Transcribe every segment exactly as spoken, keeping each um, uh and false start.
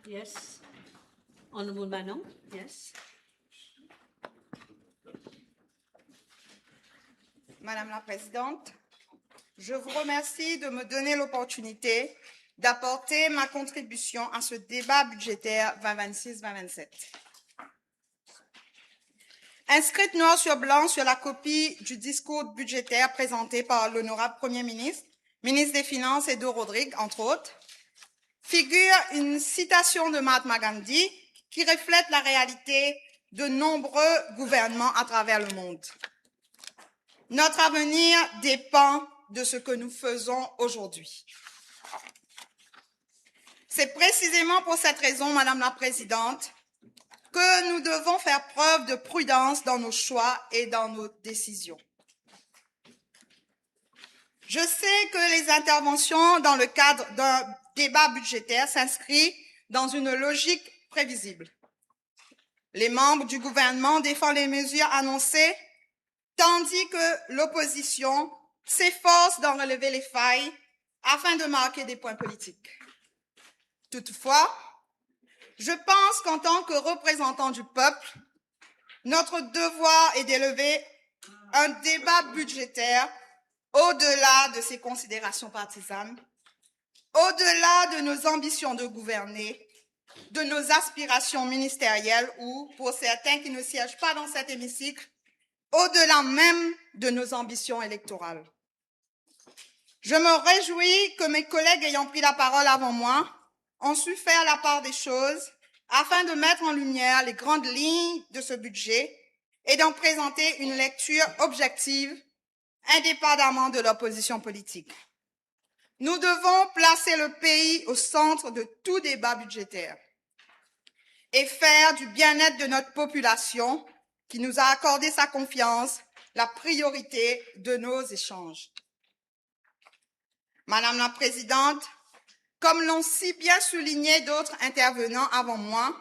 Yes. Honorable Manon, yes. Madame la Présidente, je vous remercie de me donner l'opportunité d'apporter ma contribution à ce débat budgétaire vingt vingt-six vingt vingt-sept. Inscrite noir sur blanc sur la copie du discours budgétaire présenté par l'honorable Premier ministre, ministre des Finances Eddo Rodrigues, entre autres, figure une citation de Mahatma Gandhi qui reflète la réalité de nombreux gouvernements à travers le monde. Notre avenir dépend de ce que nous faisons aujourd'hui. C'est précisément pour cette raison, Madame la Présidente, que nous devons faire preuve de prudence dans nos choix et dans nos décisions. Je sais que les interventions dans le cadre d'un débat budgétaire s'inscrivent dans une logique prévisible. Les membres du gouvernement défendent les mesures annoncées, tandis que l'opposition s'efforce d'en relever les failles afin de marquer des points politiques. Toutefois, je pense qu'en tant que représentants du peuple, notre devoir est d'élever un débat budgétaire au-delà de ses considérations partisanes, au-delà de nos ambitions de gouverner, de nos aspirations ministérielles ou, pour certains qui ne siègent pas dans cet hémicycle, au-delà même de nos ambitions électorales. Je me réjouis que mes collègues ayant pris la parole avant moi ont su faire la part des choses afin de mettre en lumière les grandes lignes de ce budget et d'en présenter une lecture objective, indépendamment de leur position politique. Nous devons placer le pays au centre de tout débat budgétaire et faire du bien-être de notre population, qui nous a accordé sa confiance, la priorité de nos échanges. Madame la Présidente, comme l'ont si bien souligné d'autres intervenants avant moi,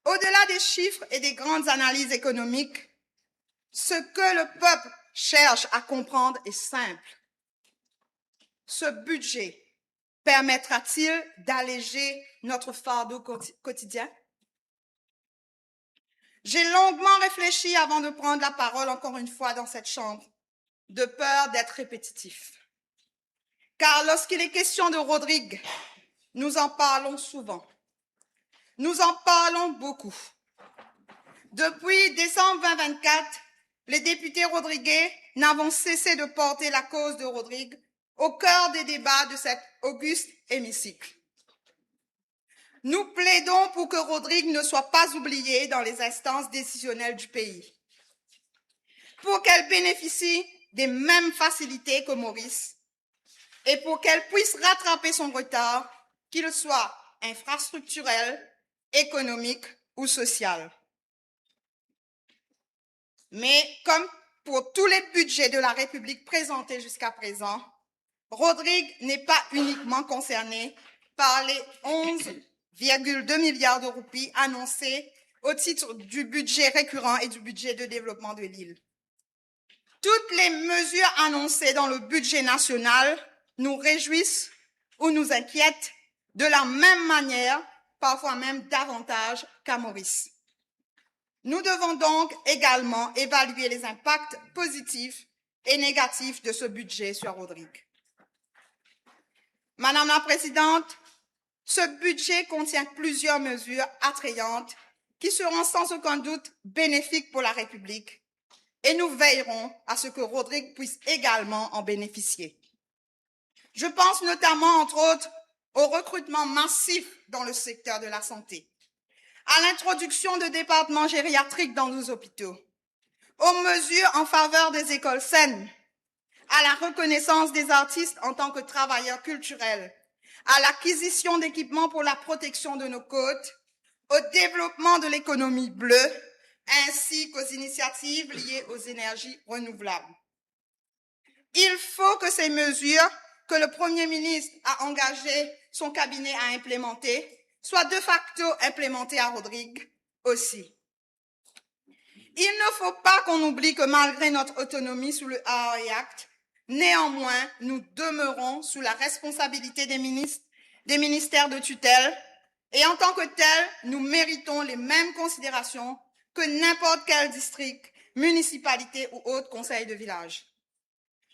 au-delà des chiffres et des grandes analyses économiques, ce que le peuple cherche à comprendre est simple. Ce budget permettra-t-il d'alléger notre fardeau quoti-, quotidien ? J'ai longuement réfléchi avant de prendre la parole encore une fois dans cette chambre, de peur d'être répétitif. Car lorsqu'il est question de Rodrigue, nous en parlons souvent. Nous en parlons beaucoup. Depuis décembre vingt vingt-quatre, les députés rodriguais n'avons cessé de porter la cause de Rodrigue au cœur des débats de cet auguste hémicycle. Nous plaidons pour que Rodrigue ne soit pas oubliée dans les instances décisionnelles du pays, pour qu'elle bénéficie des mêmes facilités que Maurice et pour qu'elle puisse rattraper son retard, qu'il soit infrastructurel, économique ou social. Mais comme pour tous les budgets de la République présentés jusqu'à présent, Rodrigue n'est pas uniquement concerné par les onze virgule deux milliards de roupies annoncées au titre du budget récurrent et du budget de développement de l'île. Toutes les mesures annoncées dans le budget national nous réjouissent ou nous inquiètent de la même manière, parfois même davantage qu'à Maurice. Nous devons donc également évaluer les impacts positifs et négatifs de ce budget sur Rodrigue. Madame la Présidente, ce budget contient plusieurs mesures attrayantes qui seront sans aucun doute bénéfiques pour la République et nous veillerons à ce que Rodrigue puisse également en bénéficier. Je pense notamment, entre autres, au recrutement massif dans le secteur de la santé, à l'introduction de départements gériatriques dans nos hôpitaux, aux mesures en faveur des écoles saines, à la reconnaissance des artistes en tant que travailleurs culturels, à l'acquisition d'équipements pour la protection de nos côtes, au développement de l'économie bleue, ainsi qu'aux initiatives liées aux énergies renouvelables. Il faut que ces mesures que le Premier ministre a engagé son cabinet à implémenter soient de facto implémentées à Rodrigue aussi. Il ne faut pas qu'on oublie que malgré notre autonomie sous le A R A Act, néanmoins, nous demeurons sous la responsabilité des ministres, des ministères de tutelle, et en tant que tels, nous méritons les mêmes considérations que n'importe quel district, municipalité ou autre conseil de village.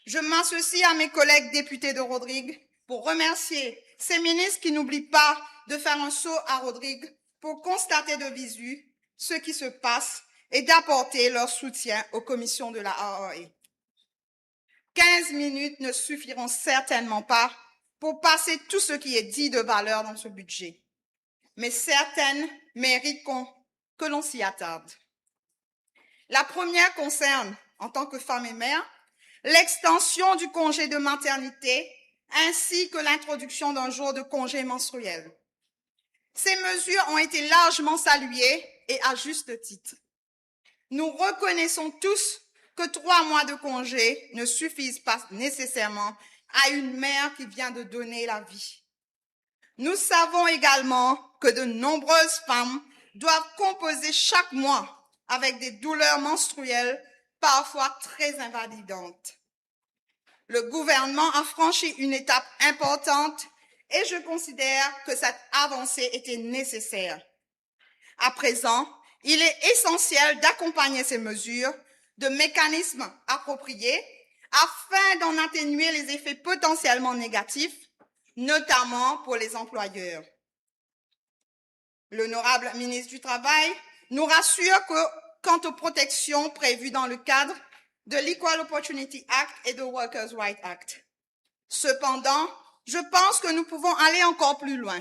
Je m'associe à mes collègues députés de Rodrigues pour remercier ces ministres qui n'oublient pas de faire un saut à Rodrigues pour constater de visu ce qui se passe et d'apporter leur soutien aux commissions de la A R A. Quinze minutes ne suffiront certainement pas pour passer tout ce qui est dit de valeur dans ce budget, mais certaines méritent qu'on, que l'on s'y attarde. La première concerne, en tant que femme et mère, l'extension du congé de maternité ainsi que l'introduction d'un jour de congé menstruel. Ces mesures ont été largement saluées et à juste titre. Nous reconnaissons tous que trois mois de congé ne suffisent pas nécessairement à une mère qui vient de donner la vie. Nous savons également que de nombreuses femmes doivent composer chaque mois avec des douleurs menstruelles parfois très invalidantes. Le gouvernement a franchi une étape importante et je considère que cette avancée était nécessaire. À présent, il est essentiel d'accompagner ces mesures de mécanismes appropriés afin d'en atténuer les effets potentiellement négatifs, notamment pour les employeurs. L'honorable ministre du Travail nous rassure que, quant aux protections prévues dans le cadre de l'Equal Opportunity Act et de Workers' Rights Act. Cependant, je pense que nous pouvons aller encore plus loin.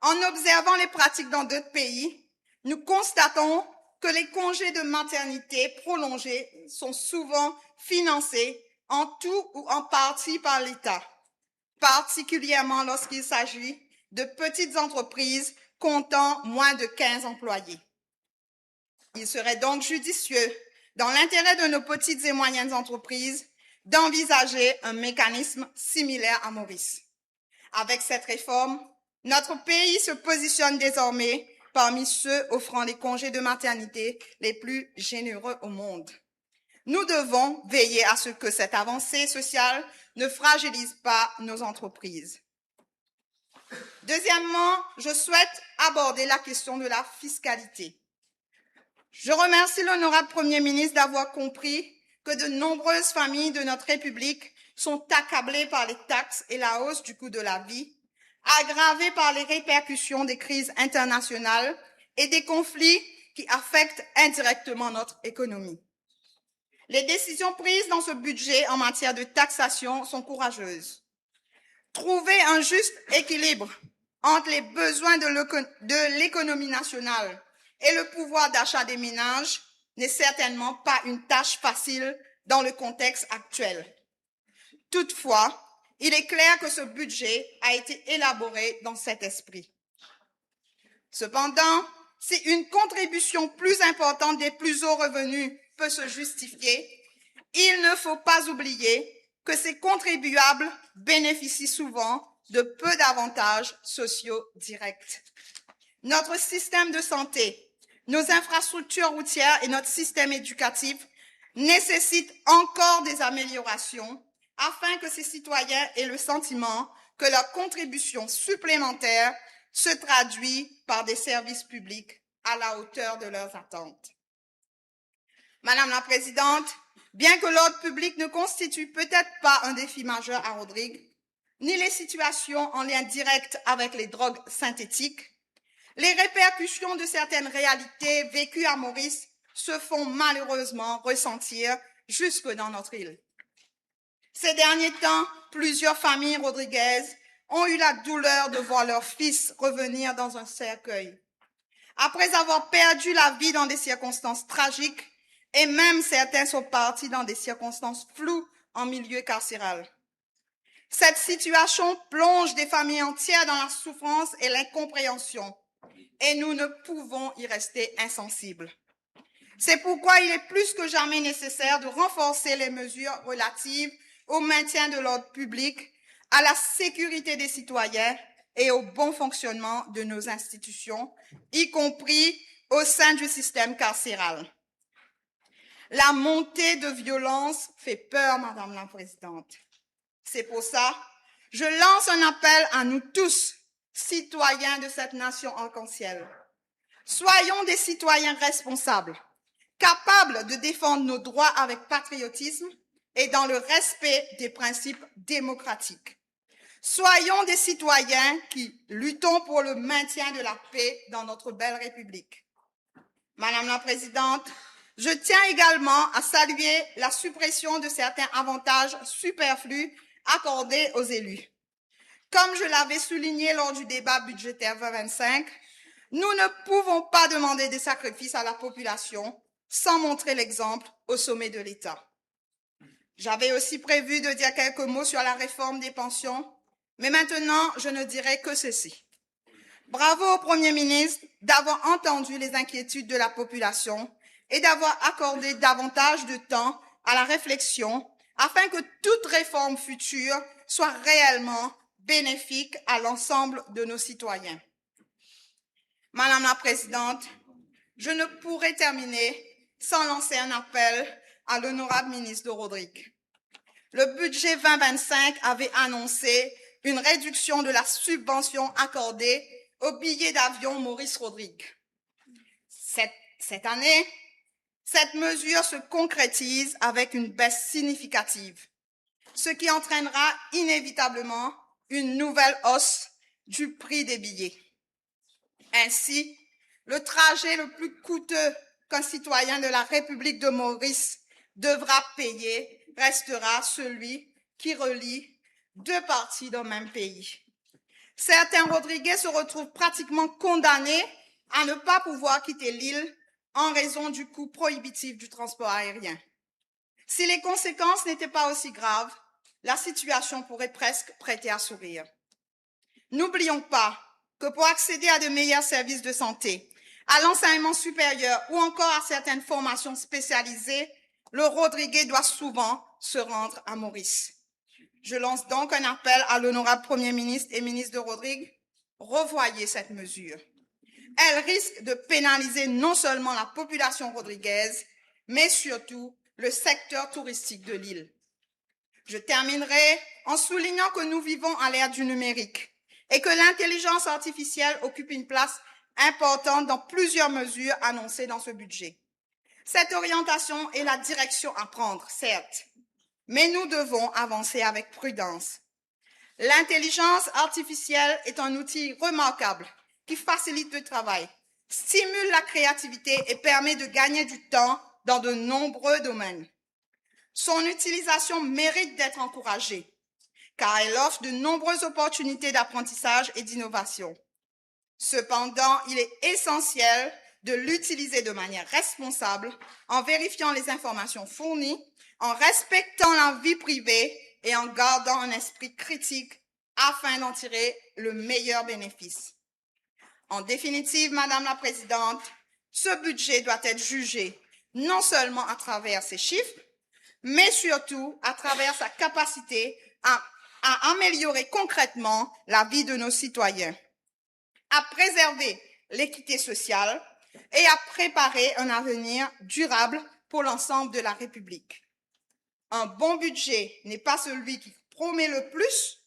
En observant les pratiques dans d'autres pays, nous constatons que les congés de maternité prolongés sont souvent financés en tout ou en partie par l'État, particulièrement lorsqu'il s'agit de petites entreprises comptant moins de quinze employés. Il serait donc judicieux, dans l'intérêt de nos petites et moyennes entreprises, d'envisager un mécanisme similaire à Maurice. Avec cette réforme, notre pays se positionne désormais parmi ceux offrant les congés de maternité les plus généreux au monde. Nous devons veiller à ce que cette avancée sociale ne fragilise pas nos entreprises. Deuxièmement, je souhaite aborder la question de la fiscalité. Je remercie l'honorable Premier ministre d'avoir compris que de nombreuses familles de notre République sont accablées par les taxes et la hausse du coût de la vie, aggravée par les répercussions des crises internationales et des conflits qui affectent indirectement notre économie. Les décisions prises dans ce budget en matière de taxation sont courageuses. Trouver un juste équilibre entre les besoins de l'éco-, de l'économie nationale et le pouvoir d'achat des ménages n'est certainement pas une tâche facile dans le contexte actuel. Toutefois, il est clair que ce budget a été élaboré dans cet esprit. Cependant, si une contribution plus importante des plus hauts revenus peut se justifier, il ne faut pas oublier que ces contribuables bénéficient souvent de peu d'avantages sociaux directs. Notre système de santé, nos infrastructures routières et notre système éducatif nécessitent encore des améliorations afin que ces citoyens aient le sentiment que leur contribution supplémentaire se traduit par des services publics à la hauteur de leurs attentes. Madame la Présidente, bien que l'ordre public ne constitue peut-être pas un défi majeur à Rodrigues, ni les situations en lien direct avec les drogues synthétiques, les répercussions de certaines réalités vécues à Maurice se font malheureusement ressentir jusque dans notre île. Ces derniers temps, plusieurs familles rodriguaises ont eu la douleur de voir leur fils revenir dans un cercueil. Après avoir perdu la vie dans des circonstances tragiques, et même certains sont partis dans des circonstances floues en milieu carcéral. Cette situation plonge des familles entières dans la souffrance et l'incompréhension, et nous ne pouvons y rester insensibles. C'est pourquoi il est plus que jamais nécessaire de renforcer les mesures relatives au maintien de l'ordre public, à la sécurité des citoyens et au bon fonctionnement de nos institutions, y compris au sein du système carcéral. La montée de violence fait peur, Madame la Présidente. C'est pour ça, je lance un appel à nous tous, citoyens de cette nation arc-en-ciel. Soyons des citoyens responsables, capables de défendre nos droits avec patriotisme et dans le respect des principes démocratiques. Soyons des citoyens qui luttons pour le maintien de la paix dans notre belle République. Madame la Présidente, je tiens également à saluer la suppression de certains avantages superflus accordés aux élus. Comme je l'avais souligné lors du débat budgétaire vingt vingt-cinq, nous ne pouvons pas demander des sacrifices à la population sans montrer l'exemple au sommet de l'État. J'avais aussi prévu de dire quelques mots sur la réforme des pensions, mais maintenant, je ne dirai que ceci. Bravo au Premier ministre d'avoir entendu les inquiétudes de la population et d'avoir accordé davantage de temps à la réflexion afin que toute réforme future soit réellement bénéfique à l'ensemble de nos citoyens. Madame la Présidente, je ne pourrais terminer sans lancer un appel à l'honorable ministre Rodrigue. Le budget vingt vingt-cinq avait annoncé une réduction de la subvention accordée au billet d'avion Maurice Rodrigue. Cette, cette année, cette mesure se concrétise avec une baisse significative, ce qui entraînera inévitablement une nouvelle hausse du prix des billets. Ainsi, le trajet le plus coûteux qu'un citoyen de la République de Maurice devra payer restera celui qui relie deux parties d'un même pays. Certains Rodriguais se retrouvent pratiquement condamnés à ne pas pouvoir quitter l'île en raison du coût prohibitif du transport aérien. Si les conséquences n'étaient pas aussi graves, la situation pourrait presque prêter à sourire. N'oublions pas que pour accéder à de meilleurs services de santé, à l'enseignement supérieur ou encore à certaines formations spécialisées, le Rodriguais doit souvent se rendre à Maurice. Je lance donc un appel à l'honorable Premier ministre et ministre Rodrigue, revoyez cette mesure. Elle risque de pénaliser non seulement la population rodriguaise, mais surtout le secteur touristique de l'île. Je terminerai en soulignant que nous vivons à l'ère du numérique et que l'intelligence artificielle occupe une place importante dans plusieurs mesures annoncées dans ce budget. Cette orientation est la direction à prendre, certes, mais nous devons avancer avec prudence. L'intelligence artificielle est un outil remarquable qui facilite le travail, stimule la créativité et permet de gagner du temps dans de nombreux domaines. Son utilisation mérite d'être encouragée, car elle offre de nombreuses opportunités d'apprentissage et d'innovation. Cependant, il est essentiel de l'utiliser de manière responsable, en vérifiant les informations fournies, en respectant la vie privée et en gardant un esprit critique afin d'en tirer le meilleur bénéfice. En définitive, Madame la Présidente, ce budget doit être jugé non seulement à travers ses chiffres, mais surtout à travers sa capacité à, à améliorer concrètement la vie de nos citoyens, à préserver l'équité sociale et à préparer un avenir durable pour l'ensemble de la République. Un bon budget n'est pas celui qui promet le plus,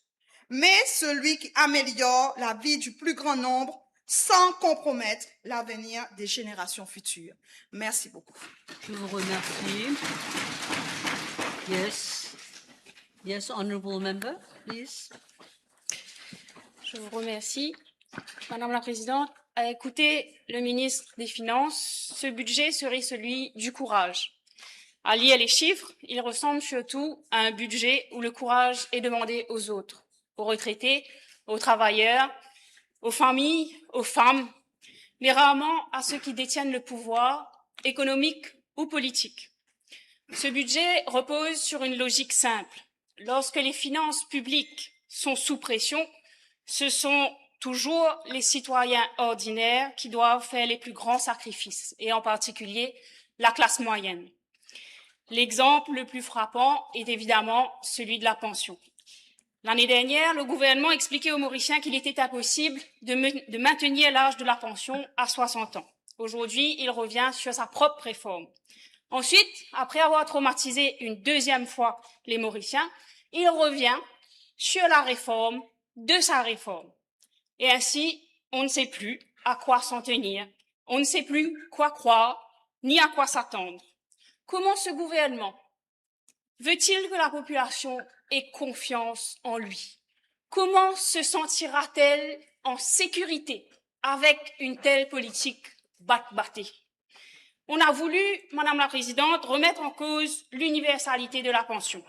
mais celui qui améliore la vie du plus grand nombre sans compromettre l'avenir des générations futures. Merci beaucoup. Je vous remercie. Yes. Yes, honorable member, please. Je vous remercie. Madame la Présidente, à écouter le ministre des Finances, ce budget serait celui du courage. À lire les chiffres, il ressemble surtout à un budget où le courage est demandé aux autres, aux retraités, aux travailleurs, aux familles, aux femmes, mais rarement à ceux qui détiennent le pouvoir économique ou politique. Ce budget repose sur une logique simple. Lorsque les finances publiques sont sous pression, ce sont toujours les citoyens ordinaires qui doivent faire les plus grands sacrifices, et en particulier la classe moyenne. L'exemple le plus frappant est évidemment celui de la pension. L'année dernière, le gouvernement expliquait aux Mauriciens qu'il était impossible de me-, de maintenir l'âge de la pension à soixante ans. Aujourd'hui, il revient sur sa propre réforme. Ensuite, après avoir traumatisé une deuxième fois les Mauriciens, il revient sur la réforme de sa réforme. Et ainsi, on ne sait plus à quoi s'en tenir, on ne sait plus quoi croire, ni à quoi s'attendre. Comment ce gouvernement veut-il que la population ait confiance en lui ? Comment se sentira-t-elle en sécurité avec une telle politique batbatée ? On a voulu, Madame la Présidente, remettre en cause l'universalité de la pension.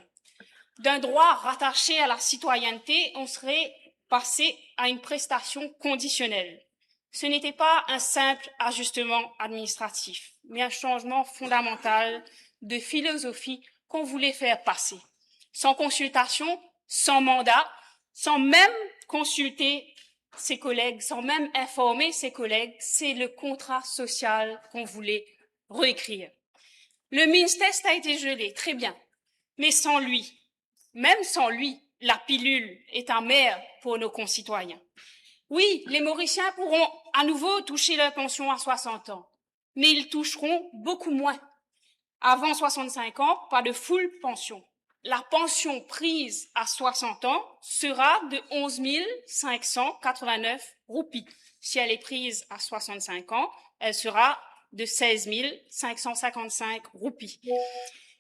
D'un droit rattaché à la citoyenneté, on serait passé à une prestation conditionnelle. Ce n'était pas un simple ajustement administratif, mais un changement fondamental de philosophie qu'on voulait faire passer. Sans consultation, sans mandat, sans même consulter ses collègues, sans même informer ses collègues, c'est le contrat social qu'on voulait réécrire. Le MINS test a été gelé, très bien. Mais sans lui, même sans lui, la pilule est amère pour nos concitoyens. Oui, les Mauriciens pourront à nouveau toucher leur pension à soixante ans, mais ils toucheront beaucoup moins. Avant soixante-cinq ans, pas de full pension. La pension prise à soixante ans sera de onze mille cinq cent quatre-vingt-neuf roupies. Si elle est prise à soixante-cinq ans, elle sera de seize mille cinq cent cinquante-cinq roupies.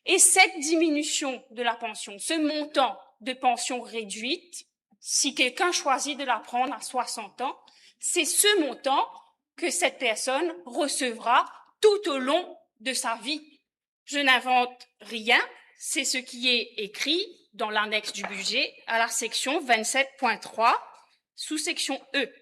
Et cette diminution de la pension, ce montant de pension réduite, si quelqu'un choisit de la prendre à soixante ans, c'est ce montant que cette personne recevra tout au long de sa vie. Je n'invente rien, c'est ce qui est écrit dans l'annexe du budget à la section vingt-sept point trois, sous-section E.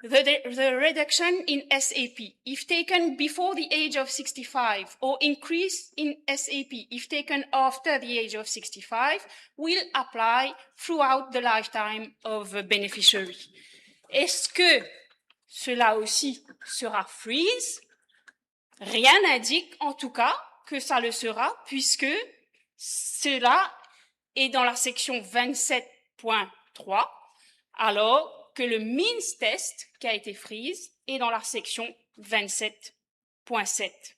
The, the reduction in S A P, if taken before the age of sixty-five or increase in S A P, if taken after the age of sixty-five, will apply throughout the lifetime of a beneficiary. Est-ce que cela aussi sera freeze ? Rien n'indique en tout cas que ça le sera, puisque cela est dans la section vingt-sept point trois, alors que le MINS test qui a été freeze est dans la section vingt-sept point sept.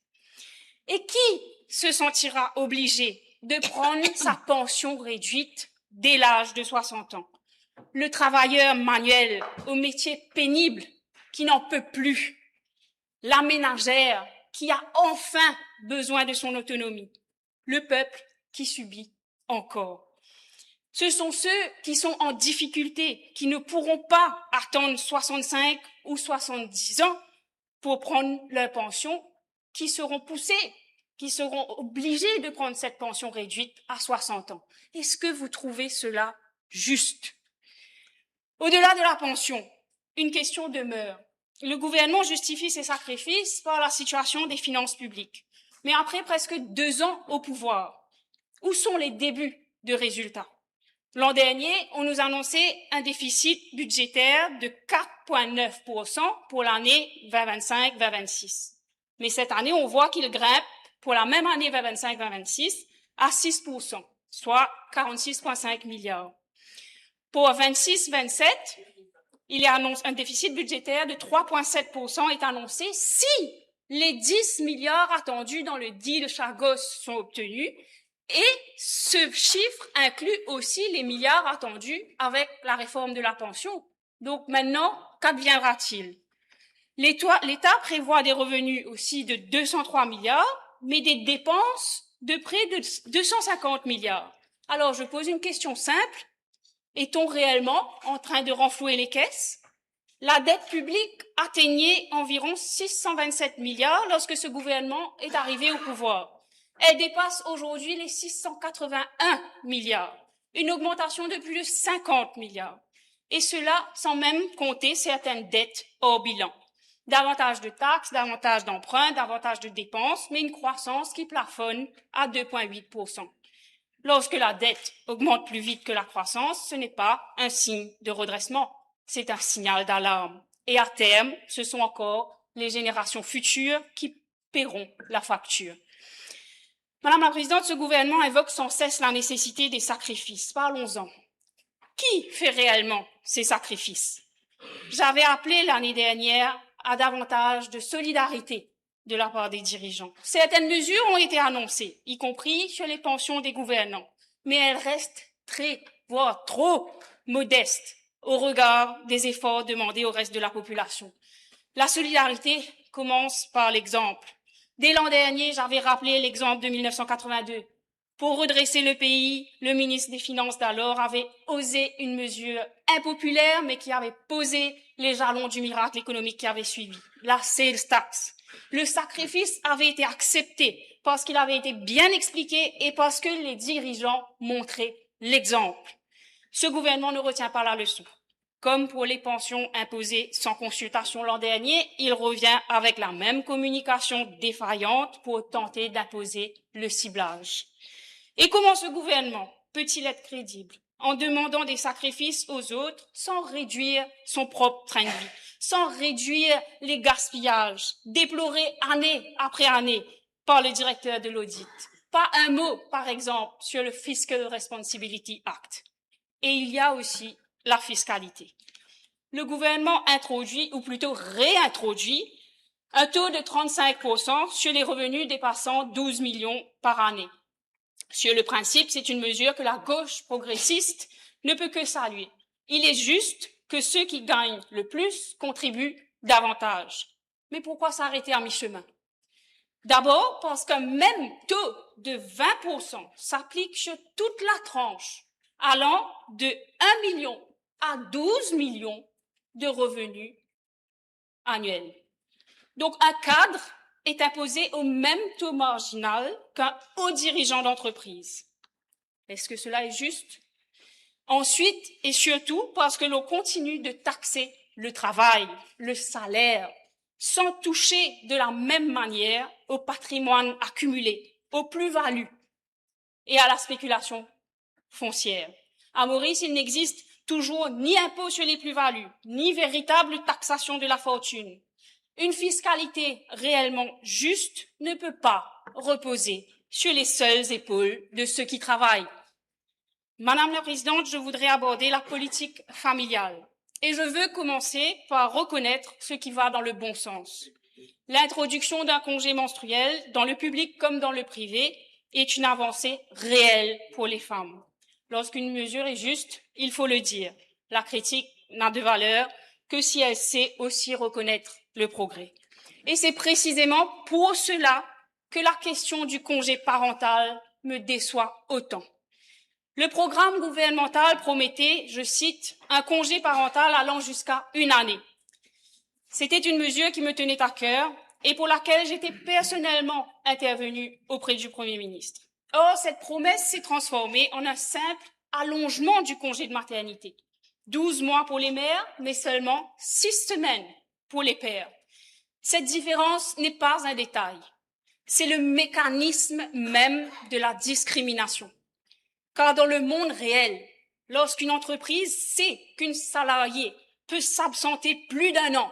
Et qui se sentira obligé de prendre sa pension réduite dès l'âge de soixante ans ? Le travailleur manuel au métier pénible qui n'en peut plus, la ménagère qui a enfin besoin de son autonomie, le peuple qui subit encore. Ce sont ceux qui sont en difficulté, qui ne pourront pas attendre soixante-cinq ou soixante-dix ans pour prendre leur pension, qui seront poussés, qui seront obligés de prendre cette pension réduite à soixante ans. Est-ce que vous trouvez cela juste ? Au-delà de la pension, une question demeure. Le gouvernement justifie ses sacrifices par la situation des finances publiques. Mais après presque deux ans au pouvoir, où sont les débuts de résultats ? L'an dernier, on nous annonçait un déficit budgétaire de quatre point neuf pour cent pour l'année vingt vingt-cinq vingt vingt-six. Mais cette année, on voit qu'il grimpe pour la même année vingt vingt-cinq vingt vingt-six à six pour cent, soit quarante-six point cinq milliards. Pour vingt-six vingt-sept, il y a annonce, un déficit budgétaire de trois point sept pour cent est annoncé si les dix milliards attendus dans le deal Chagos sont obtenus, et ce chiffre inclut aussi les milliards attendus avec la réforme de la pension. Donc maintenant, qu'adviendra-t-il ? L'État, l'État prévoit des revenus aussi de deux cent trois milliards, mais des dépenses de près de deux cent cinquante milliards. Alors, je pose une question simple. Est-on réellement en train de renflouer les caisses ? La dette publique atteignait environ six cent vingt-sept milliards lorsque ce gouvernement est arrivé au pouvoir. Elle dépasse aujourd'hui les six cent quatre-vingt-un milliards, une augmentation de plus de cinquante milliards. Et cela sans même compter certaines dettes hors bilan. Davantage de taxes, davantage d'emprunts, davantage de dépenses, mais une croissance qui plafonne à deux point huit pour cent. Lorsque la dette augmente plus vite que la croissance, ce n'est pas un signe de redressement, c'est un signal d'alarme. Et à terme, ce sont encore les générations futures qui paieront la facture. Madame la Présidente, ce gouvernement invoque sans cesse la nécessité des sacrifices. Parlons-en. Qui fait réellement ces sacrifices ? J'avais appelé l'année dernière à davantage de solidarité de la part des dirigeants. Certaines mesures ont été annoncées, y compris sur les pensions des gouvernants, mais elles restent très, voire trop modestes au regard des efforts demandés au reste de la population. La solidarité commence par l'exemple. Dès l'an dernier, j'avais rappelé l'exemple de mille neuf cent quatre-vingt-deux. Pour redresser le pays, le ministre des Finances d'alors avait osé une mesure impopulaire, mais qui avait posé les jalons du miracle économique qui avait suivi, la sales tax. Le sacrifice avait été accepté parce qu'il avait été bien expliqué et parce que les dirigeants montraient l'exemple. Ce gouvernement ne retient pas la leçon. Comme pour les pensions imposées sans consultation l'an dernier, il revient avec la même communication défaillante pour tenter d'imposer le ciblage. Et comment ce gouvernement peut-il être crédible en demandant des sacrifices aux autres sans réduire son propre train de vie, sans réduire les gaspillages déplorés année après année par le directeur de l'audit ? Pas un mot, par exemple, sur le Fiscal Responsibility Act. Et il y a aussi la fiscalité. Le gouvernement introduit, ou plutôt réintroduit, un taux de trente-cinq pour cent sur les revenus dépassant douze millions par année. Sur le principe, c'est une mesure que la gauche progressiste ne peut que saluer. Il est juste que ceux qui gagnent le plus contribuent davantage. Mais pourquoi s'arrêter à mi-chemin ? D'abord parce qu'un même taux de vingt pour cent s'applique sur toute la tranche allant de un million à douze millions de revenus annuels. Donc un cadre est imposé au même taux marginal qu'un haut dirigeant d'entreprise. Est-ce que cela est juste ? Ensuite, et surtout, parce que l'on continue de taxer le travail, le salaire, sans toucher de la même manière au patrimoine accumulé, aux plus-values et à la spéculation foncière. À Maurice, il n'existe toujours ni impôt sur les plus-values, ni véritable taxation de la fortune. Une fiscalité réellement juste ne peut pas reposer sur les seules épaules de ceux qui travaillent. Madame la Présidente, je voudrais aborder la politique familiale. Et je veux commencer par reconnaître ce qui va dans le bon sens. L'introduction d'un congé menstruel dans le public comme dans le privé est une avancée réelle pour les femmes. Lorsqu'une mesure est juste, il faut le dire. La critique n'a de valeur que si elle sait aussi reconnaître le progrès. Et c'est précisément pour cela que la question du congé parental me déçoit autant. Le programme gouvernemental promettait, je cite, un congé parental allant jusqu'à une année. C'était une mesure qui me tenait à cœur et pour laquelle j'étais personnellement intervenue auprès du Premier ministre. Or, cette promesse s'est transformée en un simple allongement du congé de maternité. Douze mois pour les mères, mais seulement six semaines pour les pères. Cette différence n'est pas un détail. C'est le mécanisme même de la discrimination. Car dans le monde réel, lorsqu'une entreprise sait qu'une salariée peut s'absenter plus d'un an,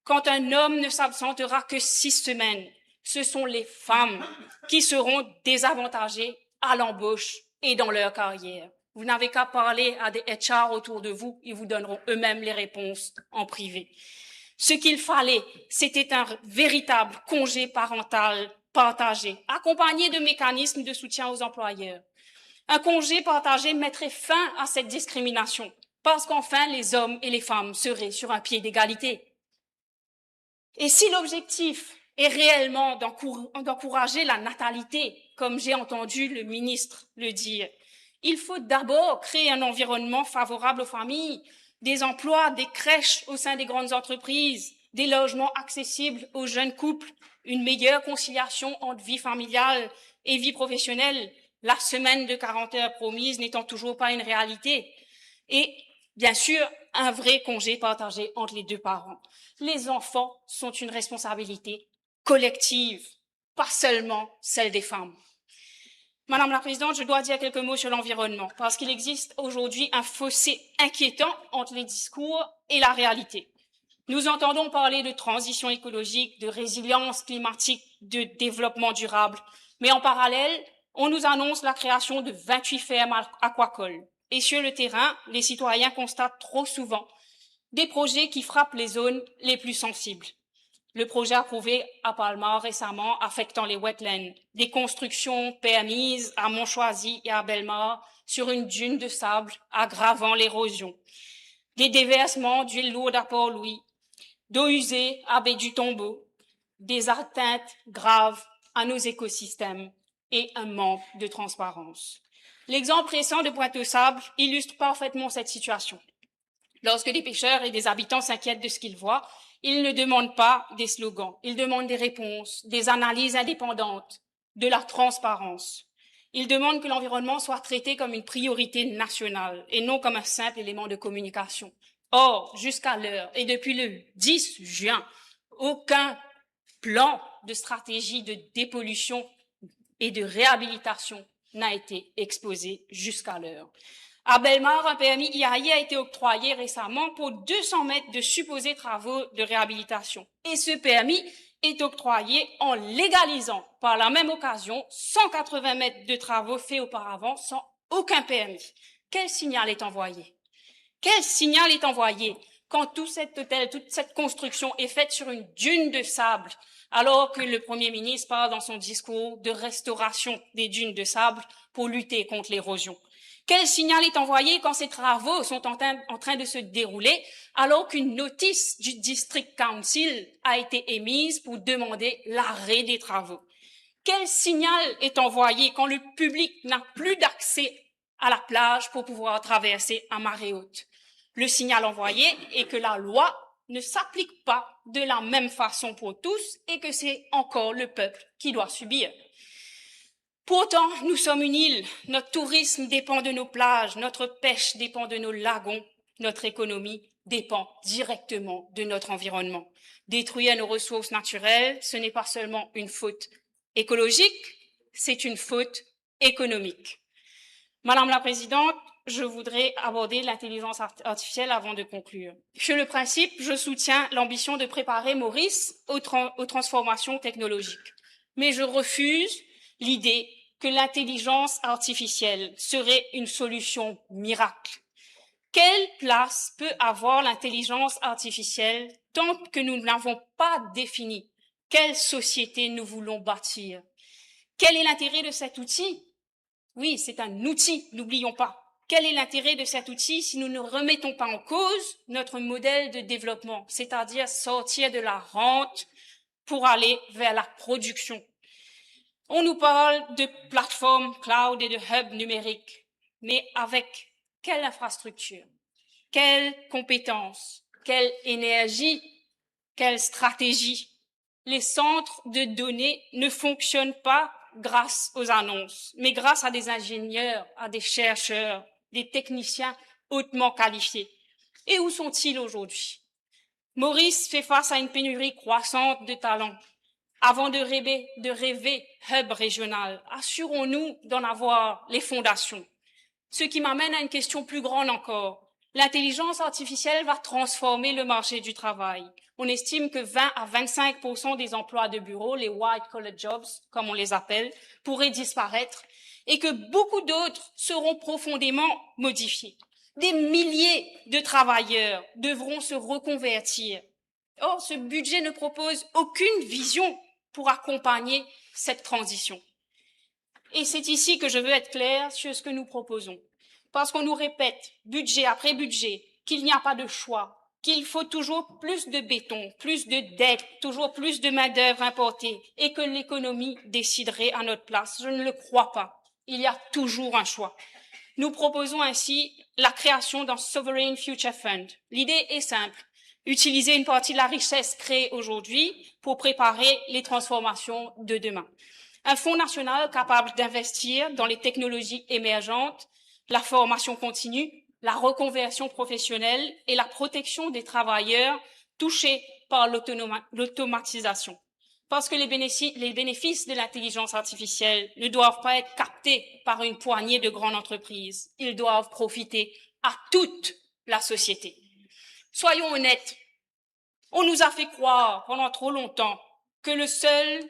quand un homme ne s'absentera que six semaines, ce sont les femmes qui seront désavantagées à l'embauche et dans leur carrière. Vous n'avez qu'à parler à des H R autour de vous, ils vous donneront eux-mêmes les réponses en privé. Ce qu'il fallait, c'était un véritable congé parental partagé, accompagné de mécanismes de soutien aux employeurs. Un congé partagé mettrait fin à cette discrimination, parce qu'enfin les hommes et les femmes seraient sur un pied d'égalité. Et si l'objectif est réellement d'encour-, d'encourager la natalité, comme j'ai entendu le ministre le dire, il faut d'abord créer un environnement favorable aux familles, des emplois, des crèches au sein des grandes entreprises, des logements accessibles aux jeunes couples, une meilleure conciliation entre vie familiale et vie professionnelle, la semaine de quarante heures promise n'étant toujours pas une réalité. Et, bien sûr, un vrai congé partagé entre les deux parents. Les enfants sont une responsabilité collective, pas seulement celle des femmes. Madame la Présidente, je dois dire quelques mots sur l'environnement, parce qu'il existe aujourd'hui un fossé inquiétant entre les discours et la réalité. Nous entendons parler de transition écologique, de résilience climatique, de développement durable, mais en parallèle, on nous annonce la création de vingt-huit fermes aquacoles. Et sur le terrain, les citoyens constatent trop souvent des projets qui frappent les zones les plus sensibles. Le projet approuvé à Palmar récemment affectant les wetlands, des constructions permises à Mont Choisy et à Bellemare sur une dune de sable aggravant l'érosion, des déversements d'huile lourde à Port-Louis, d'eaux usées à Baie du Tombeau, des atteintes graves à nos écosystèmes et un manque de transparence. L'exemple récent de Pointe-aux-Sables illustre parfaitement cette situation. Lorsque des pêcheurs et des habitants s'inquiètent de ce qu'ils voient, ils ne demandent pas des slogans, ils demandent des réponses, des analyses indépendantes, de la transparence. Ils demandent que l'environnement soit traité comme une priorité nationale et non comme un simple élément de communication. Or, jusqu'à l'heure, et depuis le dix juin, aucun plan de stratégie de dépollution et de réhabilitation n'a été exposé jusqu'à l'heure. À Bellemare, un permis I A I a été octroyé récemment pour deux cents mètres de supposés travaux de réhabilitation. Et ce permis est octroyé en légalisant par la même occasion cent quatre-vingts mètres de travaux faits auparavant sans aucun permis. Quel signal est envoyé ? Quel signal est envoyé quand tout cet hôtel, toute cette construction est faite sur une dune de sable, alors que le Premier ministre parle dans son discours de restauration des dunes de sable pour lutter contre l'érosion ? Quel signal est envoyé quand ces travaux sont en train, en train de se dérouler, alors qu'une notice du District Council a été émise pour demander l'arrêt des travaux ? Quel signal est envoyé quand le public n'a plus d'accès à la plage pour pouvoir traverser à marée haute ? Le signal envoyé est que la loi ne s'applique pas de la même façon pour tous et que c'est encore le peuple qui doit subir. Pourtant, nous sommes une île. Notre tourisme dépend de nos plages, notre pêche dépend de nos lagons, notre économie dépend directement de notre environnement. Détruire nos ressources naturelles, ce n'est pas seulement une faute écologique, c'est une faute économique. Madame la Présidente, je voudrais aborder l'intelligence art- artificielle avant de conclure. Sur le principe, je soutiens l'ambition de préparer Maurice aux, tran- aux transformations technologiques. Mais je refuse l'idée que l'intelligence artificielle serait une solution miracle. Quelle place peut avoir l'intelligence artificielle tant que nous n'avons pas défini quelle société nous voulons bâtir ? Quel est l'intérêt de cet outil ? Oui, c'est un outil, n'oublions pas. Quel est l'intérêt de cet outil si nous ne remettons pas en cause notre modèle de développement, c'est-à-dire sortir de la rente pour aller vers la production ? On nous parle de plateforme cloud et de hub numérique, mais avec quelle infrastructure, quelles compétences, quelle énergie, quelle stratégie ? Les centres de données ne fonctionnent pas grâce aux annonces, mais grâce à des ingénieurs, à des chercheurs, des techniciens hautement qualifiés. Et où sont-ils aujourd'hui ? Maurice fait face à une pénurie croissante de talents. Avant de rêver, de rêver hub régional, assurons-nous d'en avoir les fondations. Ce qui m'amène à une question plus grande encore. L'intelligence artificielle va transformer le marché du travail. On estime que vingt à vingt-cinq pour cent des emplois de bureau, les white-collar jobs, comme on les appelle, pourraient disparaître et que beaucoup d'autres seront profondément modifiés. Des milliers de travailleurs devront se reconvertir. Or, ce budget ne propose aucune vision pour accompagner cette transition. Et c'est ici que je veux être clair sur ce que nous proposons. Parce qu'on nous répète, budget après budget, qu'il n'y a pas de choix, qu'il faut toujours plus de béton, plus de dettes, toujours plus de main-d'œuvre importée et que l'économie déciderait à notre place. Je ne le crois pas. Il y a toujours un choix. Nous proposons ainsi la création d'un Sovereign Future Fund. L'idée est simple, utiliser une partie de la richesse créée aujourd'hui pour préparer les transformations de demain. Un fonds national capable d'investir dans les technologies émergentes, la formation continue, la reconversion professionnelle et la protection des travailleurs touchés par l'autonoma-, l'automatisation. Parce que les bénéfici-, les bénéfices de l'intelligence artificielle ne doivent pas être captés par une poignée de grandes entreprises. Ils doivent profiter à toute la société. Soyons honnêtes, on nous a fait croire pendant trop longtemps que le seul,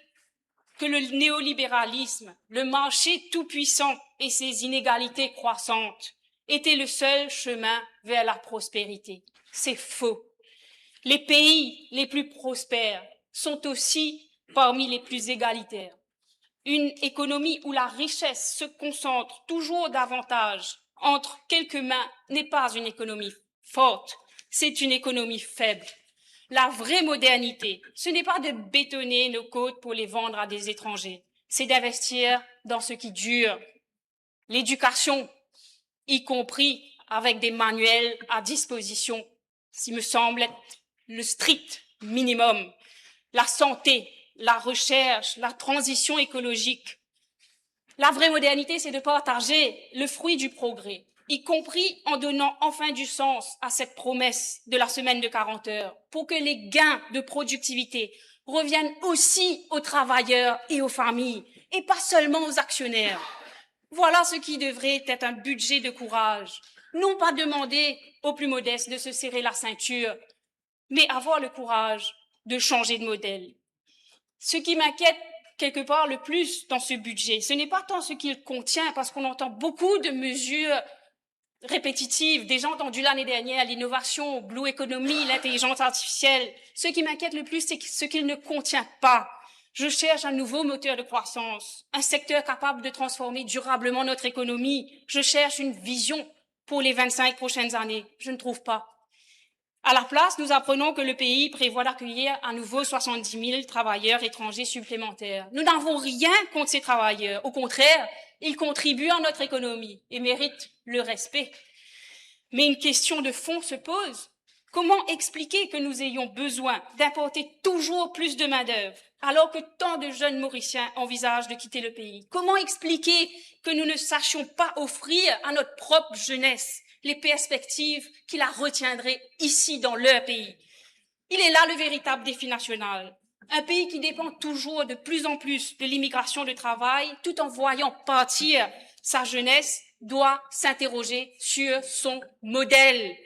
que le néolibéralisme, le marché tout-puissant et ses inégalités croissantes étaient le seul chemin vers la prospérité. C'est faux. Les pays les plus prospères sont aussi parmi les plus égalitaires. Une économie où la richesse se concentre toujours davantage entre quelques mains n'est pas une économie forte, c'est une économie faible. La vraie modernité, ce n'est pas de bétonner nos côtes pour les vendre à des étrangers, c'est d'investir dans ce qui dure. L'éducation, y compris avec des manuels à disposition, ce qui me semble être le strict minimum. La santé, la recherche, la transition écologique. La vraie modernité, c'est de partager le fruit du progrès, y compris en donnant enfin du sens à cette promesse de la semaine de quarante heures, pour que les gains de productivité reviennent aussi aux travailleurs et aux familles, et pas seulement aux actionnaires. Voilà ce qui devrait être un budget de courage. Non pas demander aux plus modestes de se serrer la ceinture, mais avoir le courage de changer de modèle. Ce qui m'inquiète quelque part le plus dans ce budget, ce n'est pas tant ce qu'il contient, parce qu'on entend beaucoup de mesures répétitives. Déjà entendu l'année dernière, l'innovation, Blue Economy, l'intelligence artificielle. Ce qui m'inquiète le plus, c'est ce qu'il ne contient pas. Je cherche un nouveau moteur de croissance, un secteur capable de transformer durablement notre économie. Je cherche une vision pour les vingt-cinq prochaines années. Je ne trouve pas. À la place, nous apprenons que le pays prévoit d'accueillir à nouveau soixante-dix mille travailleurs étrangers supplémentaires. Nous n'avons rien contre ces travailleurs. Au contraire, ils contribuent à notre économie et méritent le respect. Mais une question de fond se pose. Comment expliquer que nous ayons besoin d'importer toujours plus de main-d'œuvre alors que tant de jeunes Mauriciens envisagent de quitter le pays ? Comment expliquer que nous ne sachions pas offrir à notre propre jeunesse les perspectives qui la retiendraient ici dans leur pays ? Il est là le véritable défi national. Un pays qui dépend toujours de plus en plus de l'immigration de travail, tout en voyant partir sa jeunesse, doit s'interroger sur son modèle.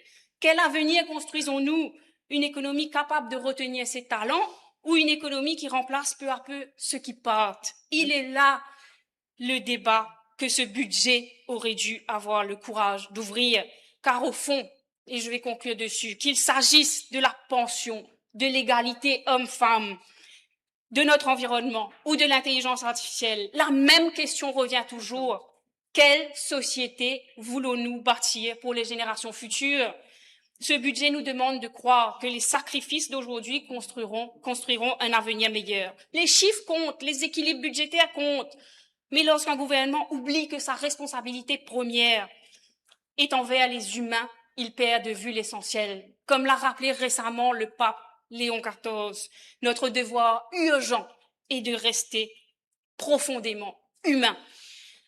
Quel avenir construisons-nous ? Une économie capable de retenir ses talents ou une économie qui remplace peu à peu ceux qui partent ? Il est là le débat que ce budget aurait dû avoir le courage d'ouvrir, car au fond, et je vais conclure dessus, qu'il s'agisse de la pension, de l'égalité homme-femme, de notre environnement ou de l'intelligence artificielle, la même question revient toujours. Quelle société voulons-nous bâtir pour les générations futures ? Ce budget nous demande de croire que les sacrifices d'aujourd'hui construiront, construiront un avenir meilleur. Les chiffres comptent, les équilibres budgétaires comptent, mais lorsqu'un gouvernement oublie que sa responsabilité première est envers les humains, il perd de vue l'essentiel. Comme l'a rappelé récemment le pape Léon quatorze, notre devoir urgent est de rester profondément humain.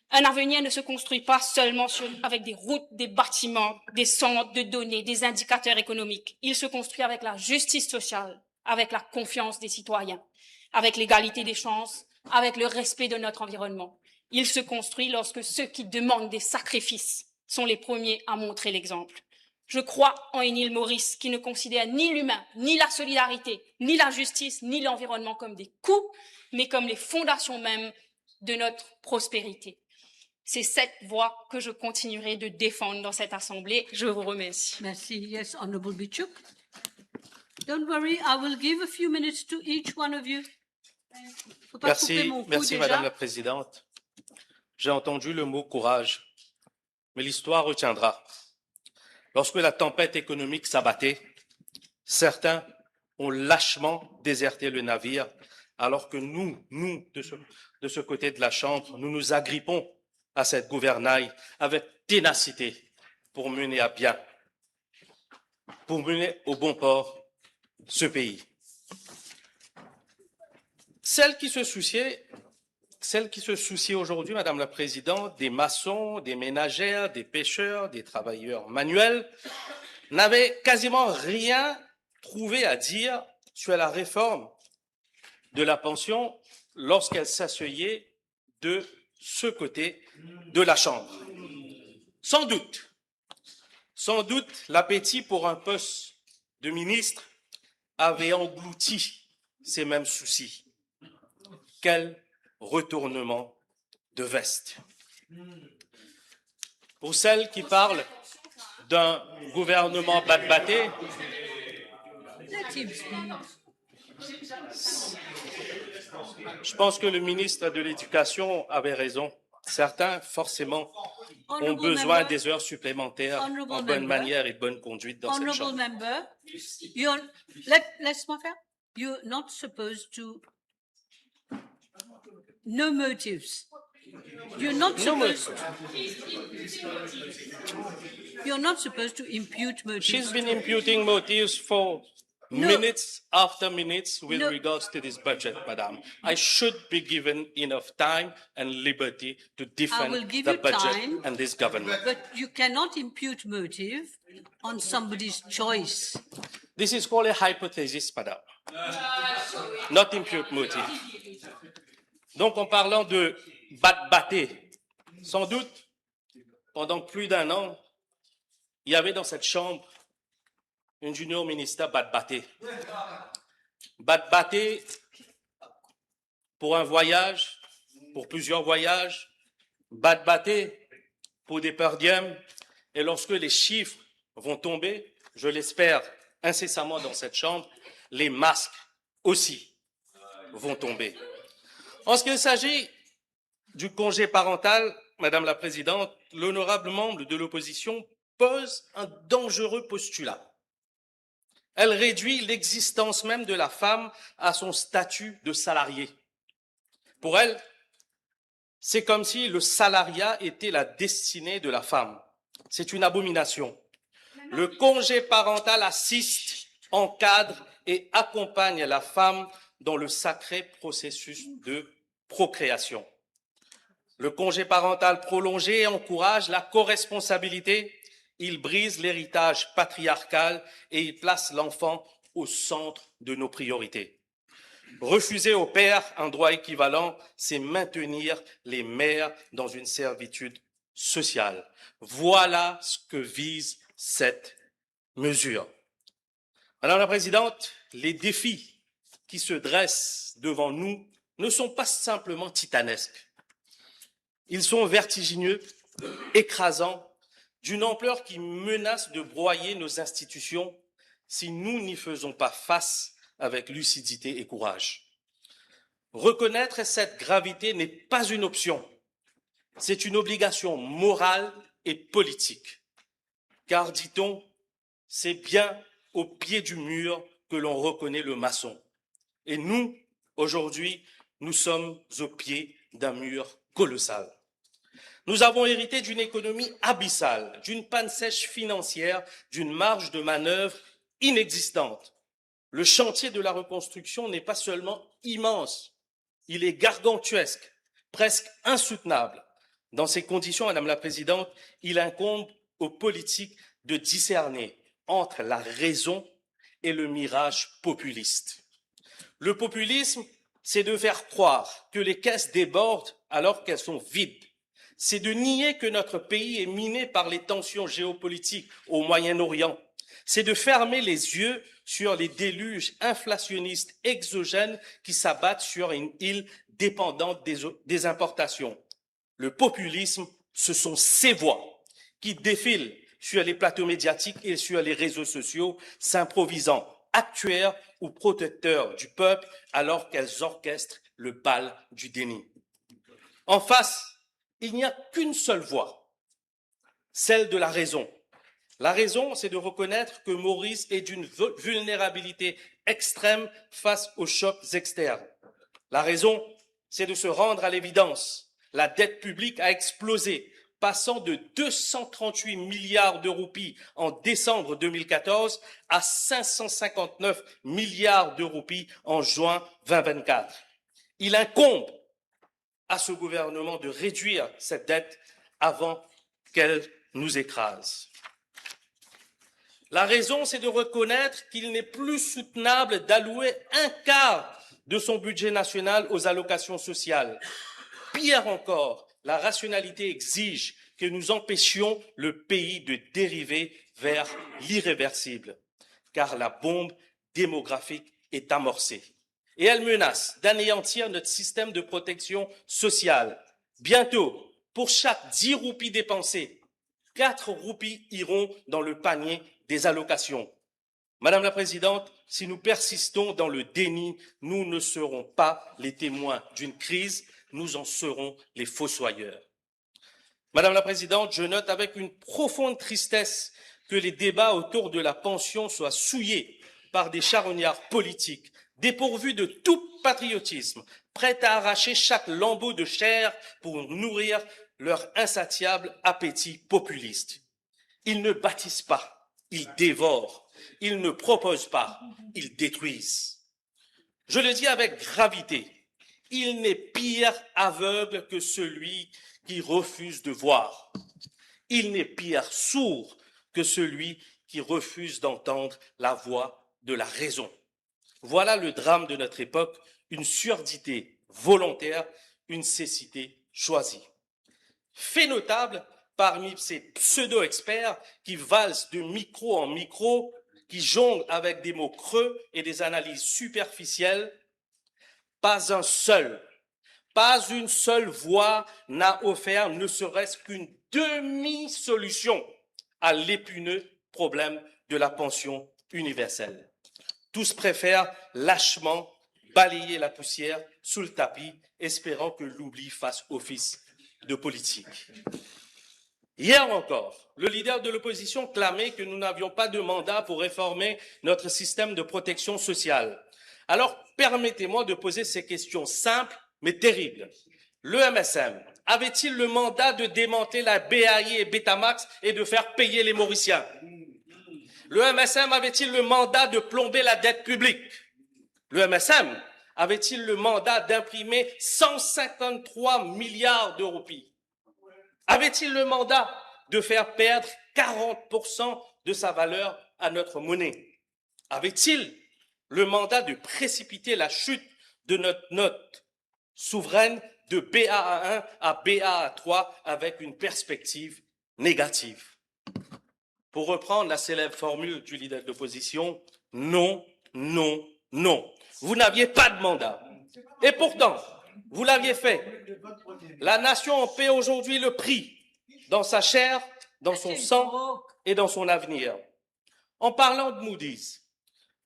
Un avenir ne se construit pas seulement sur, avec des routes, des bâtiments, des centres de données, des indicateurs économiques. Il se construit avec la justice sociale, avec la confiance des citoyens, avec l'égalité des chances, avec le respect de notre environnement. Il se construit lorsque ceux qui demandent des sacrifices sont les premiers à montrer l'exemple. Je crois en une île Maurice qui ne considère ni l'humain, ni la solidarité, ni la justice, ni l'environnement comme des coûts, mais comme les fondations mêmes de notre prospérité. C'est cette voie que je continuerai de défendre dans cette Assemblée. Je vous remercie. Merci. Yes, Honorable Bichouk. Don't worry, I will give a few minutes to each one of you. Faut pas couper Merci, mon cou merci déjà. Madame la Présidente. J'ai entendu le mot courage, mais l'histoire retiendra. Lorsque la tempête économique s'abattait, certains ont lâchement déserté le navire, alors que nous, nous, de ce, de ce côté de la Chambre, nous nous agrippons à cette gouvernail avec ténacité pour mener à bien, pour mener au bon port ce pays. Celles qui se souciaient, celles qui se soucient aujourd'hui, Madame la Présidente, des maçons, des ménagères, des pêcheurs, des travailleurs manuels, n'avaient quasiment rien trouvé à dire sur la réforme de la pension lorsqu'elles s'asseyaient de ce côté de la Chambre. Sans doute, sans doute, l'appétit pour un poste de ministre avait englouti ces mêmes soucis. Quel retournement de veste. Pour celles qui parlent d'un gouvernement batbaté, Let him speak. Je pense que le ministre de l'Éducation avait raison. Certains, forcément, ont besoin des heures supplémentaires en bonne manière et de bonne conduite dans cette chambre. Honorable member, you're, let, laisse-moi faire. You're not supposed to, no motives. You're not supposed to, you're not supposed to impute motives. She's been imputing motives for minutes after minutes with regards to this budget, Madam. I should be given enough time and liberty to defend the budget and this government. But you cannot impute motive on somebody's choice. This is called a hypothesis, Madam. Not impute motive. Donc, en parlant de bat-baté, sans doute, pendant plus d'un an, il y avait dans cette chambre une junior minister bat-baté. Bat-baté pour un voyage, pour plusieurs voyages, bat-baté pour des per diem. Et lorsque les chiffres vont tomber, je l'espère incessamment dans cette chambre, les masques aussi vont tomber. En ce qui s'agit du congé parental, Madame la Présidente, l'honorable membre de l'opposition pose un dangereux postulat. Elle réduit l'existence même de la femme à son statut de salarié. Pour elle, c'est comme si le salariat était la destinée de la femme. C'est une abomination. Le congé parental assiste, encadre et accompagne la femme dans le sacré processus de procréation. Le congé parental prolongé encourage la coresponsabilité, il brise l'héritage patriarcal et il place l'enfant au centre de nos priorités. Refuser aux pères un droit équivalent, c'est maintenir les mères dans une servitude sociale. Voilà ce que vise cette mesure. Madame la Présidente, les défis qui se dressent devant nous ne sont pas simplement titanesques. Ils sont vertigineux, écrasants, d'une ampleur qui menace de broyer nos institutions si nous n'y faisons pas face avec lucidité et courage. Reconnaître cette gravité n'est pas une option, c'est une obligation morale et politique. Car, dit-on, c'est bien au pied du mur que l'on reconnaît le maçon. Et nous, aujourd'hui, nous sommes au pied d'un mur colossal. Nous avons hérité d'une économie abyssale, d'une panne sèche financière, d'une marge de manœuvre inexistante. Le chantier de la reconstruction n'est pas seulement immense, il est gargantuesque, presque insoutenable. Dans ces conditions, Madame la Présidente, il incombe aux politiques de discerner entre la raison et le mirage populiste. Le populisme, c'est de faire croire que les caisses débordent alors qu'elles sont vides. C'est de nier que notre pays est miné par les tensions géopolitiques au Moyen-Orient. C'est de fermer les yeux sur les déluges inflationnistes exogènes qui s'abattent sur une île dépendante des, des importations. Le populisme, ce sont ces voix qui défilent sur les plateaux médiatiques et sur les réseaux sociaux, s'improvisant actuaires ou protecteurs du peuple alors qu'elles orchestrent le bal du déni. En face, il n'y a qu'une seule voix, celle de la raison. La raison, c'est de reconnaître que Maurice est d'une vu-, vulnérabilité extrême face aux chocs externes. La raison, c'est de se rendre à l'évidence. La dette publique a explosé, passant de deux cent trente-huit milliards de roupies en décembre deux mille quatorze à cinq cent cinquante-neuf milliards de roupies en juin vingt vingt-quatre. Il incombe à ce gouvernement de réduire cette dette avant qu'elle nous écrase. La raison, c'est de reconnaître qu'il n'est plus soutenable d'allouer un quart de son budget national aux allocations sociales. Pire encore, la rationalité exige que nous empêchions le pays de dériver vers l'irréversible, car la bombe démographique est amorcée. Et elle menace d'anéantir notre système de protection sociale. Bientôt, pour chaque dix roupies dépensées, quatre roupies iront dans le panier des allocations. Madame la Présidente, si nous persistons dans le déni, nous ne serons pas les témoins d'une crise, nous en serons les fossoyeurs. Madame la Présidente, je note avec une profonde tristesse que les débats autour de la pension soient souillés par des charognards politiques dépourvus de tout patriotisme, prêts à arracher chaque lambeau de chair pour nourrir leur insatiable appétit populiste. Ils ne bâtissent pas, ils dévorent. Ils ne proposent pas, ils détruisent. Je le dis avec gravité, il n'est pire aveugle que celui qui refuse de voir. Il n'est pire sourd que celui qui refuse d'entendre la voix de la raison. Voilà le drame de notre époque, une surdité volontaire, une cécité choisie. Fait notable, parmi ces pseudo-experts qui valsent de micro en micro, qui jonglent avec des mots creux et des analyses superficielles, pas un seul, pas une seule voix n'a offert ne serait-ce qu'une demi-solution à l'épineux problème de la pension universelle. Tous préfèrent lâchement balayer la poussière sous le tapis, espérant que l'oubli fasse office de politique. Hier encore, le leader de l'opposition clamait que nous n'avions pas de mandat pour réformer notre système de protection sociale. Alors, permettez-moi de poser ces questions simples mais terribles. Le M S M avait-il le mandat de démanteler la B A I et Betamax et de faire payer les Mauriciens ? Le M S M avait-il le mandat de plomber la dette publique ? Le M S M avait-il le mandat d'imprimer cent cinquante-trois milliards de roupies ? Avait-il le mandat de faire perdre quarante pour cent de sa valeur à notre monnaie ? Avait-il le mandat de précipiter la chute de notre note souveraine de B A A un à B A A trois avec une perspective négative ? Pour reprendre la célèbre formule du leader de l'opposition, non, non, non. Vous n'aviez pas de mandat. Et pourtant, vous l'aviez fait. La nation en paie aujourd'hui le prix, dans sa chair, dans son sang et dans son avenir. En parlant de Moody's,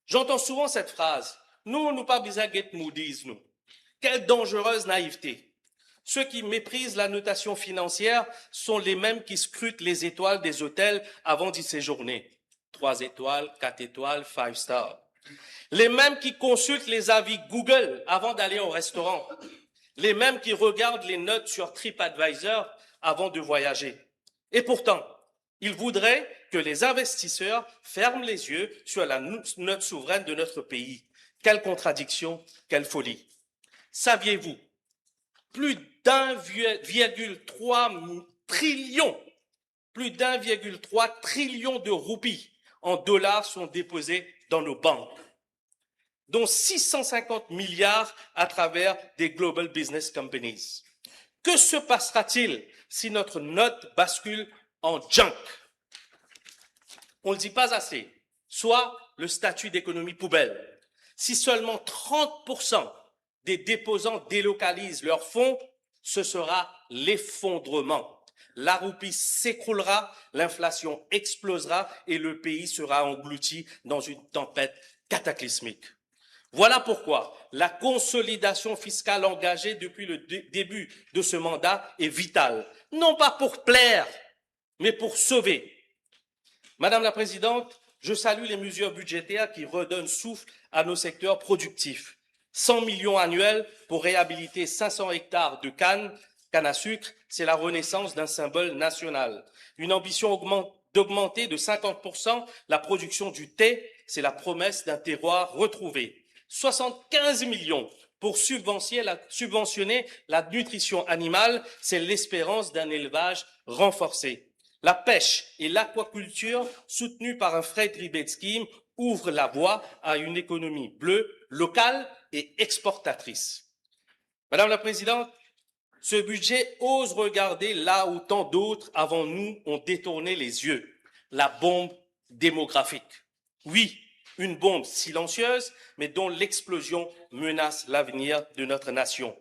j'entends souvent cette phrase, « Nou, nou pa bizin get Moody's, nou. » Quelle dangereuse naïveté. Ceux qui méprisent la notation financière sont les mêmes qui scrutent les étoiles des hôtels avant d'y séjourner. Trois étoiles, quatre étoiles, five star. Les mêmes qui consultent les avis Google avant d'aller au restaurant. Les mêmes qui regardent les notes sur TripAdvisor avant de voyager. Et pourtant, ils voudraient que les investisseurs ferment les yeux sur la nou-, note souveraine de notre pays. Quelle contradiction, quelle folie. Saviez-vous, plus d'un virgule trois trillion, plus d'un virgule trois trillion de roupies en dollars sont déposées dans nos banques, dont six cent cinquante milliards à travers des global business companies. Que se passera-t-il si notre note bascule en junk ? On le dit pas assez, soit le statut d'économie poubelle. Si seulement trente pour cent des déposants délocalisent leurs fonds, ce sera l'effondrement. La roupie s'écroulera, l'inflation explosera et le pays sera englouti dans une tempête cataclysmique. Voilà pourquoi la consolidation fiscale engagée depuis le dé-, début de ce mandat est vitale, non pas pour plaire, mais pour sauver. Madame la Présidente, je salue les mesures budgétaires qui redonnent souffle à nos secteurs productifs. Cent millions annuels pour réhabiliter cinq cents hectares de canne, canne à sucre, c'est la renaissance d'un symbole national. Une ambition augmente, d'augmenter de cinquante pour cent la production du thé, c'est la promesse d'un terroir retrouvé. Soixante-quinze millions pour subventionner la, subventionner la nutrition animale, c'est l'espérance d'un élevage renforcé. La pêche et l'aquaculture, soutenues par un freight rebate scheme, ouvrent la voie à une économie bleue, locale et exportatrice. Madame la Présidente, ce budget ose regarder là où tant d'autres avant nous ont détourné les yeux, la bombe démographique. Oui, une bombe silencieuse, mais dont l'explosion menace l'avenir de notre nation.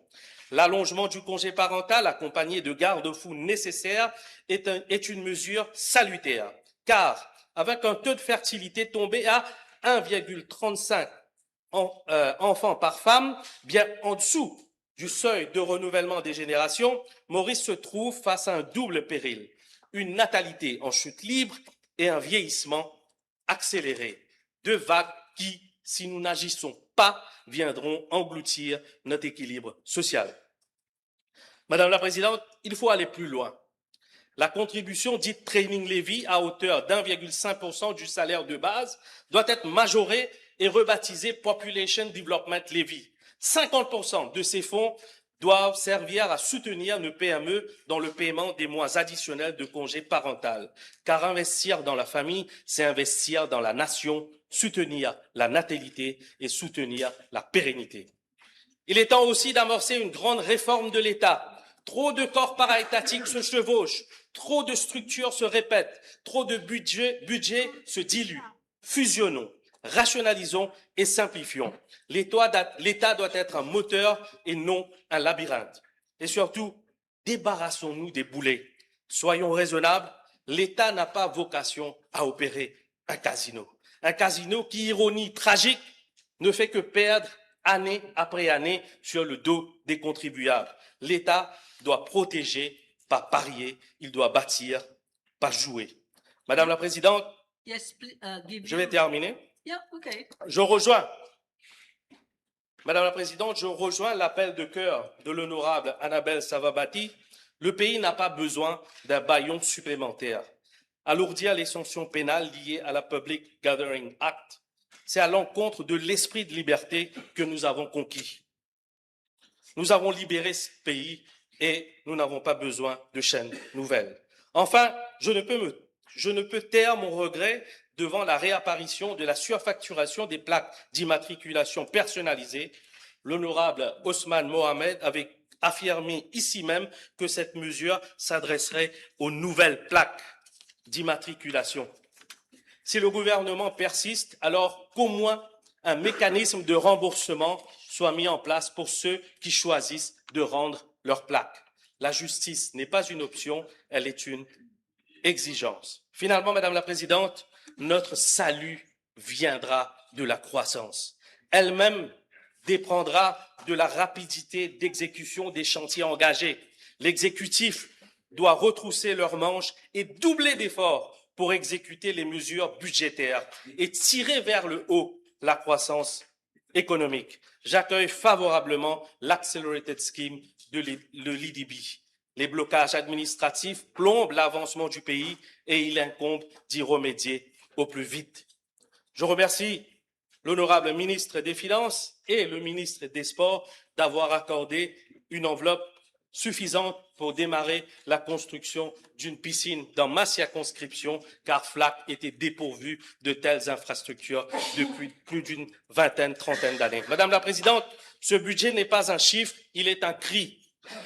L'allongement du congé parental accompagné de garde-fous nécessaires est un, est une mesure salutaire, car avec un taux de fertilité tombé à un virgule trente-cinq en-, euh, enfants par femme, bien en dessous du seuil de renouvellement des générations, Maurice se trouve face à un double péril, une natalité en chute libre et un vieillissement accéléré. Deux vagues qui, si nous n'agissons pas, viendront engloutir notre équilibre social. Madame la Présidente, il faut aller plus loin. La contribution dite training levy à hauteur d'un virgule cinq pour cent du salaire de base doit être majorée et rebaptisée Population Development Levy. Cinquante pour cent de ces fonds doivent servir à soutenir nos P M E dans le paiement des mois additionnels de congé parental. Car investir dans la famille, c'est investir dans la nation, soutenir la natalité et soutenir la pérennité. Il est temps aussi d'amorcer une grande réforme de l'État. Trop de corps paraétatiques se chevauchent, trop de structures se répètent, trop de budgets, budgets se diluent. Fusionnons, rationalisons et simplifions. L'État da-, l'État doit être un moteur et non un labyrinthe. Et surtout, débarrassons-nous des boulets. Soyons raisonnables, l'État n'a pas vocation à opérer un casino. Un casino qui, ironie tragique, ne fait que perdre année après année sur le dos des contribuables. L'État doit protéger, pas parier, il doit bâtir, pas jouer. Madame la Présidente, Yes, pl-, uh, give je vais you terminer. Yeah, okay. Je rejoins, Madame la Présidente, je rejoins l'appel de cœur de l'honorable Annabelle Savabati. Le pays n'a pas besoin d'un baillon supplémentaire. Alourdir les sanctions pénales liées à la Public Gathering Act, c'est à l'encontre de l'esprit de liberté que nous avons conquis. Nous avons libéré ce pays et nous n'avons pas besoin de chaînes nouvelles. Enfin, je ne peux me, je ne peux taire mon regret devant la réapparition de la surfacturation des plaques d'immatriculation personnalisée. L'honorable Osman Mohamed avait affirmé ici même que cette mesure s'adresserait aux nouvelles plaques d'immatriculation. Si le gouvernement persiste, alors qu'au moins un mécanisme de remboursement soit mis en place pour ceux qui choisissent de rendre leur plaque. La justice n'est pas une option, elle est une exigence. Finalement, Madame la Présidente, notre salut viendra de la croissance. Elle-même dépendra de la rapidité d'exécution des chantiers engagés. L'exécutif doit retrousser leurs manches et doubler d'efforts pour exécuter les mesures budgétaires et tirer vers le haut la croissance économique. J'accueille favorablement l'Accelerated Scheme de l'I-, de l'I D B. Les blocages administratifs plombent l'avancement du pays et il incombe d'y remédier au plus vite. Je remercie l'honorable ministre des Finances et le ministre des Sports d'avoir accordé une enveloppe suffisante pour démarrer la construction d'une piscine dans ma circonscription, car Flacq était dépourvu de telles infrastructures depuis plus d'une vingtaine, trentaine d'années. Madame la Présidente, ce budget n'est pas un chiffre, il est un cri,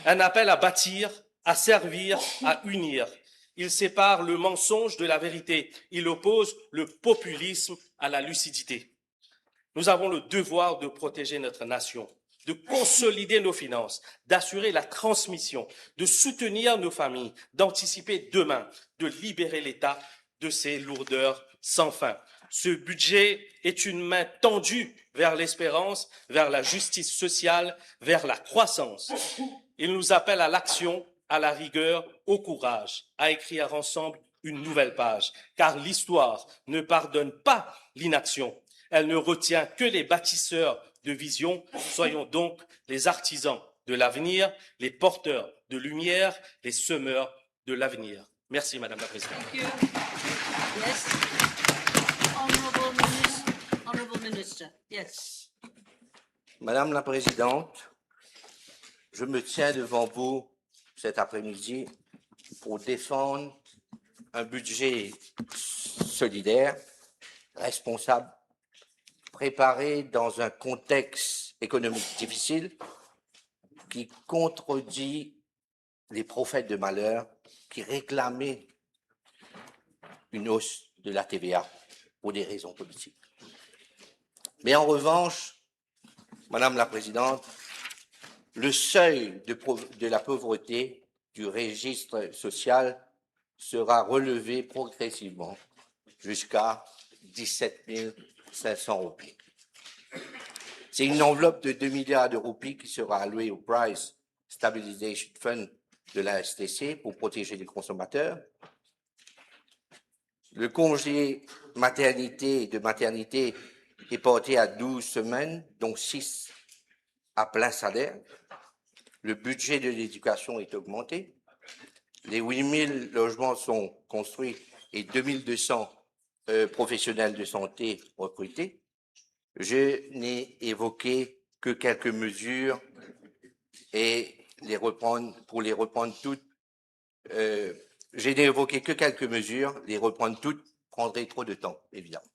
un appel à bâtir, à servir, à unir. Il sépare le mensonge de la vérité. Il oppose le populisme à la lucidité. Nous avons le devoir de protéger notre nation, de consolider nos finances, d'assurer la transmission, de soutenir nos familles, d'anticiper demain, de libérer l'État de ses lourdeurs sans fin. Ce budget est une main tendue vers l'espérance, vers la justice sociale, vers la croissance. Il nous appelle à l'action, à la rigueur, au courage, à écrire ensemble une nouvelle page, car l'histoire ne pardonne pas l'inaction. Elle ne retient que les bâtisseurs de vision. Soyons donc les artisans de l'avenir, les porteurs de lumière, les semeurs de l'avenir. Merci, Madame la Présidente. Thank you. Yes. Honorable Minister. Honorable Minister. Yes. Madame la Présidente, je me tiens devant vous cet après-midi pour défendre un budget solidaire, responsable, préparé dans un contexte économique difficile qui contredit les prophètes de malheur qui réclamaient une hausse de la T V A pour des raisons politiques. Mais en revanche, Madame la Présidente, le seuil de pau-, de la pauvreté du registre social sera relevé progressivement jusqu'à dix-sept mille cinq cents roupies. C'est une enveloppe de deux milliards de roupies qui sera allouée au Price Stabilization Fund de la S T C pour protéger les consommateurs. Le congé maternité, de maternité est porté à douze semaines, dont six à plein salaire. Le budget de l'éducation est augmenté. Les huit mille logements sont construits et deux mille deux cents, euh, professionnels de santé recrutés. Je n'ai évoqué que quelques mesures et les reprendre, pour les reprendre toutes, euh, je n'ai évoqué que quelques mesures, les reprendre toutes prendrait trop de temps, évidemment.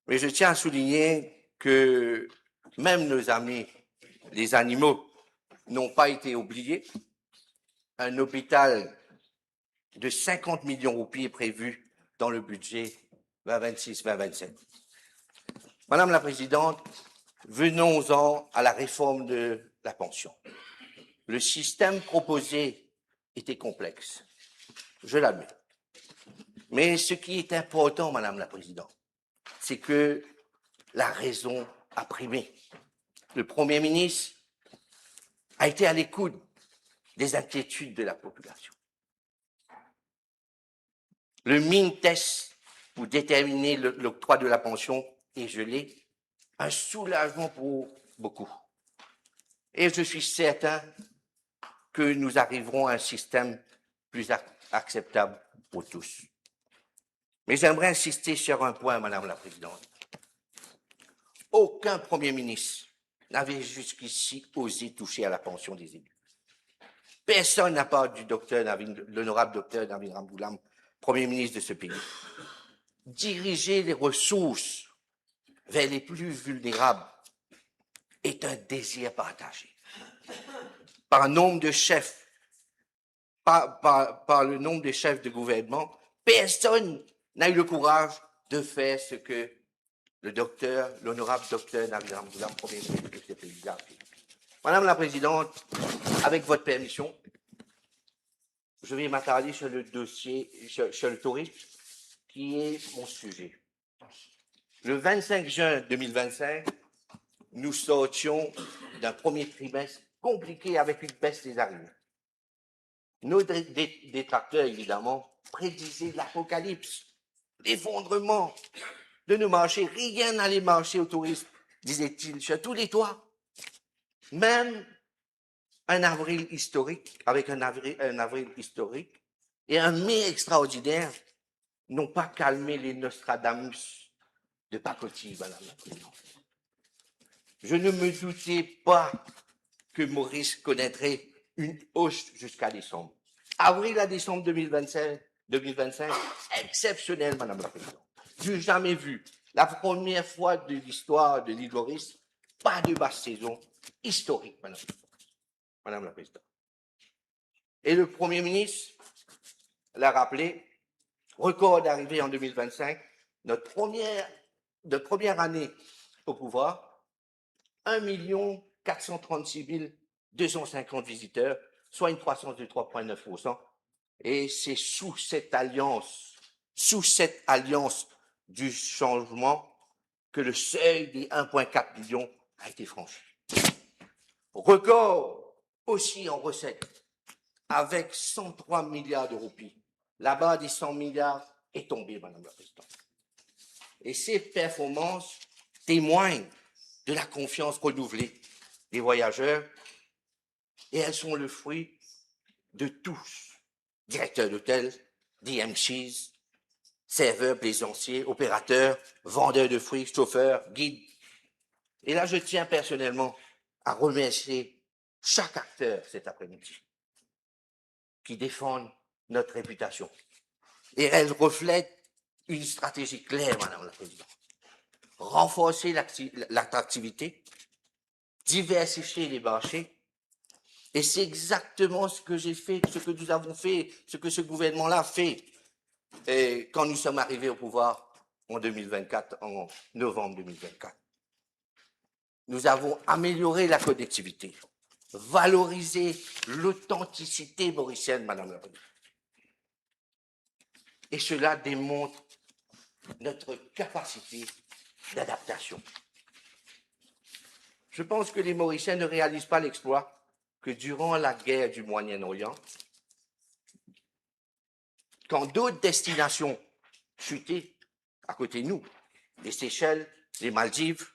Mais je tiens à souligner que même nos amis, les animaux, n'ont pas été oubliés. Un hôpital de cinquante millions de roupies est prévu dans le budget vingt vingt-six, vingt vingt-sept. Madame la Présidente, venons-en à la réforme de la pension. Le système proposé était complexe, je l'admets. Mais ce qui est important, Madame la Présidente, c'est que la raison a primé. Le Premier ministre a été à l'écoute des inquiétudes de la population. Le min test pour déterminer le, l'octroi de la pension est gelé, un soulagement pour beaucoup. Et je suis certain que nous arriverons à un système plus ac-, acceptable pour tous. Mais j'aimerais insister sur un point, Madame la Présidente. Aucun Premier ministre n'avait jusqu'ici osé toucher à la pension des élus. Personne, à part du docteur Navin, l'honorable docteur Navin Ramgoolam, Premier ministre de ce pays. Diriger les ressources vers les plus vulnérables est un désir partagé. Par nombre de chefs, par, par, par le nombre de chefs de gouvernement, personne n'a eu le courage de faire ce que le docteur, l'honorable docteur Navin Ramgoolam, Premier ministre de ce pays, a fait. Madame la Présidente, avec votre permission, je vais m'attarder sur le dossier, sur, sur le tourisme, qui est mon sujet. Le vingt-cinq juin deux mille vingt-cinq, nous sortions d'un premier trimestre compliqué avec une baisse des arrivées. Nos dé-, dé-, détracteurs, évidemment, prédisaient l'apocalypse, l'effondrement de nos marchés. Rien n'allait marcher au tourisme, disaient-ils, sur tous les toits. Même un avril historique, avec un avril, un avril historique et un mai extraordinaire, n'ont pas calmé les Nostradamus de pacotille, Madame la Présidente. Je ne me doutais pas que Maurice connaîtrait une hausse jusqu'à décembre. Avril à décembre deux mille vingt-cinq, deux mille vingt-cinq, exceptionnel, Madame la Présidente. Du jamais vu. La première fois de l'histoire de l'île Maurice, pas de basse saison historique, Madame, Madame la Présidente. Et le Premier ministre l'a rappelé, record d'arrivées en deux mille vingt-cinq, notre première, notre première année au pouvoir, un million quatre cent trente-six mille deux cent cinquante visiteurs, soit une croissance de trois point neuf pour cent. Et c'est sous cette alliance, sous cette alliance du changement que le seuil des un point quatre million a été franchi. Record aussi en recettes, avec cent trois milliards de roupies. La barre des cent milliards est tombée, Madame la Présidente. Et ces performances témoignent de la confiance renouvelée des voyageurs et elles sont le fruit de tous. Directeurs d'hôtel, D M Cs, serveurs, plaisanciers, opérateurs, vendeurs de fruits, chauffeurs, guides. Et là, je tiens personnellement à remercier chaque acteur cet après-midi qui défendent notre réputation. Et elles reflètent une stratégie claire, Madame la Présidente. Renforcer l'acti-, l'attractivité, diversifier les marchés. Et c'est exactement ce que j'ai fait, ce que nous avons fait, ce que ce gouvernement-là a fait, et quand nous sommes arrivés au pouvoir en deux mille vingt-quatre, en novembre deux mille vingt-quatre. Nous avons amélioré la connectivité, valorisé l'authenticité mauricienne, Madame la Présidente. Et cela démontre notre capacité d'adaptation. Je pense que les Mauriciens ne réalisent pas l'exploit que durant la guerre du Moyen-Orient, quand d'autres destinations chutaient à côté de nous, les Seychelles, les Maldives,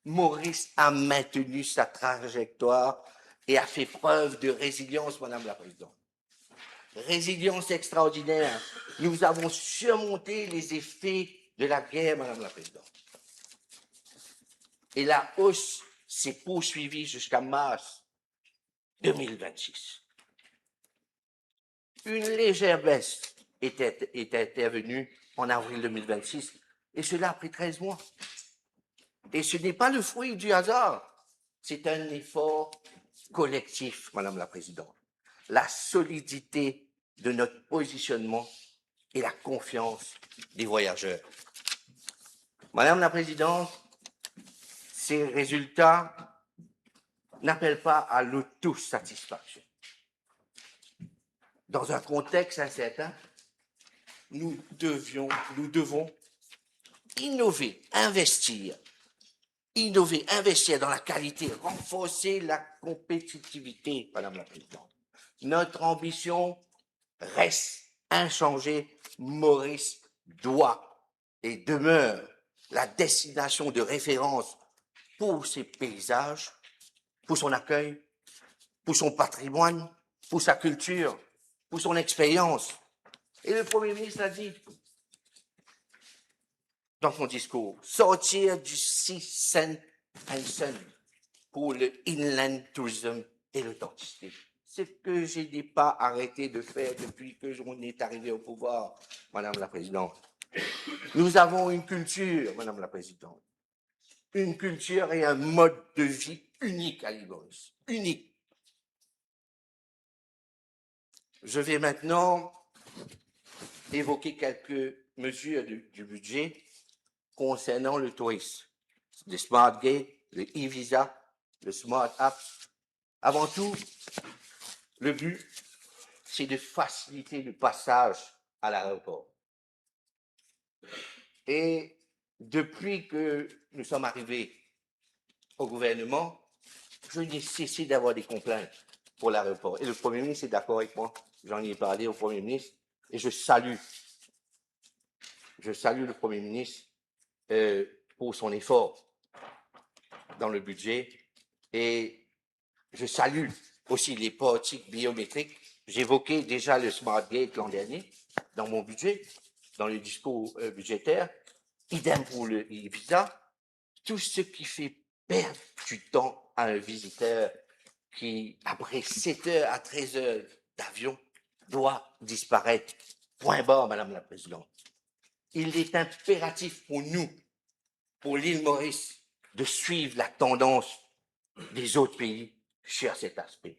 Maurice a maintenu sa trajectoire et a fait preuve de résilience, Madame la Présidente. Résilience extraordinaire. Nous avons surmonté les effets de la guerre, Madame la Présidente. Et la hausse s'est poursuivie jusqu'à mars deux mille vingt-six. Une légère baisse est, est intervenue en avril deux mille vingt-six, et cela après treize mois. Et ce n'est pas le fruit du hasard, c'est un effort collectif, Madame la Présidente. La solidité de notre positionnement et la confiance des voyageurs. Madame la Présidente, ces résultats n'appellent pas à l'autosatisfaction. Dans un contexte incertain, nous devions, nous devons innover, investir, innover, investir dans la qualité, renforcer la compétitivité, Madame la Présidente. Notre ambition reste inchangée. Maurice doit et demeure la destination de référence pour ses paysages, pour son accueil, pour son patrimoine, pour sa culture, pour son expérience. Et le Premier ministre l'a dit dans son discours, sortir du sea, sand and sun pour le inland tourism et l'authenticité. Ce que je n'ai pas arrêté de faire depuis que on est arrivé au pouvoir, Madame la Présidente. Nous avons une culture, Madame la Présidente, une culture et un mode de vie unique à l'île Maurice, unique. Je vais maintenant évoquer quelques mesures du, du budget concernant le tourisme. Le Smart Gate, le e-visa, le Smart Apps. Avant tout, le but, c'est de faciliter le passage à l'aéroport. Et depuis que nous sommes arrivés au gouvernement, je n'ai cessé d'avoir des complaintes pour l'aéroport. Et le Premier ministre est d'accord avec moi. J'en ai parlé au Premier ministre et je salue, je salue le Premier ministre, euh, pour son effort dans le budget. Et je salue aussi les portiques biométriques. J'évoquais déjà le Smart Gate l'an dernier dans mon budget, dans le discours, euh, budgétaire. Idem pour le e-visa. Tout ce qui fait perdre du temps à un visiteur qui, après sept heures à treize heures d'avion, doit disparaître. Point barre, Madame la Présidente. Il est impératif pour nous, pour l'île Maurice, de suivre la tendance des autres pays sur cet aspect.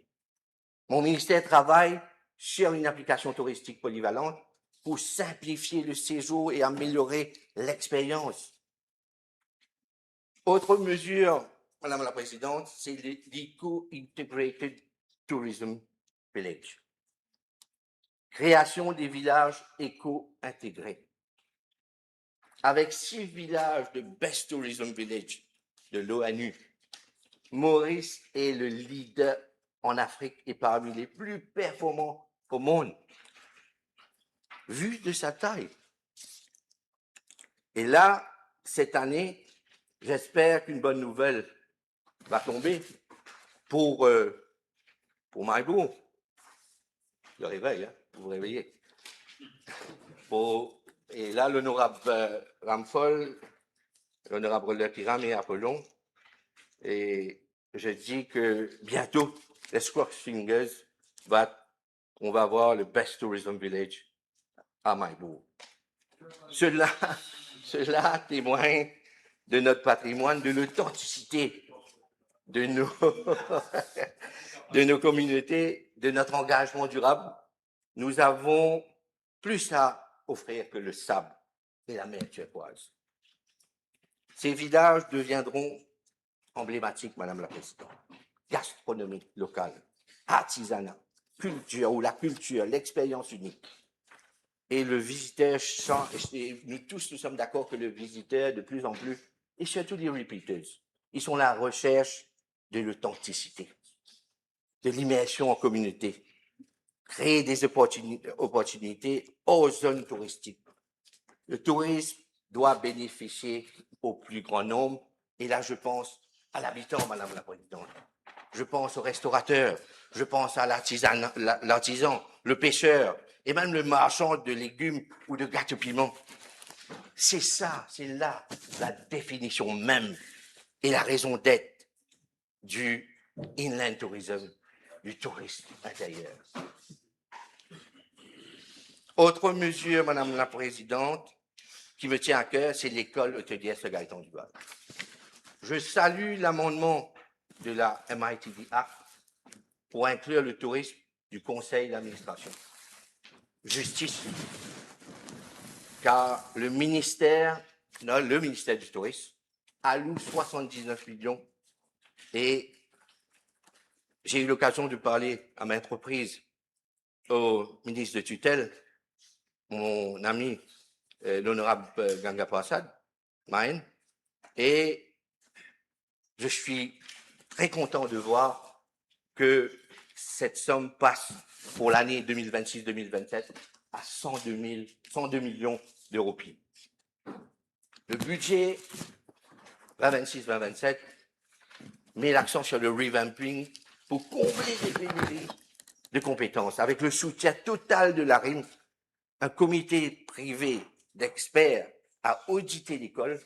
Mon ministère travaille sur une application touristique polyvalente pour simplifier le séjour et améliorer l'expérience. Autre mesure, Madame la Présidente, c'est le, l'Eco Integrated Tourism Village. Création des villages éco-intégrés. Avec six villages de Best Tourism Village de l'ONU, Maurice est le leader en Afrique et parmi les plus performants au monde, vu de sa taille. Et là, cette année, j'espère qu'une bonne nouvelle va tomber pour, euh, pour Mahe-Bourg. Je réveille, hein, vous vous réveillez. Pour, et là, l'honorable, euh, Ramphol, l'honorable Leckiram et Apollon, et je dis que bientôt, let's cross fingers, va, on va avoir le Best Tourism Village à Mahe-Bourg. Cela, cela témoigne de notre patrimoine, de l'authenticité de nos, de nos communautés, de notre engagement durable. Nous avons plus à offrir que le sable et la mer turquoise. Ces villages deviendront emblématiques, Madame la Présidente. Gastronomie locale, artisanat, culture ou la culture, l'expérience unique. Et le visiteur, et nous tous, nous sommes d'accord que le visiteur, de plus en plus, et surtout les repeaters, ils sont à la recherche de l'authenticité, de l'immersion en communauté, créer des opportuni- opportunités hors zone touristique. Le tourisme doit bénéficier au plus grand nombre. Et là, je pense à l'habitant, Madame la Présidente. Je pense au restaurateur, je pense à l'artisan, la- l'artisan, le pêcheur et même le marchand de légumes ou de gâteaux piments. C'est ça, c'est là la définition même et la raison d'être du inland tourism, du tourisme intérieur. Autre mesure, Madame la Présidente, qui me tient à cœur, c'est l'école hôtelière Sir Gaëtan Duval. Je salue l'amendement de la M I T D Act pour inclure le tourisme du conseil d'administration. Justice. Car le ministère, non, le ministère du Tourisme alloue soixante-dix-neuf millions et j'ai eu l'occasion de parler à maintes reprises au ministre de tutelle, mon ami, euh, l'honorable, euh, Ganga Prasad, Mahen, et je suis très content de voir que cette somme passe pour l'année deux mille vingt-six deux mille vingt-sept à cent deux mille, cent deux millions de roupies. Le budget vingt vingt-six vingt vingt-sept met l'accent sur le revamping pour combler les pénuries de compétences, avec le soutien total de l'ARIM. Un comité privé d'experts a audité l'école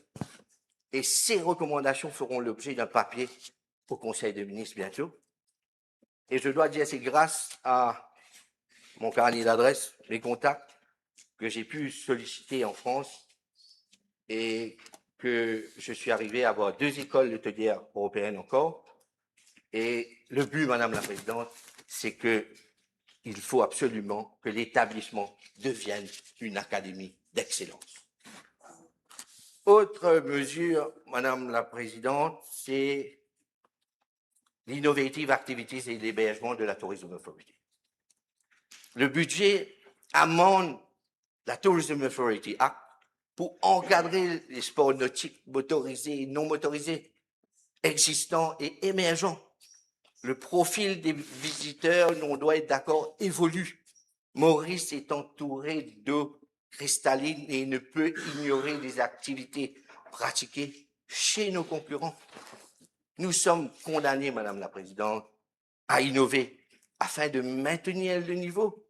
et ses recommandations feront l'objet d'un papier au Conseil des ministres bientôt. Et je dois dire, c'est grâce à mon carnet d'adresses, mes contacts, que j'ai pu solliciter en France et que je suis arrivé à avoir deux écoles hôtelières européennes encore. Et le but, Madame la Présidente, c'est que il faut absolument que l'établissement devienne une académie d'excellence. Autre mesure, Madame la Présidente, c'est l'Innovative Activities et l'hébergement de la Tourism Authority. Le budget amende la Tourism Authority Act pour encadrer les sports nautiques motorisés et non motorisés existants et émergents. Le profil des visiteurs, on doit être d'accord, évolue. Maurice est entouré d'eau cristalline et ne peut ignorer les activités pratiquées chez nos concurrents. Nous sommes condamnés, Madame la Présidente, à innover afin de maintenir le niveau.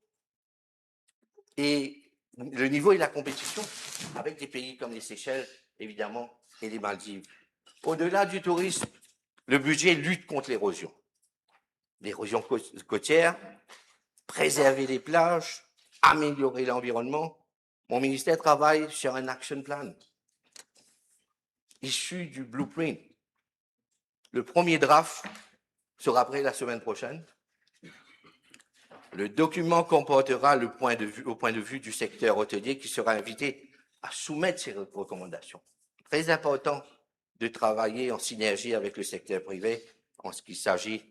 Et le niveau et la compétition avec des pays comme les Seychelles, évidemment, et les Maldives. Au-delà du tourisme, le budget lutte contre l'érosion. L'érosion cô- côtière, préserver les plages, améliorer l'environnement. Mon ministère travaille sur un action plan issu du blueprint. Le premier draft sera prêt la semaine prochaine. Le document comportera le point de vue, au point de vue du secteur hôtelier qui sera invité à soumettre ses re- recommandations. Très important de travailler en synergie avec le secteur privé en ce qu'il s'agit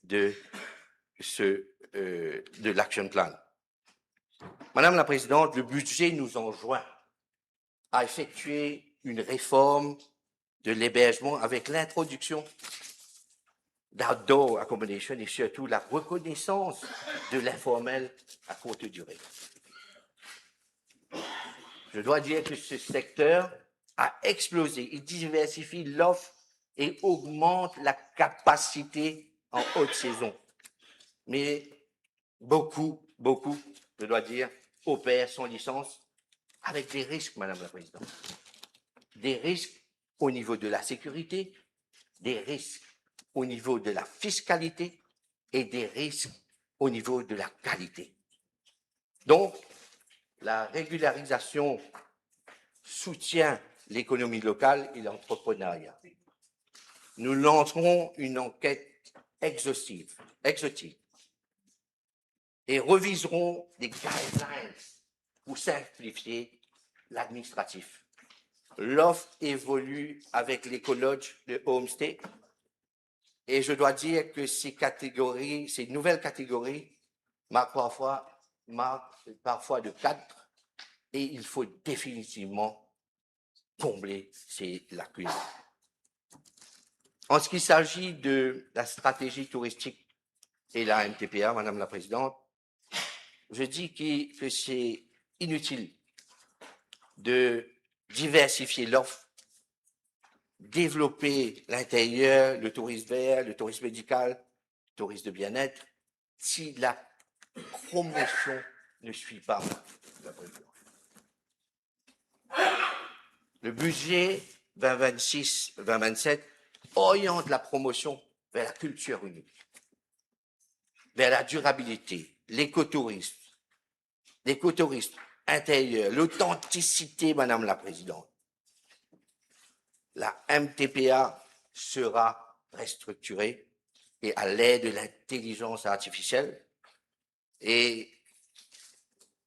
de ce, euh, de l'action plan. Madame la Présidente, le budget nous enjoint à effectuer une réforme de l'hébergement avec l'introduction d'outdoor accommodation et surtout la reconnaissance de l'informel à courte durée. Je dois dire que ce secteur a explosé. Il diversifie l'offre et augmente la capacité en haute saison. Mais beaucoup, beaucoup, je dois dire, opèrent sans licence avec des risques, Madame la Présidente. Des risques au niveau de la sécurité, des risques au niveau de la fiscalité et des risques au niveau de la qualité. Donc, la régularisation soutient l'économie locale et l'entrepreneuriat. Nous lancerons une enquête exhaustive, exhaustive et reviserons les guidelines pour simplifier l'administratif. L'offre évolue avec l'écolodge, le homestay, et je dois dire que ces catégories, ces nouvelles catégories, marquent parfois, marquent parfois de quatre et il faut définitivement combler ces lacunes. En ce qui s'agit de la stratégie touristique et la M T P A, Madame la Présidente, je dis qui, que c'est inutile de diversifier l'offre, développer l'intérieur, le tourisme vert, le tourisme médical, le tourisme de bien-être, si la promotion ne suit pas. Le budget vingt vingt-six, vingt vingt-sept oriente la promotion vers la culture unique, vers la durabilité, l'écotourisme, l'écotourisme intérieur, l'authenticité, Madame la Présidente. La M T P A sera restructurée et à l'ère de l'intelligence artificielle, et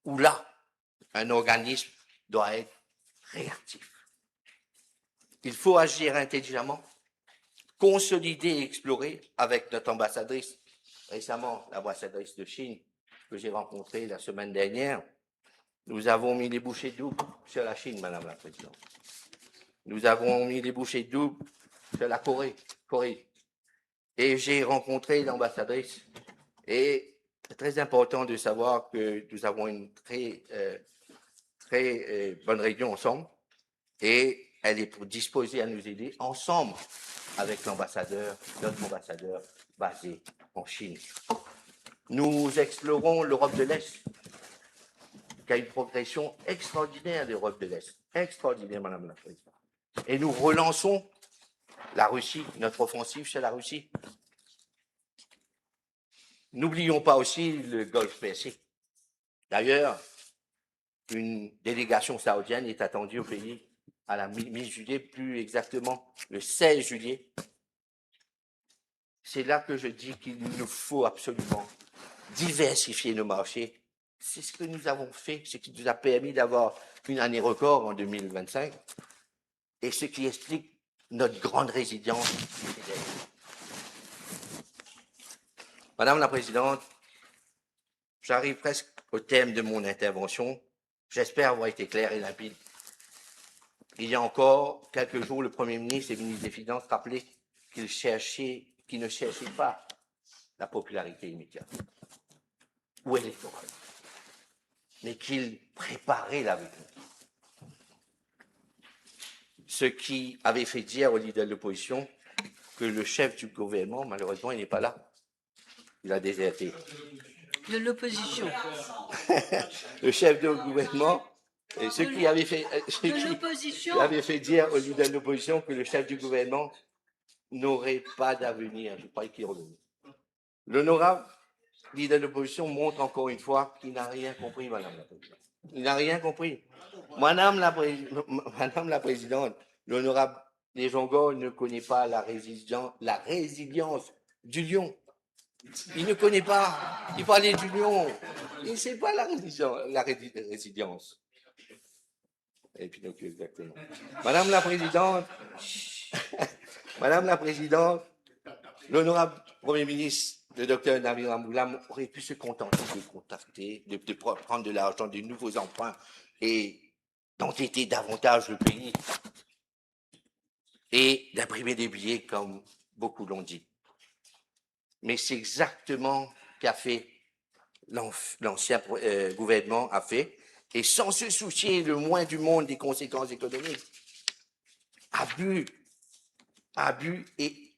où là, un organisme doit être réactif. Il faut agir intelligemment, consolider et explorer avec notre ambassadrice. Récemment, l'ambassadrice de Chine que j'ai rencontrée la semaine dernière, nous avons mis les bouchées doubles sur la Chine, Madame la Présidente. Nous avons mis les bouchées doubles sur la Corée, Corée. Et j'ai rencontré l'ambassadrice. Et c'est très important de savoir que nous avons une très, euh, très, euh, bonne réunion ensemble. Et elle est disposée à nous aider ensemble avec l'ambassadeur, notre ambassadeur basé en Chine. Nous explorons l'Europe de l'Est, qui a une progression extraordinaire, l'Europe de l'Est. Extraordinaire, Madame la Présidente. Et nous relançons la Russie, notre offensive sur la Russie. N'oublions pas aussi le Golfe Persique. D'ailleurs, une délégation saoudienne est attendue au pays à la mi-, mi-juillet, plus exactement le seize juillet. C'est là que je dis qu'il nous faut absolument diversifier nos marchés. C'est ce que nous avons fait, ce qui nous a permis d'avoir une année record en deux mille vingt-cinq, et ce qui explique notre grande résilience. Madame la Présidente, j'arrive presque au terme de mon intervention. J'espère avoir été clair et limpide. Il y a encore quelques jours, le Premier ministre et le ministre des Finances rappelaient qu'il cherchait, qu'il ne cherchait pas la popularité immédiate ou électorale, mais qu'il préparait l'avenir. Ce qui avait fait dire au leader de l'opposition que le chef du gouvernement, malheureusement, il n'est pas là. Il a déserté. De l'opposition. Le chef du gouvernement, et ce qui avait fait, euh, ce qui avait fait dire au leader de l'opposition que le chef du gouvernement n'aurait pas d'avenir. Je crois qu'il est revenu. L'honorable leader de l'opposition montre encore une fois qu'il n'a rien compris, Madame la Présidente. Il n'a rien compris. Madame la Pré-, Madame la Présidente, l'honorable Lejongo ne connaît pas la résilience, la résilience du lion. Il ne connaît pas. Il parlait du lion. Il ne sait pas la résilience, la rési-, résilience. Et Pinocchio, exactement. Madame la Présidente, Madame la Présidente, l'honorable Premier ministre, le docteur Navin Ramgoolam, aurait pu se contenter de contacter, de, de pre-, prendre de l'argent, de nouveaux emprunts et d'endetter davantage le pays et d'imprimer des billets comme beaucoup l'ont dit. Mais c'est exactement ce qu'a fait l'an-, l'ancien, euh, gouvernement a fait, et sans se soucier le moins du monde des conséquences économiques. Abus, abus et,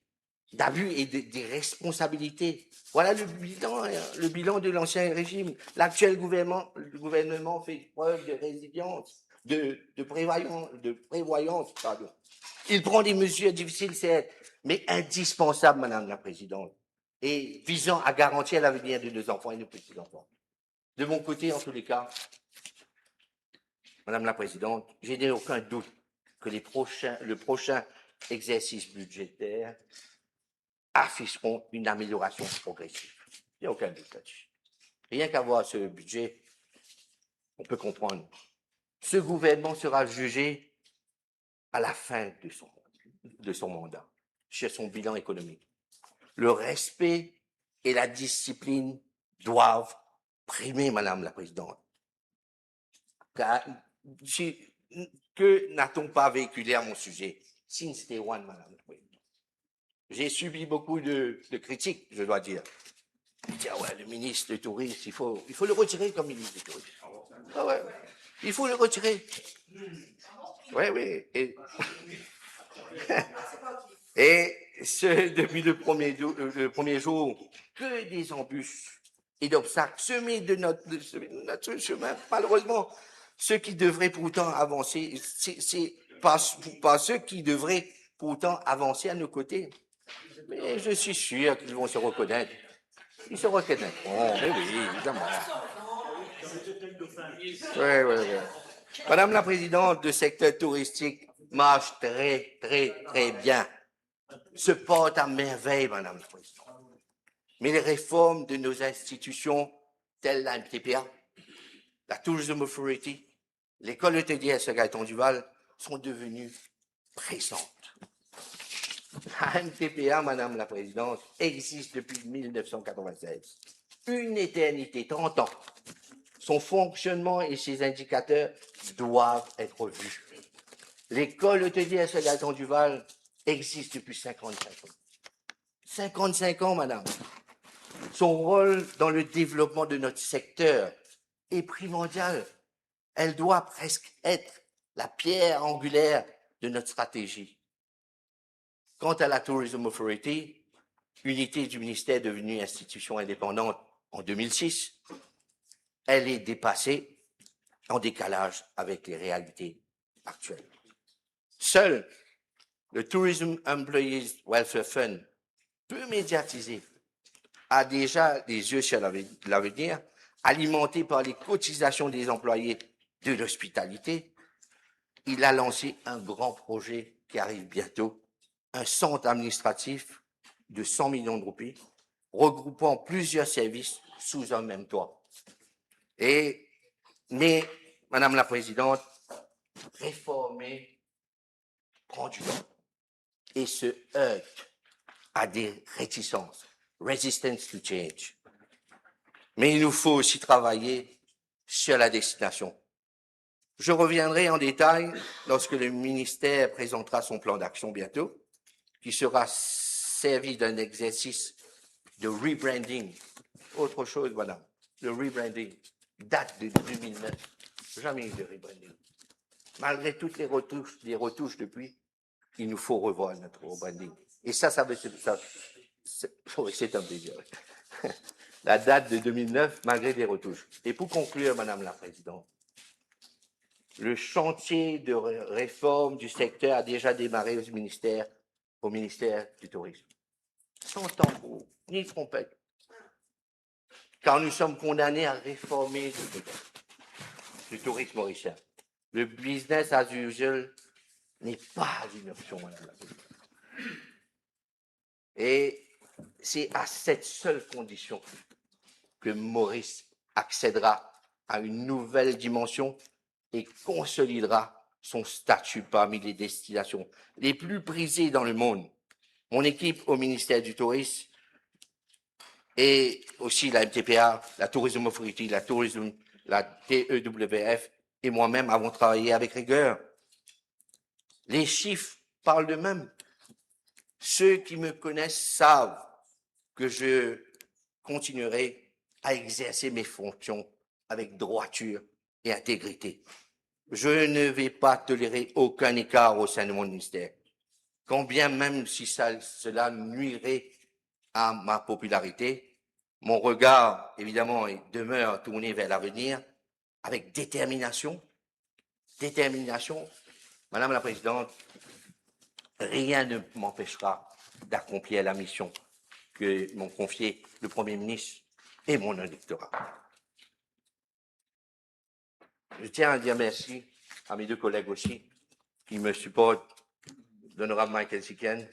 d'abus et de, des responsabilités. Voilà le bilan, hein, le bilan de l'ancien régime. L'actuel gouvernement, le gouvernement fait preuve de résilience, de, de prévoyance, de prévoyance, pardon. Il prend des mesures difficiles, certes, mais indispensables, Madame la Présidente, et visant à garantir l'avenir de nos enfants et nos petits-enfants. De mon côté, en tous les cas, Madame la Présidente, je n'ai aucun doute que les prochains, le prochain exercice budgétaire afficheront une amélioration progressive. Il n'y a aucun doute là-dessus. Rien qu'à voir ce budget, on peut comprendre. Ce gouvernement sera jugé à la fin de son, de son mandat, sur son bilan économique. Le respect et la discipline doivent primer, Madame la Présidente. Car, si, que n'a-t-on pas véhiculé à mon sujet? Since day one, Madame la Présidente. J'ai subi beaucoup de, de critiques, je dois dire. On dit, ah ouais, le ministre du Tourisme, il faut, il faut le retirer comme ministre du Tourisme. Ah ouais, il faut le retirer. Oui, oui. Et, et ce, depuis le premier, dou- le premier jour, que des embûches et d'obstacles semés de notre, de, de notre chemin. Malheureusement, ceux qui devraient pourtant avancer, c'est c'est par, par ceux qui devraient pourtant avancer à nos côtés. Mais je suis sûr qu'ils vont se reconnaître. Ils se reconnaîtront, mais oui, évidemment. Oui, oui, oui. Madame la Présidente, le secteur touristique marche très, très, très bien. Se porte à merveille, Madame la Présidente. Mais les réformes de nos institutions, telles la M T P A, la Tourism Authority, l'école hôtelière Sir Gaëtan Duval, sont devenues pressantes. La M T P A, Madame la Présidente, existe depuis mille neuf cent quatre-vingt-seize. Une éternité, trente ans. Son fonctionnement et ses indicateurs doivent être revus. L'école hôtelière Sir Gaëtan Duval existe depuis cinquante-cinq ans. Cinquante-cinq ans, Madame. Son rôle dans le développement de notre secteur est primordial. Elle doit presque être la pierre angulaire de notre stratégie. Quant à la Tourism Authority, unité du ministère devenue institution indépendante en deux mille six, elle est dépassée, en décalage avec les réalités actuelles. Seul le Tourism Employees Welfare Fund, peu médiatisé, a déjà les yeux sur l'avenir, alimenté par les cotisations des employés de l'hospitalité. Il a lancé un grand projet qui arrive bientôt, un centre administratif de cent millions de roupies, regroupant plusieurs services sous un même toit. Et, mais, Madame la Présidente, réformer prend du temps et se heurte à des réticences, resistance to change. Mais il nous faut aussi travailler sur la destination. Je reviendrai en détail lorsque le ministère présentera son plan d'action bientôt, qui sera servi d'un exercice de rebranding. Autre chose, voilà, le rebranding date de deux mille neuf. Jamais eu de rebranding. Malgré toutes les retouches, les retouches depuis, il nous faut revoir notre rebranding. Et ça, ça veut ça, c'est oui, c'est un plaisir. La date de deux mille neuf, malgré des retouches. Et pour conclure, Madame la Présidente, le chantier de ré- réforme du secteur a déjà démarré au ministère, au ministère du Tourisme. Sans tambour ni trompette, car nous sommes condamnés à réformer le secteur du tourisme mauricien. Le business as usual n'est pas une option, Madame la Présidente. Et c'est à cette seule condition que Maurice accédera à une nouvelle dimension et consolidera son statut parmi les destinations les plus prisées dans le monde. Mon équipe au ministère du Tourisme et aussi la M T P A, la Tourism Authority, la Tourism, la T E W F et moi-même avons travaillé avec rigueur. Les chiffres parlent d'eux-mêmes. Ceux qui me connaissent savent que je continuerai à exercer mes fonctions avec droiture et intégrité. Je ne vais pas tolérer aucun écart au sein de mon ministère, quand bien même si ça, cela nuirait à ma popularité. Mon regard, évidemment, demeure tourné vers l'avenir avec détermination. Détermination, Madame la Présidente, rien ne m'empêchera d'accomplir la mission que m'ont confiée le Premier ministre et mon électorat. Je tiens à dire merci à mes deux collègues aussi qui me supportent, l'honorable Michaël Siquenne,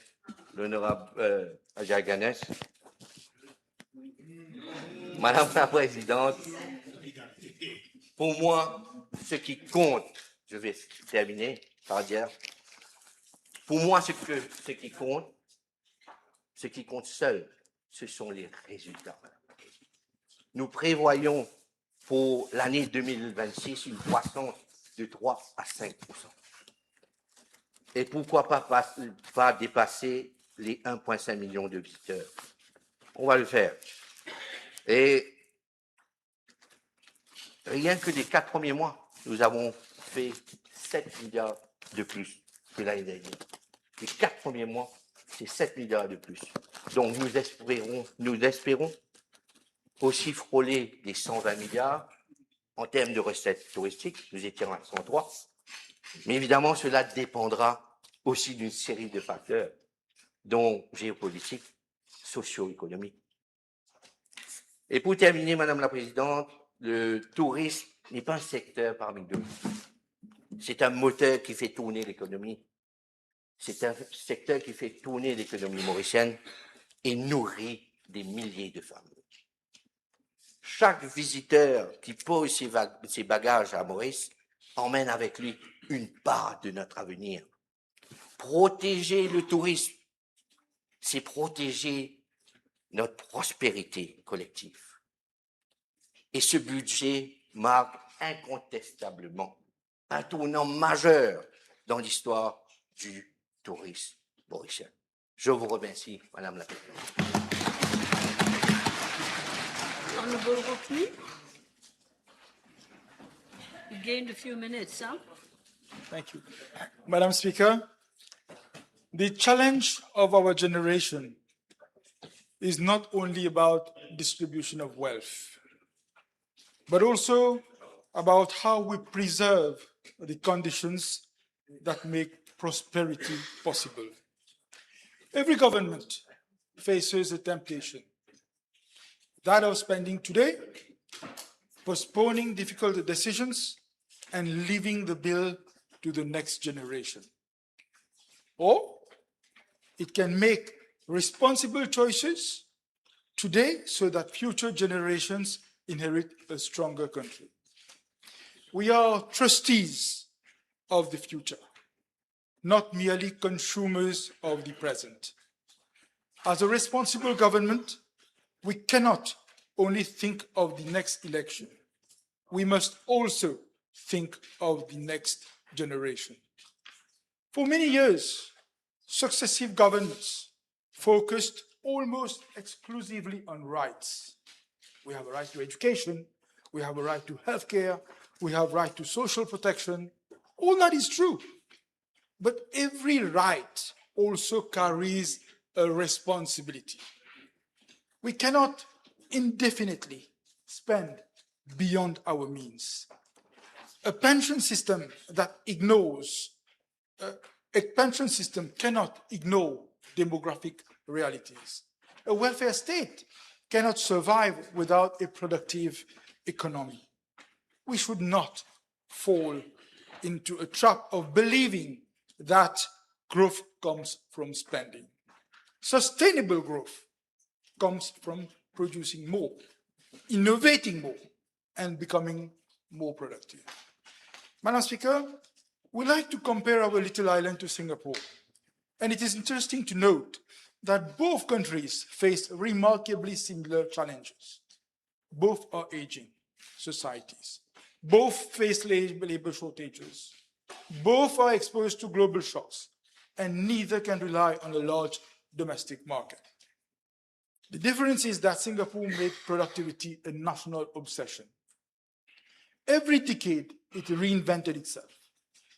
l'honorable euh, Ajay Ganès. Madame la Présidente, pour moi, ce qui compte, je vais terminer par dire, pour moi, ce, que, ce qui compte, ce qui compte seul, ce sont les résultats. Nous prévoyons pour l'année deux mille vingt-six une croissance de trois à cinq pour cent. Et pourquoi pas, pas, pas dépasser les un point cinq million de visiteurs ? On va le faire. Et rien que les quatre premiers mois, nous avons fait sept milliards de plus que l'année dernière. Les quatre premiers mois, c'est sept milliards de plus. Donc nous espérons, nous espérons aussi frôler les cent vingt milliards en termes de recettes touristiques. Nous étions à cent trois. Mais évidemment, cela dépendra aussi d'une série de facteurs, dont géopolitique, socio-économique. Et pour terminer, Madame la Présidente, le tourisme n'est pas un secteur parmi d'autres. C'est un moteur qui fait tourner l'économie. C'est un secteur qui fait tourner l'économie mauricienne et nourrit des milliers de familles. Chaque visiteur qui pose ses va-, ses bagages à Maurice emmène avec lui une part de notre avenir. Protéger le tourisme, c'est protéger notre prospérité collective. Et ce budget marque incontestablement un tournant majeur dans l'histoire du tourisme mauricien. Je vous remercie, Madame la Présidente. Honorable Rockne, you gained a few minutes, huh? Thank you. Madam Speaker, the challenge of our generation is not only about distribution of wealth, but also about how we preserve the conditions that make prosperity possible. Every government faces a temptation, that of spending today, postponing difficult decisions, and leaving the bill to the next generation. Or, it can make responsible choices today so that future generations inherit a stronger country. We are trustees of the future, not merely consumers of the present. As a responsible government, we cannot only think of the next election. We must also think of the next generation. For many years, successive governments focused almost exclusively on rights. We have a right to education, we have a right to healthcare, we have right to social protection. All that is true. But every right also carries a responsibility. We cannot indefinitely spend beyond our means. A pension system that ignores, uh, a pension system cannot ignore demographic realities. A welfare state cannot survive without a productive economy. We should not fall into a trap of believing that growth comes from spending. Sustainable growth comes from producing more, innovating more, and becoming more productive. Madam Speaker, we like to compare our little island to Singapore. And it is interesting to note that both countries face remarkably similar challenges. Both are aging societies. Both face la-, labor shortages. Both are exposed to global shocks. And neither can rely on a large domestic market. The difference is that Singapore made productivity a national obsession. Every decade, it reinvented itself.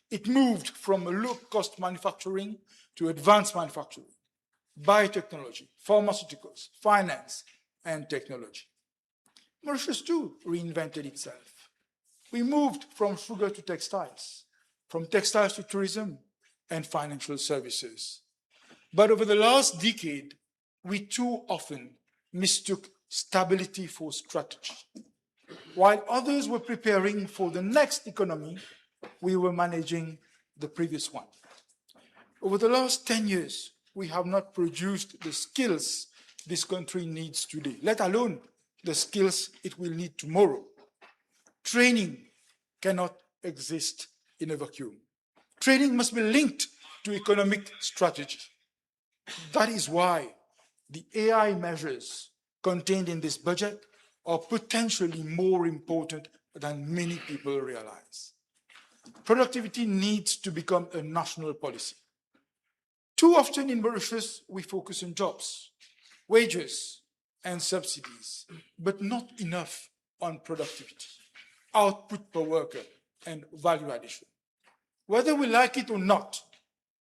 It moved from low-cost manufacturing to advanced manufacturing, biotechnology, pharmaceuticals, finance, and technology. Mauritius too reinvented itself. We moved from sugar to textiles, from textiles to tourism, and financial services. But over the last decade, we too often mistook stability for strategy. While others were preparing for the next economy, we were managing the previous one. Over the last ten years, we have not produced the skills this country needs today, let alone the skills it will need tomorrow. Training cannot exist in a vacuum. Training must be linked to economic strategy. That is why the A I measures contained in this budget are potentially more important than many people realize. Productivity needs to become a national policy. Too often in Mauritius, we focus on jobs, wages, and subsidies, but not enough on productivity, output per worker, and value addition. Whether we like it or not,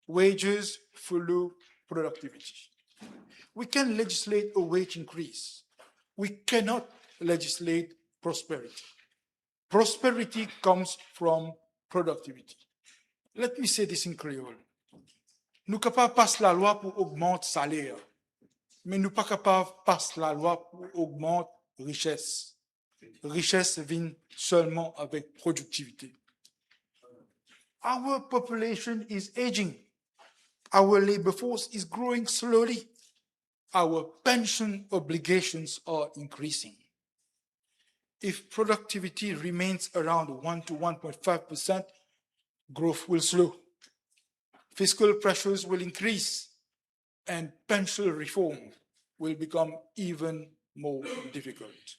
wages follow productivity. We can legislate a wage increase. We cannot legislate prosperity. Prosperity comes from productivity. Let me say this in Creole. Nou kapav pas lalwa pou ogmant saler, me nou pa kapav pas lalwa pou ogmant rises. Rises vinn selman avek prodiktivite. Our population is aging. Our labor force is growing slowly. Our pension obligations are increasing. If productivity remains around one to one point five percent, growth will slow. Fiscal pressures will increase, and pension reform will become even more difficult.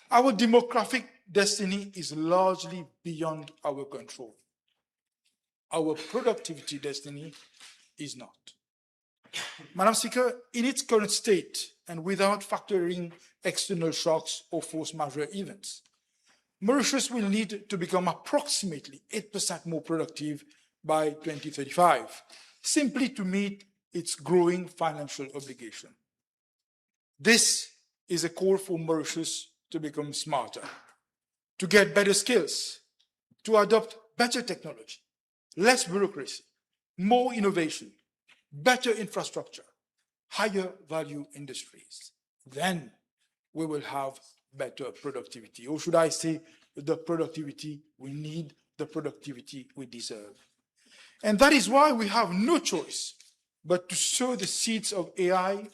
Our demographic destiny is largely beyond our control. Our productivity destiny is not. Madam Speaker, in its current state and without factoring external shocks or force majeure events, Mauritius will need to become approximately eight percent more productive by twenty thirty-five, simply to meet its growing financial obligation. This is a call for Mauritius to become smarter, to get better skills, to adopt better technology, less bureaucracy, more innovation, better infrastructure, higher value industries. Then we will have better productivity, or should I say, the productivity we need, the productivity we deserve. And that is why we have no choice but to sow the seeds of A I,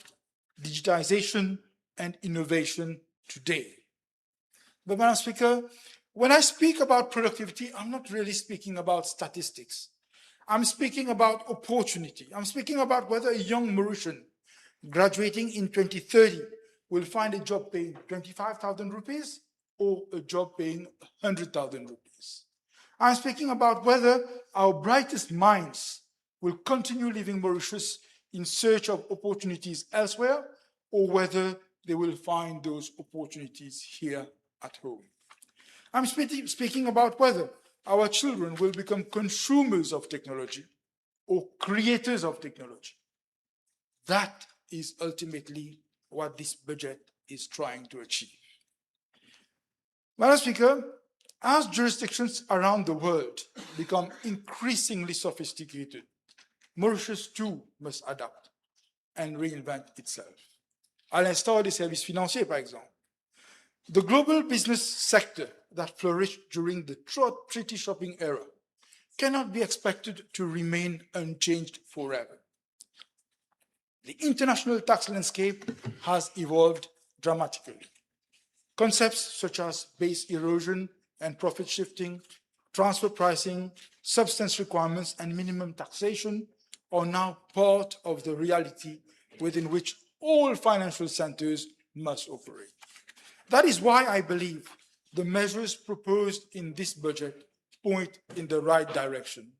digitization, and innovation today. But, Madam Speaker, when I speak about productivity, I'm not really speaking about statistics. I'm speaking about opportunity. I'm speaking about whether a young Mauritian graduating in twenty thirty will find a job paying twenty-five thousand rupees or a job paying one hundred thousand rupees. I'm speaking about whether our brightest minds will continue leaving Mauritius in search of opportunities elsewhere, or whether they will find those opportunities here at home. I'm speaking, speaking about whether our children will become consumers of technology or creators of technology. That is ultimately what this budget is trying to achieve. Madam Speaker, as jurisdictions around the world become increasingly sophisticated, Mauritius too must adapt and reinvent itself. À l'instar des services financiers, par exemple. The global business sector that flourished during the tro-, treaty shopping era cannot be expected to remain unchanged forever. The international tax landscape has evolved dramatically. Concepts such as base erosion and profit shifting, transfer pricing, substance requirements, and minimum taxation are now part of the reality within which all financial centers must operate. That is why I believe the measures proposed in this budget point in the right direction.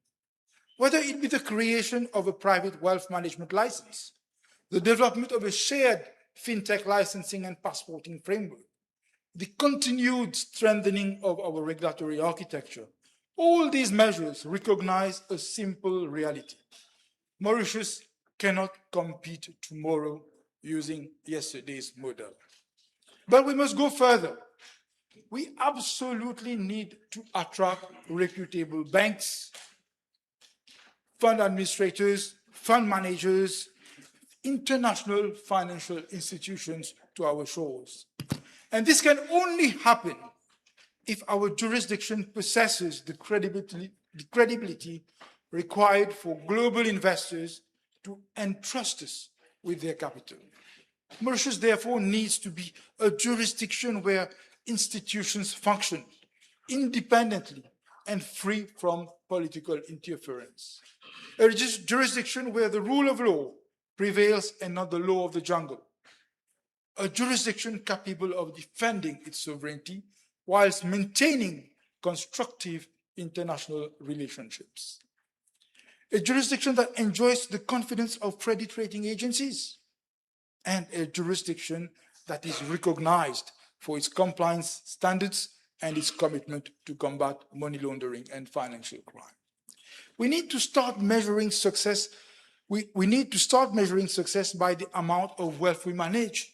Whether it be the creation of a private wealth management license, the development of a shared fintech licensing and passporting framework, the continued strengthening of our regulatory architecture, all these measures recognize a simple reality. Mauritius cannot compete tomorrow using yesterday's model. But we must go further. We absolutely need to attract reputable banks, fund administrators, fund managers, international financial institutions to our shores. And this can only happen if our jurisdiction possesses the credibility, the credibility required for global investors to entrust us with their capital. Mauritius, therefore, needs to be a jurisdiction where institutions function independently and free from political interference. A jus-, jurisdiction where the rule of law prevails and not the law of the jungle. a jurisdiction capable of defending its sovereignty whilst maintaining constructive international relationships. A jurisdiction that enjoys the confidence of credit rating agencies, and a jurisdiction that is recognized for its compliance standards and its commitment to combat money laundering and financial crime. We need to start measuring success. We, we need to start measuring success by the amount of wealth we manage.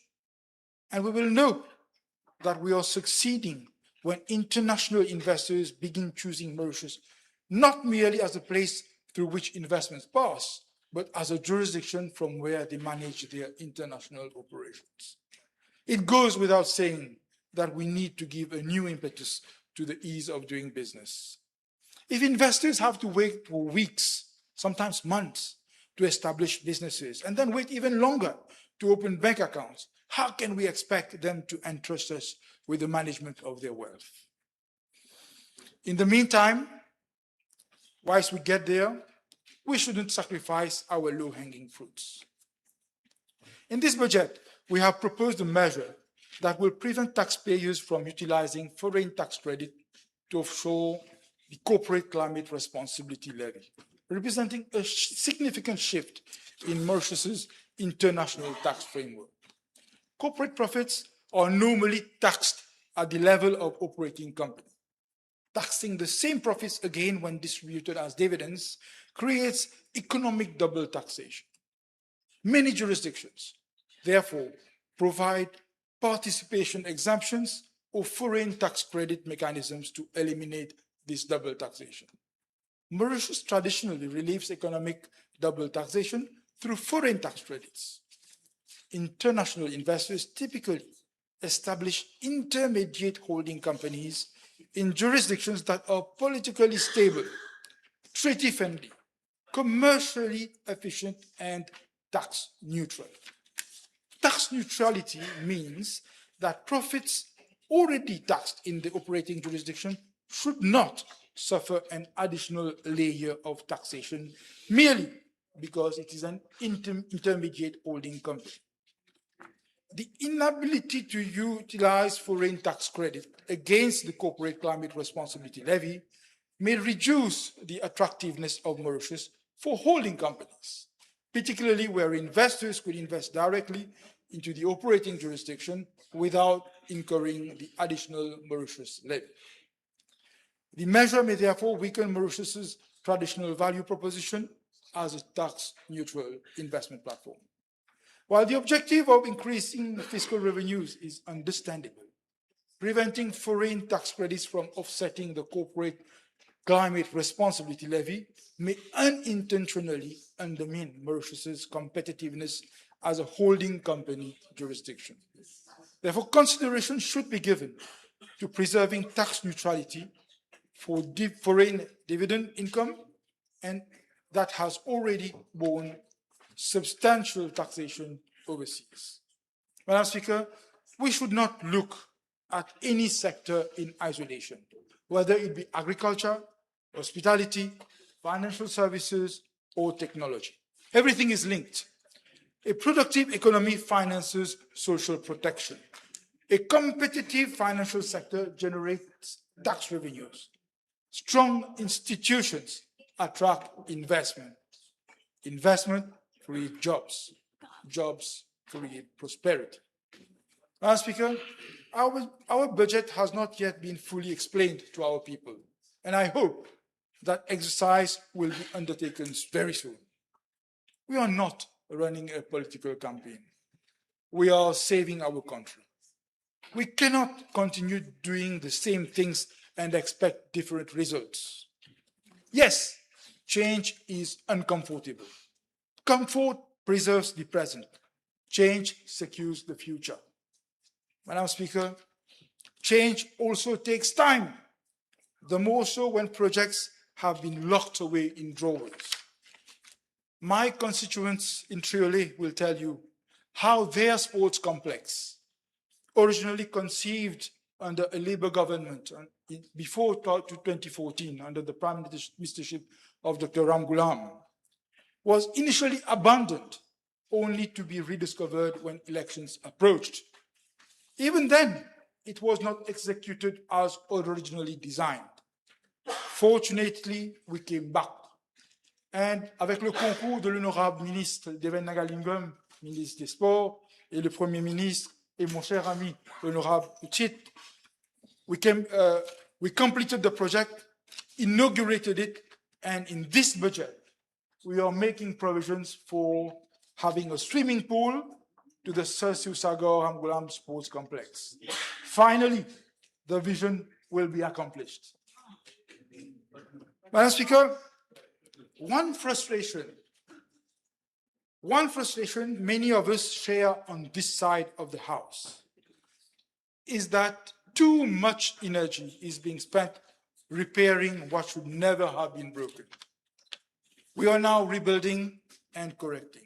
And we will know that we are succeeding when international investors begin choosing Mauritius not merely as a place through which investments pass, but as a jurisdiction from where they manage their international operations. It goes without saying that we need to give a new impetus to the ease of doing business. If investors have to wait for weeks, sometimes months, to establish businesses, and then wait even longer to open bank accounts, how can we expect them to entrust us with the management of their wealth? In the meantime, whilst we get there, we shouldn't sacrifice our low-hanging fruits. In this budget, we have proposed a measure that will prevent taxpayers from utilizing foreign tax credit to offshore the corporate climate responsibility levy, representing a sh-, significant shift in Mauritius's international tax framework. Corporate profits are normally taxed at the level of operating company. Taxing the same profits again when distributed as dividends creates economic double taxation. Many jurisdictions, therefore, provide participation exemptions or foreign tax credit mechanisms to eliminate this double taxation. Mauritius traditionally relieves economic double taxation through foreign tax credits. International investors typically establish intermediate holding companies in jurisdictions that are politically stable, treaty friendly, commercially efficient, and tax neutral. Tax neutrality means that profits already taxed in the operating jurisdiction should not suffer an additional layer of taxation merely because it is an inter-, intermediate holding company. The inability to utilize foreign tax credit against the corporate climate responsibility levy may reduce the attractiveness of Mauritius for holding companies, particularly where investors could invest directly into the operating jurisdiction without incurring the additional Mauritius levy. The measure may therefore weaken Mauritius's traditional value proposition as a tax-neutral investment platform. While the objective of increasing fiscal revenues is understandable, preventing foreign tax credits from offsetting the corporate climate responsibility levy may unintentionally undermine Mauritius's competitiveness as a holding company jurisdiction. Therefore, consideration should be given to preserving tax neutrality for di-, foreign dividend income and that has already borne substantial taxation overseas. Madam Speaker, we should not look at any sector in isolation, whether it be agriculture, hospitality, financial services, or technology. Everything is linked. A productive economy finances social protection. A competitive financial sector generates tax revenues. Strong institutions attract investment. Investment creates jobs. Jobs create prosperity. Madam Speaker, our, our budget has not yet been fully explained to our people, and I hope that exercise will be undertaken very soon. We are not running a political campaign. We are saving our country. We cannot continue doing the same things and expect different results. Yes, change is uncomfortable. Comfort preserves the present. Change secures the future. Madam Speaker, change also takes time, the more so when projects have been locked away in drawers. My constituents in Triolet will tell you how their sports complex, originally conceived under a Labour government, uh, in, before tw-, to twenty fourteen, under the Prime Minister-, Ministership of Doctor Ramgoolam, was initially abandoned only to be rediscovered when elections approached. Even then, it was not executed as originally designed. Fortunately, we came back. And avec le concours de l'honorable ministre Deven Nagalingam, ministre des Sports, et le Premier ministre et mon cher ami, l'honorable Uchit, we came, uh, we completed the project, inaugurated it, and in this budget, we are making provisions for having a swimming pool to the Sir Sivsagar Ramgoolam Sports Complex. Finally, the vision will be accomplished. Madam Speaker, one frustration, one frustration many of us share on this side of the House is that too much energy is being spent repairing what should never have been broken. We are now rebuilding and correcting.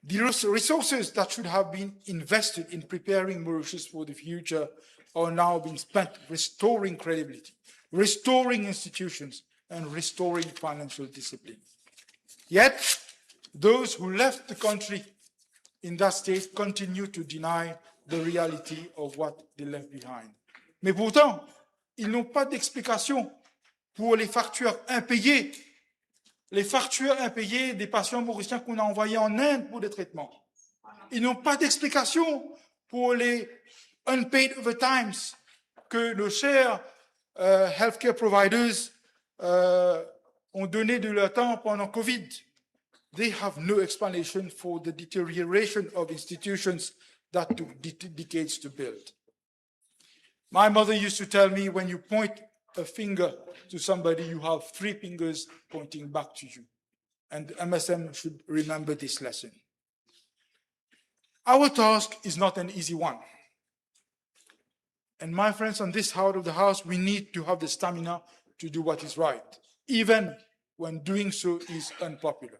The res-, resources that should have been invested in preparing Mauritius for the future are now being spent restoring credibility, restoring institutions, and restoring financial discipline. Yet, those who left the country in that state continue to deny the reality of what they left behind. Mais pourtant, ils n'ont pas d'explication pour les factures impayées, les factures impayées des patients mauriciens qu'on a envoyés en Inde pour des traitements. Ils n'ont pas d'explication pour les unpaid overtimes que nos chers, euh, healthcare providers, euh, ont donné de leur temps pendant covid. They have no explanation for the deterioration of institutions that took de-, decades to build. My mother used to tell me, when you point a finger to somebody, you have three fingers pointing back to you. And M S M should remember this lesson. Our task is not an easy one. And my friends, on this side of the House, we need to have the stamina to do what is right, even when doing so is unpopular.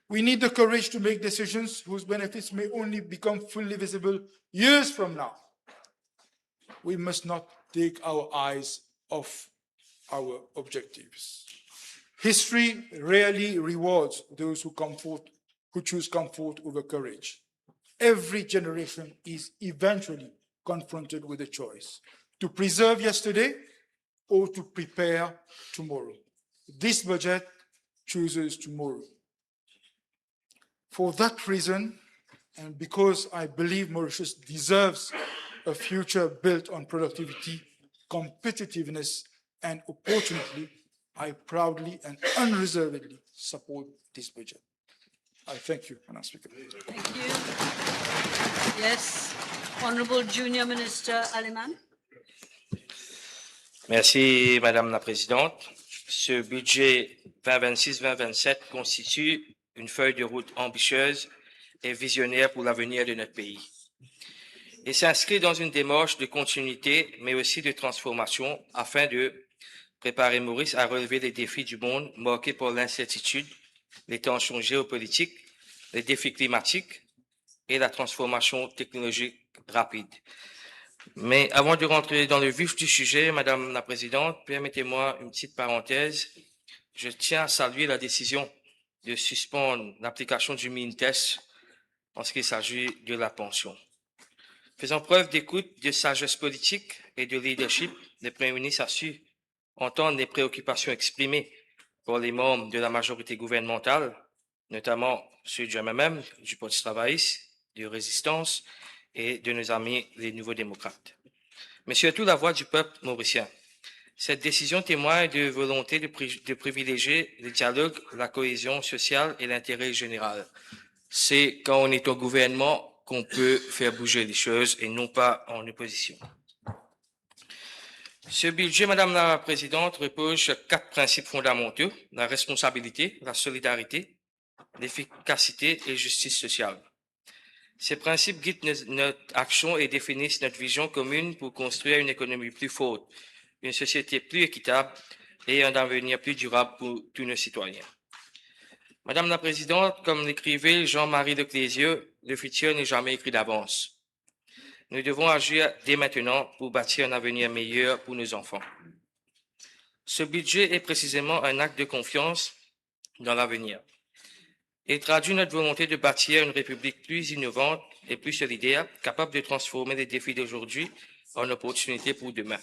We need the courage to make decisions whose benefits may only become fully visible years from now. We must not take our eyes off our objectives. History rarely rewards those who comfort, who choose comfort over courage. Every generation is eventually confronted with a choice: to preserve yesterday or to prepare tomorrow. This budget chooses tomorrow. For that reason, and because I believe Mauritius deserves a future built on productivity, competitiveness, and opportunity, I proudly and unreservedly support this budget. I thank you, Madam Speaker. Thank you. Yes. Honorable Junior Minister Aliman. Merci, Madame la Présidente. Ce budget vingt vingt-six vingt vingt-sept constitue une feuille de route ambitieuse et visionnaire pour l'avenir de notre pays. Et s'inscrit dans une démarche de continuité, mais aussi de transformation, afin de préparer Maurice à relever les défis du monde marqué par l'incertitude, les tensions géopolitiques, les défis climatiques et la transformation technologique rapide. Mais avant de rentrer dans le vif du sujet, Madame la Présidente, permettez-moi une petite parenthèse. Je tiens à saluer la décision de suspendre l'application du MINTES en ce qui s'agit de la pension. Faisant preuve d'écoute, de sagesse politique et de leadership, le Premier ministre a su entendre les préoccupations exprimées par les membres de la majorité gouvernementale, notamment ceux du M M M, du Parti travailliste, de Résistance et de nos amis les Nouveaux Démocrates, mais surtout la voix du peuple mauricien. Cette décision témoigne de volonté de pri-, de privilégier le dialogue, la cohésion sociale et l'intérêt général. C'est quand on est au gouvernement qu'on peut faire bouger les choses et non pas en opposition. Ce budget, Madame la Présidente, repose sur quatre principes fondamentaux: la responsabilité, la solidarité, l'efficacité et justice sociale. Ces principes guident no-, notre action et définissent notre vision commune pour construire une économie plus forte, une société plus équitable et un avenir plus durable pour tous nos citoyens. Madame la Présidente, comme l'écrivait Jean-Marie Leclézieux, le futur n'est jamais écrit d'avance. Nous devons agir dès maintenant pour bâtir un avenir meilleur pour nos enfants. Ce budget est précisément un acte de confiance dans l'avenir. Il traduit notre volonté de bâtir une République plus innovante et plus solidaire, capable de transformer les défis d'aujourd'hui en opportunités pour demain.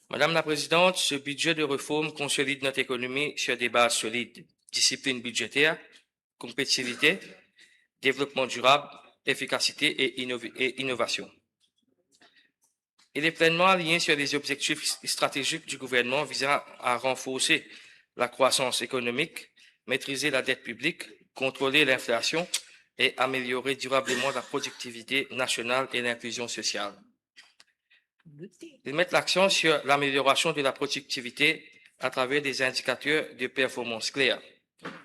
Madame la Présidente, ce budget de réforme consolide notre économie sur des bases solides, discipline budgétaire, compétitivité, développement durable, efficacité et innovi-, et innovation. Il est pleinement aligné sur les objectifs stratégiques du gouvernement visant à renforcer la croissance économique, maîtriser la dette publique, contrôler l'inflation et améliorer durablement la productivité nationale et l'inclusion sociale. Il met l'accent sur l'amélioration de la productivité à travers des indicateurs de performance clairs,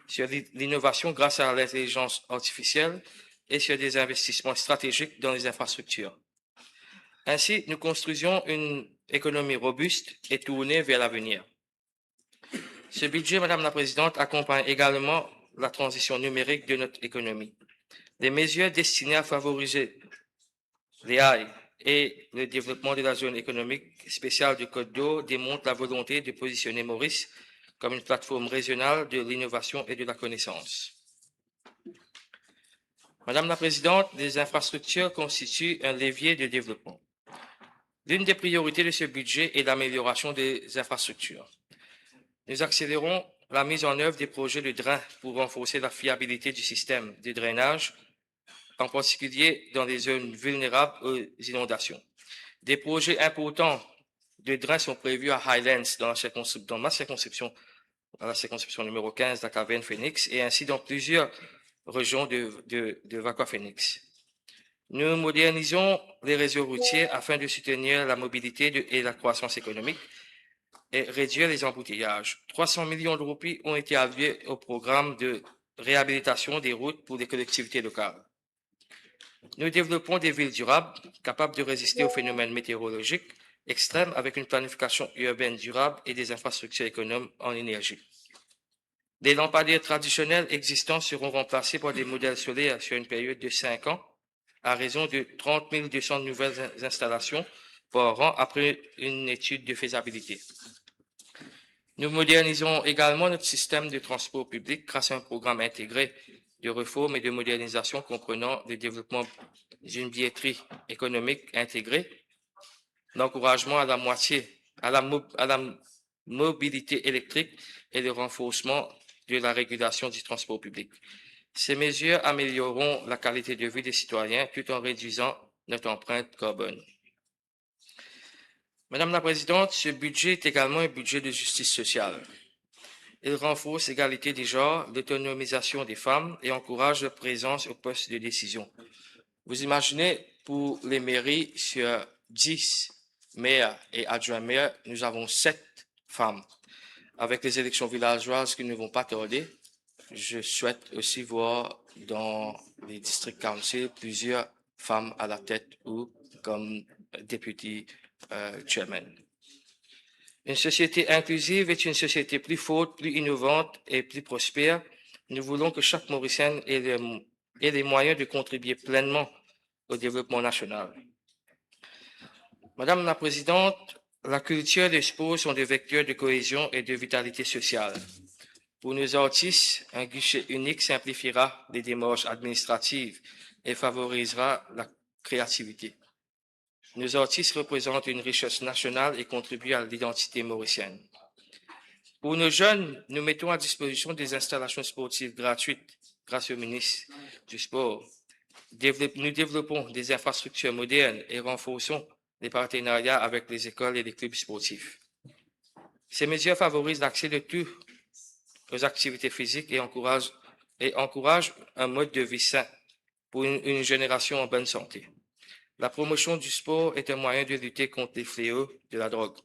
sur l'i-, l'innovation grâce à l'intelligence artificielle et sur des investissements stratégiques dans les infrastructures. Ainsi, nous construisons une économie robuste et tournée vers l'avenir. Ce budget, Madame la Présidente, accompagne également la transition numérique de notre économie. Les mesures destinées à favoriser l'A I et le développement de la zone économique spéciale de Côte d'Or démontrent la volonté de positionner Maurice comme une plateforme régionale de l'innovation et de la connaissance. Madame la Présidente, les infrastructures constituent un levier de développement. L'une des priorités de ce budget est l'amélioration des infrastructures. Nous accélérons la mise en œuvre des projets de drains pour renforcer la fiabilité du système de drainage, en particulier dans les zones vulnérables aux inondations. Des projets importants de drains sont prévus à Highlands, dans la circonscrip-, dans ma circonscription, dans la circonscription numéro quinze, la Caverne Phoenix, et ainsi dans plusieurs régions de, de, de Vacoas Phoenix. Nous modernisons les réseaux routiers afin de soutenir la mobilité de, et la croissance économique et réduire les embouteillages. Trois cents millions de roupies ont été alloués au programme de réhabilitation des routes pour les collectivités locales. Nous développons des villes durables, capables de résister aux phénomènes météorologiques extrêmes avec une planification urbaine durable et des infrastructures économes en énergie. Les lampadaires traditionnels existants seront remplacés par des modèles solaires sur une période de cinq ans, à raison de trente mille deux cents nouvelles in-, installations par an après une étude de faisabilité. Nous modernisons également notre système de transport public grâce à un programme intégré de réforme et de modernisation comprenant le développement d'une billetterie économique intégrée, l'encouragement à la moitié, à la mo-, à la mobilité électrique et le renforcement de la régulation du transport public. Ces mesures amélioreront la qualité de vie des citoyens tout en réduisant notre empreinte carbone. Madame la Présidente, ce budget est également un budget de justice sociale. Il renforce l'égalité des genres, l'autonomisation des femmes et encourage leur présence au poste de décision. Vous imaginez, pour les mairies, sur dix maires et adjoints maires, nous avons sept femmes. Avec les élections villageoises qui ne vont pas tarder, je souhaite aussi voir dans les district councils plusieurs femmes à la tête ou comme deputy, euh, chairman. Une société inclusive est une société plus forte, plus innovante et plus prospère. Nous voulons que chaque Mauricien ait les, ait les moyens de contribuer pleinement au développement national. Madame la Présidente, la culture et le sport sont des vecteurs de cohésion et de vitalité sociale. Pour nos artistes, un guichet unique simplifiera les démarches administratives et favorisera la créativité. Nos artistes représentent une richesse nationale et contribuent à l'identité mauricienne. Pour nos jeunes, nous mettons à disposition des installations sportives gratuites grâce au ministre du Sport. Développe-, nous développons des infrastructures modernes et renforçons les partenariats avec les écoles et les clubs sportifs. Ces mesures favorisent l'accès de tous aux activités physiques et encouragent, et encouragent un mode de vie sain pour une, une génération en bonne santé. La promotion du sport est un moyen de lutter contre les fléaux de la drogue.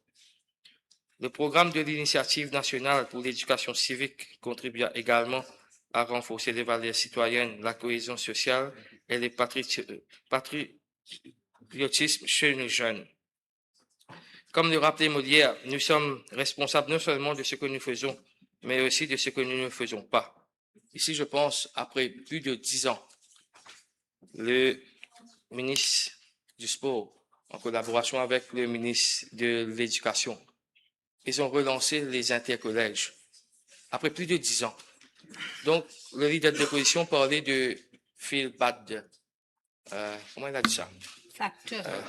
Le programme de l'Initiative nationale pour l'éducation civique contribuera également à renforcer les valeurs citoyennes, la cohésion sociale et le patriotisme chez nos jeunes. Comme le rappelait Molière, nous sommes responsables non seulement de ce que nous faisons, mais aussi de ce que nous ne faisons pas. Ici, je pense, après plus de dix ans, le ministre du Sport, en collaboration avec le ministre de l'Éducation, ils ont relancé les intercollèges. Après plus de dix ans, Donc, le leader de l'opposition parlait de feel bad. Euh, comment il a dit ça? Facteur. Euh,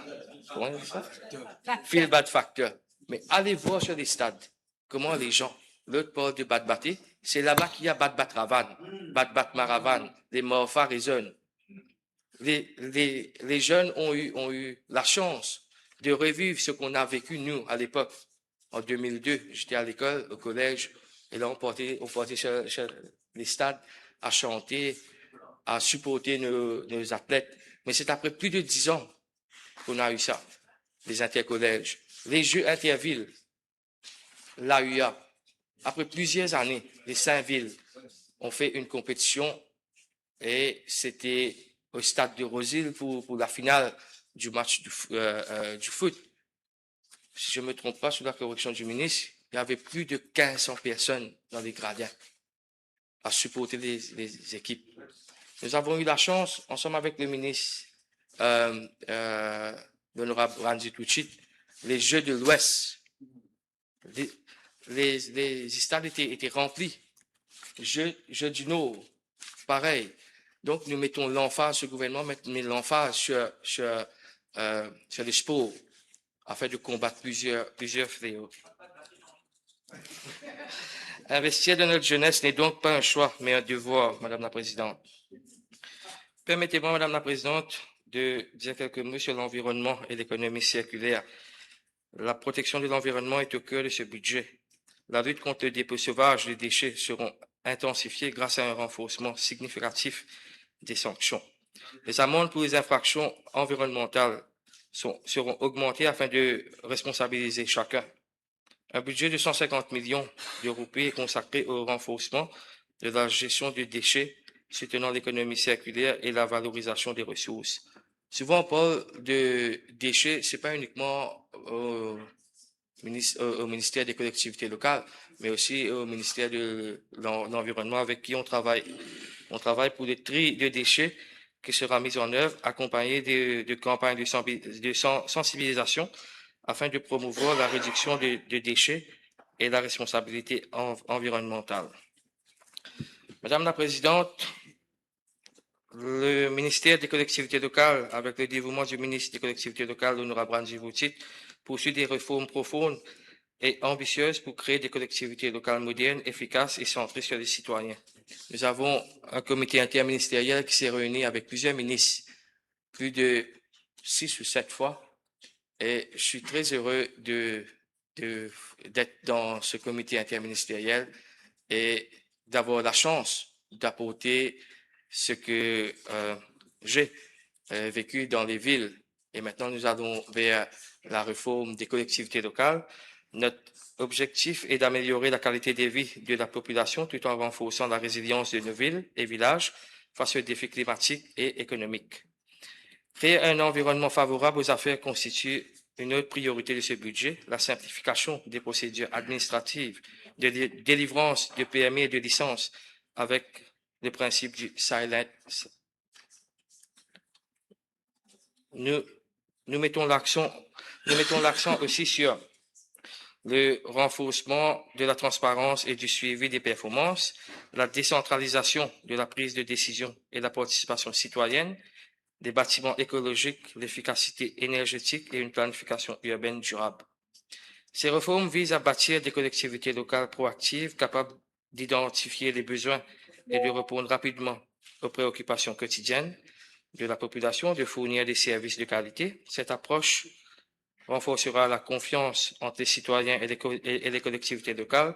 comment il a dit ça? Facteur. Feel bad factor. Mais allez voir sur les stades comment les gens, l'autre parle de bad baté, c'est là-bas qu'il y a bad bat ravan, bad bat maravan, les morpha résonnent. Les, les, les jeunes ont eu, ont eu la chance de revivre ce qu'on a vécu, nous, à l'époque. En deux mille deux, j'étais à l'école, au collège, et là, on portait, on portait sur, sur les stades à chanter, à supporter nos, nos athlètes. Mais c'est après plus de dix ans qu'on a eu ça, les intercollèges. Les Jeux intervilles, l'A U A, après plusieurs années, les cinq villes ont fait une compétition et c'était au stade de Rose-Hill pour, pour la finale du match du, f- euh, euh, du foot. Si je ne me trompe pas, sous la correction du ministre, il y avait plus de quinze cents personnes dans les gradins à supporter les, les équipes. Nous avons eu la chance, ensemble avec le ministre, euh, euh, l'honorable Ranjit Vouchit, les Jeux de l'Ouest. Les, les, les stades étaient, étaient remplis. Jeux, Jeux du Nord, pareil. Donc, nous mettons l'emphase, ce gouvernement met, met l'emphase sur, sur, euh, sur le sport afin de combattre plusieurs, plusieurs fléaux. Investir dans notre jeunesse n'est donc pas un choix, mais un devoir, Madame la Présidente. Permettez-moi, Madame la Présidente, de dire quelques mots sur l'environnement et l'économie circulaire. La protection de l'environnement est au cœur de ce budget. La lutte contre le dépôt sauvage des déchets seront intensifiées grâce à un renforcement significatif des sanctions. Les amendes pour les infractions environnementales sont, seront augmentées afin de responsabiliser chacun. Un budget de cent cinquante millions de roupies est consacré au renforcement de la gestion des déchets, soutenant l'économie circulaire et la valorisation des ressources. Souvent, on parle de déchets, c'est pas uniquement au minis- au- au ministère des collectivités locales, mais aussi au ministère de l'en- l'Environnement avec qui on travaille. On travaille pour le tri de déchets qui sera mis en œuvre, accompagné de, de campagnes de, senbi- de sen- sensibilisation afin de promouvoir la réduction de, de déchets et la responsabilité en- environnementale. Madame la Présidente, le ministère des collectivités locales, avec le dévouement du ministre des collectivités locales, l'honorable Ranjit Vouchit, poursuit des réformes profondes et ambitieuses pour créer des collectivités locales modernes, efficaces et centrées sur les citoyens. Nous avons un comité interministériel qui s'est réuni avec plusieurs ministres, plus de six ou sept fois, et je suis très heureux de, de- d'être dans ce comité interministériel et d'avoir la chance d'apporter ce que euh, j'ai euh, vécu dans les villes. Et maintenant, nous allons vers la réforme des collectivités locales. Notre objectif est d'améliorer la qualité de vie de la population tout en renforçant la résilience de nos villes et villages face aux défis climatiques et économiques. Créer un environnement favorable aux affaires constitue une autre priorité de ce budget, la simplification des procédures administratives de dé- délivrance de permis et de licences avec le principe du silent. Nous, nous mettons l'accent, nous mettons l'accent aussi sur le renforcement de la transparence et du suivi des performances, la décentralisation de la prise de décision et la participation citoyenne, des bâtiments écologiques, l'efficacité énergétique et une planification urbaine durable. Ces réformes visent à bâtir des collectivités locales proactives, capables d'identifier les besoins et de répondre rapidement aux préoccupations quotidiennes de la population, de fournir des services de qualité. Cette approche renforcera la confiance entre les citoyens et les, co- et- et les collectivités locales,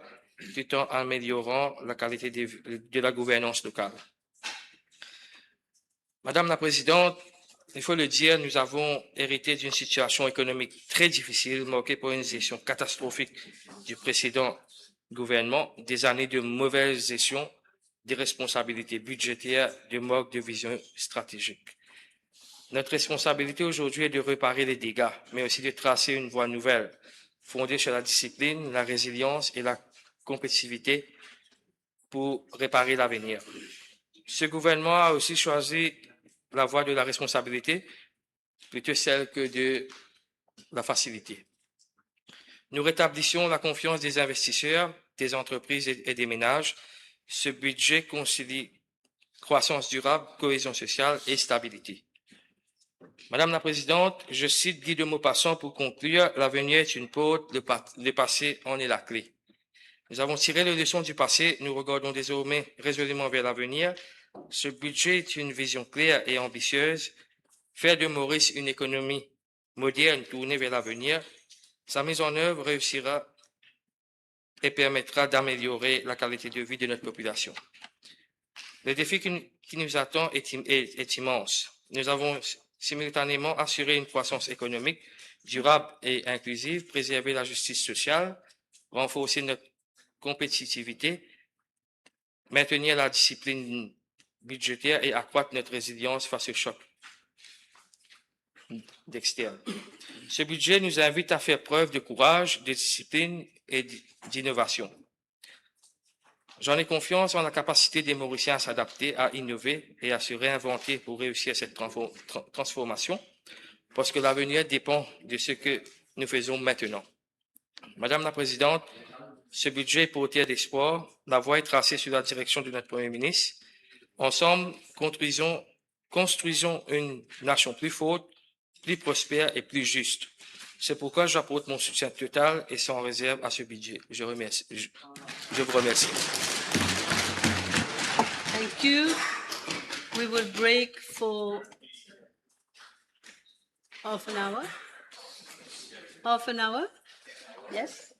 tout en améliorant la qualité de, de la gouvernance locale. Madame la Présidente, il faut le dire, nous avons hérité d'une situation économique très difficile, marquée par une gestion catastrophique du précédent gouvernement, des années de mauvaise gestion, d'irresponsabilité budgétaire, de manque de vision stratégique. Notre responsabilité aujourd'hui est de réparer les dégâts, mais aussi de tracer une voie nouvelle, fondée sur la discipline, la résilience et la compétitivité pour réparer l'avenir. Ce gouvernement a aussi choisi la voie de la responsabilité plutôt celle que de la facilité. Nous rétablissons la confiance des investisseurs, des entreprises et, et des ménages Ce budget concilie croissance durable, cohésion sociale et stabilité. Madame la Présidente, je cite Guy de Maupassant pour conclure : « L'avenir est une porte, le pa-, le passé en est la clé. » Nous avons tiré les leçons du passé, nous regardons désormais résolument vers l'avenir. Ce budget est une vision claire et ambitieuse : faire de Maurice une économie moderne tournée vers l'avenir. Sa mise en œuvre réussira et permettra d'améliorer la qualité de vie de notre population. Le défi qui, qui nous attend est im-, est, est immense. Nous avons simultanément assuré une croissance économique durable et inclusive, préservé la justice sociale, renforcé notre compétitivité, maintenir la discipline budgétaire et accroître notre résilience face aux chocs externes. Ce budget nous invite à faire preuve de courage, de discipline et d-, d'innovation. J'en ai confiance en la capacité des Mauriciens à s'adapter, à innover et à se réinventer pour réussir cette transfo-, tra-, transformation, parce que l'avenir dépend de ce que nous faisons maintenant. Madame la Présidente, ce budget est porteur d'espoir. La voie est tracée sous la direction de notre Premier ministre. Ensemble, construisons, construisons une nation plus forte, plus prospère et plus juste. C'est pourquoi j'apporte mon soutien total et sans réserve à ce budget. Je remercie, je, je vous remercie. Thank you. We will break for half an hour. Half an hour. Yes.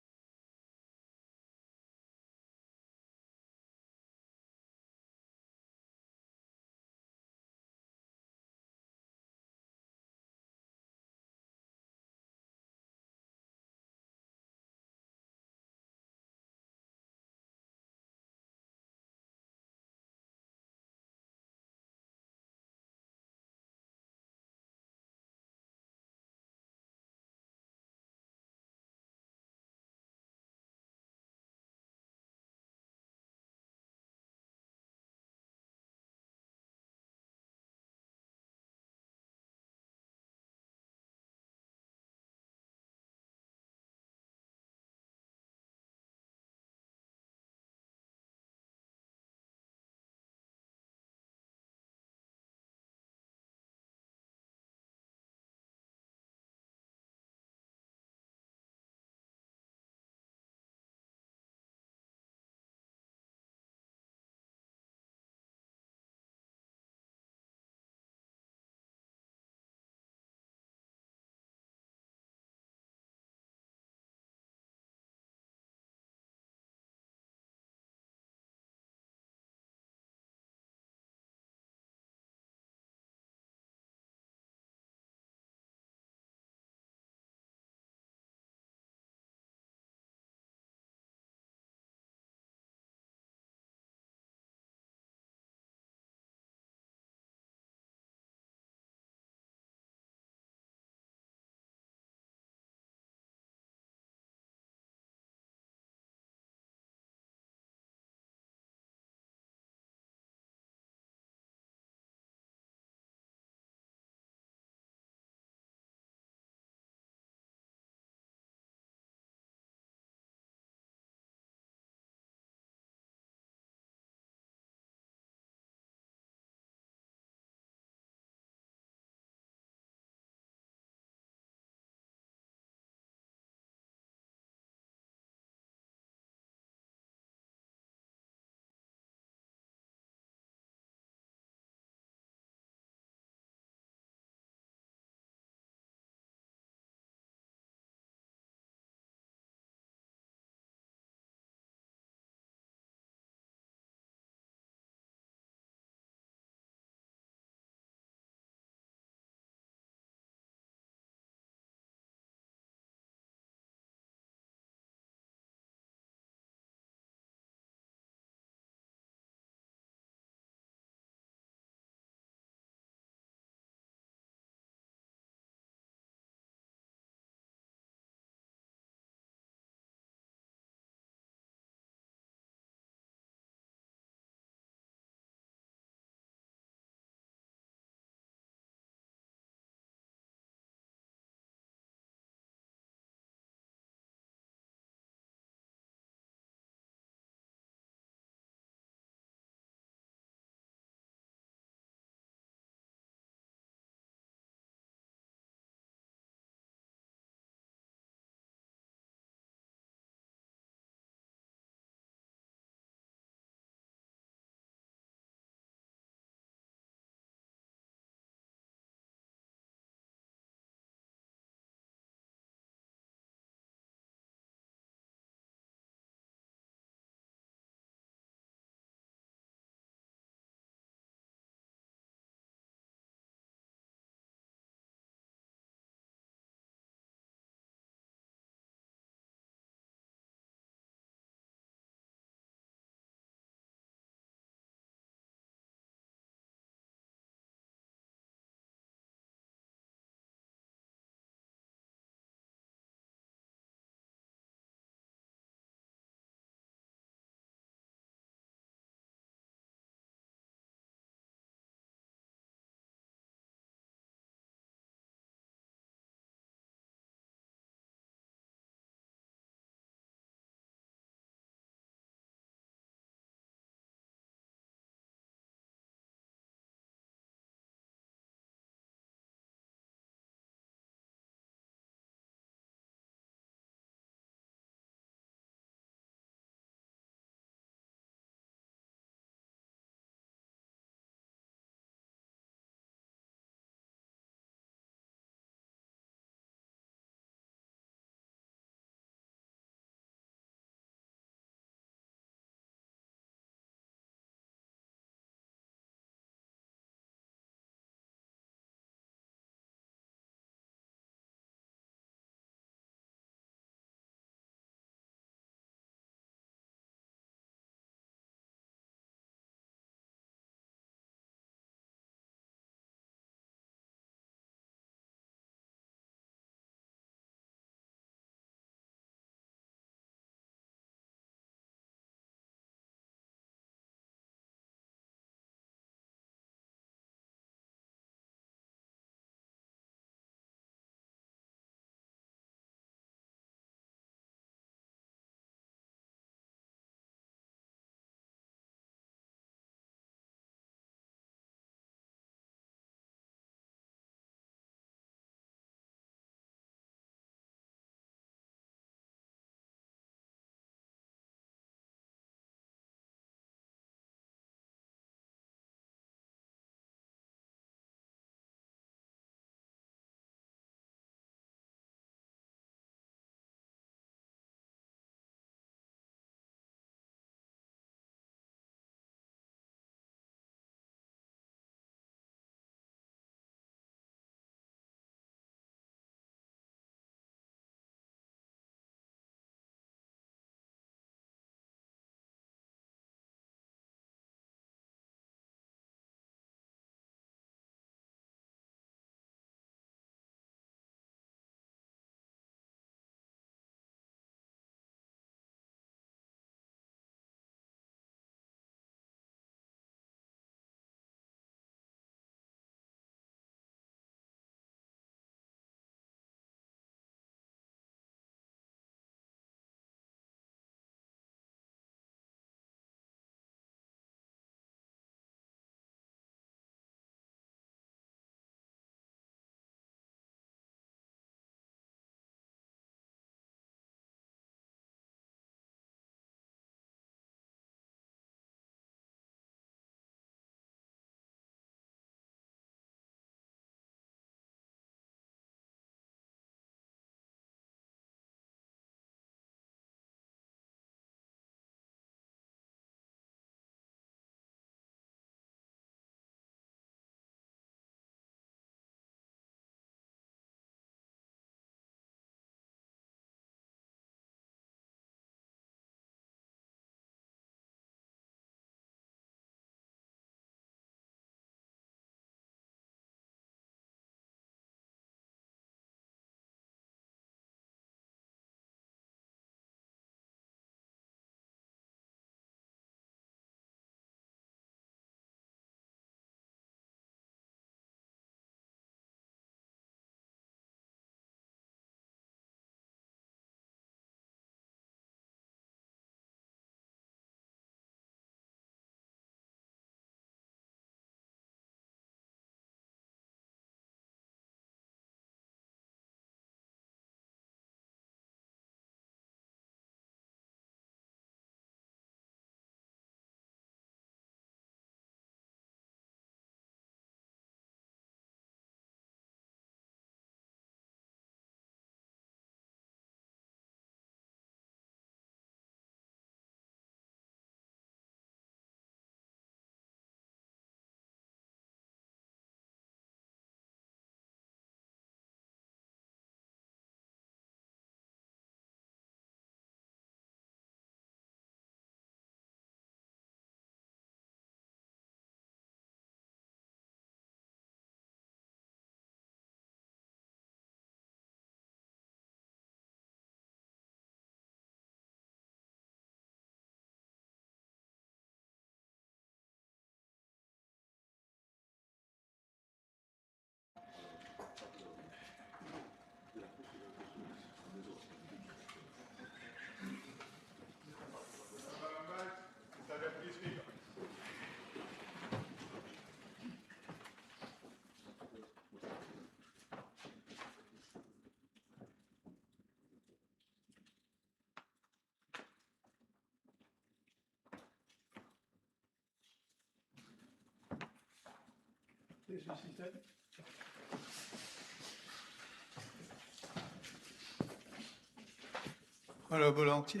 Alors, volontiers.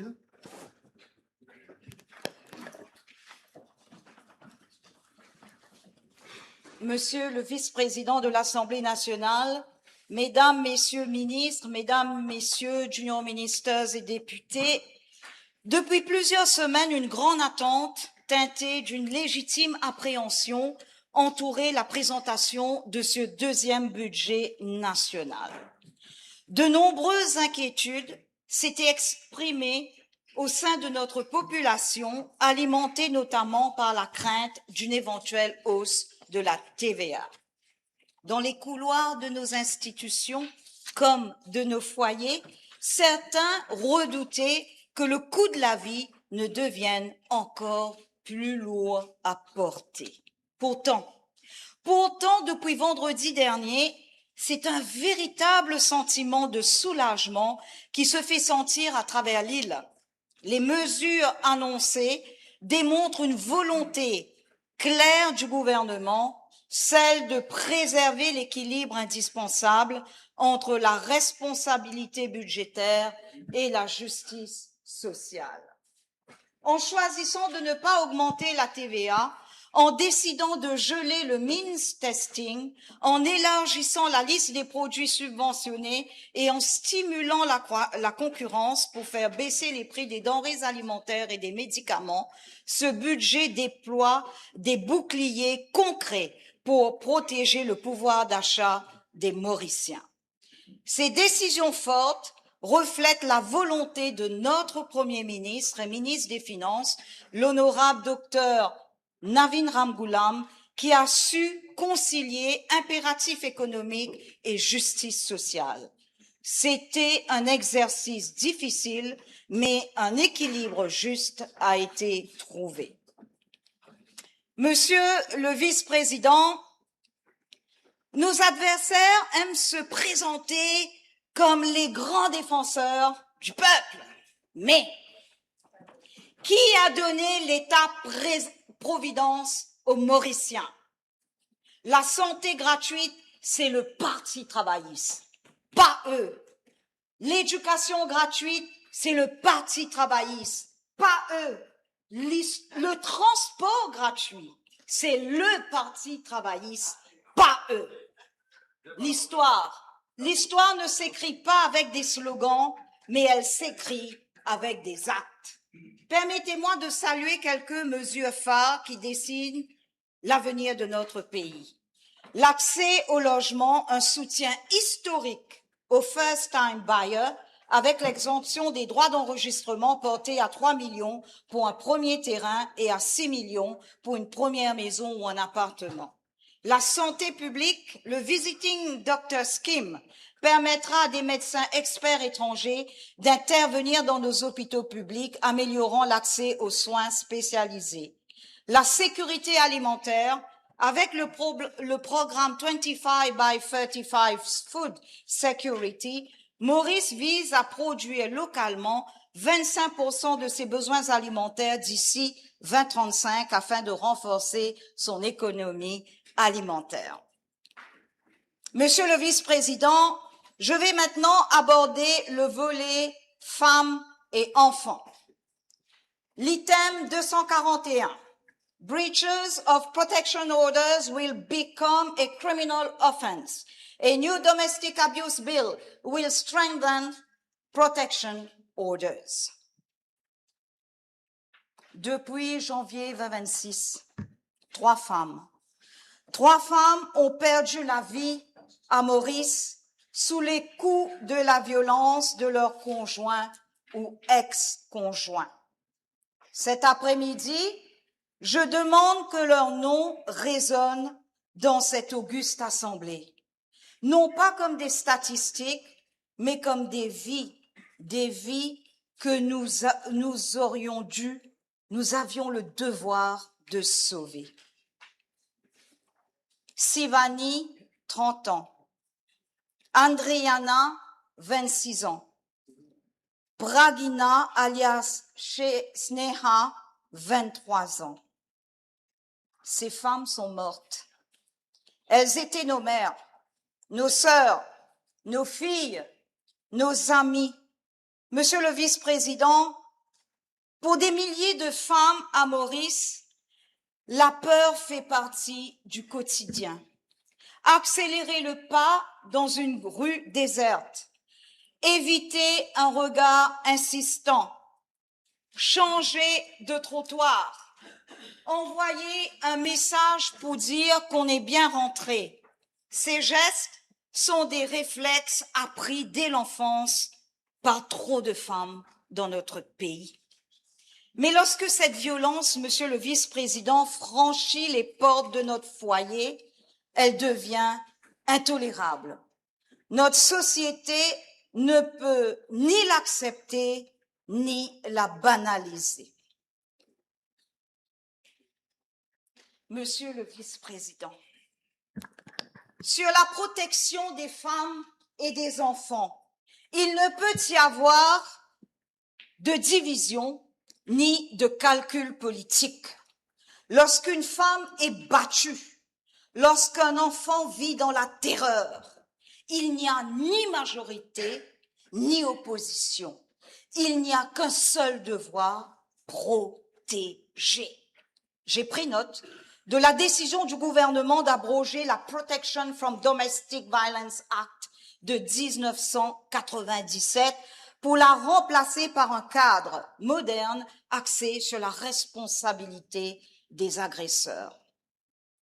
Monsieur le vice-président de l'Assemblée nationale, mesdames, messieurs ministres, mesdames, messieurs junior ministers et députés, depuis plusieurs semaines, une grande attente teintée d'une légitime appréhension entourait la présentation de ce deuxième budget national. De nombreuses inquiétudes s'étaient exprimées au sein de notre population, alimentées notamment par la crainte d'une éventuelle hausse de la T V A. Dans les couloirs de nos institutions comme de nos foyers, certains redoutaient que le coût de la vie ne devienne encore plus lourd à porter. Pourtant, pourtant, depuis vendredi dernier, c'est un véritable sentiment de soulagement qui se fait sentir à travers l'île. Les mesures annoncées démontrent une volonté claire du gouvernement, celle de préserver l'équilibre indispensable entre la responsabilité budgétaire et la justice sociale. En choisissant de ne pas augmenter la T V A, en décidant de geler le means testing, en élargissant la liste des produits subventionnés et en stimulant la croi-, la concurrence pour faire baisser les prix des denrées alimentaires et des médicaments, ce budget déploie des boucliers concrets pour protéger le pouvoir d'achat des Mauriciens. Ces décisions fortes reflètent la volonté de notre Premier ministre et ministre des Finances, l'honorable docteur Navin Ramgoolam, qui a su concilier impératif économique et justice sociale. C'était un exercice difficile, mais un équilibre juste a été trouvé. Monsieur le vice-président, nos adversaires aiment se présenter comme les grands défenseurs du peuple. Mais qui a donné l'État-providence aux Mauriciens ? La santé gratuite, c'est le Parti travailliste, pas eux. L'éducation gratuite, c'est le Parti travailliste, pas eux. L'his-, le transport gratuit, c'est le Parti travailliste, pas eux. L'histoire, l'histoire ne s'écrit pas avec des slogans, mais elle s'écrit avec des actes. Permettez-moi de saluer quelques mesures phares qui dessinent l'avenir de notre pays. L'accès au logement, un soutien historique aux first-time buyers, avec l'exemption des droits d'enregistrement porté à trois millions pour un premier terrain et à six millions pour une première maison ou un appartement. La santé publique, le Visiting Doctor Scheme permettra à des médecins experts étrangers d'intervenir dans nos hôpitaux publics, améliorant l'accès aux soins spécialisés. La sécurité alimentaire, avec le pro-, le programme twenty-five by thirty-five Food Security, Maurice vise à produire localement vingt-cinq pour cent de ses besoins alimentaires d'ici vingt trente-cinq afin de renforcer son économie alimentaire. Monsieur le vice-président, je vais maintenant aborder le volet femmes et enfants. L'item deux cent quarante et un, breaches of protection orders will become a criminal offence. A new domestic abuse bill will strengthen protection orders. Depuis janvier vingt vingt-six, trois femmes, trois femmes ont perdu la vie à Maurice sous les coups de la violence de leur conjoint ou ex-conjoint. Cet après-midi, je demande que leur nom résonne dans cette auguste assemblée, non pas comme des statistiques, mais comme des vies, des vies que nous a-, nous aurions dû, nous avions le devoir de sauver. Sivani, trente ans. Andriana, vingt-six ans. Pragina alias She-, Sneha, vingt-trois ans. Ces femmes sont mortes. Elles étaient nos mères, nos sœurs, nos filles, nos amies. Monsieur le vice-président, pour des milliers de femmes à Maurice, la peur fait partie du quotidien. Accélérer le pas dans une rue déserte, éviter un regard insistant, changer de trottoir, envoyer un message pour dire qu'on est bien rentré. Ces gestes sont des réflexes appris dès l'enfance par trop de femmes dans notre pays. Mais lorsque cette violence, monsieur le vice-président, franchit les portes de notre foyer, elle devient intolérable. Notre société ne peut ni l'accepter, ni la banaliser. Monsieur le vice-président, sur la protection des femmes et des enfants, il ne peut y avoir de division ni de calcul politique. Lorsqu'une femme est battue, lorsqu'un enfant vit dans la terreur, il n'y a ni majorité, ni opposition. Il n'y a qu'un seul devoir, protéger. J'ai pris note de la décision du gouvernement d'abroger la Protection from Domestic Violence Act de dix-neuf cent quatre-vingt-dix-sept pour la remplacer par un cadre moderne axé sur la responsabilité des agresseurs.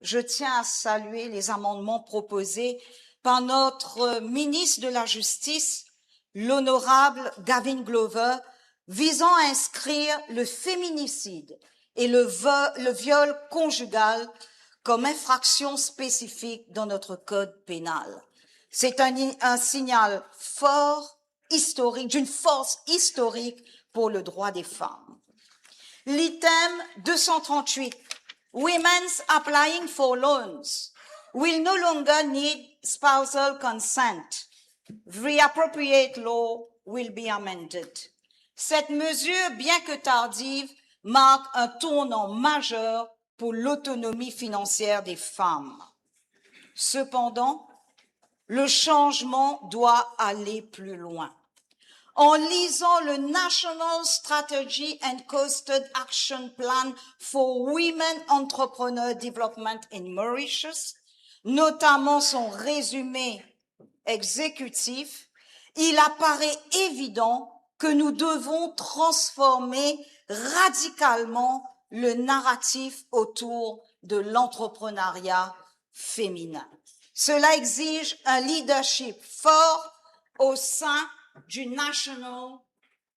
Je tiens à saluer les amendements proposés par notre ministre de la Justice, l'honorable Gavin Glover, visant à inscrire le féminicide et le vo-, le viol conjugal comme infraction spécifique dans notre code pénal. C'est un, un signal fort, historique, d'une force historique pour le droit des femmes. L'item deux cent trente-huit, Women's applying for loans will no longer need spousal consent. The appropriate law will be amended. Cette mesure, bien que tardive, marque un tournant majeur pour l'autonomie financière des femmes. Cependant, le changement doit aller plus loin. En lisant le National Strategy and Costed Action Plan for Women Entrepreneur Development in Mauritius, notamment son résumé exécutif, il apparaît évident que nous devons transformer radicalement le narratif autour de l'entrepreneuriat féminin. Cela exige un leadership fort au sein du National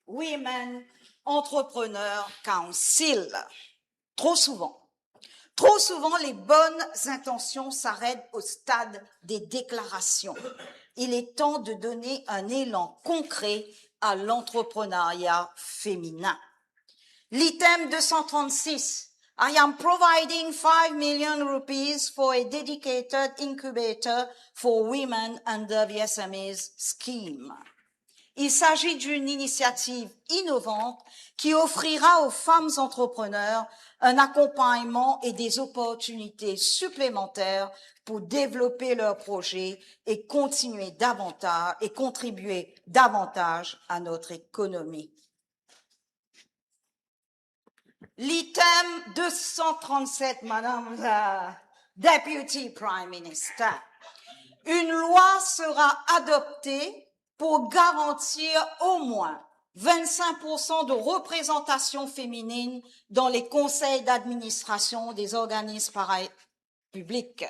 Women Entrepreneur Council. Trop souvent, trop souvent, les bonnes intentions s'arrêtent au stade des déclarations. Il est temps de donner un élan concret à l'entrepreneuriat féminin. L'item deux cent trente-six, I am providing five million rupees for a dedicated incubator for women under the S M Es scheme. Il s'agit d'une initiative innovante qui offrira aux femmes entrepreneurs un accompagnement et des opportunités supplémentaires pour développer leurs projets et continuer davantage et contribuer davantage à notre économie. L'item deux cent trente-sept, Madame la Deputy Prime Minister, une loi sera adoptée pour garantir au moins vingt-cinq pour cent de représentation féminine dans les conseils d'administration des organismes para-, public.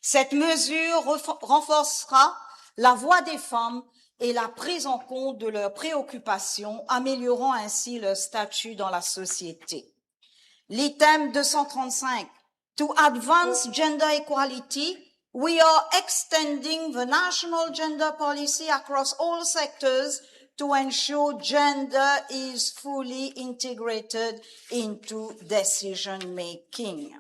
Cette mesure refo-, renforcera la voix des femmes et la prise en compte de leurs préoccupations, améliorant ainsi leur statut dans la société. L'item deux cent trente-cinq, to advance gender equality, we are extending the national gender policy across all sectors to ensure gender is fully integrated into decision making.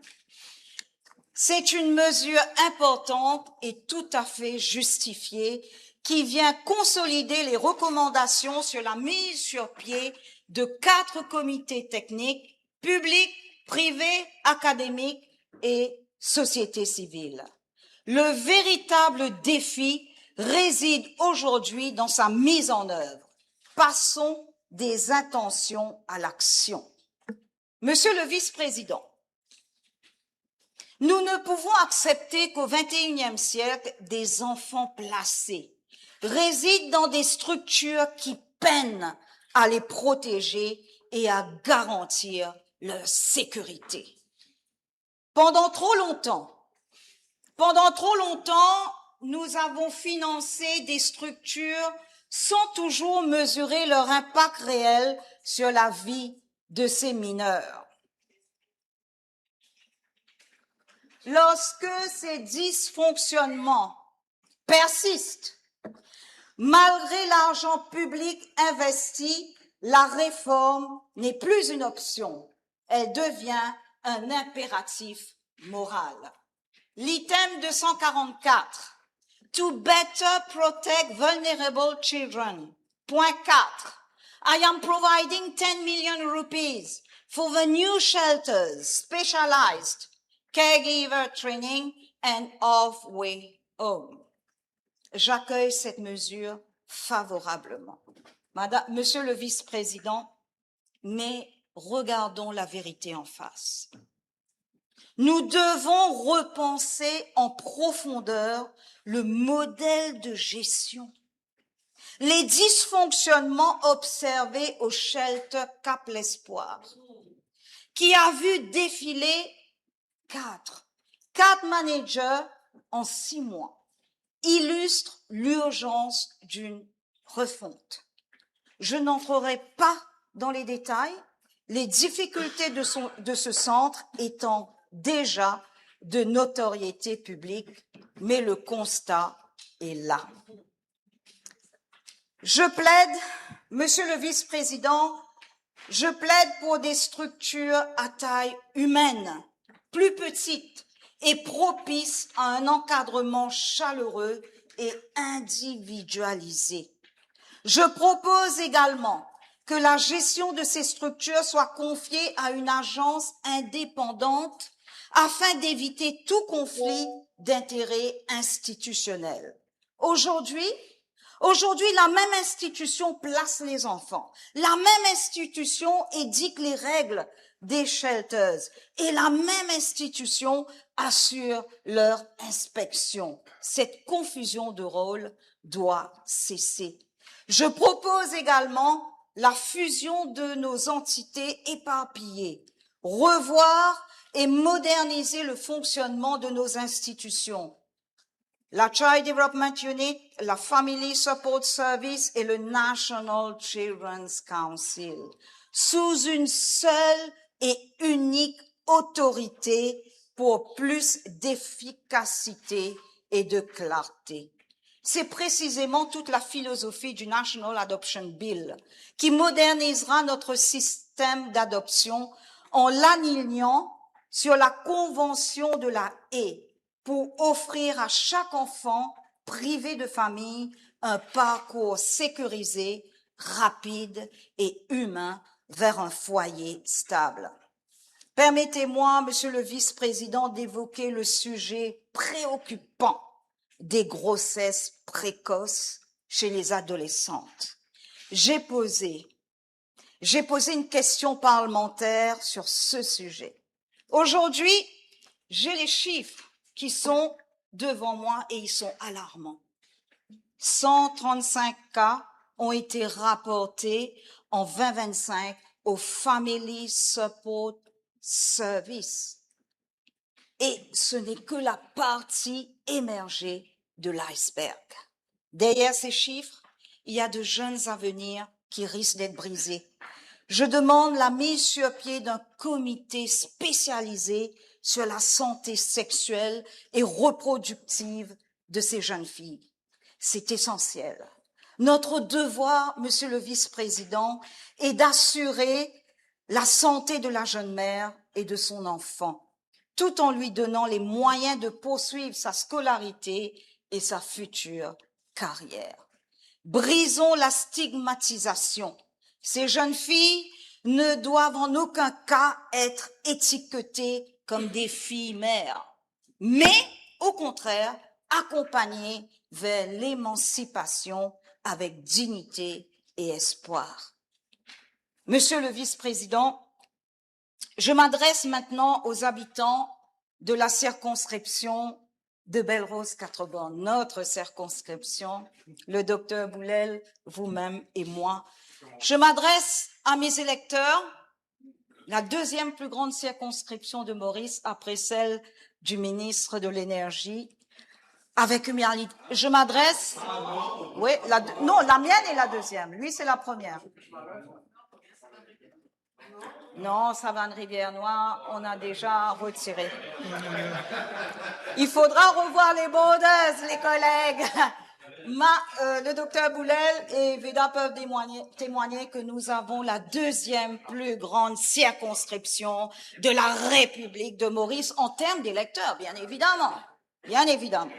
C'est une mesure importante et tout à fait justifiée qui vient consolider les recommandations sur la mise sur pied de quatre comités techniques, publics, privés, académiques et société civile. Le véritable défi réside aujourd'hui dans sa mise en œuvre. Passons des intentions à l'action. Monsieur le vice-président, nous ne pouvons accepter qu'au vingt et unième siècle, des enfants placés résident dans des structures qui peinent à les protéger et à garantir leur sécurité. Pendant trop longtemps, pendant trop longtemps, nous avons financé des structures sans toujours mesurer leur impact réel sur la vie de ces mineurs. Lorsque ces dysfonctionnements persistent, malgré l'argent public investi, la réforme n'est plus une option. Elle devient un impératif moral. L'item deux cent quarante-quatre, to better protect vulnerable children. Point quatre, I am providing ten million rupees for the new shelters, specialized caregiver training and halfway home. J'accueille cette mesure favorablement. Madame, Monsieur le Vice-président, mais regardons la vérité en face. Nous devons repenser en profondeur le modèle de gestion. Les dysfonctionnements observés au shelter Cap l'Espoir, qui a vu défiler quatre, quatre managers en six mois, illustrent l'urgence d'une refonte. Je n'entrerai pas dans les détails, les difficultés de son, de ce centre étant déjà de notoriété publique, mais le constat est là. Je plaide, Monsieur le Vice-président, je plaide pour des structures à taille humaine, plus petites et propices à un encadrement chaleureux et individualisé. Je propose également que la gestion de ces structures soit confiée à une agence indépendante afin d'éviter tout conflit d'intérêts institutionnels. Aujourd'hui, aujourd'hui, la même institution place les enfants. La même institution édicte les règles des shelters. Et la même institution assure leur inspection. Cette confusion de rôle doit cesser. Je propose également la fusion de nos entités éparpillées, revoir et moderniser le fonctionnement de nos institutions, la Child Development Unit, la Family Support Service et le National Children's Council, sous une seule et unique autorité pour plus d'efficacité et de clarté. C'est précisément toute la philosophie du National Adoption Bill, qui modernisera notre système d'adoption en l'alignant sur la Convention de La Haye pour offrir à chaque enfant privé de famille un parcours sécurisé, rapide et humain vers un foyer stable. Permettez-moi, Monsieur le Vice-président, d'évoquer le sujet préoccupant des grossesses précoces chez les adolescentes. J'ai posé, j'ai posé une question parlementaire sur ce sujet. Aujourd'hui, j'ai les chiffres qui sont devant moi et ils sont alarmants. Cent trente-cinq cas ont été rapportés en vingt vingt-cinq au Family Support Service. Et ce n'est que la partie émergée de l'iceberg. Derrière ces chiffres, il y a de jeunes avenirs qui risquent d'être brisés. Je demande la mise sur pied d'un comité spécialisé sur la santé sexuelle et reproductive de ces jeunes filles. C'est essentiel. Notre devoir, Monsieur le Vice-président, est d'assurer la santé de la jeune mère et de son enfant, tout en lui donnant les moyens de poursuivre sa scolarité et sa future carrière. Brisons la stigmatisation. Ces jeunes filles ne doivent en aucun cas être étiquetées comme des filles mères. Mais au contraire, accompagner vers l'émancipation avec dignité et espoir. Monsieur le vice-président, je m'adresse maintenant aux habitants de la circonscription de Belle-Rose-Quatre-Bornes, notre circonscription, le docteur Boulel, vous-même et moi. Je m'adresse à mes électeurs, la deuxième plus grande circonscription de Maurice après celle du ministre de l'Énergie, avec humilité. Je m'adresse, oui, la, non, la mienne est la deuxième, lui c'est la première. Non, Savane Rivière Noire, on a déjà retiré. Il faudra revoir les borders, les collègues. Ma, euh, le docteur Boulel et Veda peuvent témoigner, témoigner que nous avons la deuxième plus grande circonscription de la République de Maurice en termes d'électeurs, bien évidemment. Bien évidemment.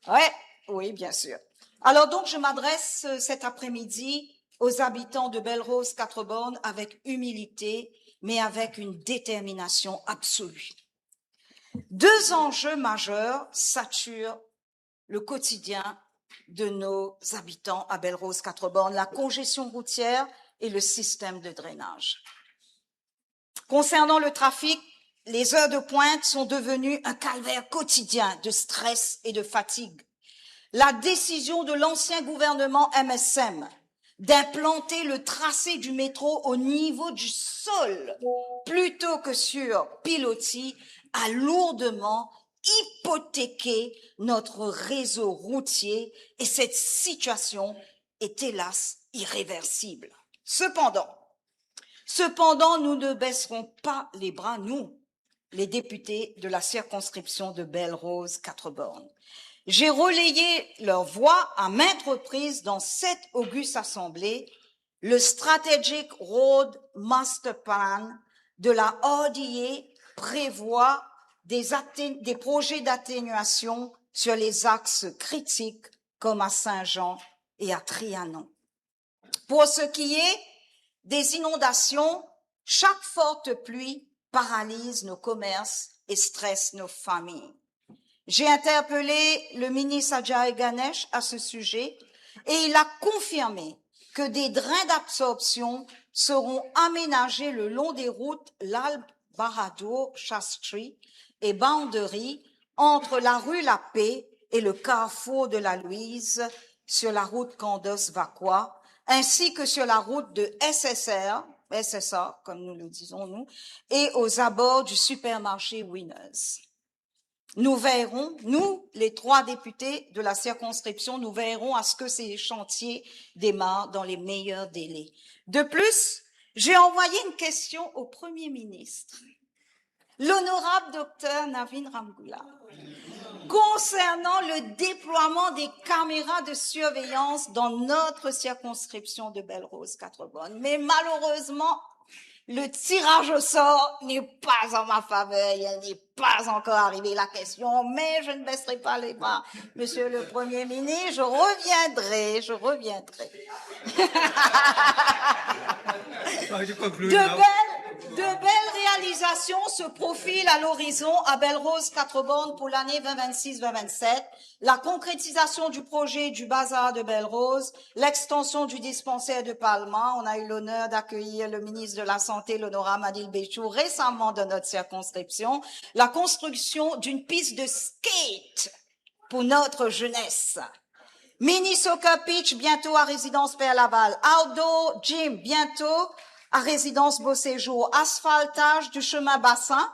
Ouais, oui, bien sûr. Alors donc, je m'adresse, euh, cet après-midi aux habitants de Belle-Rose-Quatre-Bornes avec humilité, mais avec une détermination absolue. Deux enjeux majeurs saturent le quotidien de nos habitants à Belle-Rose-Quatre-Bornes, la congestion routière et le système de drainage. Concernant le trafic, les heures de pointe sont devenues un calvaire quotidien de stress et de fatigue. La décision de l'ancien gouvernement M S M d'implanter le tracé du métro au niveau du sol plutôt que sur pilotis a lourdement hypothéqué notre réseau routier et cette situation est hélas irréversible. Cependant, cependant, nous ne baisserons pas les bras, nous, les députés de la circonscription de Belle-Rose-Quatre-Bornes. J'ai relayé leur voix à maintes reprises dans cette auguste assemblée. Le Strategic Road Master Plan de la R D A prévoit des atté-, des projets d'atténuation sur les axes critiques comme à Saint-Jean et à Trianon. Pour ce qui est des inondations, chaque forte pluie paralyse nos commerces et stresse nos familles. J'ai interpellé le ministre Ajoy Ganesh à ce sujet et il a confirmé que des drains d'absorption seront aménagés le long des routes Lal Bahadur Shastri et Boundary entre la rue La Paix et le carrefour de la Louise sur la route Candos-Vacoas, ainsi que sur la route de S S R, S S R, comme nous le disons nous, et aux abords du supermarché Winners. Nous veillerons, nous, les trois députés de la circonscription, nous veillerons à ce que ces chantiers démarrent dans les meilleurs délais. De plus, j'ai envoyé une question au Premier ministre, l'honorable docteur Navin Ramgoola, concernant le déploiement des caméras de surveillance dans notre circonscription de Belle-Rose-Quatre-Bornes. Mais malheureusement, le tirage au sort n'est pas en ma faveur, il n'est pas encore arrivé la question, mais je ne baisserai pas les bras. Monsieur le Premier ministre, je reviendrai, je reviendrai. De belles, de belles réalisations se profilent à l'horizon à Belle-Rose-Quatre-Bornes pour l'année vingt vingt-six vingt vingt-sept. La concrétisation du projet du bazar de Belle-Rose, l'extension du dispensaire de Palma. On a eu l'honneur d'accueillir le ministre de la Santé, l'honorable Adil Bechoo, récemment dans notre circonscription. La construction d'une piste de skate pour notre jeunesse. Mini soccer pitch bientôt à résidence Père Laval. Outdoor gym bientôt à résidence Beauséjour. Asphaltage du chemin Bassin.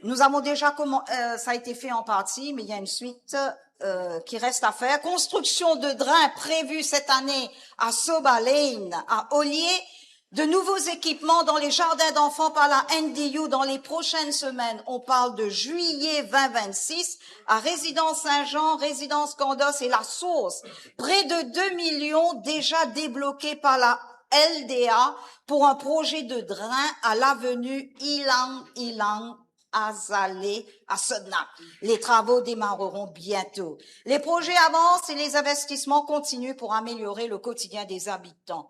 Nous avons déjà commen-, euh, ça a été fait en partie, mais il y a une suite, euh, qui reste à faire. Construction de drains prévue cette année à Soba Lane, à Olier. De nouveaux équipements dans les jardins d'enfants par la N D U dans les prochaines semaines. On parle de juillet vingt vingt-six à Résidence Saint-Jean, Résidence Candos et La Source. Près de deux millions déjà débloqués par la L D A pour un projet de drain à l'avenue Ilang Ilang Azaleh à Sodna. Les travaux démarreront bientôt. Les projets avancent et les investissements continuent pour améliorer le quotidien des habitants.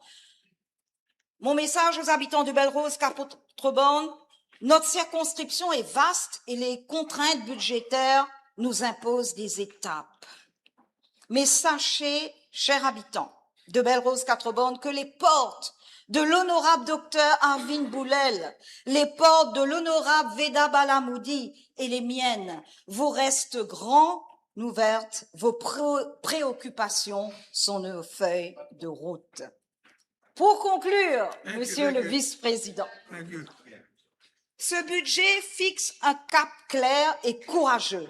Mon message aux habitants de Belle-Rose-Quatre-Bornes, Notre circonscription est vaste et les contraintes budgétaires nous imposent des étapes. Mais sachez, chers habitants de Belle-Rose-Quatre-Bornes, que les portes de l'honorable docteur Arvind Boulel, les portes de l'honorable Veda Balamoudi et les miennes vous restent grand ouvertes, vos pré-, préoccupations sont nos feuilles de route. Pour conclure, Monsieur le Vice-président, ce budget fixe un cap clair et courageux.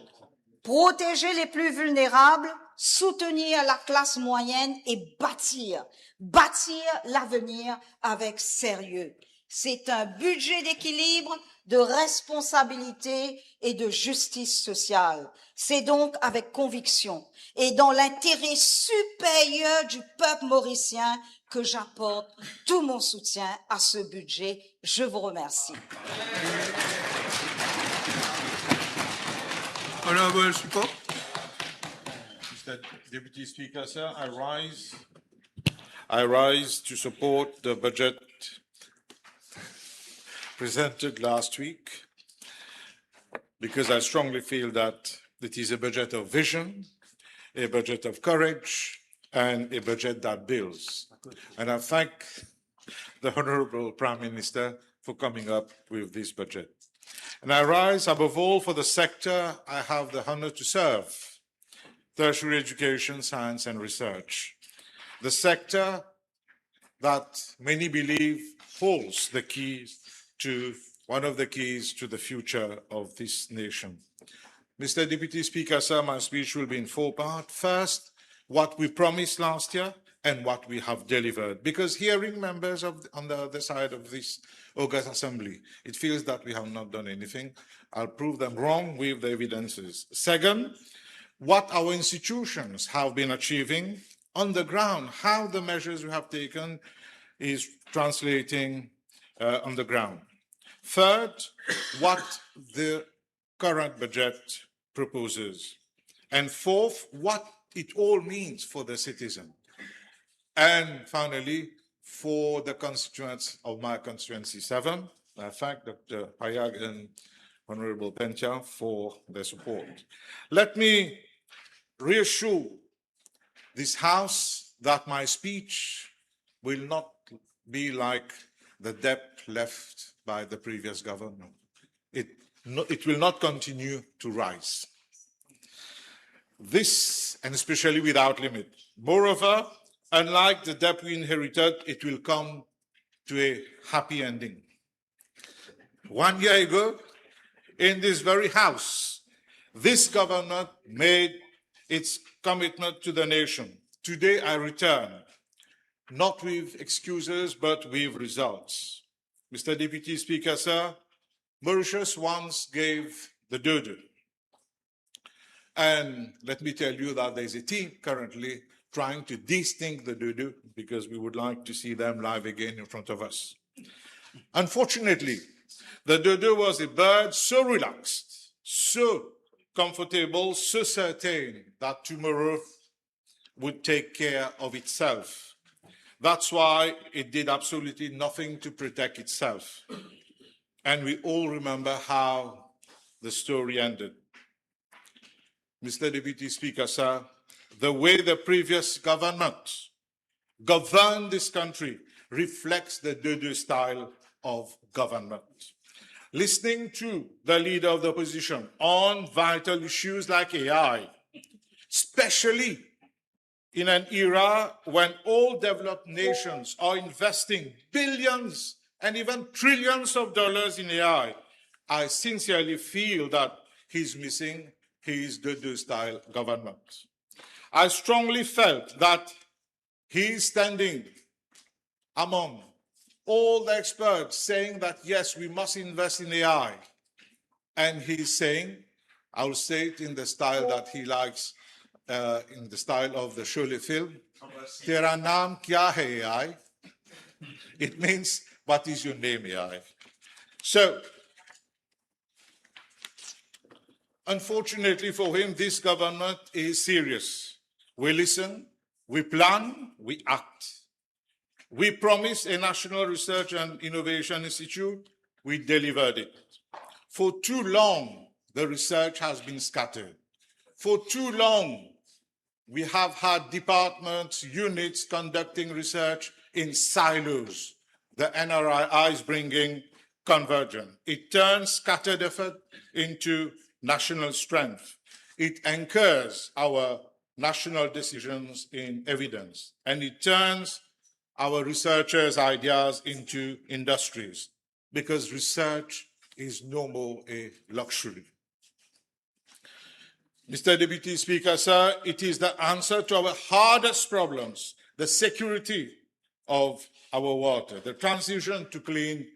Protéger les plus vulnérables, soutenir la classe moyenne et bâtir, bâtir l'avenir avec sérieux. C'est un budget d'équilibre, de responsabilité et de justice sociale. C'est donc avec conviction et dans l'intérêt supérieur du peuple mauricien que j'apporte tout mon soutien à ce budget. Je vous remercie. Honorable Support. Mister Deputy Speaker, sir, I rise. I rise to support the budget presented last week because I strongly feel that it is a budget of vision, a budget of courage, and a budget that builds. And I thank the Honorable Prime Minister for coming up with this budget. And I rise above all for the sector I have the honor to serve, tertiary education, science and research. The sector that many believe holds the keys to, one of the keys to the future of this nation. Mister Deputy Speaker, sir, my speech will be in four parts. First, what we promised last year and what we have delivered. Because hearing members of, on the other side of this august assembly, it feels that we have not done anything. I'll prove them wrong with the evidences. Second, what our institutions have been achieving on the ground, how the measures we have taken is translating, uh, on the ground. Third, what the current budget proposes. And fourth, what it all means for the citizen. And finally, for the constituents of my constituency seven, I thank Doctor Payag and Honorable Pentia for their support. Let me reassure this House that my speech will not be like the debt left by the previous government. It, no, it will not continue to rise. This, and especially without limit. Moreover, unlike the debt we inherited, it will come to a happy ending. One year ago, in this very House, this government made its commitment to the nation. Today, I return, not with excuses, but with results. Mister Deputy Speaker, sir, Mauritius once gave the dodo. And let me tell you that there's a team currently trying to desync the dodo because we would like to see them live again in front of us. Unfortunately, the dodo was a bird so relaxed, so comfortable, so certain that tomorrow would take care of itself. That's why it did absolutely nothing to protect itself. And we all remember how the story ended. Mister Deputy Speaker, sir, the way the previous government governed this country reflects the dodo style of government. Listening to the leader of the opposition on vital issues like A I, especially in an era when all developed nations are investing billions and even trillions of dollars in A I, I sincerely feel that he's missing his dodo style government. I strongly felt that he is standing among all the experts saying that, yes, we must invest in A I. And he is saying, I will say it in the style that he likes, uh, in the style of the Sholay film, "Tera naam kya hai, A I?" It means, "What is your name, A I?" So, unfortunately for him, this government is serious. We listen, we plan, we act. We promised a National Research and Innovation Institute, we delivered it. For too long, the research has been scattered. For too long, we have had departments, units conducting research in silos. The N R I I is bringing convergence. It turns scattered effort into national strength. It anchors our national decisions in evidence, and it turns our researchers' ideas into industries, because research is no more a luxury. Mister Deputy Speaker, sir, it is the answer to our hardest problems, the security of our water, the transition to clean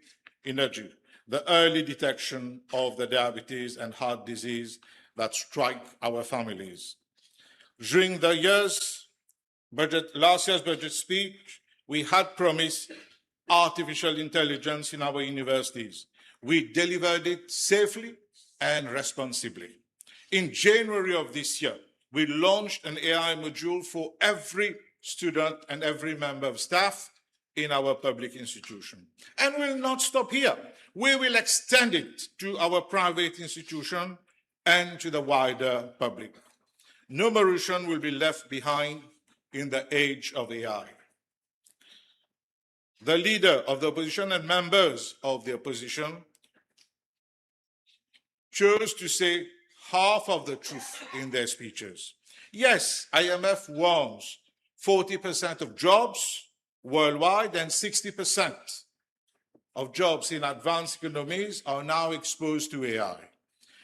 energy, the early detection of the diabetes and heart disease that strike our families. During the year's budget, last year's budget speech, we had promised artificial intelligence in our universities. We delivered it safely and responsibly. In January of this year, we launched an A I module for every student and every member of staff in our public institution. And we'll not stop here. We will extend it to our private institution and to the wider public. No Mauritian will be left behind in the age of A I. The leader of the opposition and members of the opposition chose to say half of the truth in their speeches. Yes, I M F warns forty percent of jobs worldwide and sixty percent of jobs in advanced economies are now exposed to A I.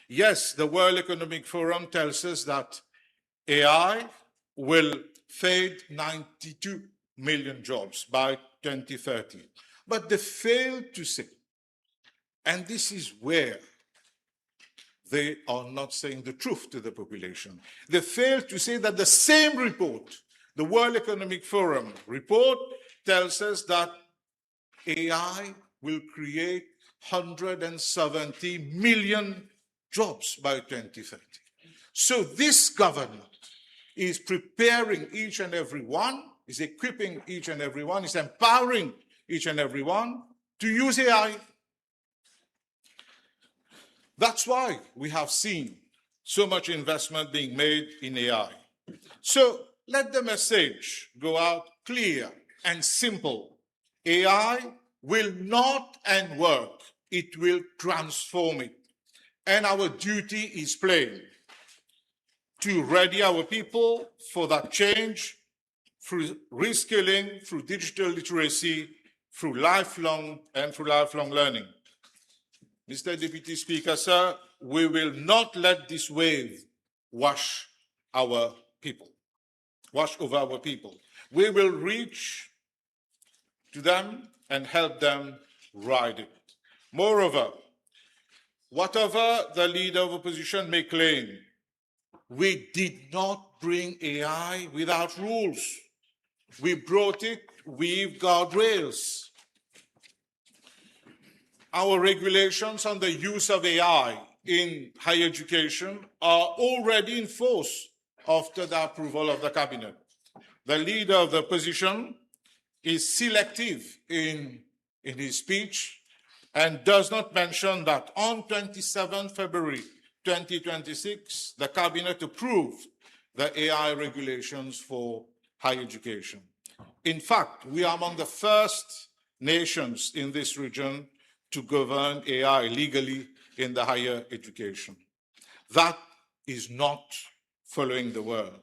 Yes, the World Economic Forum tells us that A I will fade ninety-two million jobs by twenty thirty. But they fail to say, and this is where they are not saying the truth to the population. They fail to say that the same report, the World Economic Forum report, tells us that A I will create hundred and seventy million jobs by twenty thirty. So this government is preparing each and every one, is equipping each and every one, is empowering each and every one to use A I. That's why we have seen so much investment being made in A I. So let the message go out clear and simple. A I will not end work, it will transform it. And our duty is plain, to ready our people for that change through reskilling, through digital literacy, through lifelong and through lifelong learning. Mister Deputy Speaker, sir, we will not let this wave wash our people, wash over our people. We will reach to them and help them ride it. Moreover, whatever the leader of opposition may claim, we did not bring A I without rules. We brought it with guardrails. Our regulations on the use of A I in higher education are already in force after the approval of the cabinet. The leader of the opposition is selective in, in his speech and does not mention that on twenty-seventh February twenty twenty-six, the cabinet approved the A I regulations for higher education. In fact, we are among the first nations in this region to govern A I legally in the higher education. That is not following the world.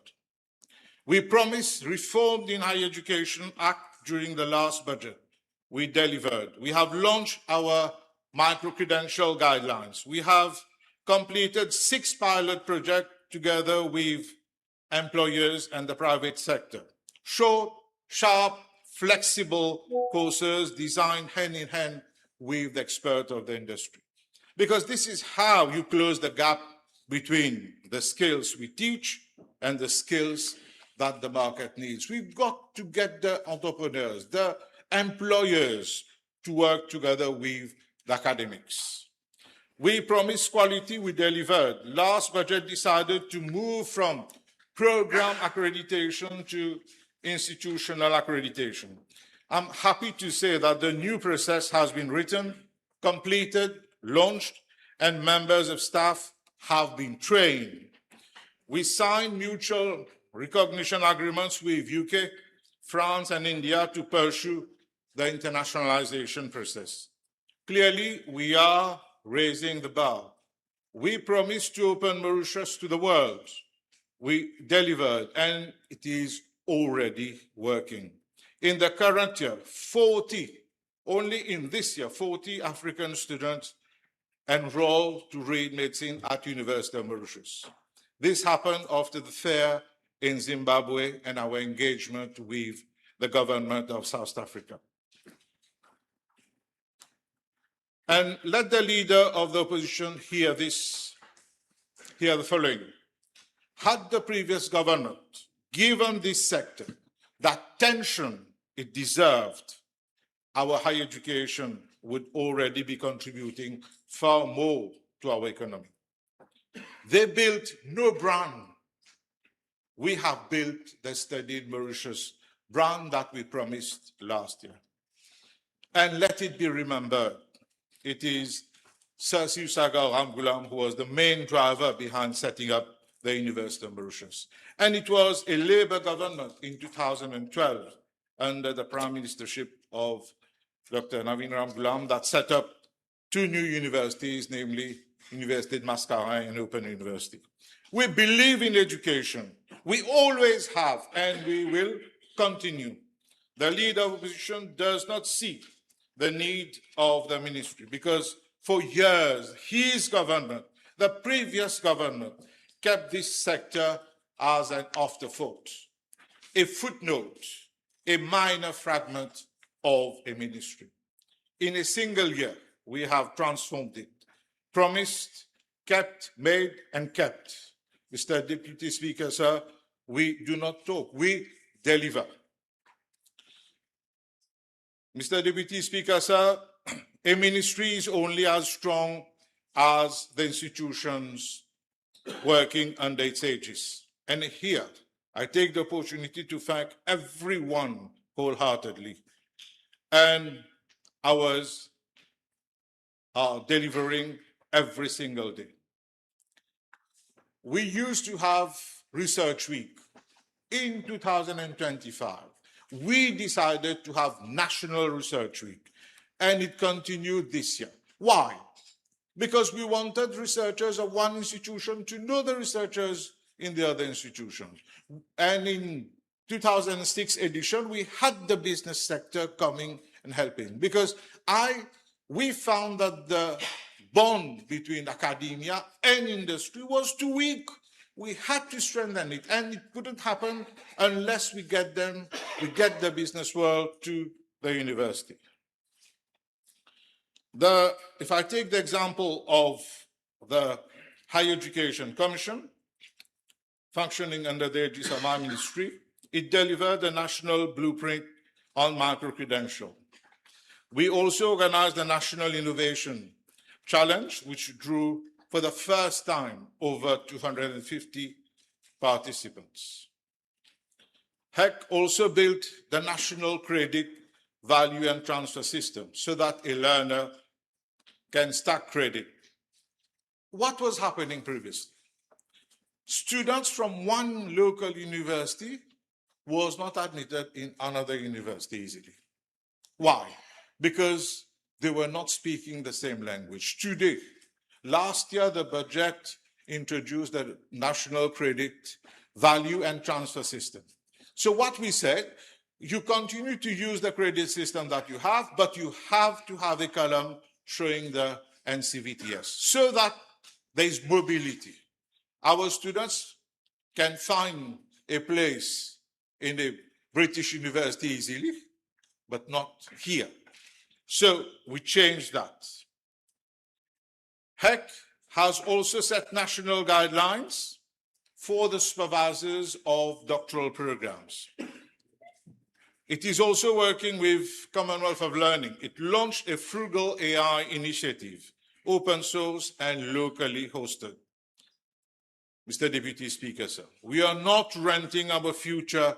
We promised reform in Higher Education Act during the last budget. We delivered. We have launched our micro-credential guidelines. We have completed six pilot projects together with employers and the private sector. Short, sharp, flexible courses designed hand in hand with the expert of the industry. Because this is how you close the gap between the skills we teach and the skills that the market needs. We've got to get the entrepreneurs, the employers to work together with the academics. We promised quality, we delivered. Last budget decided to move from program accreditation to institutional accreditation. I'm happy to say that the new process has been written completed, launched, and members of staff have been trained. We signed mutual recognition agreements with U K, France, and India to pursue the internationalization process. Clearly, we are raising the bar. We promised to open Mauritius to the world. We delivered, and it is already working. In the current year, forty, only in this year, forty African students enrolled to read medicine at University of Mauritius. This happened after the fair in Zimbabwe and our engagement with the government of South Africa. And let the leader of the opposition hear this, hear the following. Had the previous government given this sector that attention it deserved, our higher education would already be contributing far more to our economy. They built no brand. We have built the Studied Mauritius brand that we promised last year. And let it be remembered, it is Sir Sivasagar Ramgoolam who was the main driver behind setting up the University of Mauritius. And it was a Labour government in two thousand and twelve under the Prime Ministership of Doctor Navin Ramgoolam that set up two new universities, namely Université de Mascareignes and Open University. We believe in education. We always have, and we will continue. The leader of opposition does not see the need of the ministry because for years, his government, the previous government, kept this sector as an afterthought, a footnote, a minor fragment of a ministry. In a single year, we have transformed it. Promised, kept, made, and kept. Mister Deputy Speaker, sir, we do not talk, we deliver. Mister Deputy Speaker, sir, a ministry is only as strong as the institutions working under its aegis. And here, I take the opportunity to thank everyone wholeheartedly. And ours are delivering every single day. We used to have Research Week. In two thousand and twenty-five, we decided to have National Research Week, and it continued this year. Why? Because we wanted researchers of one institution to know the researchers in the other institutions. And in two thousand six edition, we had the business sector coming and helping because I, we found that the bond between academia and industry was too weak. We had to strengthen it, and it couldn't happen unless we get them, we get the business world to the university. The, if I take the example of the Higher Education Commission, functioning under the aegis of my ministry, it delivered the national blueprint on micro-credential. We also organized the National Innovation Challenge, which drew for the first time over two hundred and fifty participants. HEC also built the National Credit Value and Transfer System so that a learner can stack credit. What was happening previously? Students from one local university was not admitted in another university easily. Why? Because they were not speaking the same language. Today, last year, the budget introduced the National Credit Value and Transfer System. So what we said, you continue to use the credit system that you have, but you have to have a column showing the N C V T S so that there is mobility. Our students can find a place in a British university easily, but not here. So we changed that. HEC has also set national guidelines for the supervisors of doctoral programs. It is also working with Commonwealth of Learning. It launched a frugal A I initiative, open source and locally hosted. Mister Deputy Speaker, sir, we are not renting our future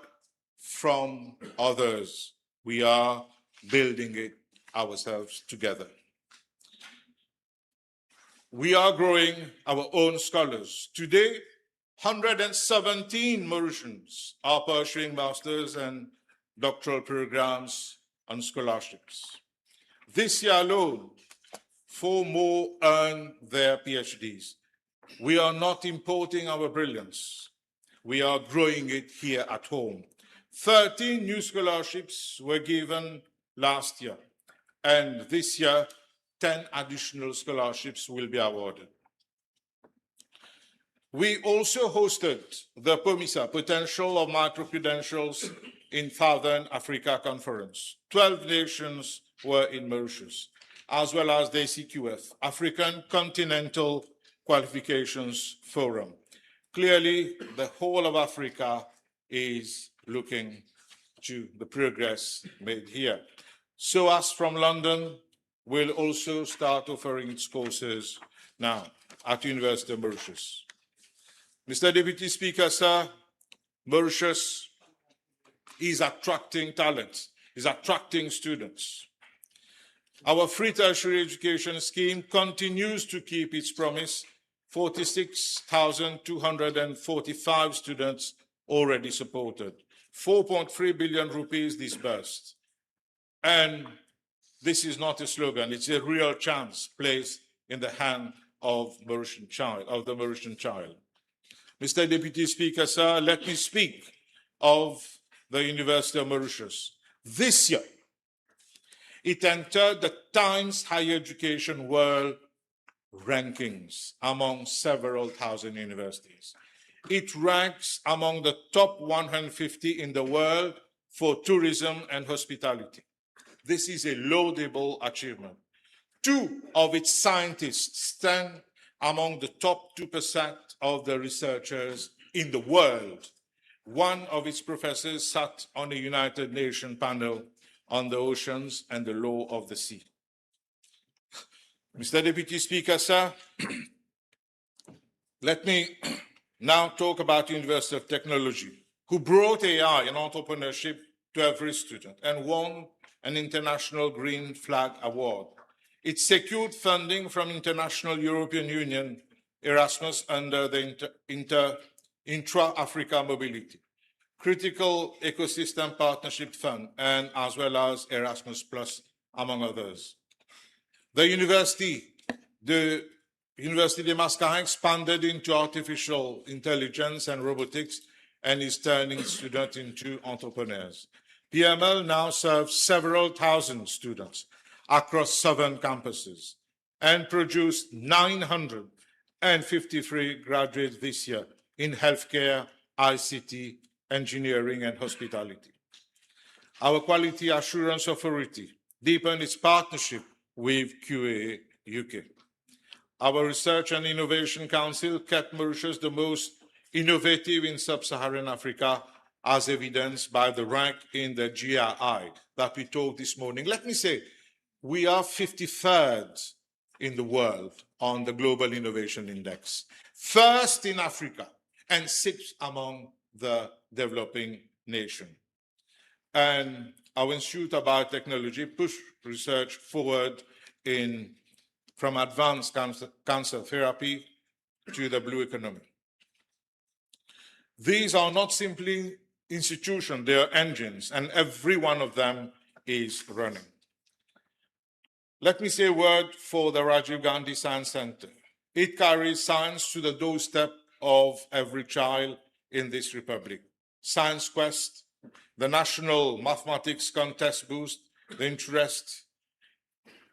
from others. We are building it ourselves together. We are growing our own scholars. Today, hundred and seventeen Mauritians are pursuing master's and doctoral programs on scholarships. This year alone, four more earn their P H Ds. We are not importing our brilliance. We are growing it here at home. Thirteen new scholarships were given last year, and this year, ten additional scholarships will be awarded. We also hosted the POMISA, Potential of Micro-Credentials in Southern Africa Conference. Twelve nations were in Mauritius, as well as the A C Q F, African Continental Qualifications Forum. Clearly, the whole of Africa is looking to the progress made here. SOAS from London will also start offering its courses now at University of Mauritius. Mister Deputy Speaker, sir, Mauritius is attracting talents, is attracting students. Our free tertiary education scheme continues to keep its promise. Forty-six thousand two hundred and forty-five students already supported. Four point three billion rupees disbursed. And this is not a slogan, it's a real chance placed in the hand of Mauritian child, of the Mauritian child. Mister Deputy Speaker, sir, let me speak of the University of Mauritius. This year, it entered the Times Higher Education World Rankings among several thousand universities. It ranks among the top one hundred fifty in the world for tourism and hospitality. This is a laudable achievement. Two of its scientists stand among the top two percent of the researchers in the world. One of its professors sat on a United Nations panel on the oceans and the law of the sea. Mister Deputy Speaker, sir, let me now talk about University of Technology, who brought A I and entrepreneurship to every student and won an International Green Flag Award. It secured funding from International European Union Erasmus under the inter, inter, Intra-Africa Mobility, Critical Ecosystem Partnership Fund, and as well as Erasmus Plus, among others. The university, the Université des Mascarens expanded into artificial intelligence and robotics and is turning students into entrepreneurs. P M L now serves several thousand students across seven campuses and produced nine hundred and fifty-three graduates this year in healthcare, I C T, engineering, and hospitality. Our Quality Assurance Authority deepened its partnership with Q A U K. Our Research and Innovation Council kept Mauritius the most innovative in sub-Saharan Africa, as evidenced by the rank in the G R I that we talked this morning. Let me say, we are fifty-third in the world on the Global Innovation Index, first in Africa, and sixth among the developing nation. And our Institute of Biotechnology push research forward in, from advanced cancer, cancer therapy to the blue economy. These are not simply institutions, they are engines, and every one of them is running. Let me say a word for the Rajiv Gandhi Science Centre. It carries science to the doorstep of every child in this republic. Science Quest, the National Mathematics Contest boost the interest,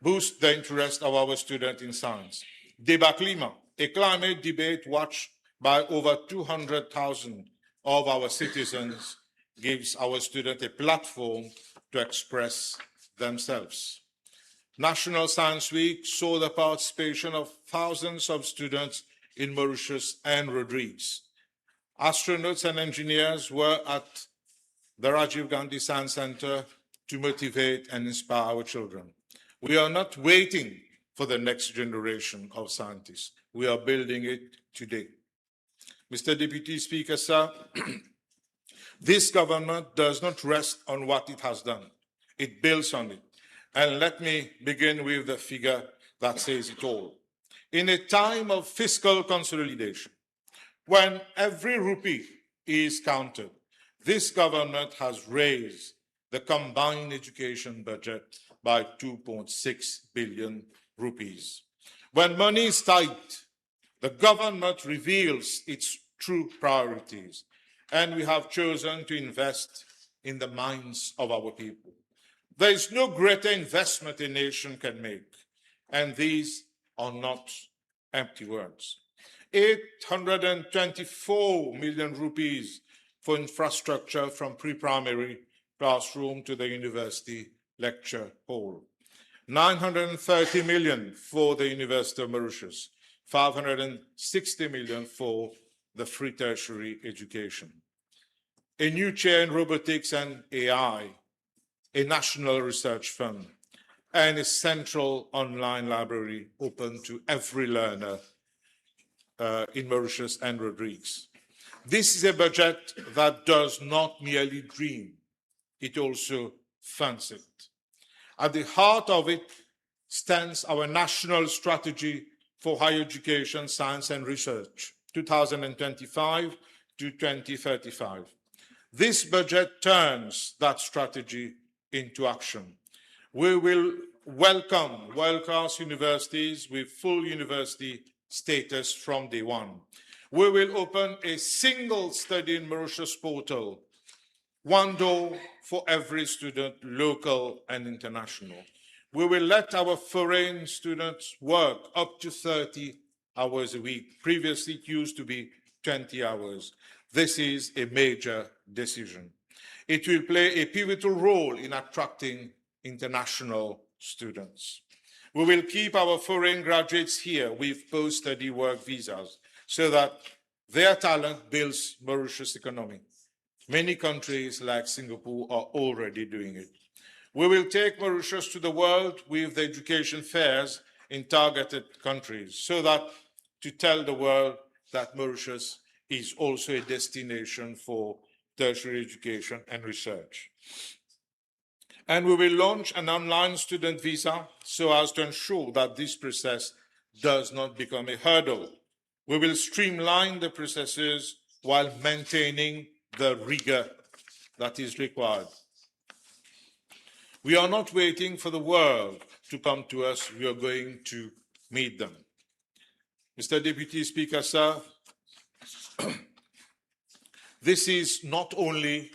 boost the interest of our students in science. Débat Climat, a climate debate watched by over two hundred thousand of our citizens, gives our students a platform to express themselves. National Science Week saw the participation of thousands of students in Mauritius and Rodrigues. Astronauts and engineers were at the Rajiv Gandhi Science Centre to motivate and inspire our children. We are not waiting for the next generation of scientists. We are building it today. Mister Deputy Speaker, sir, this government does not rest on what it has done. It builds on it. And let me begin with the figure that says it all. In a time of fiscal consolidation, when every rupee is counted, this government has raised the combined education budget by two point six billion rupees. When money is tight, the government reveals its true priorities, and we have chosen to invest in the minds of our people. There is no greater investment a nation can make, and these are not empty words. Eight hundred and twenty-four million rupees for infrastructure from pre-primary classroom to the university lecture hall. Nine hundred and thirty million for the University of Mauritius. Five hundred and sixty million for the free tertiary education. A new chair in robotics and A I, a national research fund, and a central online library open to every learner, uh, in Mauritius and Rodrigues. This is a budget that does not merely dream, it also funds it. At the heart of it stands our national strategy for higher education, science and research, two thousand and twenty-five to twenty thirty-five. This budget turns that strategy into action. We will welcome world-class universities with full university status from day one. We will open a single Study in Mauritius portal, one door for every student, local and international. We will let our foreign students work up to thirty hours a week. Previously, it used to be twenty hours. This is a major decision. It will play a pivotal role in attracting international students. We will keep our foreign graduates here with post-study work visas so that their talent builds Mauritius' economy. Many countries like Singapore are already doing it. We will take Mauritius to the world with the education fairs in targeted countries so that to tell the world that Mauritius is also a destination for tertiary education and research. And we will launch an online student visa so as to ensure that this process does not become a hurdle. We will streamline the processes while maintaining the rigor that is required. We are not waiting for the world to come to us, we are going to meet them. Mister Deputy Speaker, sir, this is not only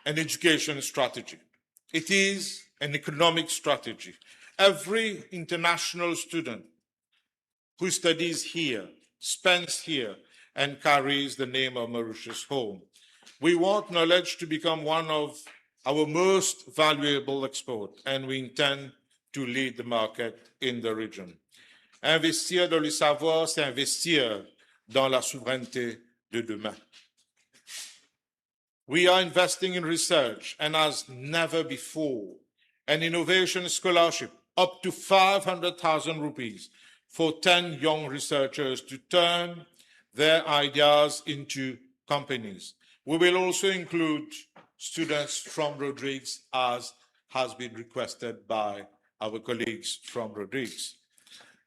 an education strategy, it is an economic strategy. Every international student who studies here, spends here, and carries the name of Mauritius home. We want knowledge to become one of our most valuable export, and we intend to lead the market in the region. Investir dans le savoir, c'est investir dans la souveraineté de demain. We are investing in research, and as never before, an innovation scholarship up to five hundred thousand rupees for ten young researchers to turn their ideas into companies. We will also include students from Rodrigues, as has been requested by our colleagues from Rodrigues.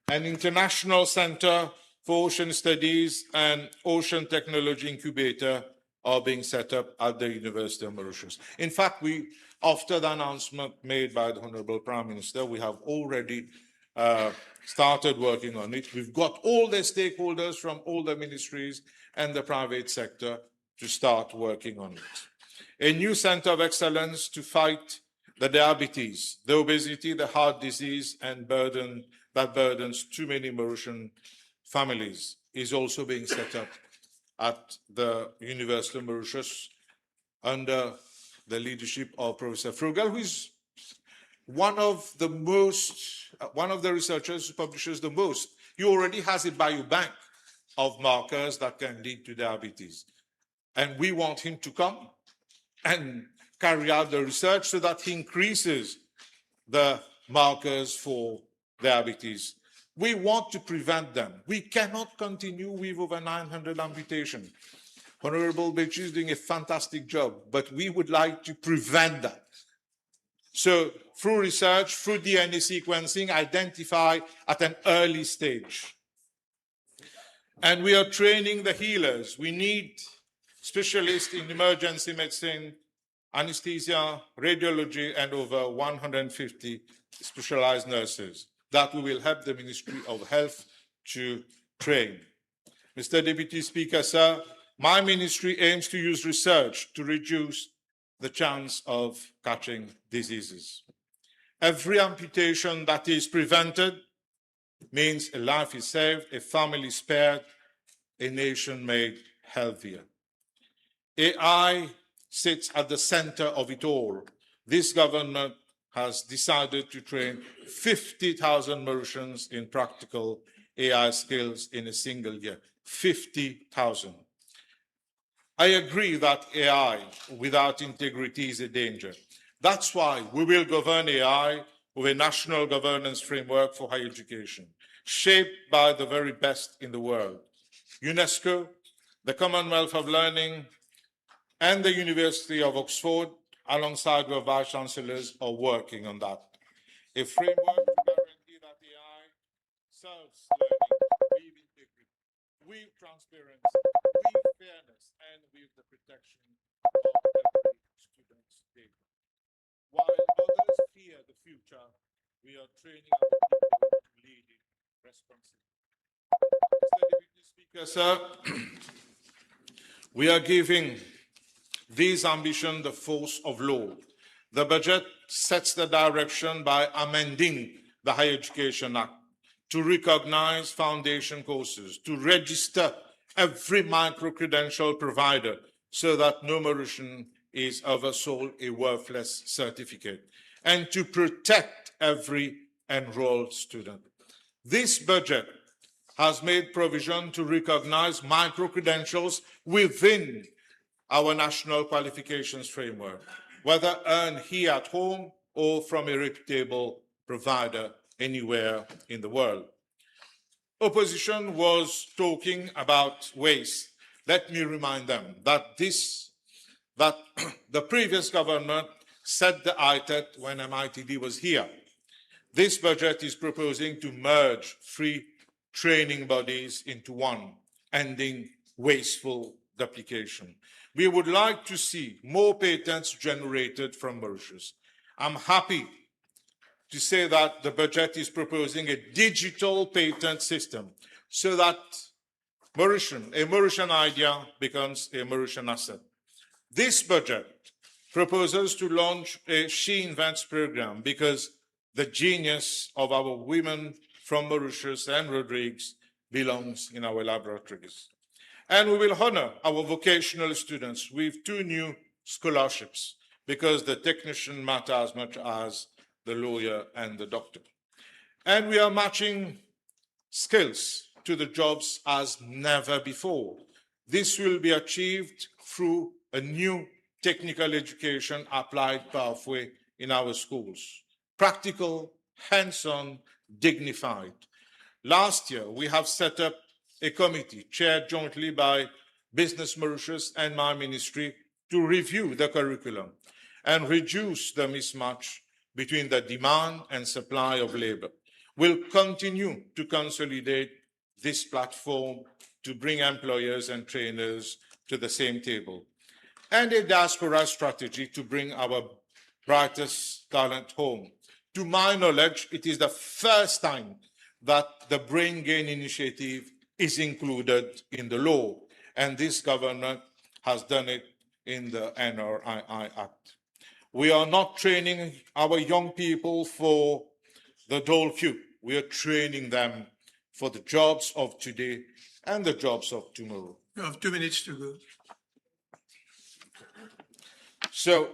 An international center for ocean studies and ocean technology incubator are being set up at the University of Mauritius. In fact, we, after the announcement made by the Honorable Prime Minister, we have already, uh, started working on it. We've got all the stakeholders from all the ministries and the private sector to start working on it. A new center of excellence to fight the diabetes, the obesity, the heart disease, and burden that burdens too many Mauritian families is also being set up at the University of Mauritius under the leadership of Professor Frugal, who is one of the most, uh, one of the researchers who publishes the most. He already has a biobank of markers that can lead to diabetes. And we want him to come and carry out the research so that he increases the markers for diabetes. We want to prevent them. We cannot continue with over nine hundred amputations. Honorable Betjee is doing a fantastic job, but we would like to prevent that. So, through research, through D N A sequencing, identify at an early stage. And we are training the healers. We need specialists in emergency medicine, anesthesia, radiology, and over one hundred fifty specialized nurses that we will help the Ministry of Health to train. Mister Deputy Speaker, sir, my ministry aims to use research to reduce the chance of catching diseases. Every amputation that is prevented means a life is saved, a family spared, a nation made healthier. A I sits at the center of it all. This government has decided to train fifty thousand Mauritians in practical A I skills in a single year. Fifty thousand. I agree that A I without integrity is a danger. That's why we will govern A I with a national governance framework for higher education, shaped by the very best in the world. UNESCO, the Commonwealth of Learning, and the University of Oxford, alongside your Vice Chancellors, are working on that. A framework to guarantee that A I serves learning with integrity, with transparency, with fairness, and with the protection of every student's data. While others fear the future, we are training our people to lead it responsibly. Mister Deputy Speaker, sir, we are giving this ambition the force of law. The budget sets the direction by amending the Higher Education Act to recognize foundation courses, to register every micro-credential provider so that no Mauritian is oversold a worthless certificate, and to protect every enrolled student. This budget has made provision to recognize micro-credentials within our national qualifications framework, whether earned here at home or from a reputable provider anywhere in the world. Opposition was talking about waste. Let me remind them that this, that the previous government set the ITET when M I T D was here. This budget is proposing to merge three training bodies into one, ending wasteful duplication. We would like to see more patents generated from Mauritius. I'm happy to say that the budget is proposing a digital patent system so that Mauritian, a Mauritian idea becomes a Mauritian asset. This budget proposes to launch a She Invents program because the genius of our women from Mauritius and Rodrigues belongs in our laboratories. And we will honor our vocational students with two new scholarships because the technician matter as much as the lawyer and the doctor. And we are matching skills to the jobs as never before. This will be achieved through a new technical education applied pathway in our schools. Practical, hands-on, dignified. Last year, we have set up a committee chaired jointly by Business Mauritius and my ministry to review the curriculum and reduce the mismatch between the demand and supply of labor. We'll continue to consolidate this platform to bring employers and trainers to the same table, and a diaspora strategy to bring our brightest talent home. To my knowledge, it is the first time that the Brain Gain Initiative is included in the law, and this government has done it in the N R I I Act. We are not training our young people for the dole queue. We are training them for the jobs of today and the jobs of tomorrow. You have two minutes to go. So,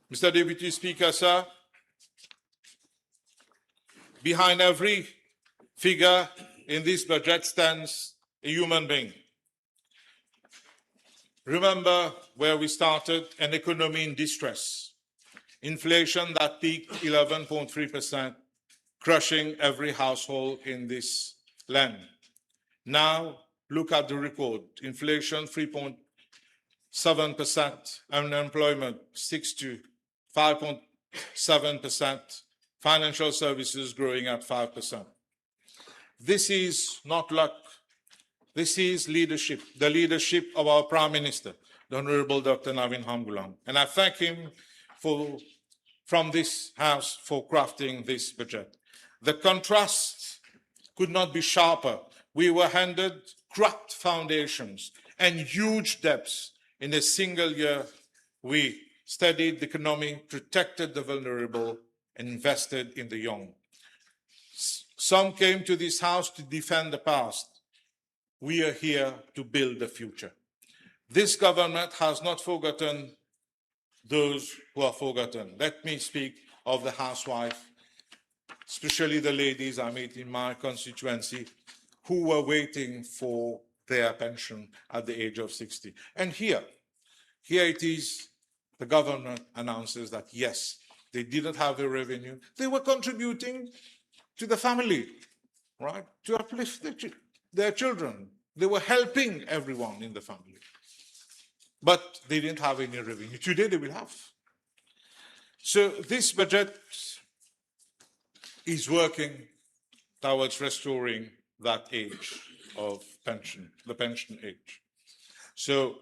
Mister Deputy Speaker, sir, behind every figure in this budget stands a human being. Remember where we started, an economy in distress. Inflation that peaked eleven point three percent, crushing every household in this land. Now, look at the record. Inflation three point, seven percent, unemployment six to five point seven percent, financial services growing at five percent. This is not luck. This is leadership, the leadership of our Prime Minister, the Honorable Doctor Navin Ramgoolam. And I thank him for, from this House for crafting this budget. The contrast could not be sharper. We were handed cracked foundations and huge debts in a single year. We steadied the economy, protected the vulnerable, and invested in the young. S-, some came to this House to defend the past. We are here to build the future. This government has not forgotten those who are forgotten. Let me speak of the housewife, especially the ladies I meet in my constituency who were waiting for their pension at the age of sixty. And here, here it is, the government announces that yes, they didn't have a revenue. They were contributing to the family, right? To uplift their, chi-, their children. They were helping everyone in the family. But they didn't have any revenue. Today they will have. So this budget is working towards restoring that age of pension, the pension age. So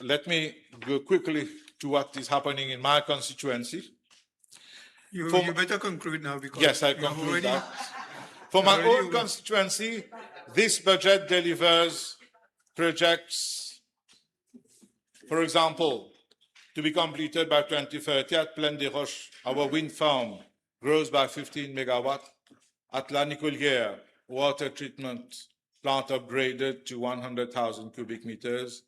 let me go quickly to what is happening in my constituency. You, For you better conclude now because Yes, I you have conclude already, that. For you my already own over. constituency, this budget delivers projects, for example, to be completed by twenty thirty at Plaine des Roches, our wind farm grows by fifteen megawatt. At La Nicolière, water treatment plant upgraded to one hundred thousand cubic meters.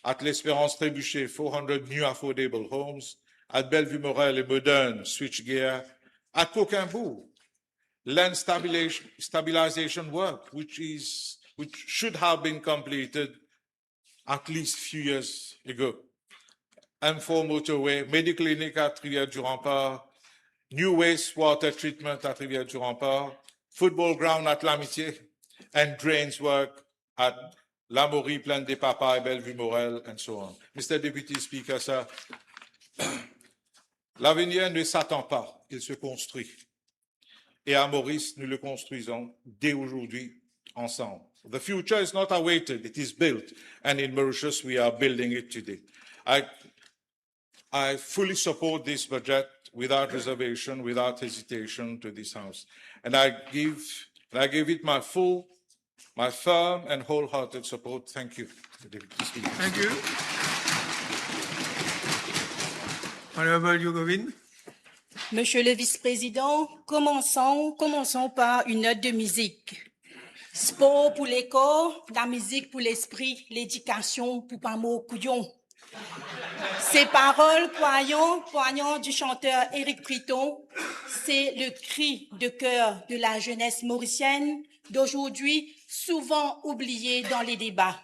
At L'Espérance Trébuchet, four hundred new affordable homes. At Bellevue Morel, a modern switchgear. At Coquimbourg, land stabilis-, stabilization work, which is, which should have been completed at least few years ago. M four motorway, Mediclinic at Rivière-du-Rempart, new wastewater treatment at Rivière-du-Rempart, football ground at L'Amitié, and drains work at Lamorie, Plaine des Papayes, Bellevue Morel, and so on. Mister Deputy Speaker, sir, l'avenir ne s'attend pas, il se construit. Et à Maurice, nous le construisons dès aujourd'hui ensemble. The future is not awaited, it is built. And in Mauritius, we are building it today. I, I fully support this budget without reservation, without hesitation to this House. And I give, and I give it my full, my firm and wholehearted support. Thank you, Mister Deputy Speaker. Thank you. Honorable Hugh Govine. Monsieur le Vice-Président, commençons, commençons par une note de musique. Sport pour les corps, la musique pour l'esprit, l'éducation pour pa mor kouyon. Ces paroles poignantes, poignantes du chanteur Éric Priton, c'est le cri de cœur de la jeunesse mauricienne d'aujourd'hui, souvent oubliée dans les débats.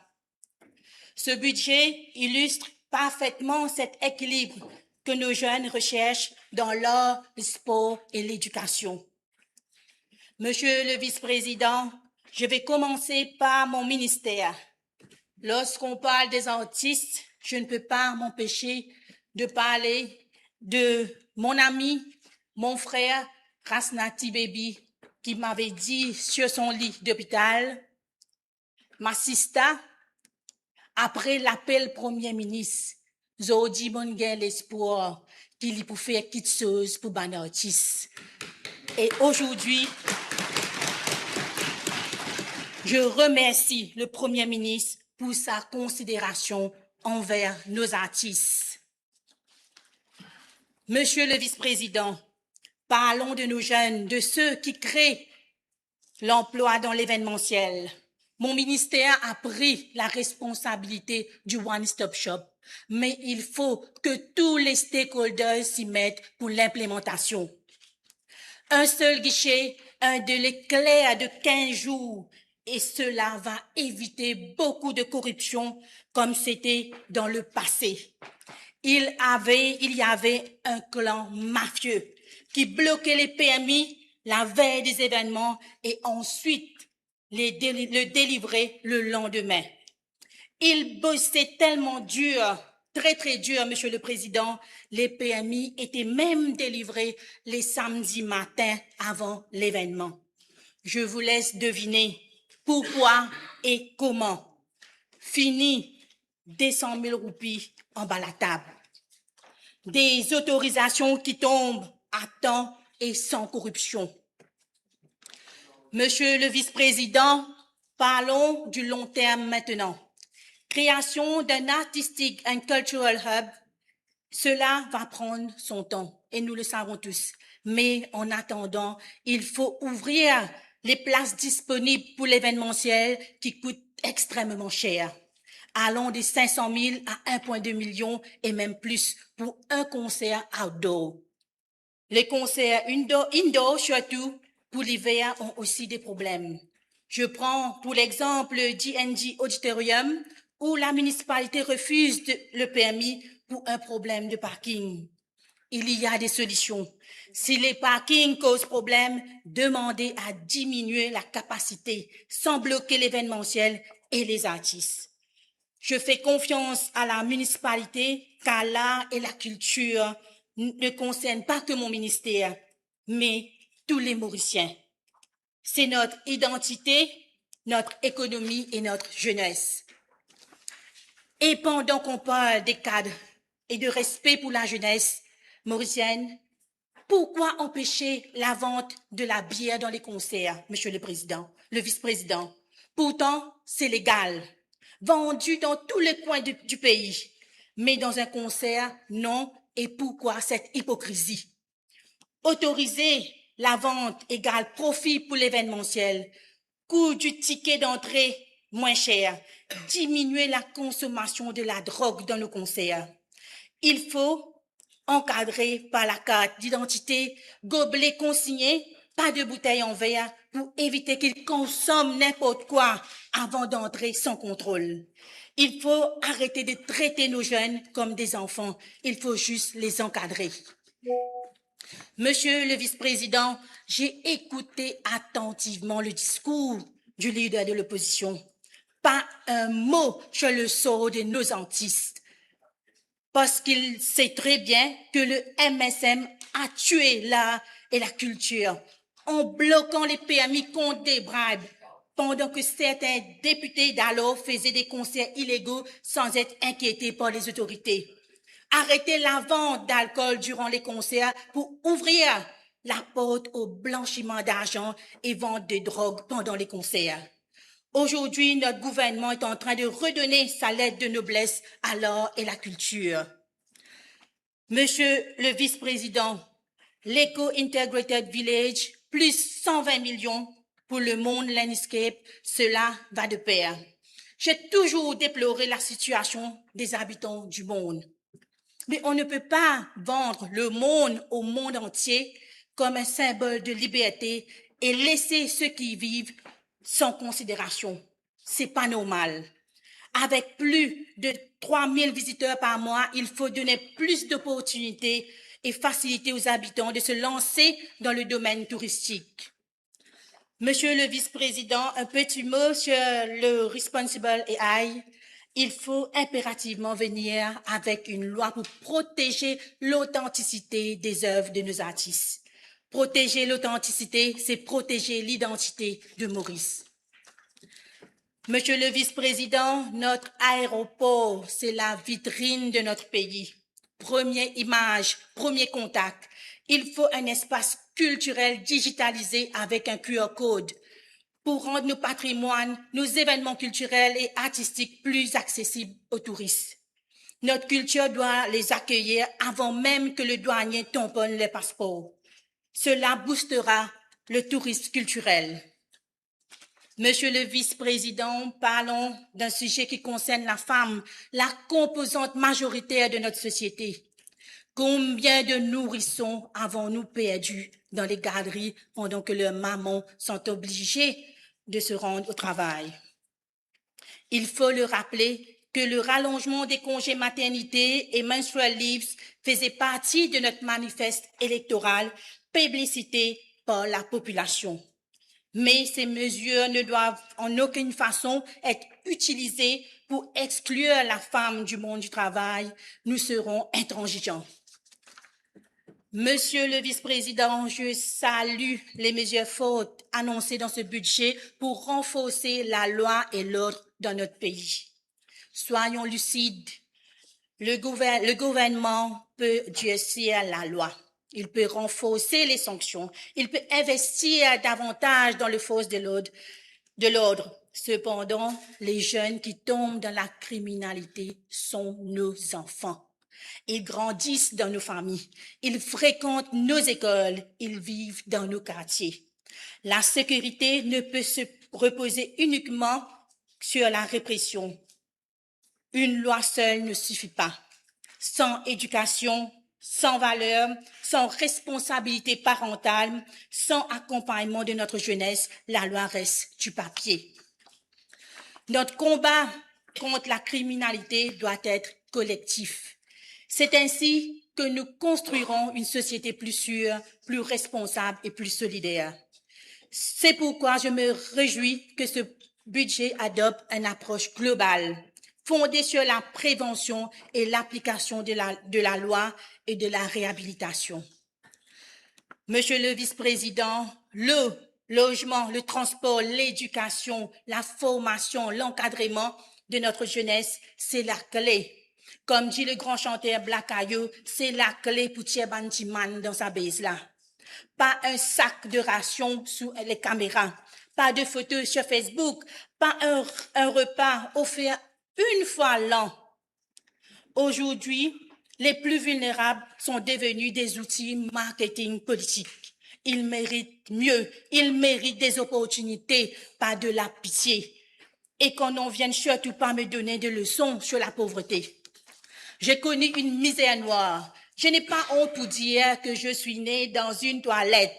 Ce budget illustre parfaitement cet équilibre que nos jeunes recherchent dans l'art, le sport et l'éducation. Monsieur le Vice-Président, je vais commencer par mon ministère. Lorsqu'on parle des artistes, je ne peux pas m'empêcher de parler de mon ami, mon frère, Rasnaty Baby, qui m'avait dit sur son lit d'hôpital, "Ma sista, apre lapel Premie Minis, zordi mo'nn gagn lespwar ki li pou fer kiksoz pou bann artis." Et aujourd'hui, je remercie le Premier ministre pour sa considération envers nos artistes. Monsieur le Vice-Président, parlons de nos jeunes, de ceux qui créent l'emploi dans l'événementiel. Mon ministère a pris la responsabilité du One Stop Shop, mais il faut que tous les stakeholders s'y mettent pour l'implémentation. Un seul guichet, un délai clair de quinze jours, et cela va éviter beaucoup de corruption comme c'était dans le passé. Il avait, il y avait un clan mafieux qui bloquait les permis la veille des événements et ensuite les déli-, le délivrer le lendemain. Ils bossaient tellement dur, très, très dur, Monsieur le Président, les permis étaient même délivrés les samedis matins avant l'événement. Je vous laisse deviner pourquoi et comment. Fini, deux cent mille roupies anba latab. Des autorisations qui tombent à temps et sans corruption. Monsieur le vice-président, parlons du long terme maintenant. Création d'un artistic and cultural hub, cela va prendre son temps et nous le savons tous. Mais en attendant, il faut ouvrir les places disponibles pour l'événementiel qui coûte extrêmement cher, allant de cinq cent mille à un point deux million et même plus pour un concert outdoor. Les concerts indoor, indoor, surtout pour l'hiver, ont aussi des problèmes. Je prends pour l'exemple le D and D Auditorium, où la municipalité refuse de- le permis pour un problème de parking. Il y a des solutions. Si les parkings causent problème, demandez à diminuer la capacité sans bloquer l'événementiel et les artistes. Je fais confiance à la municipalité, car l'art et la culture n- ne concernent pas que mon ministère, mais tous les Mauriciens. C'est notre identité, notre économie et notre jeunesse. Et pendant qu'on parle des cadres et de respect pour la jeunesse mauricienne, pourquoi empêcher la vente de la bière dans les concerts, Monsieur le Président, le Vice-président? Pourtant, c'est légal, vendu dans tous les coins du, du pays. Mais dans un concert, non. Et pourquoi cette hypocrisie? Autoriser la vente égale profit pour l'événementiel, coût du ticket d'entrée moins cher, diminuer la consommation de la drogue dans nos concerts. Il faut encadrer par la carte d'identité, gobelet consigné, pas de bouteille en verre, pour éviter qu'ils consomment n'importe quoi avant d'entrer sans contrôle. Il faut arrêter de traiter nos jeunes comme des enfants. Il faut juste les encadrer. Monsieur le vice-président, j'ai écouté attentivement le discours du leader de l'opposition. Pas un mot sur le sort de nos artistes. Parce qu'il sait très bien que le M S M a tué l'art et la culture en bloquant les permis contre des bribes, pendant que certains députés d'alors faisaient des concerts illégaux sans être inquiétés par les autorités. Arrêter la vente d'alcool durant les concerts pour ouvrir la porte au blanchiment d'argent et vente de drogue pendant les concerts. Aujourd'hui, notre gouvernement est en train de redonner sa lettre de noblesse à l'art et la culture. Monsieur le vice-président, l'Eco Integrated Village, plus cent vingt millions pour le Monde Landscape, cela va de pair. J'ai toujours déploré la situation des habitants du Monde. Mais on ne peut pas vendre le Monde au monde entier comme un symbole de liberté et laisser ceux qui y vivent sans considération. C'est pas normal. Avec plus de trois mille visiteurs par mois, il faut donner plus d'opportunités et faciliter aux habitants de se lancer dans le domaine touristique. Monsieur le vice-président, un petit mot sur le Responsible A I. Il faut impérativement venir avec une loi pour protéger l'authenticité des œuvres de nos artistes. Protéger l'authenticité, c'est protéger l'identité de Maurice. Monsieur le vice-président, notre aéroport, c'est la vitrine de notre pays. Première image, premier contact. Il faut un espace culturel digitalisé avec un Q R code pour rendre nos patrimoines, nos événements culturels et artistiques plus accessibles aux touristes. Notre culture doit les accueillir avant même que le douanier tamponne leur passeport. Cela boostera le tourisme culturel. Monsieur le vice-président, parlons d'un sujet qui concerne la femme, la composante majoritaire de notre société. Combien de nourrissons avons-nous perdus dans les garderies pendant que leurs mamans sont obligées de se rendre au travail? Il faut le rappeler que le rallongement des congés maternité et menstrual leaves faisait partie de notre manifeste électoral publicité par la population. Mais ces mesures ne doivent en aucune façon être utilisées pour exclure la femme du monde du travail. Nous serons intransigeants. Monsieur le vice-président, je salue les mesures fortes annoncées dans ce budget pour renforcer la loi et l'ordre dans notre pays. Soyons lucides, le gouver-, le gouvernement peut durcir la loi, il peut renforcer les sanctions, il peut investir davantage dans les forces de l'ordre, de l'ordre. Cependant, les jeunes qui tombent dans la criminalité sont nos enfants. Ils grandissent dans nos familles, ils fréquentent nos écoles, ils vivent dans nos quartiers. La sécurité ne peut se reposer uniquement sur la répression. Une loi seule ne suffit pas. Sans éducation, sans valeur, sans responsabilité parentale, sans accompagnement de notre jeunesse, la loi reste du papier. Notre combat contre la criminalité doit être collectif. C'est ainsi que nous construirons une société plus sûre, plus responsable et plus solidaire. C'est pourquoi je me réjouis que ce budget adopte une approche globale, fondée sur la prévention et l'application de la, de la loi et de la réhabilitation. Monsieur le vice-président, l'eau, logement, le transport, l'éducation, la formation, l'encadrement de notre jeunesse, c'est la clé. Comme dit le grand chanteur Black Ayou, c'est la clé pour tir bann dimoun dan sa bez la. Pas un sac de rations sous les caméras, pas de photos sur Facebook, pas un, un repas offert une fois l'an. Aujourd'hui, les plus vulnérables sont devenus des outils marketing politique. Ils méritent mieux, ils méritent des opportunités, pas de la pitié. Et qu'on ne vienne surtout pas me donner de leçons sur la pauvreté. J'ai connu une misère noire. Je n'ai pas honte pour dire que je suis née dans une toilette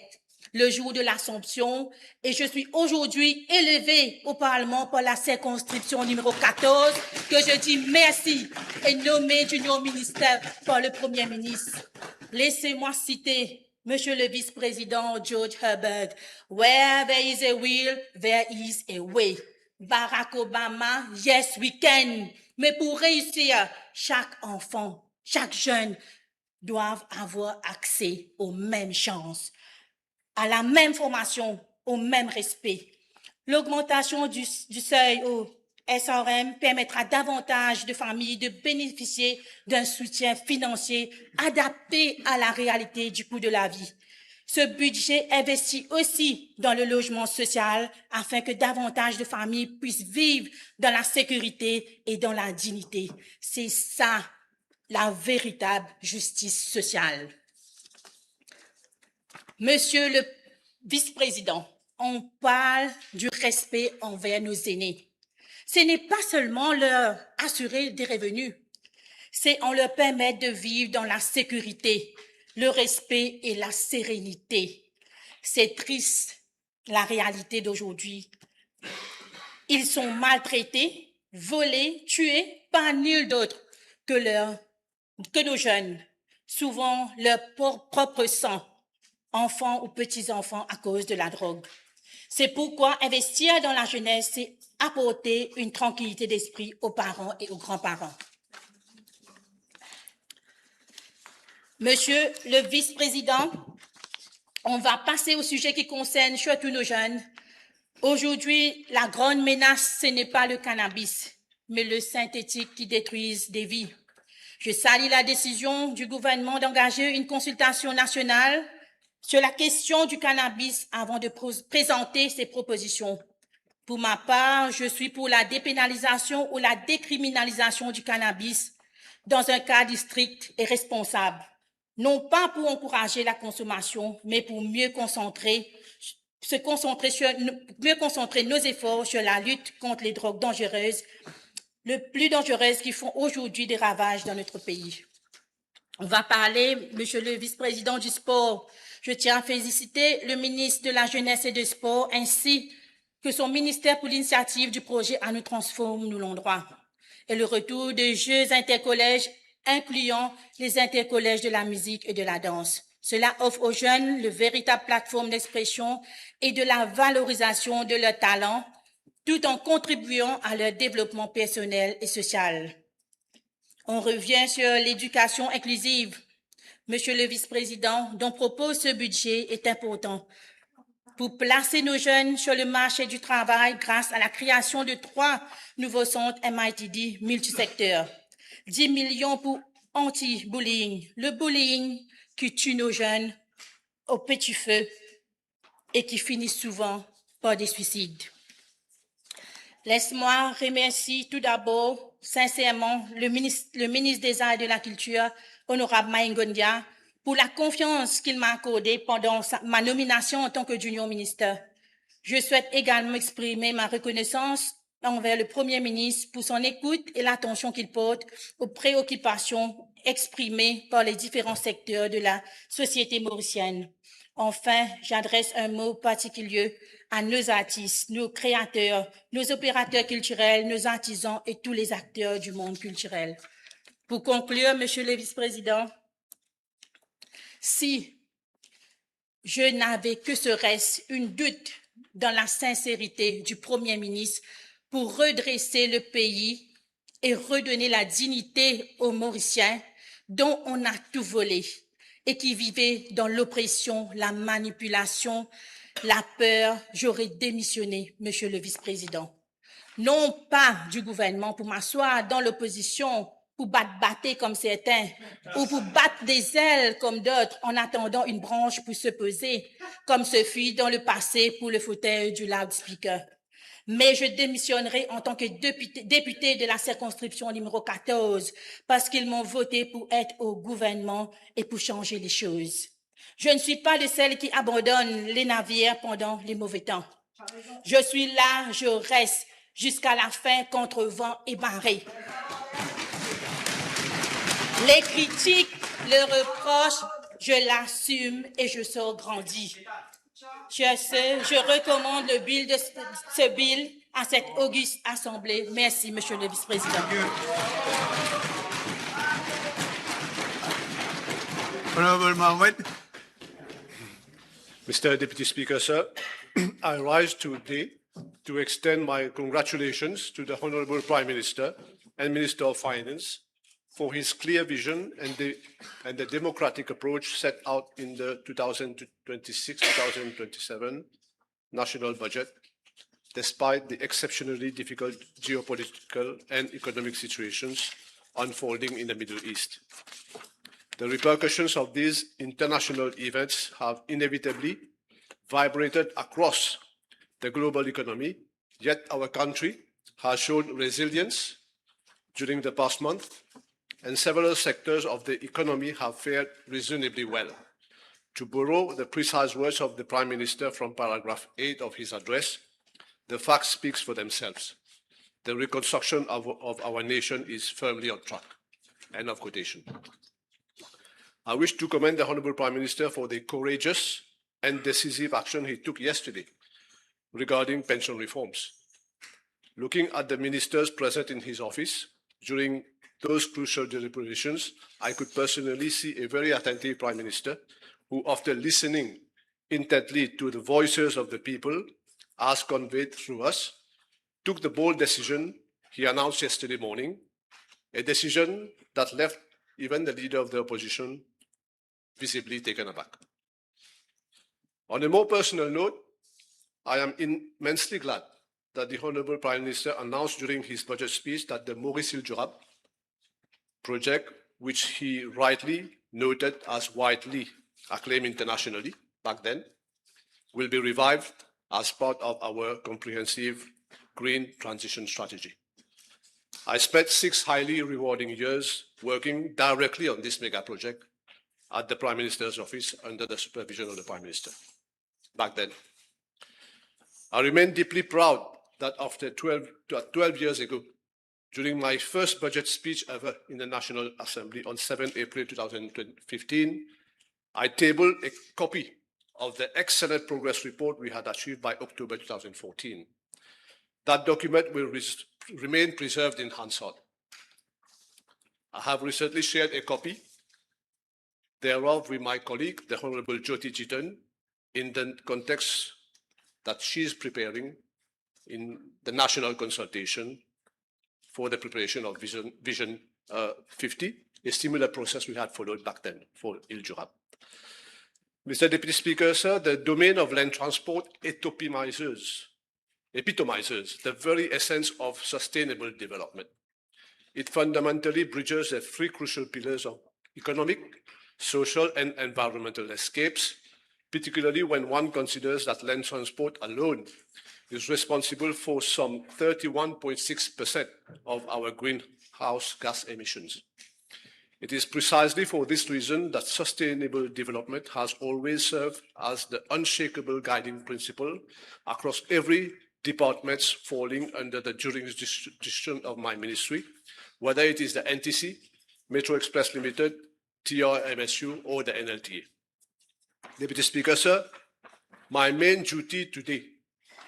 le jour de l'Assomption et je suis aujourd'hui élevée au Parlement par la circonscription numéro quatorze, que je dis merci, et nommée junior ministre par le Premier ministre. Laissez-moi citer Monsieur le vice-président George Herbert, "Where there is a will, there is a way." Barack Obama, "Yes, we can." Mais pour réussir, chaque enfant, chaque jeune doivent avoir accès aux mêmes chances, à la même formation, au même respect. L'augmentation du, du seuil au S R M permettra davantage de familles de bénéficier d'un soutien financier adapté à la réalité du coût de la vie. Ce budget investit aussi dans le logement social afin que davantage de familles puissent vivre dans la sécurité et dans la dignité. C'est ça la véritable justice sociale. Monsieur le vice-président, on parle du respect envers nos aînés. Ce n'est pas seulement leur assurer des revenus, c'est en leur permettre de vivre dans la sécurité, le respect et la sérénité. C'est triste, la réalité d'aujourd'hui. Ils sont maltraités, volés, tués par nul d'autre que leur, que nos jeunes, souvent leur pro-, propre sang, enfants ou petits-enfants à cause de la drogue. C'est pourquoi investir dans la jeunesse, c'est apporter une tranquillité d'esprit aux parents et aux grands-parents. Monsieur le vice-président, on va passer au sujet qui concerne surtout nos jeunes. Aujourd'hui, la grande menace, ce n'est pas le cannabis, mais le synthétique qui détruisent des vies. Je salue la décision du gouvernement d'engager une consultation nationale sur la question du cannabis avant de pro-, présenter ses propositions. Pour ma part, je suis pour la dépénalisation ou la décriminalisation du cannabis dans un cadre strict et responsable. Non pas pour encourager la consommation, mais pour mieux concentrer, se concentrer sur, mieux concentrer nos efforts sur la lutte contre les drogues dangereuses, les plus dangereuses qui font aujourd'hui des ravages dans notre pays. On va parler, monsieur le vice-président, du sport. Je tiens à féliciter le ministre de la Jeunesse et des Sports ainsi que son ministère pour l'initiative du projet À nous transforme, nous l'endroit et le retour des jeux intercollèges, incluant les intercollèges de la musique et de la danse. Cela offre aux jeunes le véritable plateforme d'expression et de la valorisation de leurs talents, tout en contribuant à leur développement personnel et social. On revient sur l'éducation inclusive. Monsieur le vice-président, dont propose ce budget est important. Pour placer nos jeunes sur le marché du travail grâce à la création de trois nouveaux centres M I T D multisecteurs. Dix millions pour anti-bullying. Le bullying qui tue nos jeunes au petit feu et qui finit souvent par des suicides. Laisse-moi remercier tout d'abord sincèrement le ministre, le ministre des Arts et de la Culture, honorable Maïngondia, pour la confiance qu'il m'a accordée pendant sa- ma nomination en tant que junior minister. Je souhaite également exprimer ma reconnaissance envers le Premier ministre pour son écoute et l'attention qu'il porte aux préoccupations exprimées par les différents secteurs de la société mauricienne. Enfin, j'adresse un mot particulier à nos artistes, nos créateurs, nos opérateurs culturels, nos artisans et tous les acteurs du monde culturel. Pour conclure, Monsieur le Vice-président, si je n'avais que serait-ce une doute dans la sincérité du Premier ministre pour redresser le pays et redonner la dignité aux Mauriciens dont on a tout volé et qui vivaient dans l'oppression, la manipulation, la peur, j'aurais démissionné, Monsieur le Vice-président. Non pas du gouvernement pour m'asseoir dans l'opposition pour bat baté comme certains ou pour battre des ailes comme d'autres en attendant une branche pour se poser, comme ce fut dans le passé pour le fauteuil du loudspeaker. Mais je démissionnerai en tant que député, député de la circonscription numéro quatorze parce qu'ils m'ont voté pour être au gouvernement et pour changer les choses. Je ne suis pas de celles qui abandonnent les navires pendant les mauvais temps. Je suis là, je reste jusqu'à la fin contre vent et marée. Les critiques, les reproches, je l'assume et je sors grandi. Sur ce, je recommande le bill de ce, ce bill à cette auguste assemblée. Merci, Monsieur le Vice-président. Honorable Mahmoud. Mister Deputy Speaker, sir, I rise today to extend my congratulations to the Honorable Prime Minister and Minister of Finance for his clear vision and the, and the democratic approach set out in the two thousand twenty-six two thousand twenty-seven national budget, despite the exceptionally difficult geopolitical and economic situations unfolding in the Middle East. The repercussions of these international events have inevitably vibrated across the global economy, yet our country has shown resilience during the past month, and several sectors of the economy have fared reasonably well. To borrow the precise words of the Prime Minister from paragraph eight of his address, the facts speak for themselves. The reconstruction of, of our nation is firmly on track. End of quotation. I wish to commend the Honorable Prime Minister for the courageous and decisive action he took yesterday regarding pension reforms. Looking at the ministers present in his office during those crucial deliberations, I could personally see a very attentive Prime Minister who, after listening intently to the voices of the people as conveyed through us, took the bold decision he announced yesterday morning, a decision that left even the leader of the opposition visibly taken aback. On a more personal note, I am immensely glad that the Honorable Prime Minister announced during his budget speech that the Maurice Hill Jourab project, which he rightly noted as widely acclaimed internationally back then, will be revived as part of our comprehensive green transition strategy. I spent six highly rewarding years working directly on this mega project at the Prime Minister's office under the supervision of the Prime Minister back then. I remain deeply proud that after twelve, that twelve years ago, during my first budget speech ever in the National Assembly on seventh April two thousand fifteen, I tabled a copy of the excellent progress report we had achieved by October two thousand fourteen. That document will res- remain preserved in Hansard. I have recently shared a copy thereof with my colleague, the Honorable Jyoti Chetan, in the context that she is preparing in the national consultation for the preparation of Vision, Vision, uh, fifty, a similar process we had followed back then for Ile du Rap. Mister Deputy Speaker, sir, the domain of land transport epitomizes, epitomizes the very essence of sustainable development. It fundamentally bridges the three crucial pillars of economic, social, and environmental escapes, particularly when one considers that land transport alone is responsible for some thirty-one point six percent of our greenhouse gas emissions. It is precisely for this reason that sustainable development has always served as the unshakable guiding principle across every departments falling under the jurisdiction of my ministry, whether it is the N T C, Metro Express Limited, T R M S U, or the N L T A. Deputy Speaker, sir, my main duty today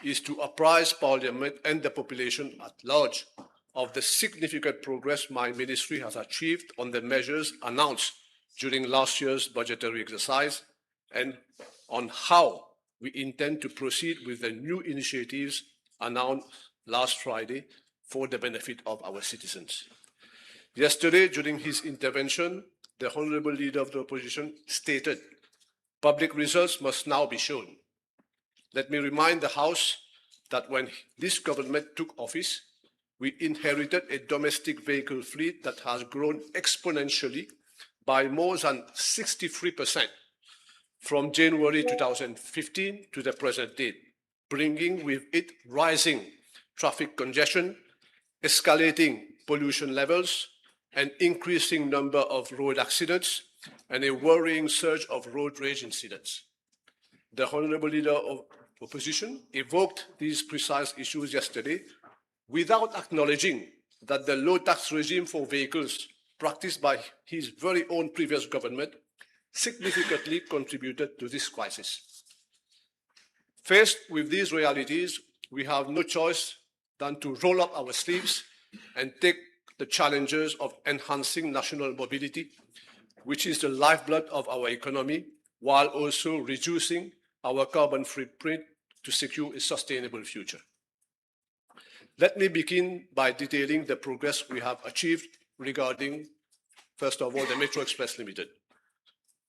is to apprise Parliament and the population at large of the significant progress my ministry has achieved on the measures announced during last year's budgetary exercise and on how we intend to proceed with the new initiatives announced last Friday for the benefit of our citizens. Yesterday, during his intervention, the Honorable Leader of the Opposition stated, "Public results must now be shown." Let me remind the House that when this government took office, we inherited a domestic vehicle fleet that has grown exponentially by more than sixty-three percent from January two thousand fifteen to the present date, bringing with it rising traffic congestion, escalating pollution levels, an increasing number of road accidents, and a worrying surge of road rage incidents. The Honorable Leader of Opposition evoked these precise issues yesterday without acknowledging that the low tax regime for vehicles practiced by his very own previous government significantly contributed to this crisis. Faced with these realities, we have no choice than to roll up our sleeves and take the challenges of enhancing national mobility, which is the lifeblood of our economy, while also reducing our carbon footprint to secure a sustainable future. Let me begin by detailing the progress we have achieved regarding, first of all, the Metro Express Limited.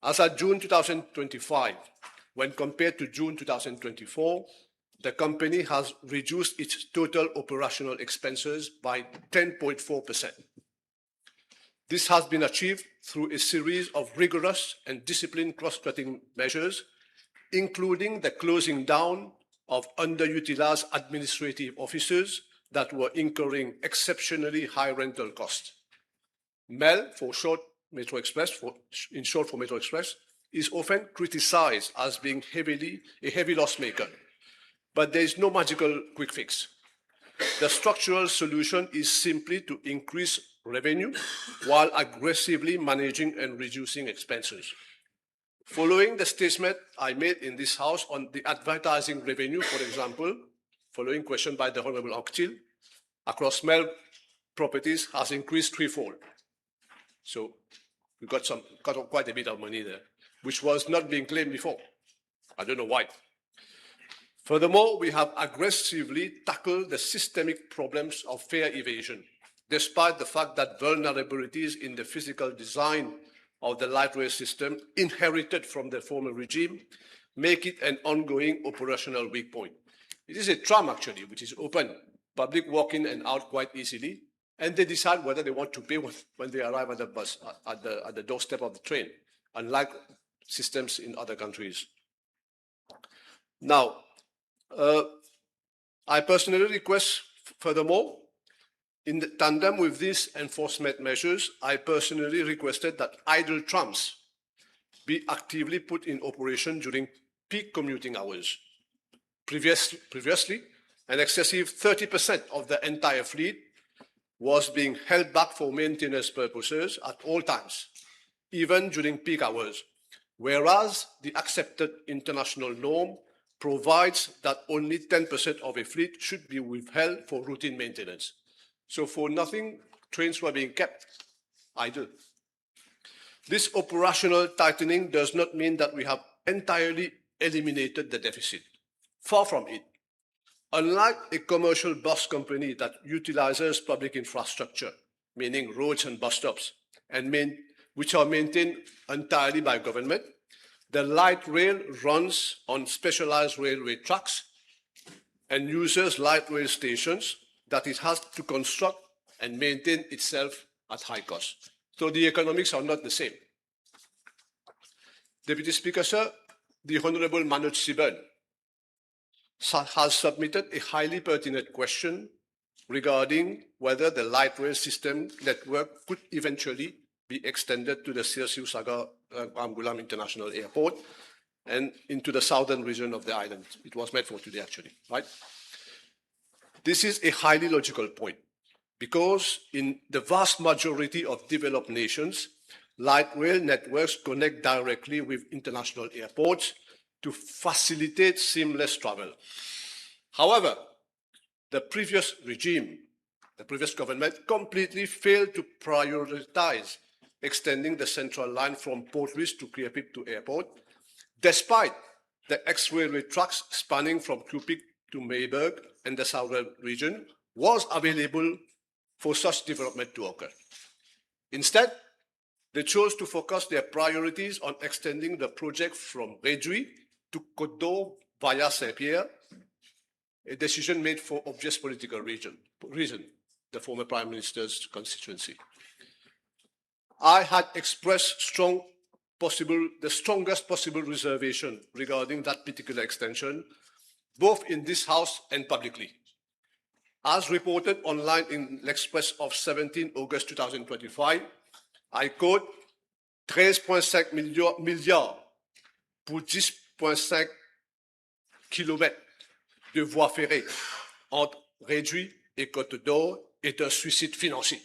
As at June two thousand twenty-five, when compared to June two thousand twenty-four, the company has reduced its total operational expenses by ten point four percent. This has been achieved through a series of rigorous and disciplined cost-cutting measures, including the closing down of underutilized administrative offices that were incurring exceptionally high rental costs. MEL, for short, Metro Express, for, in short for Metro Express, is often criticized as being heavily, a heavy loss maker. But there is no magical quick fix. The structural solution is simply to increase revenue while aggressively managing and reducing expenses. Following the statement I made in this House on the advertising revenue, for example, following question by the Honorable Anctil, across MEL properties has increased threefold. So we got some, got quite a bit of money there, which was not being claimed before. I don't know why. Furthermore, we have aggressively tackled the systemic problems of fare evasion, despite the fact that vulnerabilities in the physical design of the light rail system inherited from the former regime make it an ongoing operational weak point. It is a tram, actually, which is open. Public walk in and out quite easily, and they decide whether they want to pay when, when they arrive at the bus, at the, at the doorstep of the train, unlike systems in other countries. Now, uh, I personally request, furthermore, in the tandem with these enforcement measures, I personally requested that idle trams be actively put in operation during peak commuting hours. Previous-, previously, an excessive thirty percent of the entire fleet was being held back for maintenance purposes at all times, even during peak hours, whereas the accepted international norm provides that only ten percent of a fleet should be withheld for routine maintenance. So for nothing, trains were being kept idle. This operational tightening does not mean that we have entirely eliminated the deficit. Far from it. Unlike a commercial bus company that utilizes public infrastructure, meaning roads and bus stops, and main-, which are maintained entirely by government, the light rail runs on specialized railway tracks and uses light rail stations that it has to construct and maintain itself at high cost. So the economics are not the same. Deputy Speaker, sir, the Honorable Manoj Siban sa-, has submitted a highly pertinent question regarding whether the light rail system network could eventually be extended to the Sir Sivasagar, uh, Ramgoolam International Airport and into the southern region of the island. It was meant for today, actually, right? This is a highly logical point because in the vast majority of developed nations, light rail networks connect directly with international airports to facilitate seamless travel. However, the previous regime, the previous government completely failed to prioritize extending the central line from Port Louis to Clear Pit to airport, despite the X-railway tracks spanning from Clear Pit to Maubeuge and the southern region was available for such development to occur. Instead, they chose to focus their priorities on extending the project from Redouille to Cote d'Or via Saint-Pierre, a decision made for obvious political region, reason, the former Prime Minister's constituency. I had expressed strong possible, the strongest possible reservation regarding that particular extension, both in this House and publicly. As reported online in L'Express of seventeen August two thousand twenty-five, I quote, treize point cinq milliards, milliards pour dix point cinq kilomètres de voie ferrée entre Redouille et Cote d'Or est un suicide financier.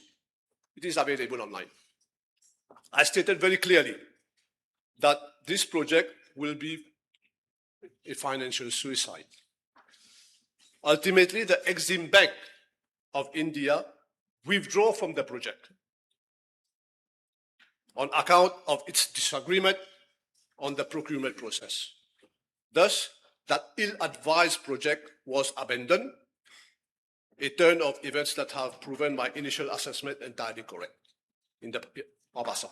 It is available online. I stated very clearly that this project will be a financial suicide. Ultimately, the Exim Bank of India withdraw from the project on account of its disagreement on the procurement process. Thus, that ill-advised project was abandoned, a turn of events that have proven my initial assessment entirely correct. In the, en passant.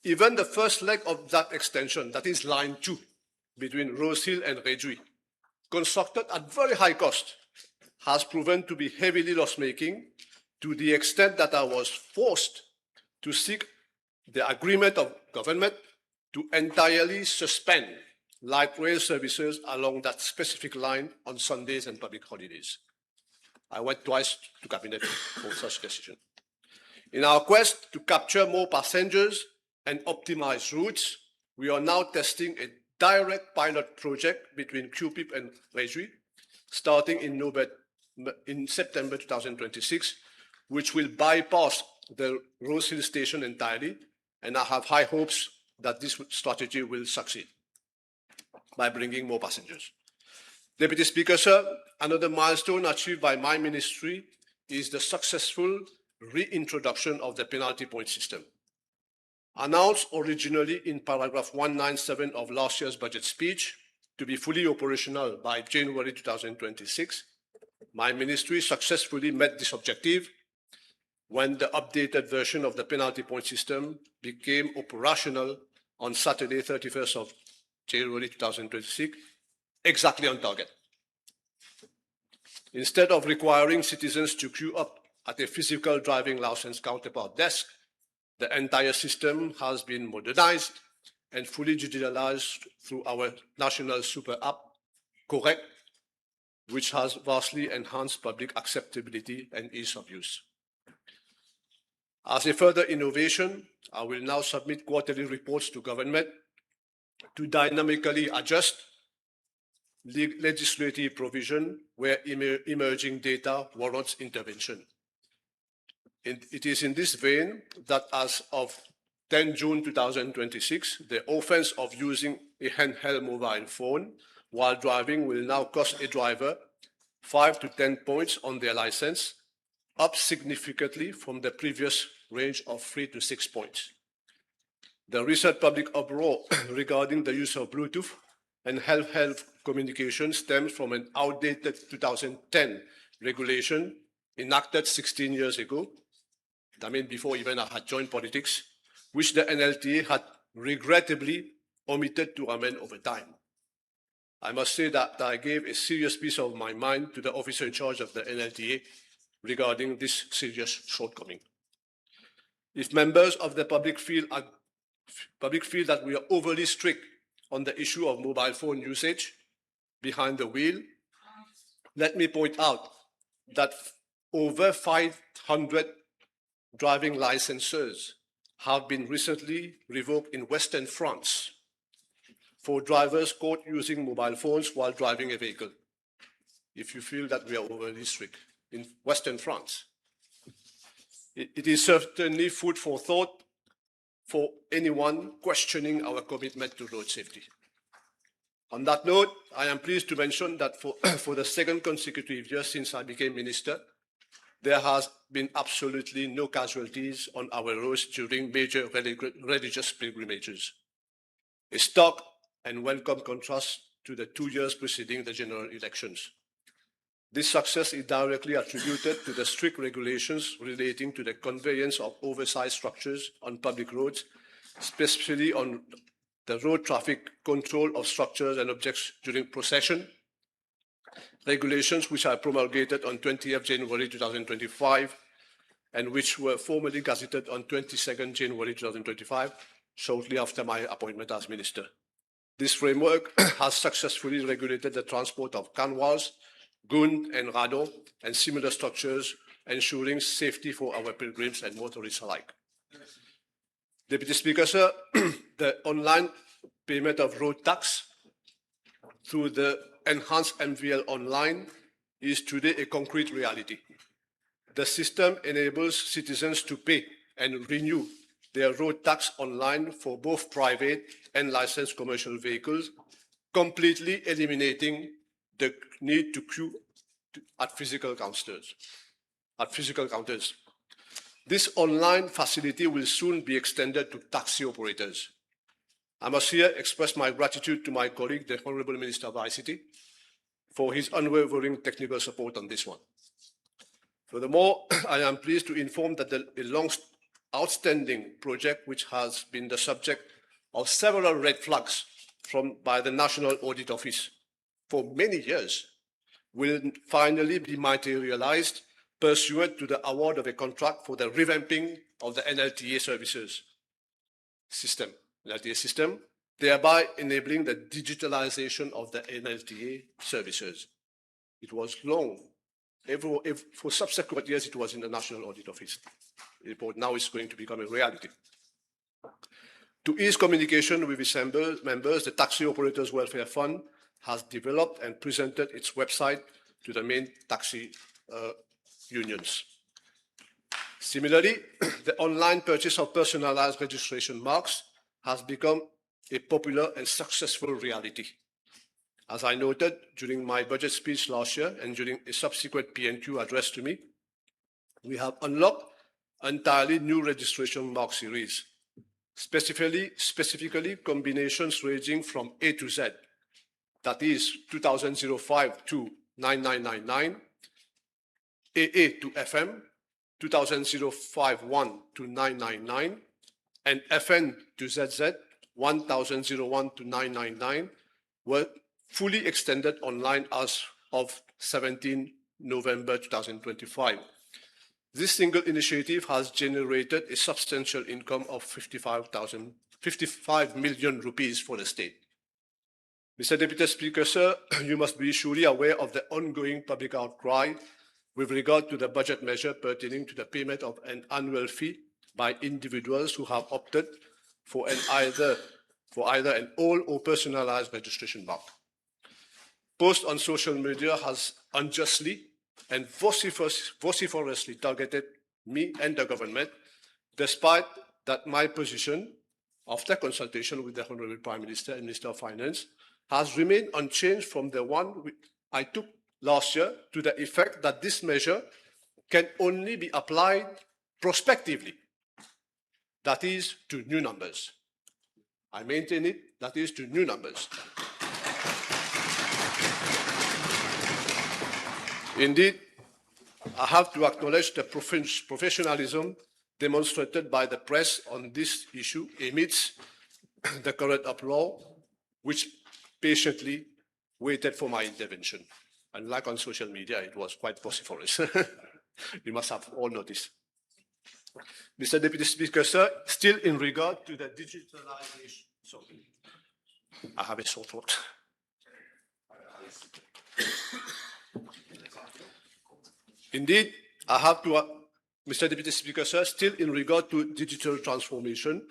Even the first leg of that extension, that is line two, between Rose Hill and Redouille, constructed at very high cost, has proven to be heavily loss-making to the extent that I was forced to seek the agreement of government to entirely suspend light rail services along that specific line on Sundays and public holidays. I went twice to cabinet for such decision. In our quest to capture more passengers and optimize routes, we are now testing a direct pilot project between Clear Pit and Redouille, starting in November, in September two thousand twenty-six, which will bypass the Rose Hill station entirely, and I have high hopes that this strategy will succeed by bringing more passengers. Deputy Speaker, sir, another milestone achieved by my ministry is the successful reintroduction of the penalty point system. Announced originally in paragraph one ninety-seven of last year's budget speech, to be fully operational by January two thousand twenty-six, my ministry successfully met this objective when the updated version of the penalty point system became operational on Saturday, thirty-first of January two thousand twenty-six, exactly on target. Instead of requiring citizens to queue up at a physical driving license counterpart desk, the entire system has been modernized and fully digitalized through our national super app, Correct, which has vastly enhanced public acceptability and ease of use. As a further innovation, I will now submit quarterly reports to government to dynamically adjust le-, legislative provision where emer-, emerging data warrants intervention. In, it is in this vein that as of ten June two thousand twenty-six, the offense of using a handheld mobile phone while driving will now cost a driver five to ten points on their license, up significantly from the previous range of three to six points. The recent public uproar regarding the use of Bluetooth and health health communication stems from an outdated two thousand ten regulation enacted sixteen years ago, I mean, before even I had joined politics, which the N L T A had regrettably omitted to amend over time. I must say that I gave a serious piece of my mind to the officer in charge of the N L T A regarding this serious shortcoming. If members of the public feel, public feel that we are overly strict on the issue of mobile phone usage behind the wheel, let me point out that over five hundred driving licenses have been recently revoked in Western France for drivers caught using mobile phones while driving a vehicle. If you feel that we are overly strict in Western France, it, it is certainly food for thought for anyone questioning our commitment to road safety. On that note, I am pleased to mention that for, for the second consecutive year since I became minister, there has been absolutely no casualties on our roads during major relig-, religious pilgrimages. A stark and welcome contrast to the two years preceding the general elections. This success is directly attributed to the strict regulations relating to the conveyance of oversized structures on public roads, especially on the road traffic control of structures and objects during procession, regulations which I promulgated on twentieth January two thousand twenty-five and which were formally gazetted on twenty-second January two thousand twenty-five, shortly after my appointment as minister. This framework has successfully regulated the transport of canwas, gund and radon and similar structures, ensuring safety for our pilgrims and motorists alike. Deputy Speaker, sir, the online payment of road tax through the enhanced M V L online is today a concrete reality. The system enables citizens to pay and renew their road tax online for both private and licensed commercial vehicles, completely eliminating the need to queue at physical counters. At physical counters. This online facility will soon be extended to taxi operators. I must here express my gratitude to my colleague, the Honorable Minister of I C T, for his unwavering technical support on this one. Furthermore, I am pleased to inform that the, a long outstanding project, which has been the subject of several red flags from, by the National Audit Office for many years, will finally be materialized pursuant to the award of a contract for the revamping of the N L T A services system, N L T A system, thereby enabling the digitalization of the N L T A services. It was long. Every, ev-, for subsequent years, it was in the National Audit Office report. Now it's going to become a reality. To ease communication with its member-, members, the Taxi Operators Welfare Fund has developed and presented its website to the main taxi, uh, unions. Similarly, the online purchase of personalized registration marks has become a popular and successful reality. As I noted during my budget speech last year and during a subsequent P N Q address to me, we have unlocked entirely new registration mark series, specifically, specifically combinations ranging from A to Z, that is two thousand zero five to nine nine nine nine, A A to F M, two thousand zero five one to nine nine nine, and F N to Z Z, one thousand zero one to nine nine nine, were fully extended online as of seventeen November two thousand twenty-five. This single initiative has generated a substantial income of fifty-five thousand, fifty-five million rupees for the state. Mister Deputy Speaker, sir, you must be surely aware of the ongoing public outcry with regard to the budget measure pertaining to the payment of an annual fee by individuals who have opted for an either, for either an old or personalized registration mark. Post on social media has unjustly and vociferous-, vociferously targeted me and the government, despite that my position, after consultation with the Honorable Prime Minister and Minister of Finance, has remained unchanged from the one we-, I took last year, to the effect that this measure can only be applied prospectively, that is, to new numbers. I maintain it, that is to new numbers. Indeed, I have to acknowledge the profen-, professionalism demonstrated by the press on this issue amidst the current uproar, which patiently waited for my intervention. Unlike on social media, it was quite vociferous. You must have all noticed. Mister Deputy Speaker, sir, still in regard to the digitalization, sorry, I have a sore throat. Indeed, I have to, uh, Mister Deputy Speaker, sir, still in regard to digital transformation,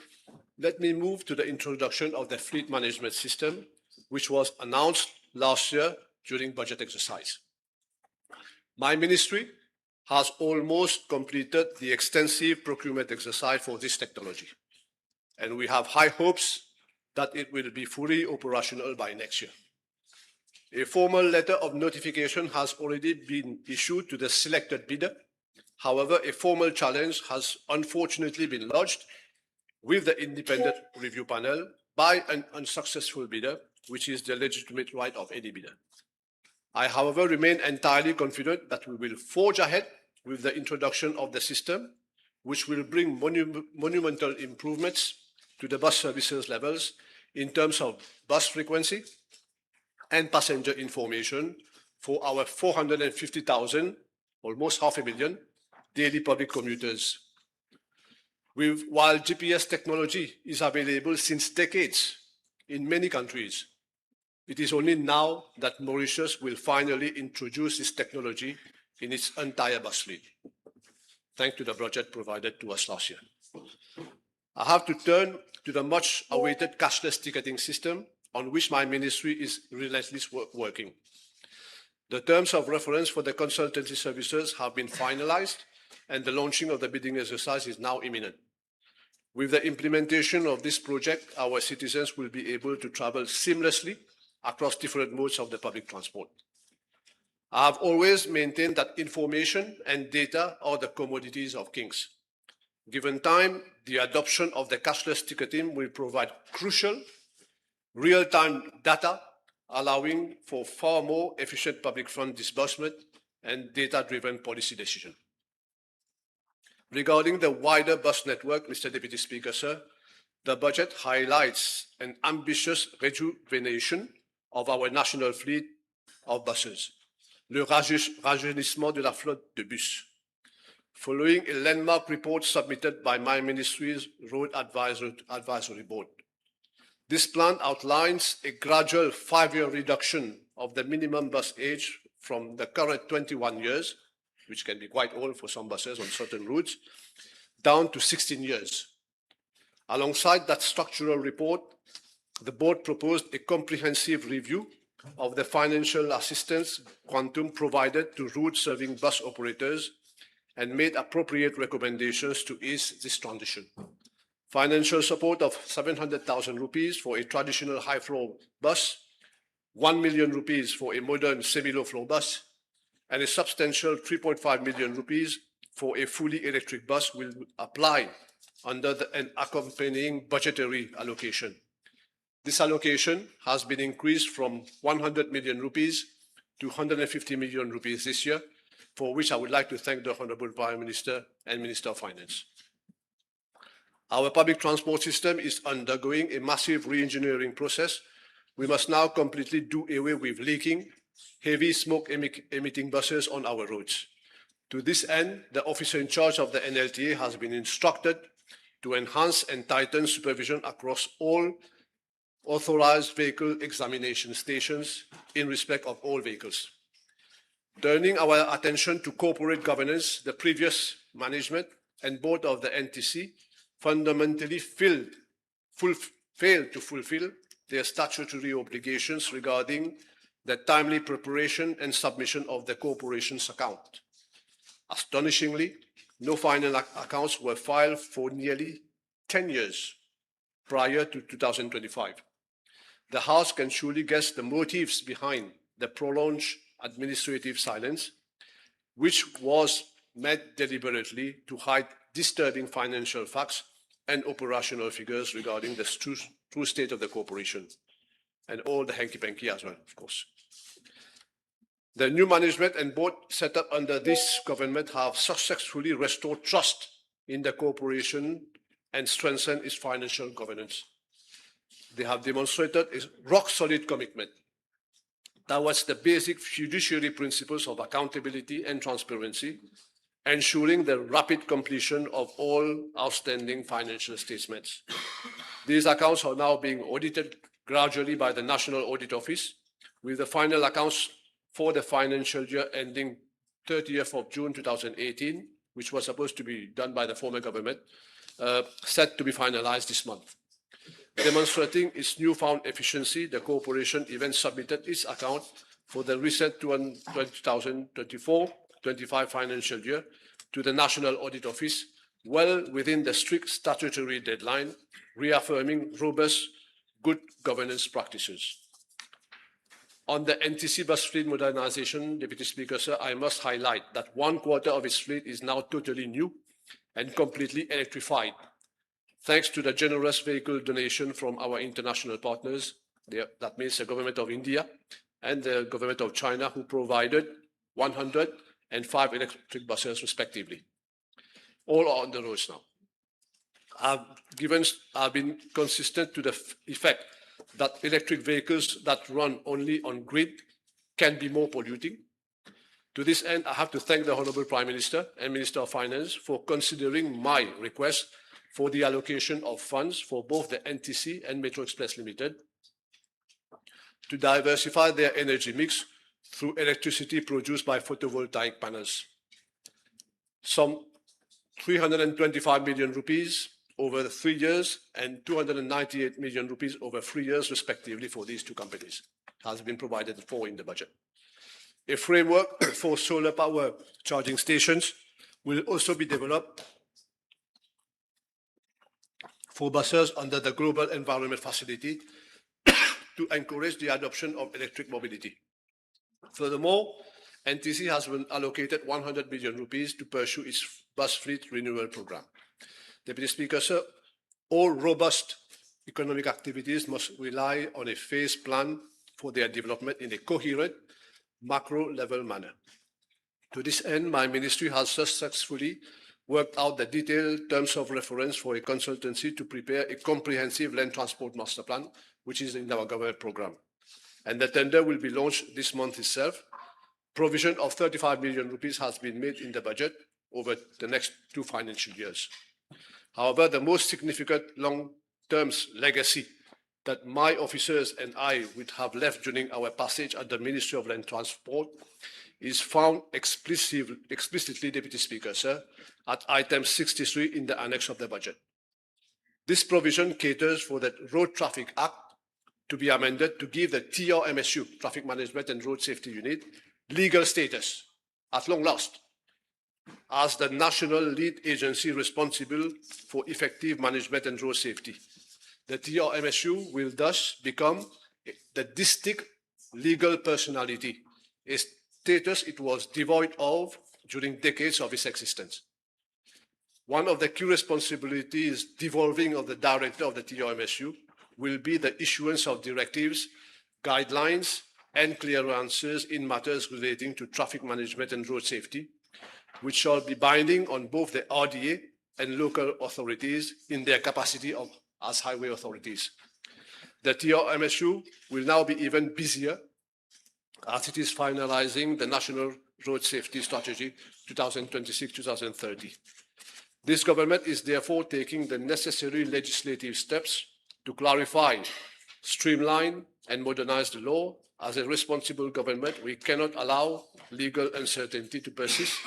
let me move to the introduction of the fleet management system, which was announced last year during budget exercise. My ministry has almost completed the extensive procurement exercise for this technology, and we have high hopes that it will be fully operational by next year. A formal letter of notification has already been issued to the selected bidder. However, a formal challenge has unfortunately been lodged with the independent review panel by an unsuccessful bidder, which is the legitimate right of any bidder. I, however, remain entirely confident that we will forge ahead with the introduction of the system, which will bring monu-, monumental improvements to the bus services levels in terms of bus frequency and passenger information for our four hundred and fifty thousand, almost half a million, daily public commuters. With, while G P S technology is available since decades in many countries, it is only now that Mauritius will finally introduce this technology in its entire bus fleet, thanks to the budget provided to us last year. I have to turn to the much awaited cashless ticketing system on which my ministry is relentlessly wo-, working. The terms of reference for the consultancy services have been finalized, and the launching of the bidding exercise is now imminent. With the implementation of this project, our citizens will be able to travel seamlessly across different modes of the public transport. I have always maintained that information and data are the commodities of kings. Given time, the adoption of the cashless ticketing will provide crucial, real-time data, allowing for far more efficient public fund disbursement and data-driven policy decision. Regarding the wider bus network, Mister Deputy Speaker, sir, the budget highlights an ambitious rejuvenation of our national fleet of buses, le raje-, rajeunissement de la flotte de bus, following a landmark report submitted by my ministry's Road Advisor-, Advisory Board. This plan outlines a gradual five-year reduction of the minimum bus age from the current twenty-one years, which can be quite old for some buses on certain routes, down to sixteen years. Alongside that structural report, the board proposed a comprehensive review of the financial assistance quantum provided to route-serving bus operators and made appropriate recommendations to ease this transition. Financial support of seven hundred thousand rupees for a traditional high-floor bus, one million rupees for a modern semi-low-floor bus, and a substantial three point five million rupees for a fully electric bus will apply under the, an accompanying budgetary allocation. This allocation has been increased from one hundred million rupees to hundred and fifty million rupees this year, for which I would like to thank the Honorable Prime Minister and Minister of Finance. Our public transport system is undergoing a massive re-engineering process. We must now completely do away with leaking, heavy smoke emi-, emitting buses on our roads. To this end, the officer in charge of the N L T A has been instructed to enhance and tighten supervision across all authorized vehicle examination stations in respect of all vehicles. Turning our attention to corporate governance, the previous management and board of the N T C fundamentally failed, ful-, failed to fulfill their statutory obligations regarding the timely preparation and submission of the corporation's account. Astonishingly, no final ac-, accounts were filed for nearly ten years prior to two thousand twenty-five. The House can surely guess the motives behind the prolonged administrative silence, which was made deliberately to hide disturbing financial facts and operational figures regarding the stru-, true state of the corporation, and all the hanky-panky as well, of course. The new management and board set up under this government have successfully restored trust in the corporation and strengthened its financial governance. They have demonstrated a rock-solid commitment towards the basic fiduciary principles of accountability and transparency, ensuring the rapid completion of all outstanding financial statements. These accounts are now being audited gradually by the National Audit Office, with the final accounts for the financial year ending thirtieth of June two thousand eighteen, which was supposed to be done by the former government, uh, set to be finalized this month. Demonstrating its newfound efficiency, the corporation even submitted its account for the recent twenty twenty-four twenty-five financial year to the National Audit Office, well within the strict statutory deadline, reaffirming robust good governance practices. On the N T C bus fleet modernization, Deputy Speaker, sir, I must highlight that one quarter of its fleet is now totally new and completely electrified, thanks to the generous vehicle donation from our international partners, the, that means the Government of India and the Government of China, who provided one hundred and five electric buses respectively. All are on the roads now. I've given, I've been consistent to the f-, effect that electric vehicles that run only on grid can be more polluting. To this end, I have to thank the Honorable Prime Minister and Minister of Finance for considering my request for the allocation of funds for both the N T C and Metro Express Limited to diversify their energy mix through electricity produced by photovoltaic panels. Some three hundred and twenty-five million rupees over the three years and two hundred and ninety-eight million rupees over three years, respectively, for these two companies has been provided for in the budget. A framework for solar power charging stations will also be developed for buses under the Global Environment Facility to encourage the adoption of electric mobility. Furthermore, N T C has been allocated one hundred million rupees to pursue its bus fleet renewal program. Deputy Speaker, sir, all robust economic activities must rely on a phased plan for their development in a coherent, macro-level manner. To this end, my ministry has successfully worked out the detailed terms of reference for a consultancy to prepare a comprehensive land transport master plan, which is in our government program. And the tender will be launched this month itself. Provision of thirty-five million rupees has been made in the budget over the next two financial years. However, the most significant long-term legacy that my officers and I would have left during our passage at the Ministry of Land Transport is found explicit-, explicitly, Deputy Speaker, sir, at item sixty-three in the annex of the budget. This provision caters for the Road Traffic Act to be amended to give the T R M S U, Traffic Management and Road Safety Unit, legal status, at long last, as the national lead agency responsible for effective management and road safety. The T R M S U will thus become the distinct legal personality, a status it was devoid of during decades of its existence. One of the key responsibilities devolving on the director of the T R M S U will be the issuance of directives, guidelines, and clearances in matters relating to traffic management and road safety, which shall be binding on both the R D A and local authorities in their capacity of, as highway authorities. The T R M S U will now be even busier as it is finalizing the National Road Safety Strategy two thousand twenty-six two thousand thirty. This government is therefore taking the necessary legislative steps to clarify, streamline, and modernize the law. As a responsible government, we cannot allow legal uncertainty to persist,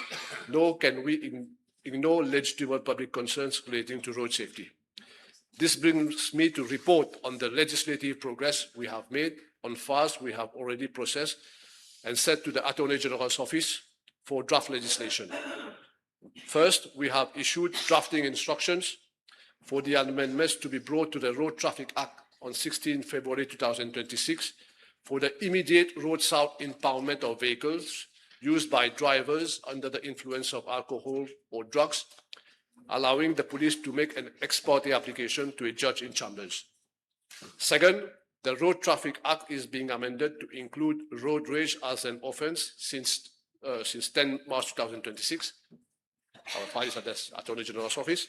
nor can we ign-, ignore legitimate public concerns relating to road safety. This brings me to report on the legislative progress we have made on files we have already processed and sent to the Attorney General's office for draft legislation. First, we have issued drafting instructions for the amendments to be brought to the Road Traffic Act on sixteenth February two thousand twenty-six for the immediate roads out impoundment of vehicles used by drivers under the influence of alcohol or drugs, allowing the police to make an ex parte application to a judge in chambers. Second, the Road Traffic Act is being amended to include road rage as an offense since, uh, since ten March two thousand twenty-six. Our file is at the Attorney General's office.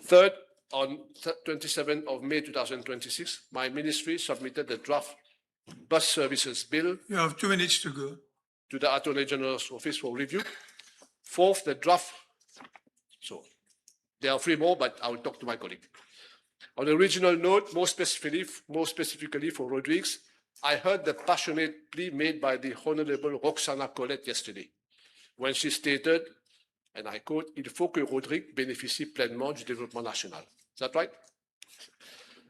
Third, on th-, twenty-seventh of May two thousand twenty-six, my ministry submitted the draft bus services bill. You have two minutes to go. To the Attorney General's office for review. Fourth, the draft. So, there are three more, but I will talk to my colleague. On a regional note, more specifically, more specifically for Rodrigues, I heard the passionate plea made by the Honorable Roxana Collette yesterday when she stated, and I quote, "Il faut que Rodrigues bénéficie pleinement du développement national." Is that right?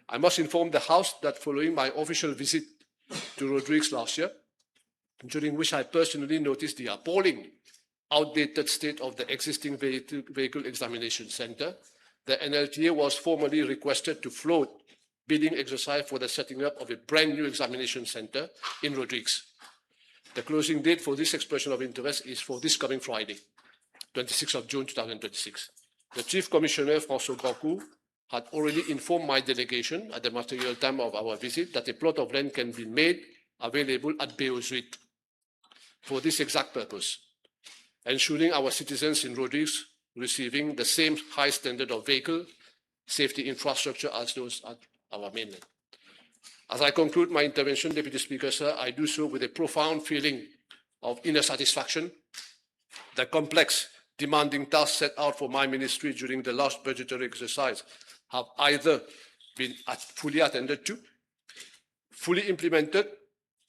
I must inform the House that following my official visit to Rodrigues last year, during which I personally noticed the appalling outdated state of the existing vehicle, vehicle examination center, the N L T A was formally requested to float bidding exercise for the setting up of a brand new examination center in Rodrigues. The closing date for this expression of interest is for this coming Friday, twenty-sixth of June two thousand twenty-six. The Chief Commissioner, François Grandcourt, had already informed my delegation at the material time of our visit that a plot of land can be made available at Beaujuit for this exact purpose, ensuring our citizens in Rodrigues receiving the same high standard of vehicle safety infrastructure as those at our mainland. As I conclude my intervention, Deputy Speaker, sir, I do so with a profound feeling of inner satisfaction. The complex, demanding tasks set out for my ministry during the last budgetary exercise have either been at-, fully attended to, fully implemented,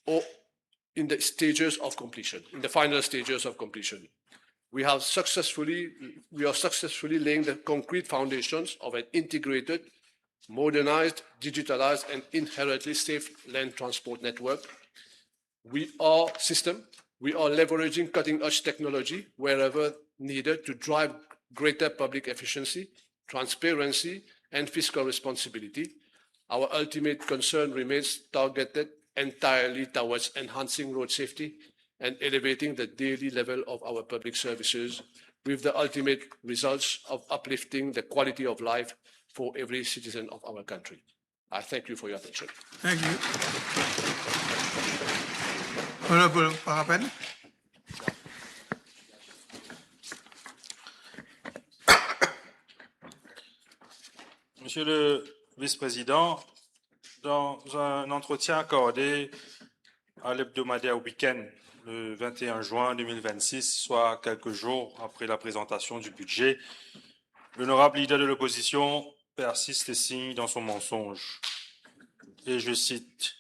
or in the stages of completion, in the final stages of completion. We have successfully, we are successfully laying the concrete foundations of an integrated, modernized, digitalized, and inherently safe land transport network. We are system, we are leveraging cutting-edge technology wherever needed to drive greater public efficiency, transparency, and fiscal responsibility. Our ultimate concern remains targeted entirely towards enhancing road safety and elevating the daily level of our public services, with the ultimate results of uplifting the quality of life for every citizen of our country. I thank you for your attention. Thank you. Honorable Parapen. Monsieur le Vice-président, dans un entretien accordé à l'hebdomadaire Week-end le vingt et un juin deux mille vingt-six, soit quelques jours après la présentation du budget, l'honorable leader de l'opposition persiste et signe dans son mensonge. Et je cite,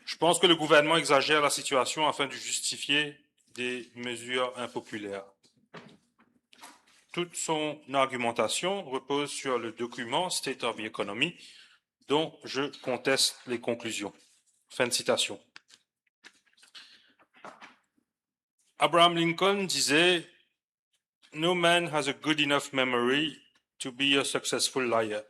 "Je pense que le gouvernement exagère la situation afin de justifier des mesures impopulaires." Toute son argumentation repose sur le document State of the Economy, dont je conteste les conclusions. Fin de citation. Abraham Lincoln disait, "No man has a good enough memory to be a successful liar."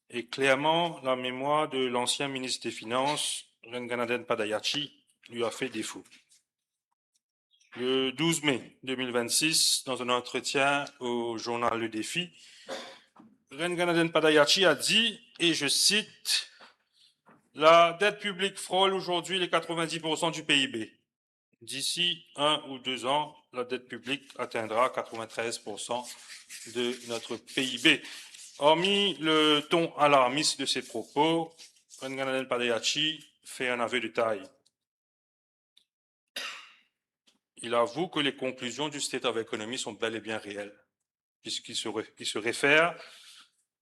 Et clairement, la mémoire de l'ancien ministre des Finances, Renganaden Padayachee, lui a fait défaut. Le douze mai deux mille vingt-six, dans un entretien au journal Le Défi, Renganaden Padayachee a dit, et je cite, "La dette publique frôle aujourd'hui les quatre-vingt-dix pour cent du P I B. D'ici un ou deux ans, la dette publique atteindra quatre-vingt-treize pour cent de notre P I B." Hormis le ton alarmiste de ses propos, Renganaden Padayachee fait un aveu de taille. Il avoue que les conclusions du State of Economy sont bel et bien réelles, puisqu'il se ré-, il se réfère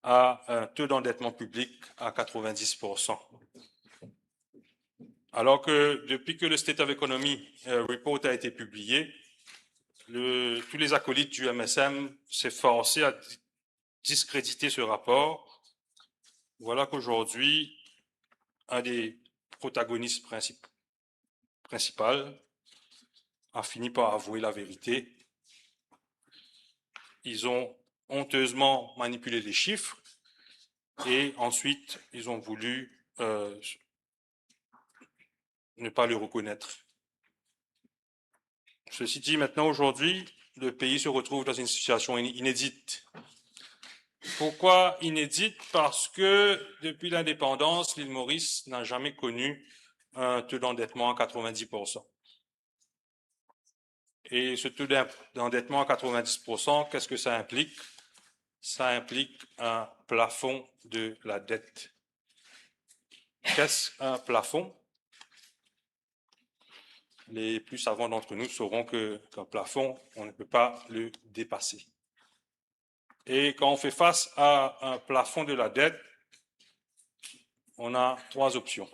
à un taux d'endettement public à quatre-vingt-dix pour cent. Alors que depuis que le State of Economy, euh, Report a été publié, le, tous les acolytes du M S M s'est forcé à di-, discréditer ce rapport. Voilà qu'aujourd'hui, un des protagonistes princip-, principal a fini par avouer la vérité. Ils ont honteusement manipulé les chiffres et ensuite, ils ont voulu, euh, ne pas le reconnaître. Ceci dit, maintenant, aujourd'hui, le pays se retrouve dans une situation in-, inédite. Pourquoi inédite ? Parce que depuis l'indépendance, l'île Maurice n'a jamais connu un taux d'endettement à quatre-vingt-dix pour cent. Et ce taux d'in-, d'endettement à quatre-vingt-dix pour cent, qu'est-ce que ça implique ? Ça implique un plafond de la dette. Qu'est-ce qu'un plafond ? Les plus savants d'entre nous sauront que, qu'un plafond, on ne peut pas le dépasser. Et quand on fait face à un plafond de la dette, on a trois options.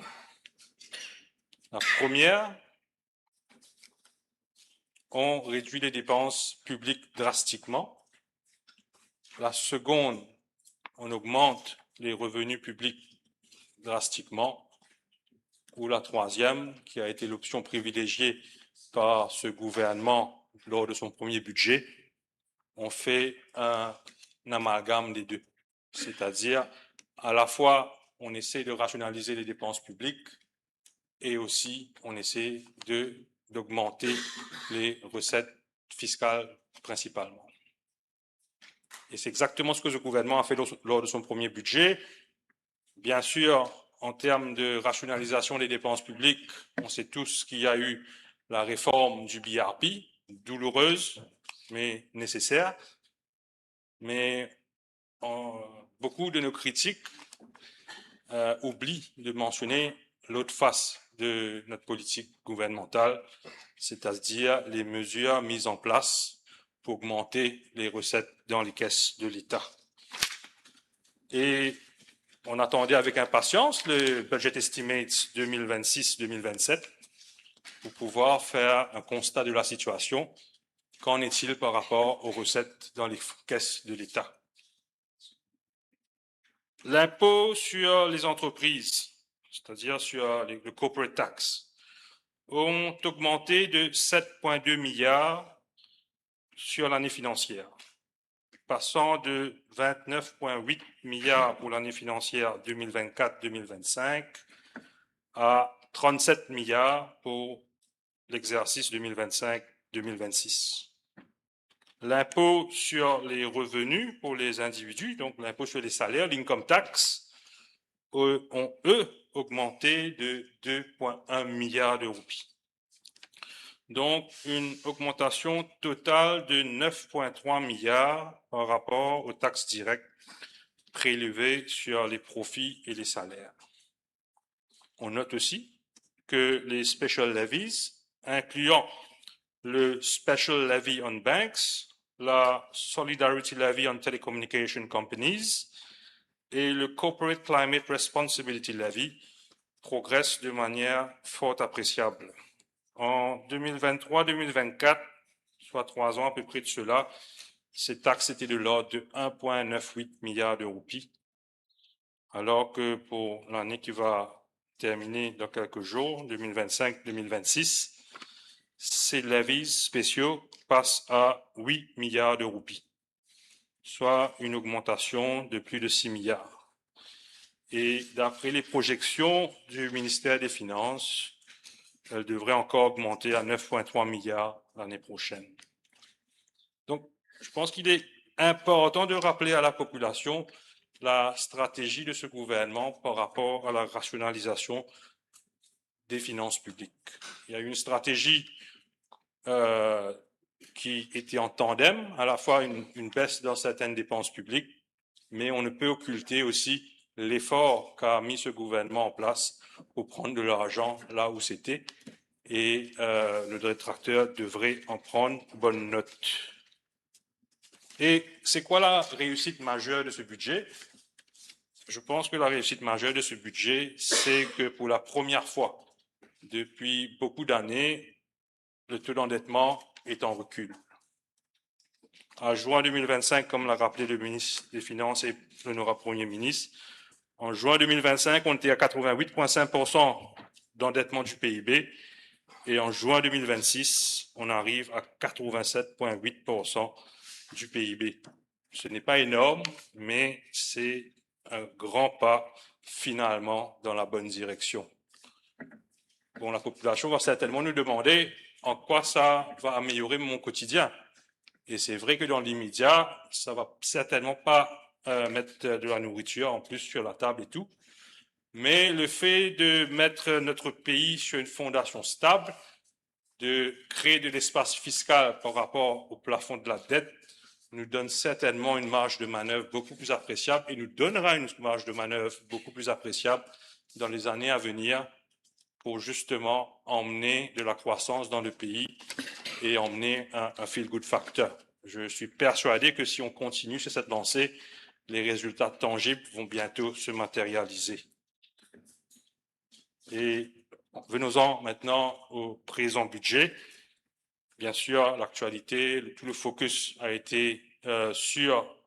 La première, on réduit les dépenses publiques drastiquement. La seconde, on augmente les revenus publics drastiquement. Ou la troisième, qui a été l'option privilégiée par ce gouvernement lors de son premier budget, on fait un, un amalgame des deux. C'est-à-dire, à la fois, on essaie de rationaliser les dépenses publiques et aussi on essaie de, d'augmenter les recettes fiscales principalement. Et c'est exactement ce que ce gouvernement a fait lors, lors de son premier budget. Bien sûr, en termes de rationalisation des dépenses publiques, on sait tous qu'il y a eu la réforme du B R P, douloureuse, mais nécessaire. Mais en, beaucoup de nos critiques, euh, oublient de mentionner l'autre face de notre politique gouvernementale, c'est-à-dire les mesures mises en place pour augmenter les recettes dans les caisses de l'État. Et on attendait avec impatience le budget estimates deux mille vingt-six deux mille vingt-sept pour pouvoir faire un constat de la situation. Qu'en est-il par rapport aux recettes dans les caisses de l'État ? L'impôt sur les entreprises, c'est-à-dire sur les, le corporate tax, ont augmenté de sept point deux milliards sur l'année financière, passant de vingt-neuf point huit milliards pour l'année financière deux mille vingt-quatre deux mille vingt-cinq à trente-sept milliards pour l'exercice deux mille vingt-cinq deux mille vingt-six. L'impôt sur les revenus pour les individus, donc l'impôt sur les salaires, l'income tax, euh, ont, eux, augmenté de deux point un milliards de roupies. Donc, une augmentation totale de neuf point trois milliards par rapport aux taxes directes prélevées sur les profits et les salaires. On note aussi que les special levies, incluant le special levy on banks, la solidarity levy on telecommunication companies et le corporate climate responsibility levy, progressent de manière fort appréciable. En deux mille vingt-trois deux mille vingt-quatre, soit trois ans à peu près de cela, ces taxes étaient de l'ordre de un point neuf huit milliards de roupies, alors que pour l'année qui va terminer dans quelques jours, deux mille vingt-cinq deux mille vingt-six, ces levies spéciaux passent à huit milliards de roupies, soit une augmentation de plus de six milliards. Et d'après les projections du ministère des Finances, elle devrait encore augmenter à neuf point trois milliards l'année prochaine. Donc, je pense qu'il est important de rappeler à la population la stratégie de ce gouvernement par rapport à la rationalisation des finances publiques. Il y a eu une stratégie, euh, qui était en tandem, à la fois une, une baisse dans certaines dépenses publiques, mais on ne peut occulter aussi l'effort qu'a mis ce gouvernement en place pour prendre de l'argent là où c'était, et, euh, le détracteur devrait en prendre bonne note. Et c'est quoi la réussite majeure de ce budget ? Je pense que la réussite majeure de ce budget, c'est que pour la première fois depuis beaucoup d'années, le taux d'endettement est en recul. En juin deux mille vingt-cinq, comme l'a rappelé le ministre des Finances et l'honorable Premier ministre, en juin deux mille vingt-cinq, on était à quatre-vingt-huit point cinq pour cent d'endettement du P I B, et en juin deux mille vingt-six, on arrive à quatre-vingt-sept point huit pour cent du P I B. Ce n'est pas énorme, mais c'est un grand pas finalement dans la bonne direction. Bon, la population va certainement nous demander en quoi ça va améliorer mon quotidien. Et c'est vrai que dans l'immédiat, ça va certainement pas euh, mettre de la nourriture en plus sur la table et tout. Mais le fait de mettre notre pays sur une fondation stable, de créer de l'espace fiscal par rapport au plafond de la dette, nous donne certainement une marge de manœuvre beaucoup plus appréciable et nous donnera une marge de manœuvre beaucoup plus appréciable dans les années à venir pour justement emmener de la croissance dans le pays et emmener un, un feel-good factor. Je suis persuadé que si on continue sur cette lancée, les résultats tangibles vont bientôt se matérialiser. Et venons-en maintenant au présent budget. Bien sûr, l'actualité, le- tout le focus a été, euh, sur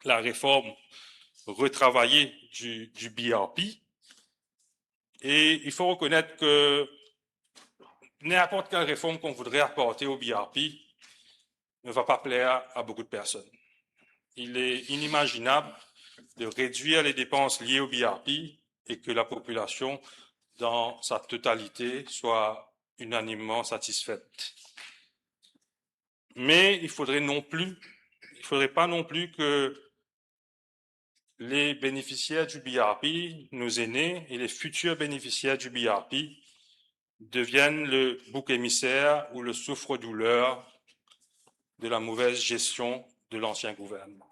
la réforme retravaillée du, du B R P. Et il faut reconnaître que n'importe quelle réforme qu'on voudrait apporter au B R P ne va pas plaire à beaucoup de personnes. Il est inimaginable de réduire les dépenses liées au B R P et que la population, dans sa totalité, soit unanimement satisfaite. Mais il faudrait non plus, il faudrait pas non plus que les bénéficiaires du B R P, nos aînés et les futurs bénéficiaires du B R P deviennent le bouc émissaire ou le souffre-douleur de la mauvaise gestion de l'ancien gouvernement.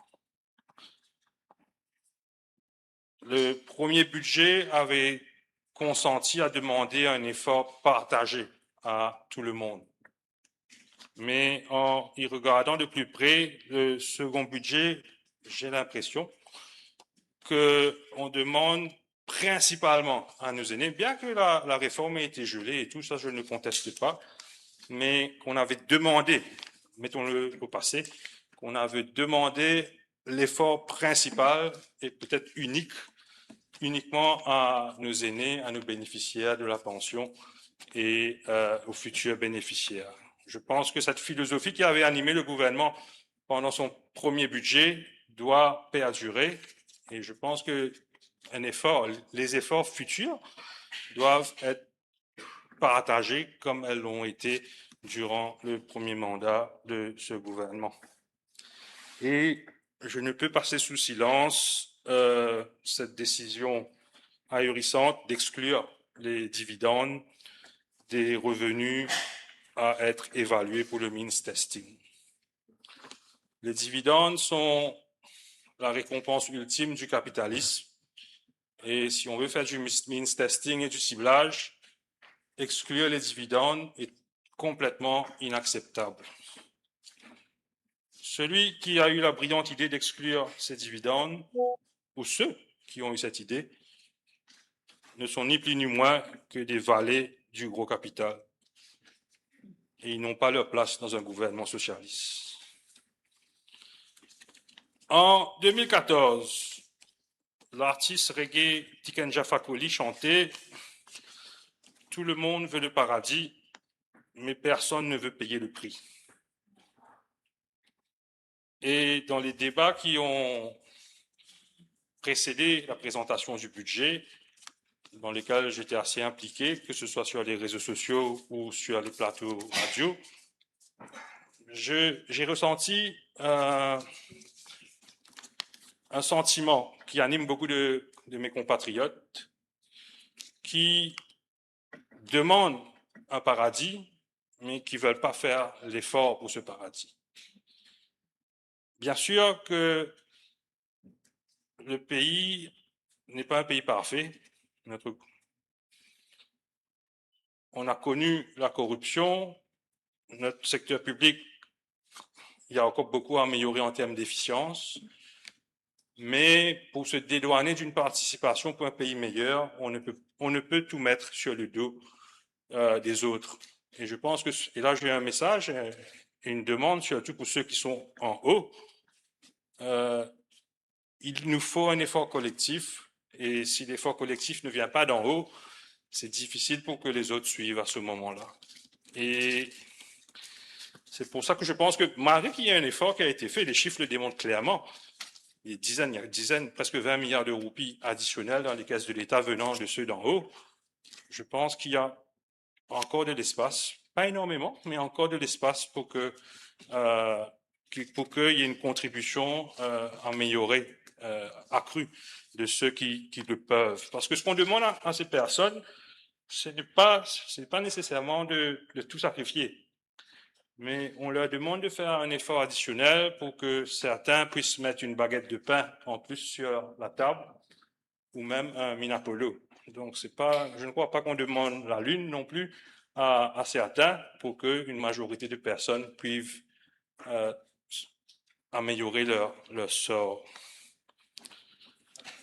Le premier budget avait consenti à demander un effort partagé à tout le monde. Mais en y regardant de plus près, le second budget, j'ai l'impression que on demande principalement à nos aînés, bien que la, la réforme ait été gelée et tout ça, je ne conteste pas, mais qu'on avait demandé, mettons-le au passé, qu'on avait demandé l'effort principal et peut-être unique, uniquement à nos aînés, à nos bénéficiaires de la pension et, euh, aux futurs bénéficiaires. Je pense que cette philosophie qui avait animé le gouvernement pendant son premier budget doit perdurer et je pense que un effort, les efforts futurs doivent être partagées comme elles l'ont été durant le premier mandat de ce gouvernement. Et je ne peux passer sous silence, euh, cette décision ahurissante d'exclure les dividendes des revenus à être évalués pour le means testing. Les dividendes sont la récompense ultime du capitalisme. Et si on veut faire du means testing et du ciblage, exclure les dividendes est complètement inacceptable. Celui qui a eu la brillante idée d'exclure ces dividendes, ou ceux qui ont eu cette idée, ne sont ni plus ni moins que des valets du gros capital. Et ils n'ont pas leur place dans un gouvernement socialiste. En deux mille quatorze, l'artiste reggae Tiken Jah Fakoly chantait : « Tout le monde veut le paradis, mais personne ne veut payer le prix. » Et dans les débats qui ont précédé la présentation du budget, dans lesquels j'étais assez impliqué, que ce soit sur les réseaux sociaux ou sur les plateaux radio, je, j'ai ressenti un, un sentiment qui anime beaucoup de, de mes compatriotes, qui demandent un paradis, mais qui veulent pas faire l'effort pour ce paradis. Bien sûr que le pays n'est pas un pays parfait. Notre, on a connu la corruption. Notre secteur public, il y a encore beaucoup à améliorer en termes d'efficience. Mais pour se dédouaner d'une participation pour un pays meilleur, on ne peut, on ne peut tout mettre sur le dos, euh, des autres. Et je pense que, et là j'ai un message, euh, et une demande surtout pour ceux qui sont en haut. Euh, il nous faut un effort collectif, et si l'effort collectif ne vient pas d'en haut, c'est difficile pour que les autres suivent à ce moment-là. Et c'est pour ça que je pense que, malgré qu'il y a un effort qui a été fait, les chiffres le démontrent clairement, il y a dizaines, il y a dizaines, presque vingt milliards de roupies additionnelles dans les caisses de l'État venant de ceux d'en haut. Je pense qu'il y a encore de l'espace, pas énormément, mais encore de l'espace pour que, euh, qui, pour qu'il y ait une contribution, euh, à améliorer euh, accrue de ceux qui, qui le peuvent. Parce que ce qu'on demande à, à ces personnes, ce n'est pas, ce n'est pas nécessairement de, de tout sacrifier. Mais on leur demande de faire un effort additionnel pour que certains puissent mettre une baguette de pain en plus sur la table ou même un Minapolo. Donc, c'est pas, je ne crois pas qu'on demande la lune non plus à, à certains pour qu'une majorité de personnes puissent, euh, améliorer leur, leur sort.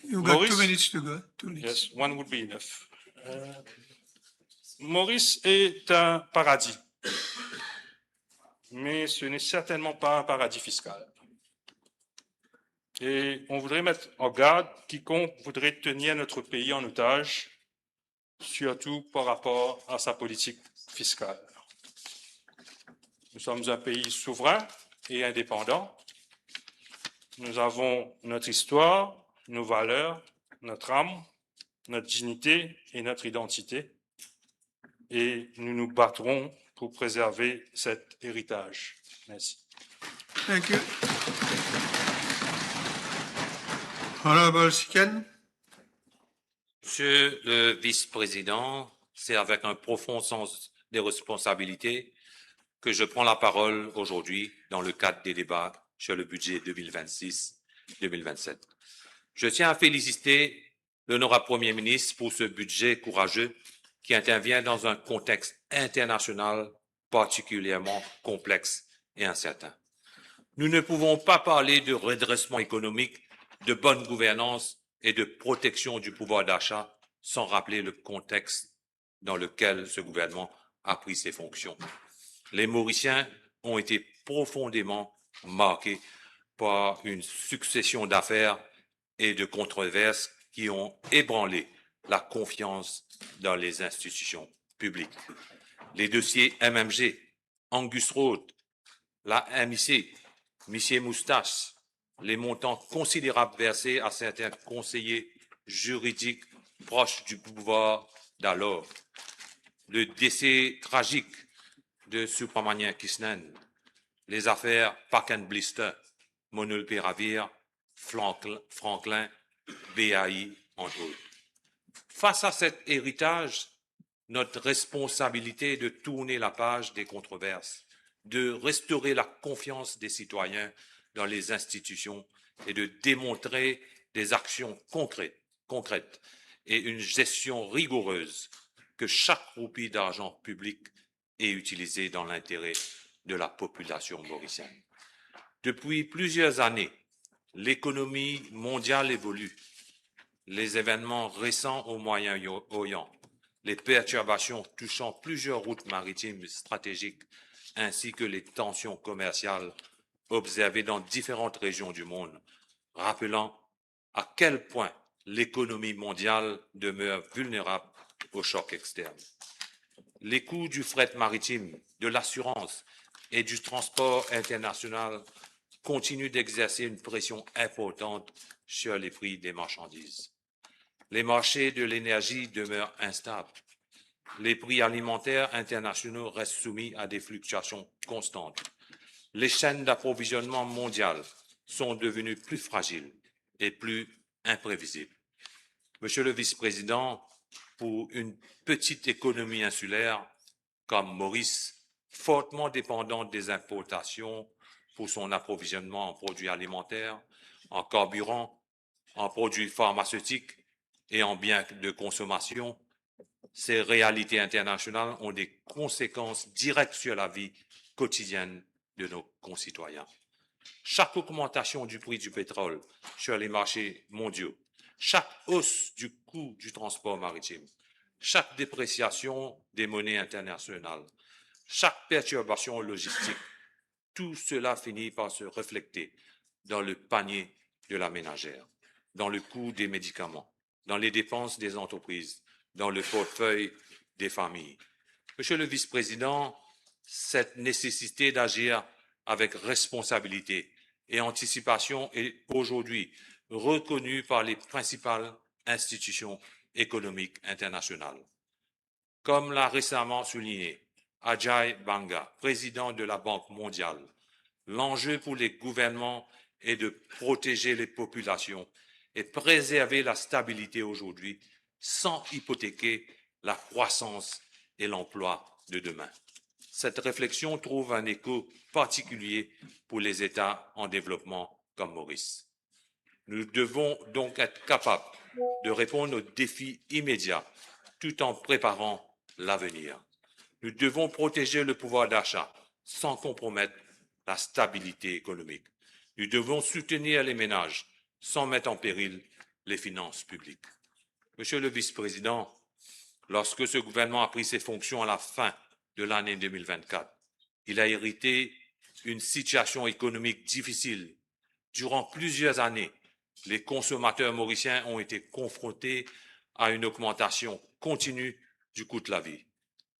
You got Maurice? Two minutes to go. Two minutes. Yes, one would be enough. Euh, Maurice est un paradis, mais ce n'est certainement pas un paradis fiscal. Et on voudrait mettre en garde quiconque voudrait tenir notre pays en otage, surtout par rapport à sa politique fiscale. Nous sommes un pays souverain et indépendant. Nous avons notre histoire, nos valeurs, notre âme, notre dignité et notre identité. Et nous nous battrons pour préserver cet héritage. Merci. Thank you. Honorable Siken. Monsieur le Vice-président, c'est avec un profond sens de responsabilité que je prends la parole aujourd'hui dans le cadre des débats sur le budget deux mille vingt-six deux mille vingt-sept. Je tiens à féliciter l'honorable Premier ministre pour ce budget courageux qui intervient dans un contexte international particulièrement complexe et incertain. Nous ne pouvons pas parler de redressement économique, de bonne gouvernance et de protection du pouvoir d'achat sans rappeler le contexte dans lequel ce gouvernement a pris ses fonctions. Les Mauriciens ont été profondément marqués par une succession d'affaires et de controverses qui ont ébranlé la confiance dans les institutions publiques. Les dossiers M M G, Angus Road, la M I C, Monsieur Moustache, les montants considérables versés à certains conseillers juridiques proches du pouvoir d'alors, le décès tragique de Subramanian Krishnan, les affaires Pack and Blister, Monulpiravir, Franklin, Franklin, B A I, entre autres. Face à cet héritage, notre responsabilité est de tourner la page des controverses, de restaurer la confiance des citoyens dans les institutions et de démontrer des actions concrètes, concrètes et une gestion rigoureuse que chaque roupie d'argent public est utilisée dans l'intérêt de la population mauricienne. Depuis plusieurs années, l'économie mondiale évolue. Les événements récents au Moyen-Orient, les perturbations touchant plusieurs routes maritimes stratégiques, ainsi que les tensions commerciales observées dans différentes régions du monde, rappelant à quel point l'économie mondiale demeure vulnérable aux chocs externes. Les coûts du fret maritime, de l'assurance et du transport international continuent d'exercer une pression importante sur les prix des marchandises. Les marchés de l'énergie demeurent instables. Les prix alimentaires internationaux restent soumis à des fluctuations constantes. Les chaînes d'approvisionnement mondiales sont devenues plus fragiles et plus imprévisibles. Monsieur le Vice-président, pour une petite économie insulaire comme Maurice, fortement dépendante des importations pour son approvisionnement en produits alimentaires, en carburant, en produits pharmaceutiques et en biens de consommation, ces réalités internationales ont des conséquences directes sur la vie quotidienne de nos concitoyens. Chaque augmentation du prix du pétrole sur les marchés mondiaux, chaque hausse du coût du transport maritime, chaque dépréciation des monnaies internationales, chaque perturbation logistique, tout cela finit par se refléter dans le panier de la ménagère, dans le coût des médicaments, dans les dépenses des entreprises, dans le portefeuille des familles. Monsieur le Vice-président, cette nécessité d'agir avec responsabilité et anticipation est aujourd'hui reconnue par les principales institutions économiques internationales. Comme l'a récemment souligné Ajay Banga, président de la Banque mondiale, l'enjeu pour les gouvernements est de protéger les populations et préserver la stabilité aujourd'hui sans hypothéquer la croissance et l'emploi de demain. Cette réflexion trouve un écho particulier pour les États en développement comme Maurice. Nous devons donc être capables de répondre aux défis immédiats tout en préparant l'avenir. Nous devons protéger le pouvoir d'achat sans compromettre la stabilité économique. Nous devons soutenir les ménages sans mettre en péril les finances publiques. Monsieur le Vice-président, lorsque ce gouvernement a pris ses fonctions à la fin de l'année deux mille vingt-quatre, il a hérité une situation économique difficile. Durant plusieurs années, les consommateurs mauriciens ont été confrontés à une augmentation continue du coût de la vie.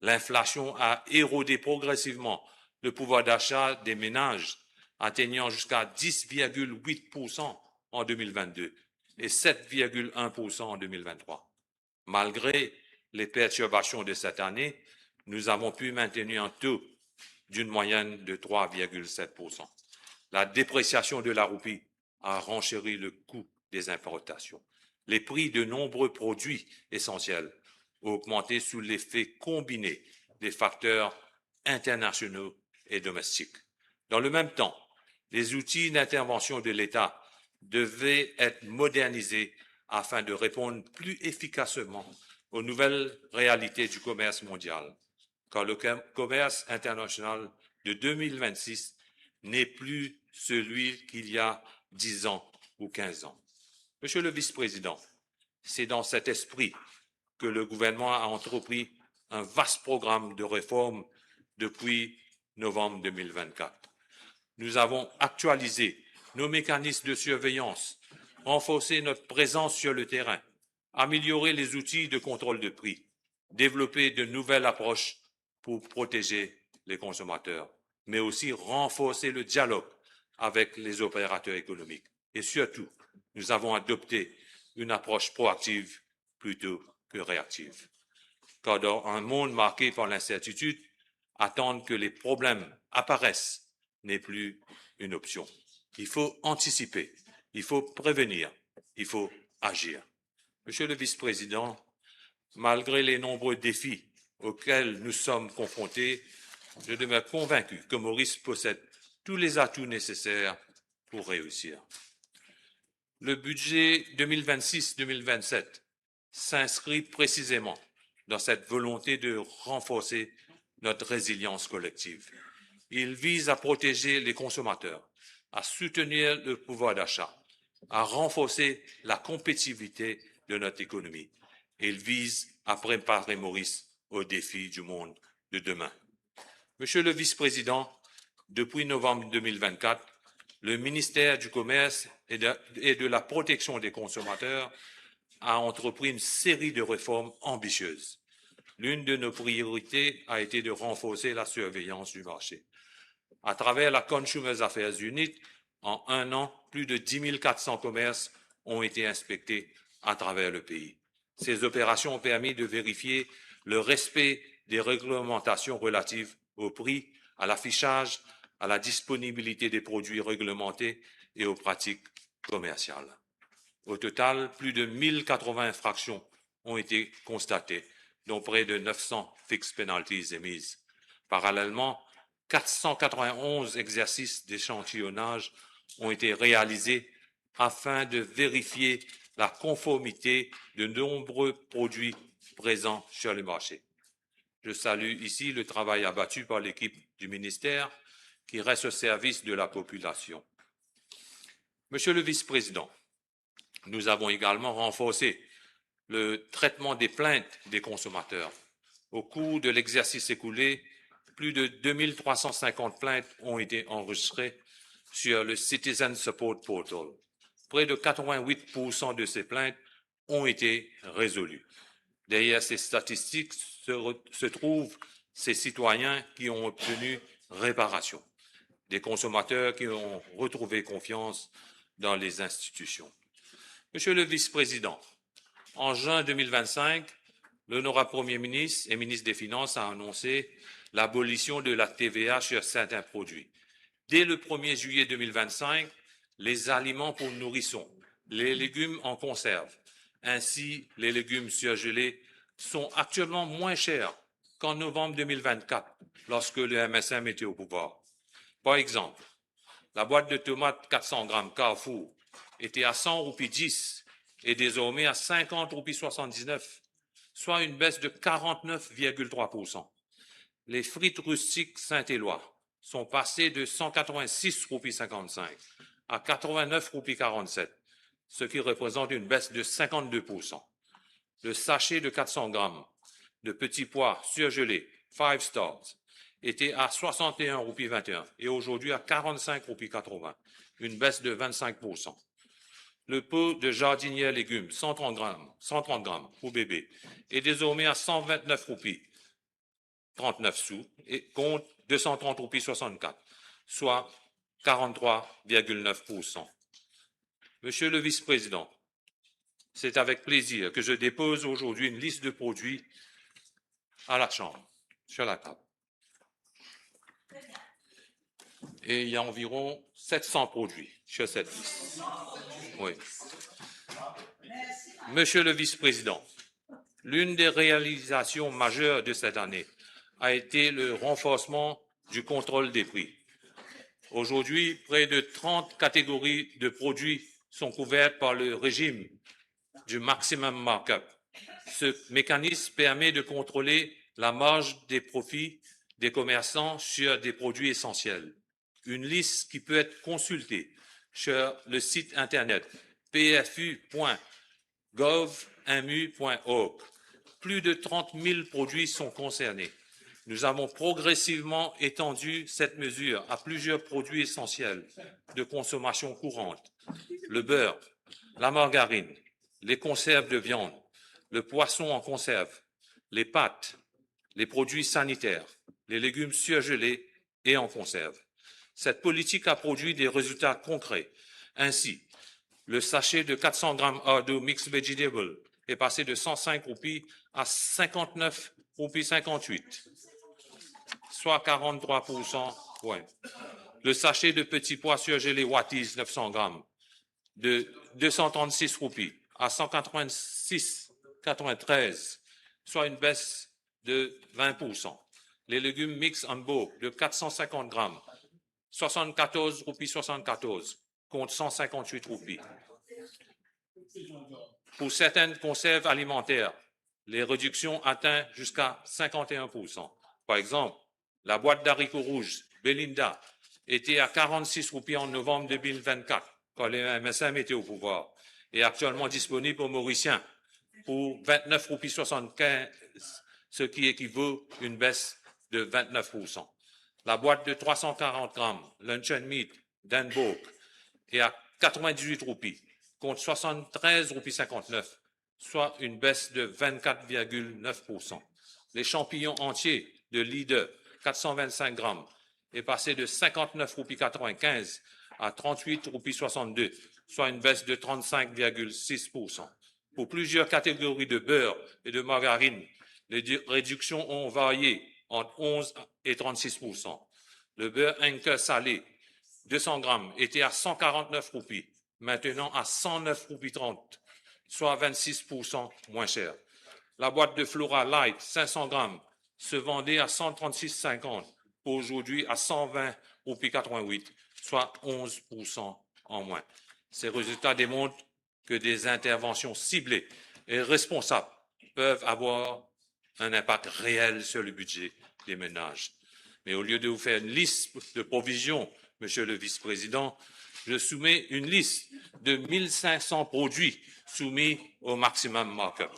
L'inflation a érodé progressivement le pouvoir d'achat des ménages, atteignant jusqu'à dix virgule huit pour cent en deux mille vingt-deux et sept virgule un pour cent en deux mille vingt-trois. Malgré les perturbations de cette année, nous avons pu maintenir un taux d'une moyenne de trois virgule sept pour cent. La dépréciation de la roupie a renchéri le coût des importations. Les prix de nombreux produits essentiels ont augmenté sous l'effet combiné des facteurs internationaux et domestiques. Dans le même temps, les outils d'intervention de l'État devaient être modernisés afin de répondre plus efficacement aux nouvelles réalités du commerce mondial, car le com-, commerce international de deux mille vingt-six n'est plus celui qu'il y a dix ans ou quinze ans. Monsieur le Vice-président, c'est dans cet esprit que le gouvernement a entrepris un vaste programme de réformes depuis novembre deux mille vingt-quatre. Nous avons actualisé nos mécanismes de surveillance, renforcé notre présence sur le terrain, amélioré les outils de contrôle de prix, développé de nouvelles approches pour protéger les consommateurs, mais aussi renforcé le dialogue avec les opérateurs économiques. Et surtout, nous avons adopté une approche proactive plutôt que réactive. Car dans un monde marqué par l'incertitude, attendre que les problèmes apparaissent n'est plus une option. Il faut anticiper, il faut prévenir, il faut agir. Monsieur le Vice-président, malgré les nombreux défis auxquels nous sommes confrontés, je demeure convaincu que Maurice possède tous les atouts nécessaires pour réussir. Le budget deux mille vingt-six deux mille vingt-sept s'inscrit précisément dans cette volonté de renforcer notre résilience collective. Il vise à protéger les consommateurs, à soutenir le pouvoir d'achat, à renforcer la compétitivité de notre économie. Il vise à préparer Maurice aux défis du monde de demain. Monsieur le Vice-président, depuis novembre deux mille vingt-quatre, le ministère du Commerce et de, et de la Protection des Consommateurs a entrepris une série de réformes ambitieuses. L'une de nos priorités a été de renforcer la surveillance du marché. À travers la Consumers Affairs Unit, en un an, plus de dix mille quatre cents commerces ont été inspectés à travers le pays. Ces opérations ont permis de vérifier le respect des réglementations relatives au prix, à l'affichage, à la disponibilité des produits réglementés et aux pratiques commerciales. Au total, plus de mille quatre-vingts infractions ont été constatées, dont près de neuf cents fixed penalties émises. Parallèlement, quatre cent quatre-vingt-onze exercices d'échantillonnage ont été réalisés afin de vérifier la conformité de nombreux produits présents sur le marché. Je salue ici le travail abattu par l'équipe du ministère qui reste au service de la population. Monsieur le Vice-président, nous avons également renforcé le traitement des plaintes des consommateurs. Au cours de l'exercice écoulé, plus de deux mille trois cent cinquante plaintes ont été enregistrées sur le Citizen Support Portal. Près de quatre-vingt-huit pour cent de ces plaintes ont été résolues. Derrière ces statistiques se re-, se trouvent ces citoyens qui ont obtenu réparation, des consommateurs qui ont retrouvé confiance dans les institutions. Monsieur le Vice-président, en juin deux mille vingt-cinq, l'honorable Premier ministre et ministre des Finances a annoncé l'abolition de la T V A sur certains produits. Dès le premier juillet deux mille vingt-cinq, les aliments pour nourrissons, les légumes en conserve, ainsi les légumes surgelés sont actuellement moins chers qu'en novembre deux mille vingt-quatre, lorsque le M S M était au pouvoir. Par exemple, la boîte de tomates quatre cents grammes Carrefour était à cent roupies dix et désormais à cinquante roupies soixante-dix-neuf, soit une baisse de quarante-neuf virgule trois pour cent. Les frites rustiques Saint-Éloi sont passées de cent quatre-vingt-six roupies cinquante-cinq à quatre-vingt-neuf roupies quarante-sept, ce qui représente une baisse de cinquante-deux pour cent. Le sachet de quatre cents grammes de petits pois surgelés Five Stars était à soixante et un roupies vingt et un et aujourd'hui à quarante-cinq roupies quatre-vingts, une baisse de vingt-cinq pour cent. Le pot de jardinière légumes, cent trente grammes, cent trente grammes pour bébé, est désormais à cent vingt-neuf roupies trente-neuf sous et contre deux cent trente roupies soixante-quatre, soit quarante-trois virgule neuf pour cent. Monsieur le Vice-président, c'est avec plaisir que je dépose aujourd'hui une liste de produits à la Chambre, sur la table. Et il y a environ sept cents produits sur cette liste. Oui. Monsieur le Vice-président, l'une des réalisations majeures de cette année a été le renforcement du contrôle des prix. Aujourd'hui, près de trente catégories de produits sont couvertes par le régime du maximum markup. Ce mécanisme permet de contrôler la marge des profits des commerçants sur des produits essentiels. Une liste qui peut être consultée sur le site internet P F U point gouv M U point org. Plus de trente mille produits sont concernés. Nous avons progressivement étendu cette mesure à plusieurs produits essentiels de consommation courante, le beurre, la margarine, les conserves de viande, le poisson en conserve, les pâtes, les produits sanitaires, les légumes surgelés et en conserve. Cette politique a produit des résultats concrets. Ainsi, le sachet de quatre cents grammes Ardo Mixed Vegetable est passé de cent cinq roupies à cinquante-neuf roupies cinquante-huit, soit quarante-trois pour cent. Ouais. Le sachet de petits pois surgelés Waties neuf cents grammes de deux cent trente-six roupies à cent quatre-vingt-six quatre-vingt-treize, soit une baisse de vingt pour cent. Les légumes mixtes en bulk de quatre cent cinquante grammes, soixante-quatorze roupies soixante-quatorze contre cent cinquante-huit roupies. Pour certaines conserves alimentaires, les réductions atteignent jusqu'à cinquante et un pour cent. Par exemple, la boîte d'haricots rouges Belinda était à quarante-six roupies en novembre deux mille vingt-quatre, quand le M S M était au pouvoir, et actuellement disponible aux Mauriciens pour vingt-neuf roupies soixante-quinze, ce qui équivaut à une baisse de vingt-neuf pour cent. La boîte de trois cent quarante grammes Luncheon Meat d'Emborg est à quatre-vingt-dix-huit roupies, contre soixante-treize roupies cinquante-neuf, soit une baisse de vingt-quatre virgule neuf pour cent. Les champignons entiers de Leader, quatre cent vingt-cinq grammes, est passé de cinquante-neuf roupies quatre-vingt-quinze à trente-huit roupies soixante-deux, soit une baisse de trente-cinq virgule six pour cent. Pour plusieurs catégories de beurre et de margarine, les di-, réductions ont varié entre onze et trente-six pour cent. Le beurre Anchor salé, deux cents grammes, était à cent quarante-neuf roupies, maintenant à cent neuf roupies trente, soit vingt-six pour cent moins cher. La boîte de Flora Light, cinq cents grammes, se vendait à cent trente-six cinquante, pour aujourd'hui à cent vingt roupies quatre-vingt-huit, soit onze pour cent en moins. Ces résultats démontrent que des interventions ciblées et responsables peuvent avoir un impact réel sur le budget des ménages. Mais au lieu de vous faire une liste de provisions, Monsieur le Vice-président, je soumets une liste de mille cinq cents produits soumis au maximum markup.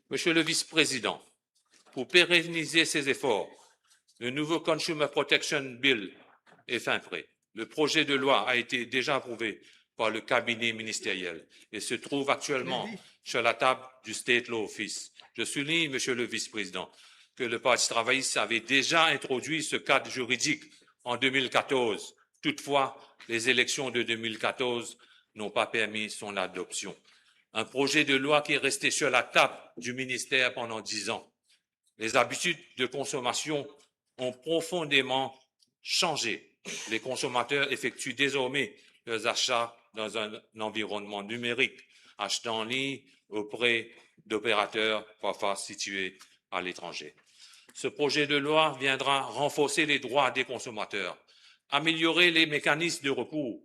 Monsieur le Vice-président, pour pérenniser ces efforts, le nouveau Consumer Protection Bill est fin prêt. Le projet de loi a été déjà approuvé par le cabinet ministériel et se trouve actuellement sur la table du State Law Office. Je souligne, Monsieur le Vice-président, que le Parti travailliste avait déjà introduit ce cadre juridique en deux mille quatorze. Toutefois, les élections de deux mille quatorze n'ont pas permis son adoption. Un projet de loi qui est resté sur la table du ministère pendant dix ans. Les habitudes de consommation ont profondément changé. Les consommateurs effectuent désormais leurs achats dans un environnement numérique, achetant en ligne auprès d'opérateurs parfois situés à l'étranger. Ce projet de loi viendra renforcer les droits des consommateurs, améliorer les mécanismes de recours,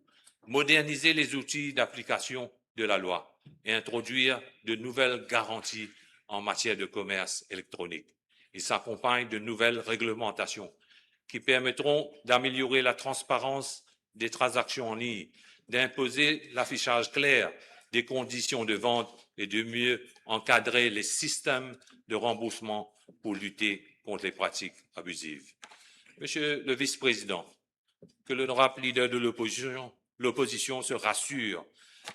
moderniser les outils d'application de la loi et introduire de nouvelles garanties en matière de commerce électronique. Il s'accompagne de nouvelles réglementations qui permettront d'améliorer la transparence des transactions en ligne, d'imposer l'affichage clair des conditions de vente et de mieux encadrer les systèmes de remboursement pour lutter contre les pratiques abusives. Monsieur le Vice-président, que l'honorable leader de l'opposition, l'opposition se rassure,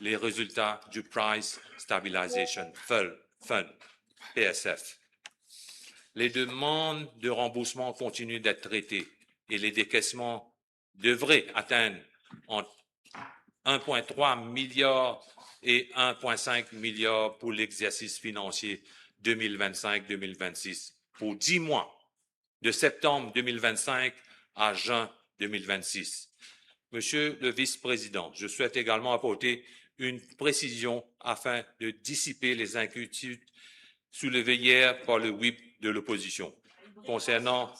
les résultats du Price Stabilization Fund, Fund, P S F. Les demandes de remboursement continuent d'être traitées et les décaissements devraient atteindre entre un point trois milliard et un point cinq milliard pour l'exercice financier deux mille vingt-cinq deux mille vingt-six, pour dix mois, de septembre deux mille vingt-cinq à juin deux mille vingt-six. Monsieur le Vice-président, je souhaite également apporter une précision afin de dissiper les inquiétudes soulevées hier par le whip de l'opposition concernant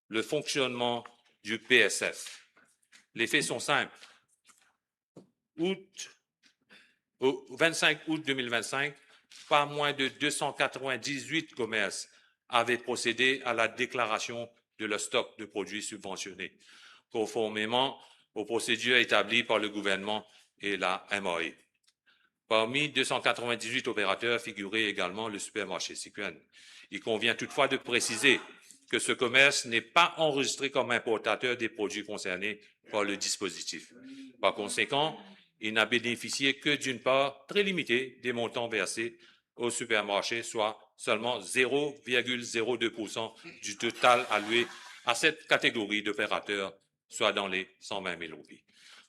le fonctionnement du P S F. Les faits sont simples. Août, au vingt-cinq août deux mille vingt-cinq, pas moins de deux cent quatre-vingt-dix-huit commerces avaient procédé à la déclaration de leur stock de produits subventionnés, conformément aux procédures établies par le gouvernement et la M R E. Parmi deux cent quatre-vingt-dix-huit opérateurs figurait également le supermarché Sequin. Il convient toutefois de préciser que ce commerce n'est pas enregistré comme importateur des produits concernés par le dispositif. Par conséquent, il n'a bénéficié que d'une part très limitée des montants versés au supermarché, soit seulement zéro virgule zéro deux pour cent du total alloué à cette catégorie d'opérateurs, soit dans les cent vingt mille roupies.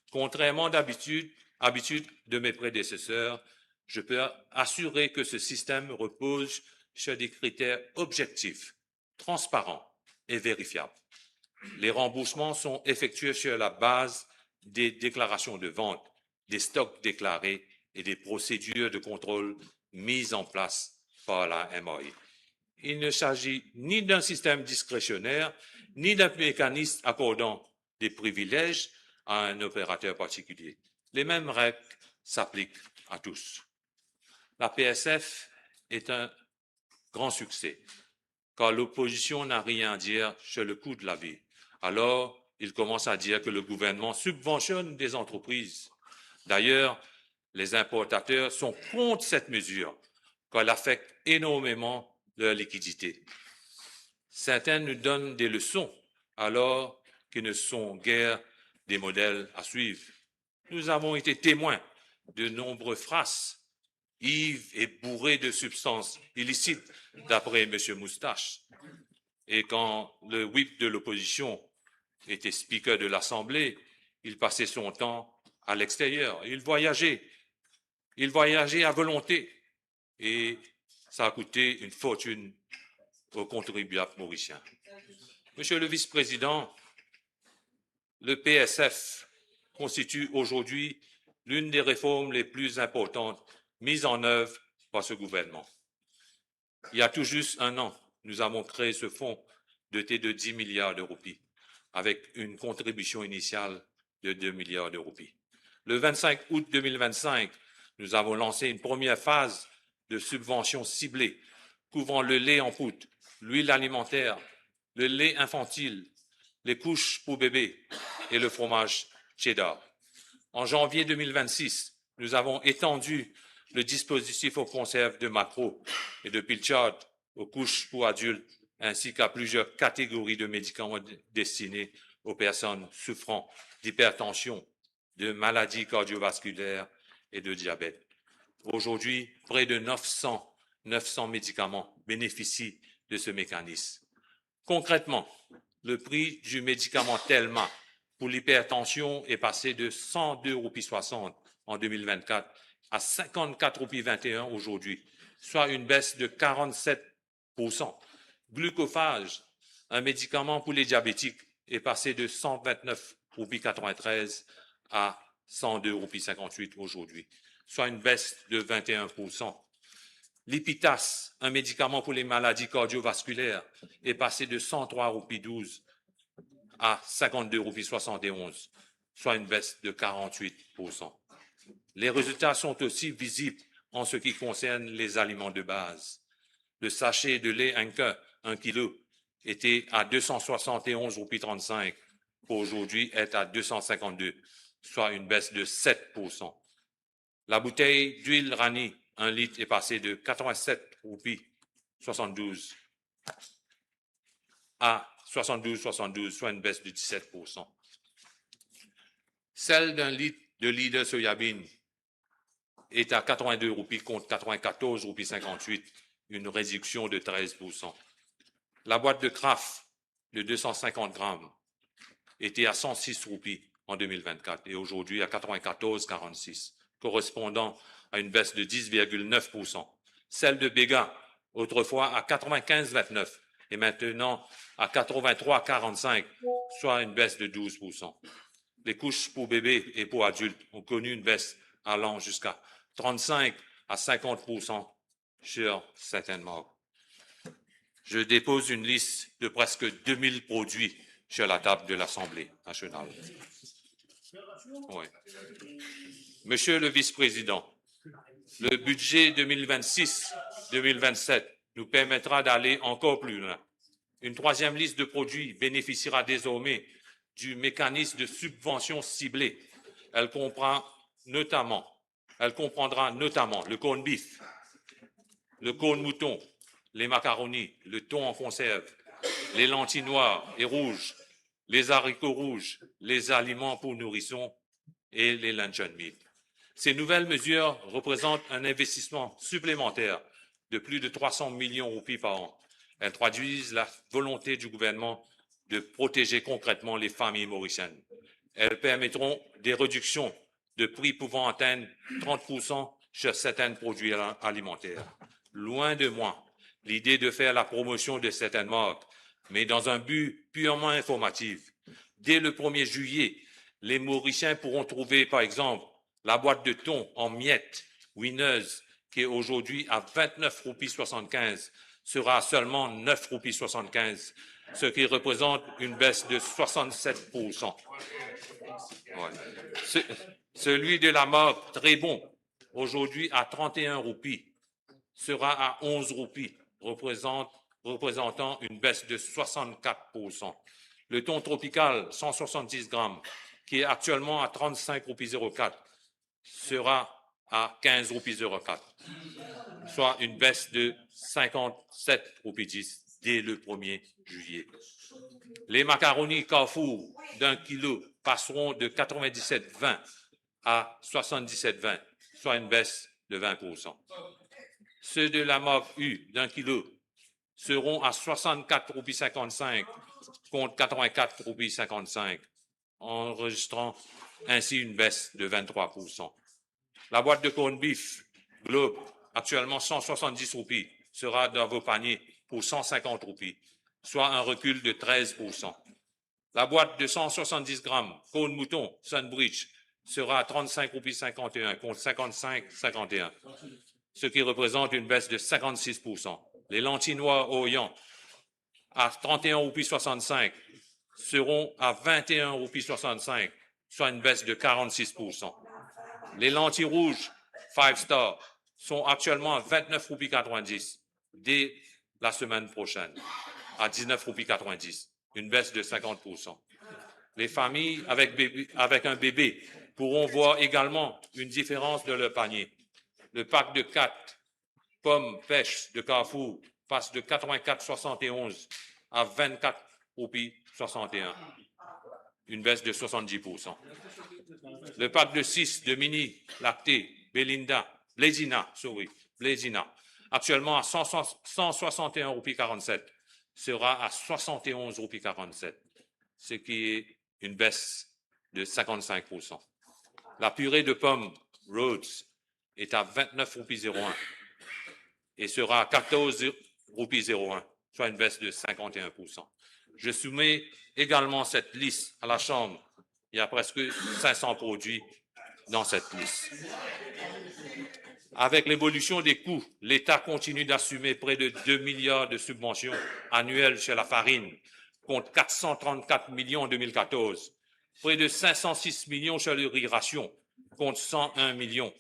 Contrairement d'habitude, habitude de mes prédécesseurs, je peux assurer que ce système repose sur des critères objectifs, transparents et vérifiables. Les remboursements sont effectués sur la base des déclarations de vente, des stocks déclarés et des procédures de contrôle mises en place par la M R E. Il ne s'agit ni d'un système discrétionnaire, ni d'un mécanisme accordant des privilèges à un opérateur particulier. Les mêmes règles s'appliquent à tous. La P S F est un grand succès, car l'opposition n'a rien à dire sur le coût de la vie. Alors, ils commencent à dire que le gouvernement subventionne des entreprises. D'ailleurs, les importateurs sont contre cette mesure, car elle affecte énormément leur liquidité. Certains nous donnent des leçons, alors qu'ils ne sont guère des modèles à suivre. Nous avons été témoins de nombreux fras, ivres et bourrés de substances illicites, d'après M. Moustache. Et quand le whip de l'opposition était speaker de l'Assemblée, il passait son temps à l'extérieur. Il voyageait. Il voyageait à volonté. Et ça a coûté une fortune aux contribuables mauriciens. Monsieur le Vice-président, le P S F constitue aujourd'hui l'une des réformes les plus importantes mises en œuvre par ce gouvernement. Il y a tout juste un an, nous avons créé ce fonds doté de dix milliards de roupies, avec une contribution initiale de deux milliards de roupies. Le vingt-cinq août deux mille vingt-cinq, nous avons lancé une première phase de subventions ciblées, couvrant le lait en poudre, l'huile alimentaire, le lait infantile, les couches pour bébés et le fromage cheddar. En janvier deux mille vingt-six, nous avons étendu le dispositif aux conserves de maquereau et de pilchard, aux couches pour adultes, ainsi qu'à plusieurs catégories de médicaments de- destinés aux personnes souffrant d'hypertension, de maladies cardiovasculaires et de diabète. Aujourd'hui, près de neuf cents, neuf cents médicaments bénéficient de ce mécanisme. Concrètement, le prix du médicament Telma pour l'hypertension est passé de cent deux roupies soixante en deux mille vingt-quatre à cinquante-quatre roupies vingt et un aujourd'hui, soit une baisse de quarante-sept pour cent. Glucophage, un médicament pour les diabétiques, est passé de cent vingt-neuf roupies quatre-vingt-treize à cent deux roupies cinquante-huit aujourd'hui, soit une baisse de vingt et un pour cent. Lipitas, un médicament pour les maladies cardiovasculaires, est passé de cent trois roupies douze à cinquante-deux roupies soixante et onze, soit une baisse de quarante-huit pour cent. Les résultats sont aussi visibles en ce qui concerne les aliments de base. Le sachet de lait Anchor, un kilo, était à deux cent soixante et onze roupies trente-cinq pour aujourd'hui être à deux cent cinquante-deux, soit une baisse de sept pour cent. La bouteille d'huile Rani, un litre, est passée de quatre-vingt-sept roupies soixante-douze à soixante-douze soixante-douze, soit une baisse de dix-sept pour cent. Sel d'un litre de leader soyabean est à quatre-vingt-deux roupies contre quatre-vingt-quatorze roupies cinquante-huit, une réduction de treize pour cent. La boîte de Kraft de deux cent cinquante grammes était à cent six roupies en deux mille vingt-quatre et aujourd'hui à quatre-vingt-quatorze quarante-six, correspondant à une baisse de dix virgule neuf pour cent. Celle de Bega, autrefois à quatre-vingt-quinze vingt-neuf, est maintenant à quatre-vingt-trois quarante-cinq, soit une baisse de douze pour cent. Les couches pour bébés et pour adultes ont connu une baisse allant jusqu'à trente-cinq à cinquante pour cent sur certaines marques. Je dépose une liste de presque deux mille produits sur la table de l'Assemblée nationale. Oui. Monsieur le vice-président, le budget deux mille vingt-six deux mille vingt-sept nous permettra d'aller encore plus loin. Une troisième liste de produits bénéficiera désormais du mécanisme de subvention ciblée. Elle comprend notamment, elle comprendra notamment le corned beef, le corn mouton, les macaronis, le thon en conserve, les lentilles noires et rouges, les haricots rouges, les aliments pour nourrissons et les luncheon meat. Ces nouvelles mesures représentent un investissement supplémentaire de plus de trois cents millions de roupies par an. Elles traduisent la volonté du gouvernement de protéger concrètement les familles mauriciennes. Elles permettront des réductions de prix pouvant atteindre trente pour cent sur certains produits al-, alimentaires. Loin de moi l'idée de faire la promotion de certaines marques, mais dans un but purement informatif, dès le premier juillet, les Mauriciens pourront trouver, par exemple, la boîte de thon en miettes, Winners, qui est aujourd'hui à vingt-neuf roupies soixante-quinze, sera à seulement neuf roupies soixante-quinze, ce qui représente une baisse de soixante-sept pour cent. Ouais. Ce-, celui de la marque Très Bon, aujourd'hui à trente et un roupies, sera à onze roupies, représente-, représentant une baisse de soixante-quatre pour cent. Le thon tropical, cent soixante-dix grammes, qui est actuellement à trente-cinq roupies zéro quatre, sera à quinze roupies zéro quatre, soit une baisse de cinquante-sept roupies dix dès le premier juillet. Les macaronis Carrefour d'un kilo passeront de quatre-vingt-dix-sept vingt à soixante-dix-sept vingt, soit une baisse de vingt pour cent. Ceux de la marque U d'un kilo seront à soixante-quatre roupies cinquante-cinq contre quatre-vingt-quatre roupies cinquante-cinq, enregistrant ainsi une baisse de vingt-trois pour cent. La boîte de corned beef Globe, actuellement cent soixante-dix roupies, sera dans vos paniers pour cent cinquante roupies, soit un recul de treize pour cent. La boîte de cent soixante-dix grammes corn mouton Sunbridge sera à trente-cinq roupies cinquante et un contre cinquante-cinq cinquante et un, ce qui représente une baisse de cinquante-six pour cent. Les lentilles noires Orient à trente et un roupies soixante-cinq seront à vingt et un roupies soixante-cinq, soit une baisse de quarante-six pour cent. Les lentilles rouges Five Star sont actuellement à vingt-neuf roupies quatre-vingt-dix dès la semaine prochaine, à dix-neuf roupies quatre-vingt-dix, une baisse de cinquante pour cent. Les familles avec bébé, avec un bébé pourront voir également une différence dans leur panier. Le pack de quatre pommes pêche de Carrefour passe de quatre-vingt-quatre soixante et onze à vingt-quatre roupies soixante et un, une baisse de soixante-dix pour cent. Le pack de six de mini lacté Belinda, Blédina, sorry, Blédina, actuellement à cent, cent soixante et un roupies quarante-sept, sera à soixante et onze roupies quarante-sept, ce qui est une baisse de cinquante-cinq pour cent. La purée de pommes Rhodes est à vingt-neuf roupies zéro un et sera à quatorze roupies zéro un, soit une baisse de cinquante et un pour cent. Je soumets également cette liste à la Chambre. Il y a presque cinq cents produits dans cette liste. Avec l'évolution des coûts, l'État continue d'assumer près de deux milliards de subventions annuelles sur la farine, contre quatre cent trente-quatre millions en deux mille quatorze, près de cinq cent six millions sur le riz ration, contre cent un millions.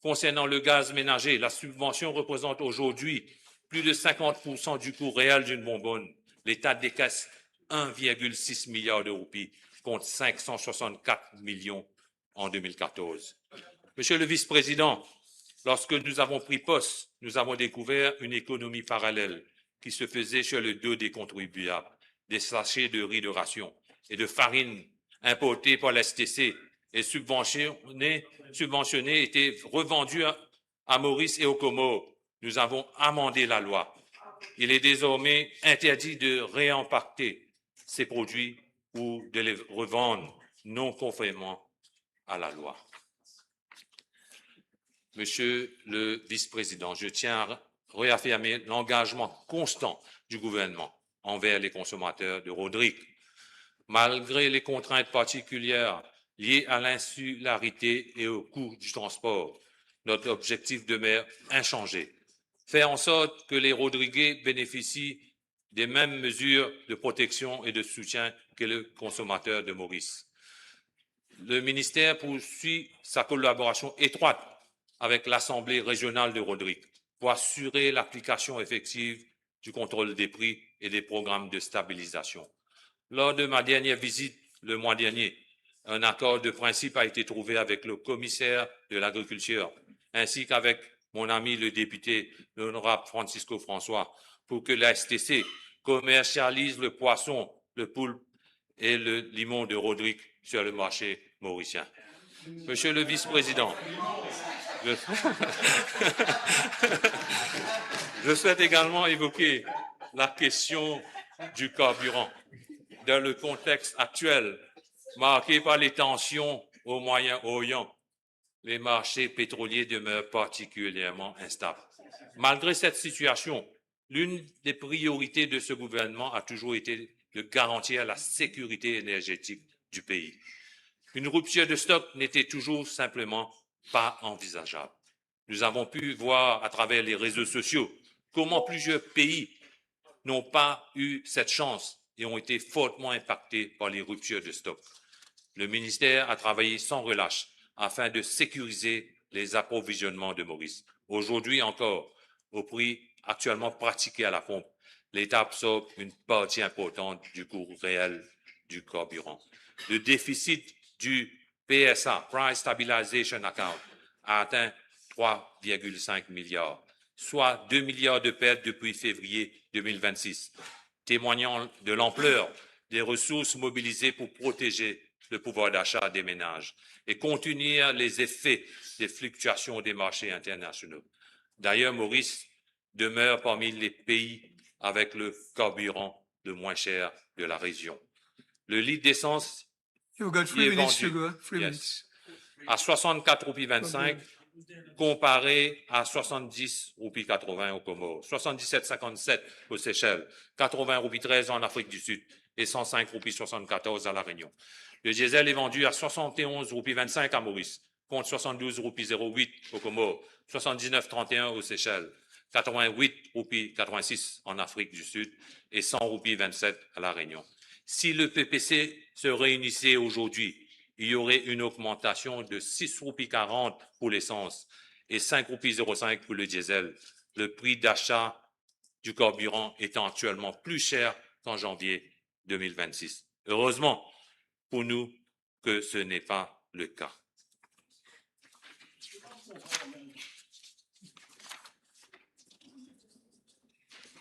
Concernant le gaz ménager, la subvention représente aujourd'hui plus de cinquante pour cent du coût réel d'une bonbonne. L'État décaisse un virgule six milliard de roupies, contre cinq cent soixante-quatre millions en deux mille quatorze. Monsieur le Vice-président, lorsque nous avons pris poste, nous avons découvert une économie parallèle qui se faisait sur le dos des contribuables, des sachets de riz de ration et de farine importés par la S T C et subventionnés, subventionnés étaient revendus à, à Maurice et aux Comores. Nous avons amendé la loi. Il est désormais interdit de réempaqueter ces produits ou de les revendre non conformément à la loi. Monsieur le Vice-président, je tiens à réaffirmer l'engagement constant du gouvernement envers les consommateurs de Rodrigue. Malgré les contraintes particulières liées à l'insularité et au coût du transport, notre objectif demeure inchangé. Faire en sorte que les Rodriguais bénéficient des mêmes mesures de protection et de soutien que le consommateur de Maurice. Le ministère poursuit sa collaboration étroite avec l'Assemblée régionale de Rodrigue pour assurer l'application effective du contrôle des prix et des programmes de stabilisation. Lors de ma dernière visite le mois dernier, un accord de principe a été trouvé avec le commissaire de l'agriculture ainsi qu'avec mon ami le député, l'honorable Francisco François, pour que la S T C commercialise le poisson, le poulpe et le limon de Rodrigue sur le marché mauricien. Monsieur le Vice-président, je, je souhaite également évoquer la question du carburant dans le contexte actuel marqué par les tensions au Moyen-Orient. Les marchés pétroliers demeurent particulièrement instables. Malgré cette situation, l'une des priorités de ce gouvernement a toujours été de garantir la sécurité énergétique du pays. Une rupture de stock n'était toujours simplement pas envisageable. Nous avons pu voir à travers les réseaux sociaux comment plusieurs pays n'ont pas eu cette chance et ont été fortement impactés par les ruptures de stock. Le ministère a travaillé sans relâche afin de sécuriser les approvisionnements de Maurice. Aujourd'hui encore, au prix actuellement pratiqué à la pompe, l'État absorbe une partie importante du coût réel du carburant. Le déficit du P S A, Price Stabilization Account, a atteint trois virgule cinq milliards, soit deux milliards de pertes depuis février deux mille vingt-six, témoignant de l'ampleur des ressources mobilisées pour protéger le pouvoir d'achat des ménages et contenir les effets des fluctuations des marchés internationaux. D'ailleurs, Maurice demeure parmi les pays avec le carburant le moins cher de la région. Le litre d'essence You've got three qui est minutes to vendu, go, three yes, minutes. À soixante-quatre roupies vingt-cinq, comparé à soixante-dix roupies quatre-vingts aux Comores, soixante-dix-sept cinquante-sept aux Seychelles, quatre-vingts roupies treize en Afrique du Sud et cent cinq roupies soixante-quatorze à La Réunion. Le diesel est vendu à soixante et onze roupies vingt-cinq à Maurice, contre soixante-douze roupies zéro huit aux Comores, soixante-dix-neuf trente et un aux Seychelles, quatre-vingt-huit roupies quatre-vingt-six en Afrique du Sud et cent roupies vingt-sept à La Réunion. Si le P P C se réunissait aujourd'hui, il y aurait une augmentation de six roupies quarante pour l'essence et cinq roupies zéro cinq pour le diesel, le prix d'achat du carburant étant actuellement plus cher qu'en janvier deux mille vingt-six. Heureusement pour nous que ce n'est pas le cas.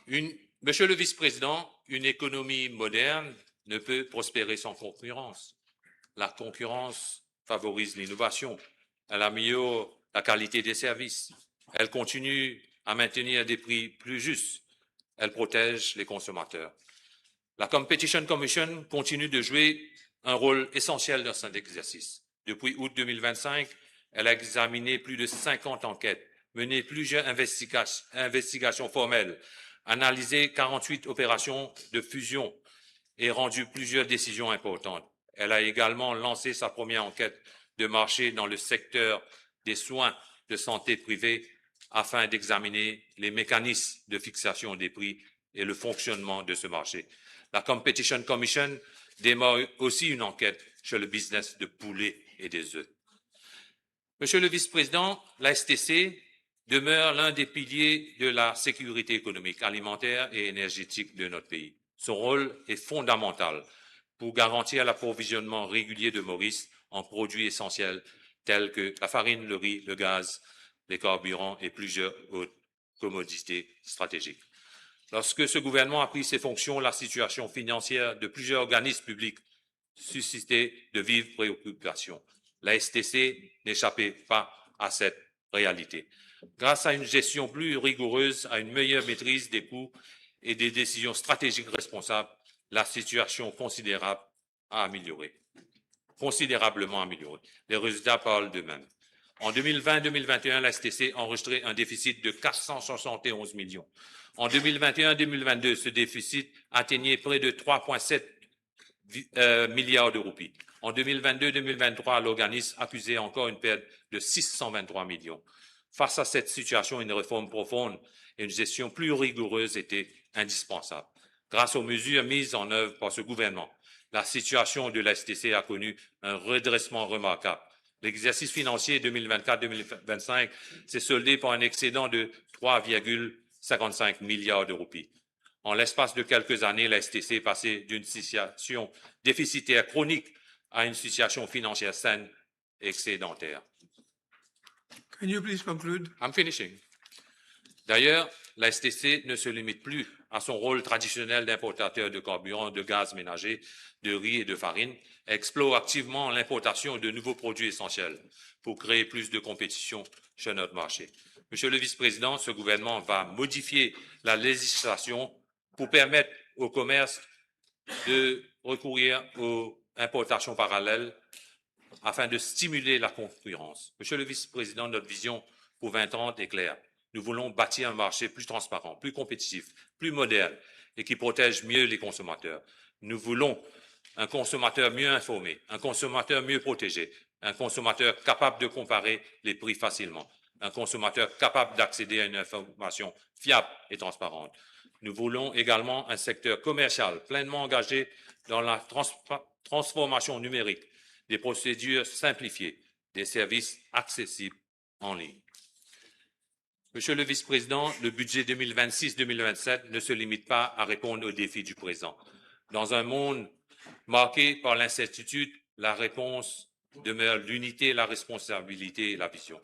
Une, Monsieur le Vice-président, une économie moderne ne peut prospérer sans concurrence. La concurrence favorise l'innovation, elle améliore la qualité des services, elle continue à maintenir des prix plus justes, elle protège les consommateurs. La Competition Commission continue de jouer un rôle essentiel dans cet exercice. Depuis août deux mille vingt-cinq, elle a examiné plus de cinquante enquêtes, mené plusieurs investiga-, investigations formelles, analysé quarante-huit opérations de fusion et rendu plusieurs décisions importantes. Elle a également lancé sa première enquête de marché dans le secteur des soins de santé privés afin d'examiner les mécanismes de fixation des prix et le fonctionnement de ce marché. La Competition Commission démarre aussi une enquête sur le business de poulet et des œufs. Monsieur le Vice-Président, la S T C demeure l'un des piliers de la sécurité économique, alimentaire et énergétique de notre pays. Son rôle est fondamental pour garantir l'approvisionnement régulier de Maurice en produits essentiels tels que la farine, le riz, le gaz, les carburants et plusieurs autres commodités stratégiques. Lorsque ce gouvernement a pris ses fonctions, la situation financière de plusieurs organismes publics suscitait de vives préoccupations. La S T C n'échappait pas à cette réalité. Grâce à une gestion plus rigoureuse, à une meilleure maîtrise des coûts et des décisions stratégiques responsables, la situation considérable a amélioré, considérablement amélioré. Les résultats parlent d'eux-mêmes. En deux mille vingt deux mille vingt et un, la S T C a enregistré un déficit de quatre cent soixante et onze millions. En deux mille vingt et un deux mille vingt-deux, ce déficit atteignait près de trois virgule sept vi-, euh, milliards de roupies. En deux mille vingt-deux deux mille vingt-trois, l'organisme accusait encore une perte de six cent vingt-trois millions. Face à cette situation, une réforme profonde et une gestion plus rigoureuse étaient indispensables. Grâce aux mesures mises en œuvre par ce gouvernement, la situation de la S T C a connu un redressement remarquable. L'exercice financier deux mille vingt-quatre deux mille vingt-cinq s'est soldé par un excédent de trois virgule cinquante-cinq milliards de roupies. En l'espace de quelques années, la S T C est passée d'une situation déficitaire chronique à une situation financière saine et excédentaire. Can you please conclude? I'm finishing. D'ailleurs, la S T C ne se limite plus à son rôle traditionnel d'importateur de carburant, de gaz ménager, de riz et de farine, elle explore activement l'importation de nouveaux produits essentiels pour créer plus de compétition sur notre marché. Monsieur le Vice-Président, ce gouvernement va modifier la législation pour permettre au commerce de recourir aux importations parallèles afin de stimuler la concurrence. Monsieur le Vice-Président, notre vision pour vingt trente est claire. Nous voulons bâtir un marché plus transparent, plus compétitif, plus moderne et qui protège mieux les consommateurs. Nous voulons un consommateur mieux informé, un consommateur mieux protégé, un consommateur capable de comparer les prix facilement, un consommateur capable d'accéder à une information fiable et transparente. Nous voulons également un secteur commercial pleinement engagé dans la transpa-, transformation numérique, des procédures simplifiées, des services accessibles en ligne. Monsieur le Vice-Président, le budget deux mille vingt-six deux mille vingt-sept ne se limite pas à répondre aux défis du présent. Dans un monde marqué par l'incertitude, la réponse demeure l'unité, la responsabilité et la vision.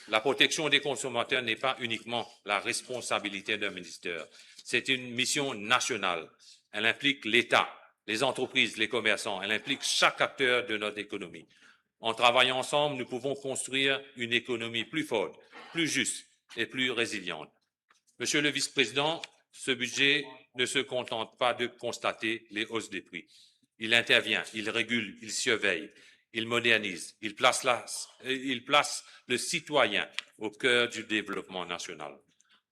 La protection des consommateurs n'est pas uniquement la responsabilité d'un ministère. C'est une mission nationale. Elle implique l'État, les entreprises, les commerçants. Elle implique chaque acteur de notre économie. En travaillant ensemble, nous pouvons construire une économie plus forte, plus juste et plus résiliente. Monsieur le Vice-Président, ce budget ne se contente pas de constater les hausses des prix. Il intervient, il régule, il surveille, il modernise, il place la, il place le citoyen au cœur du développement national.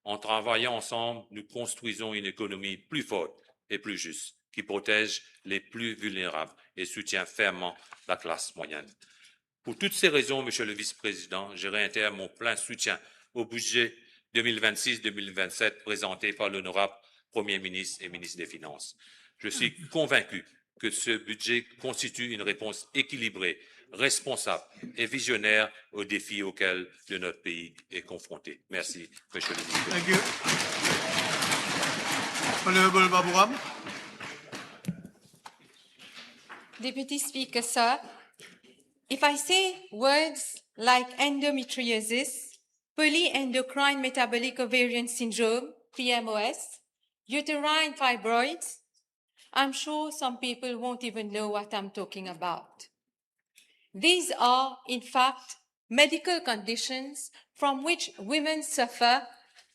En travaillant ensemble, nous construisons une économie plus forte et plus juste, qui protège les plus vulnérables et soutient fermement la classe moyenne. Pour toutes ces raisons, Monsieur le Vice-Président, je réitère mon plein soutien au budget deux mille vingt-six deux mille vingt-sept présenté par l'honorable Premier ministre et ministre des Finances. Je suis convaincu que ce budget constitue une réponse équilibrée, responsable et visionnaire aux défis auxquels de notre pays est confronté. Merci, Monsieur le Ministre. Thank you. Honorable Babouram. Deputy Speaker, sir, if I say words like endometriosis, polyendocrine metabolic ovarian syndrome, P M O S, uterine fibroids, I'm sure some people won't even know what I'm talking about. These are, in fact, medical conditions from which women suffer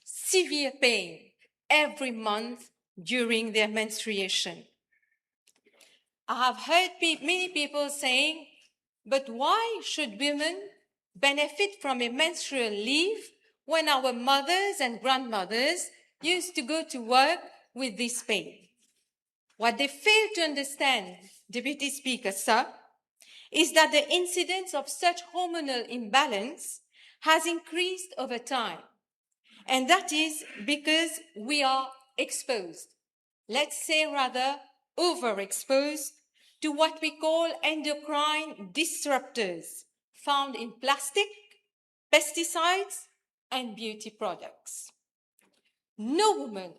severe pain every month during their menstruation. I have heard pe-, many people saying, "But why should women benefit from a menstrual leave when our mothers and grandmothers used to go to work with this pain?" What they fail to understand, Deputy Speaker, sir, is that the incidence of such hormonal imbalance has increased over time. And that is because we are exposed, let's say rather overexposed, to what we call endocrine disruptors found in plastic, pesticides, and beauty products. No woman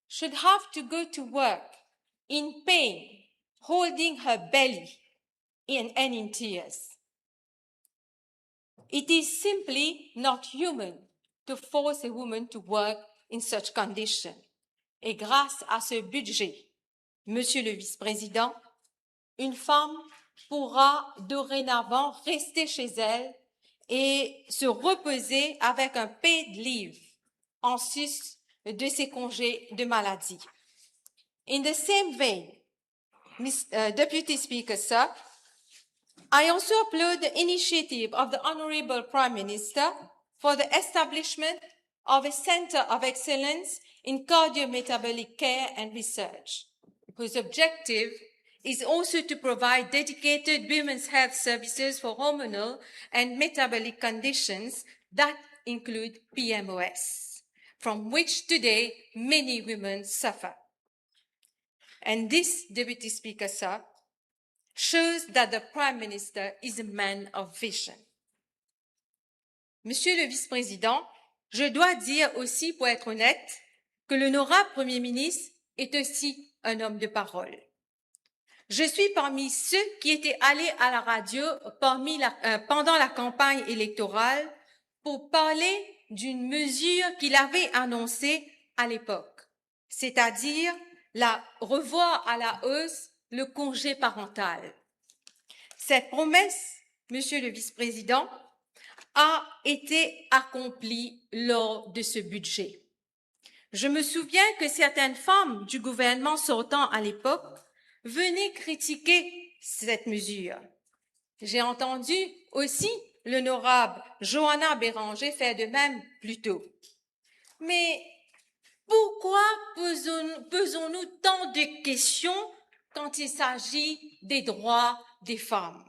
should have to go to work in pain, holding her belly, and, and in tears. It is simply not human to force a woman to work in such condition. Et grâce à ce budget, Monsieur le Vice-Président, une femme pourra dorénavant rester chez elle et se reposer avec un paid leave en sus de ses congés de maladie. In the same vein, Miss, uh, Deputy Speaker, sir, I also applaud the initiative of the Honorable Prime Minister for the establishment of a Centre of Excellence in Cardiometabolic Care and Research, whose objective is also to provide dedicated women's health services for hormonal and metabolic conditions that include P M O S, from which today many women suffer. And this, Deputy Speaker, sir, shows that the Prime Minister is a man of vision. Monsieur le Vice-Président, je dois dire aussi, pour être honnête, que l'honorable Premier ministre est aussi un homme de parole. Je suis parmi ceux qui étaient allés à la radio parmi la, euh, pendant la campagne électorale pour parler d'une mesure qu'il avait annoncée à l'époque, c'est-à-dire la revoir à la hausse le congé parental. Cette promesse, Monsieur le Vice-Président, a été accomplie lors de ce budget. Je me souviens que certaines femmes du gouvernement sortant à l'époque venaient critiquer cette mesure. J'ai entendu aussi l'honorable Johanna Béranger faire de même plus tôt. Mais pourquoi posons, posons-nous tant de questions quand il s'agit des droits des femmes ?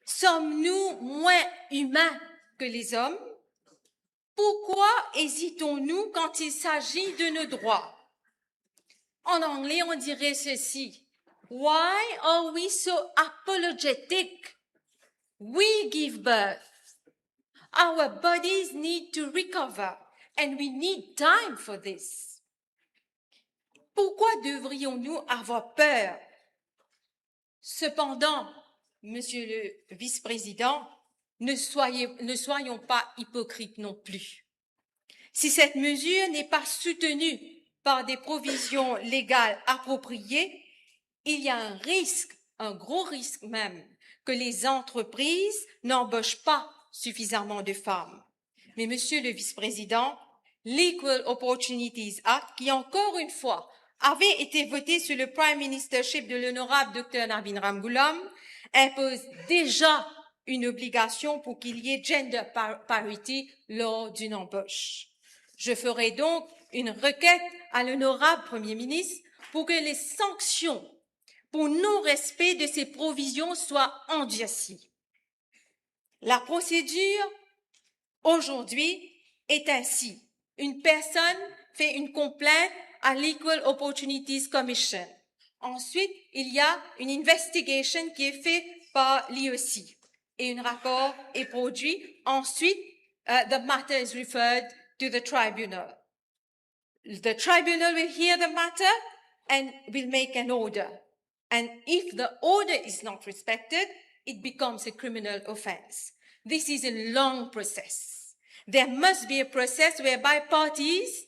Sommes-nous moins humains que les hommes ? Pourquoi hésitons-nous quand il s'agit de nos droits ? En anglais, on dirait ceci. Why are we so apologetic ? We give birth. Our bodies need to recover and we need time for this. Pourquoi devrions-nous avoir peur ? Cependant, Monsieur le Vice-Président, ne soyez, ne soyons pas hypocrites non plus. Si cette mesure n'est pas soutenue par des provisions légales appropriées, il y a un risque, un gros risque même, que les entreprises n'embauchent pas suffisamment de femmes. Mais Monsieur le Vice-Président, l'Equal Opportunities Act, qui encore une fois avait été voté sous le Prime Ministership de l'honorable Docteur Navin Ramgoolam, impose déjà une obligation pour qu'il y ait gender par-, parity lors d'une embauche. Je ferai donc une requête à l'honorable Premier ministre pour que les sanctions pour non-respect de ces provisions soient endurcies. La procédure aujourd'hui est ainsi. Une personne fait une complainte à l'Equal Opportunities Commission. Ensuite, il y a une investigation qui est faite par l'I O C et un rapport est produit. Ensuite, euh, the matter is referred to the tribunal. The tribunal will hear the matter and will make an order. And if the order is not respected, it becomes a criminal offense. This is a long process. There must be a process whereby parties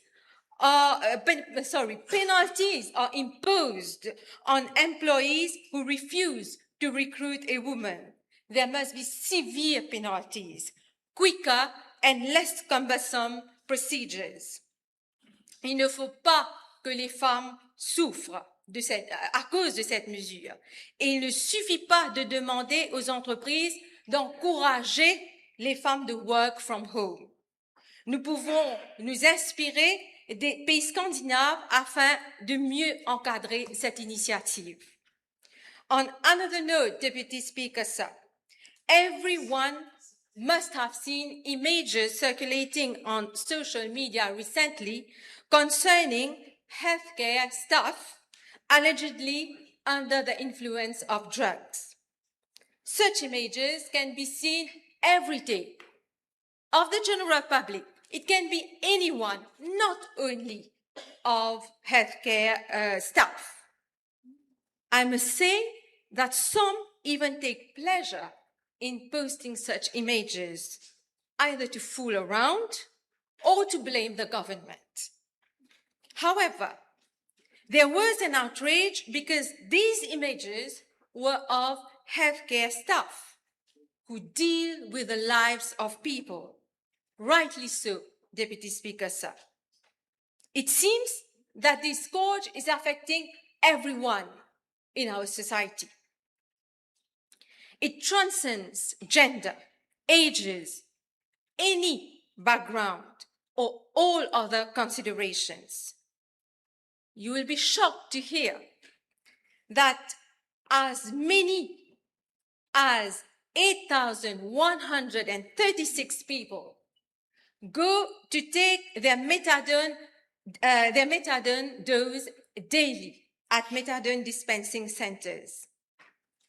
are, uh, pen-, sorry, penalties are imposed on employees who refuse to recruit a woman. There must be severe penalties, quicker and less cumbersome procedures. Il ne faut pas que les femmes souffrent de cette, à cause de cette mesure. Et il ne suffit pas de demander aux entreprises d'encourager les femmes de work from home. Nous pouvons nous inspirer des pays scandinaves afin de mieux encadrer cette initiative. On another note, Deputy Speaker, sir, everyone must have seen images circulating on social media recently concerning healthcare staff allegedly under the influence of drugs. Such images can be seen every day of the general public. It can be anyone, not only of healthcare, uh, staff. I must say that some even take pleasure in posting such images, either to fool around or to blame the government. However, there was an outrage because these images were of healthcare staff who deal with the lives of people. Rightly so, Deputy Speaker, sir. It seems that this scourge is affecting everyone in our society. It transcends gender, ages, any background, or all other considerations. You will be shocked to hear that as many as eight thousand one hundred and thirty-six people go to take their methadone, uh, their methadone dose daily at methadone dispensing centers.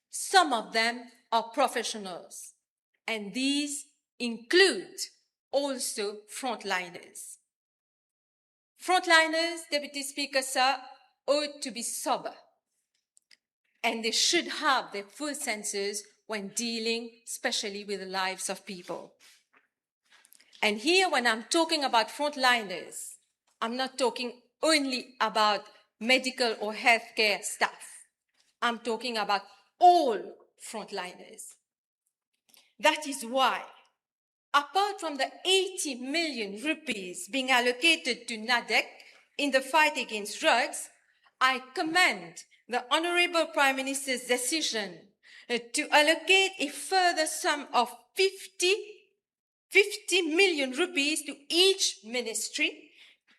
Some of them are professionals, and these include also frontliners. Frontliners, Deputy Speaker, sir, ought to be sober, and they should have their full senses when dealing, especially with the lives of people. And here, when I'm talking about frontliners, I'm not talking only about medical or healthcare staff. I'm talking about all frontliners. That is why, apart from the eighty million rupees being allocated to NADEC in the fight against drugs, I commend the Honorable Prime Minister's decision, uh, to allocate a further sum of fifty, fifty million rupees to each ministry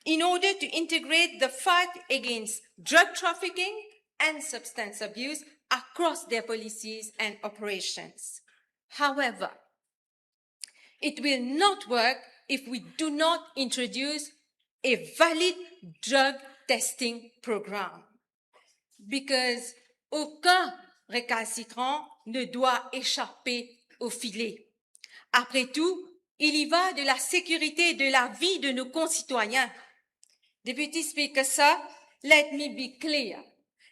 in order to integrate the fight against drug trafficking and substance abuse across their policies and operations. However, it will not work if we do not introduce a valid drug testing program, because aucun récalcitrant ne doit échapper au filet. Après tout, il y va de la sécurité et de la vie de nos concitoyens. Deputy Speaker, sir, let me be clear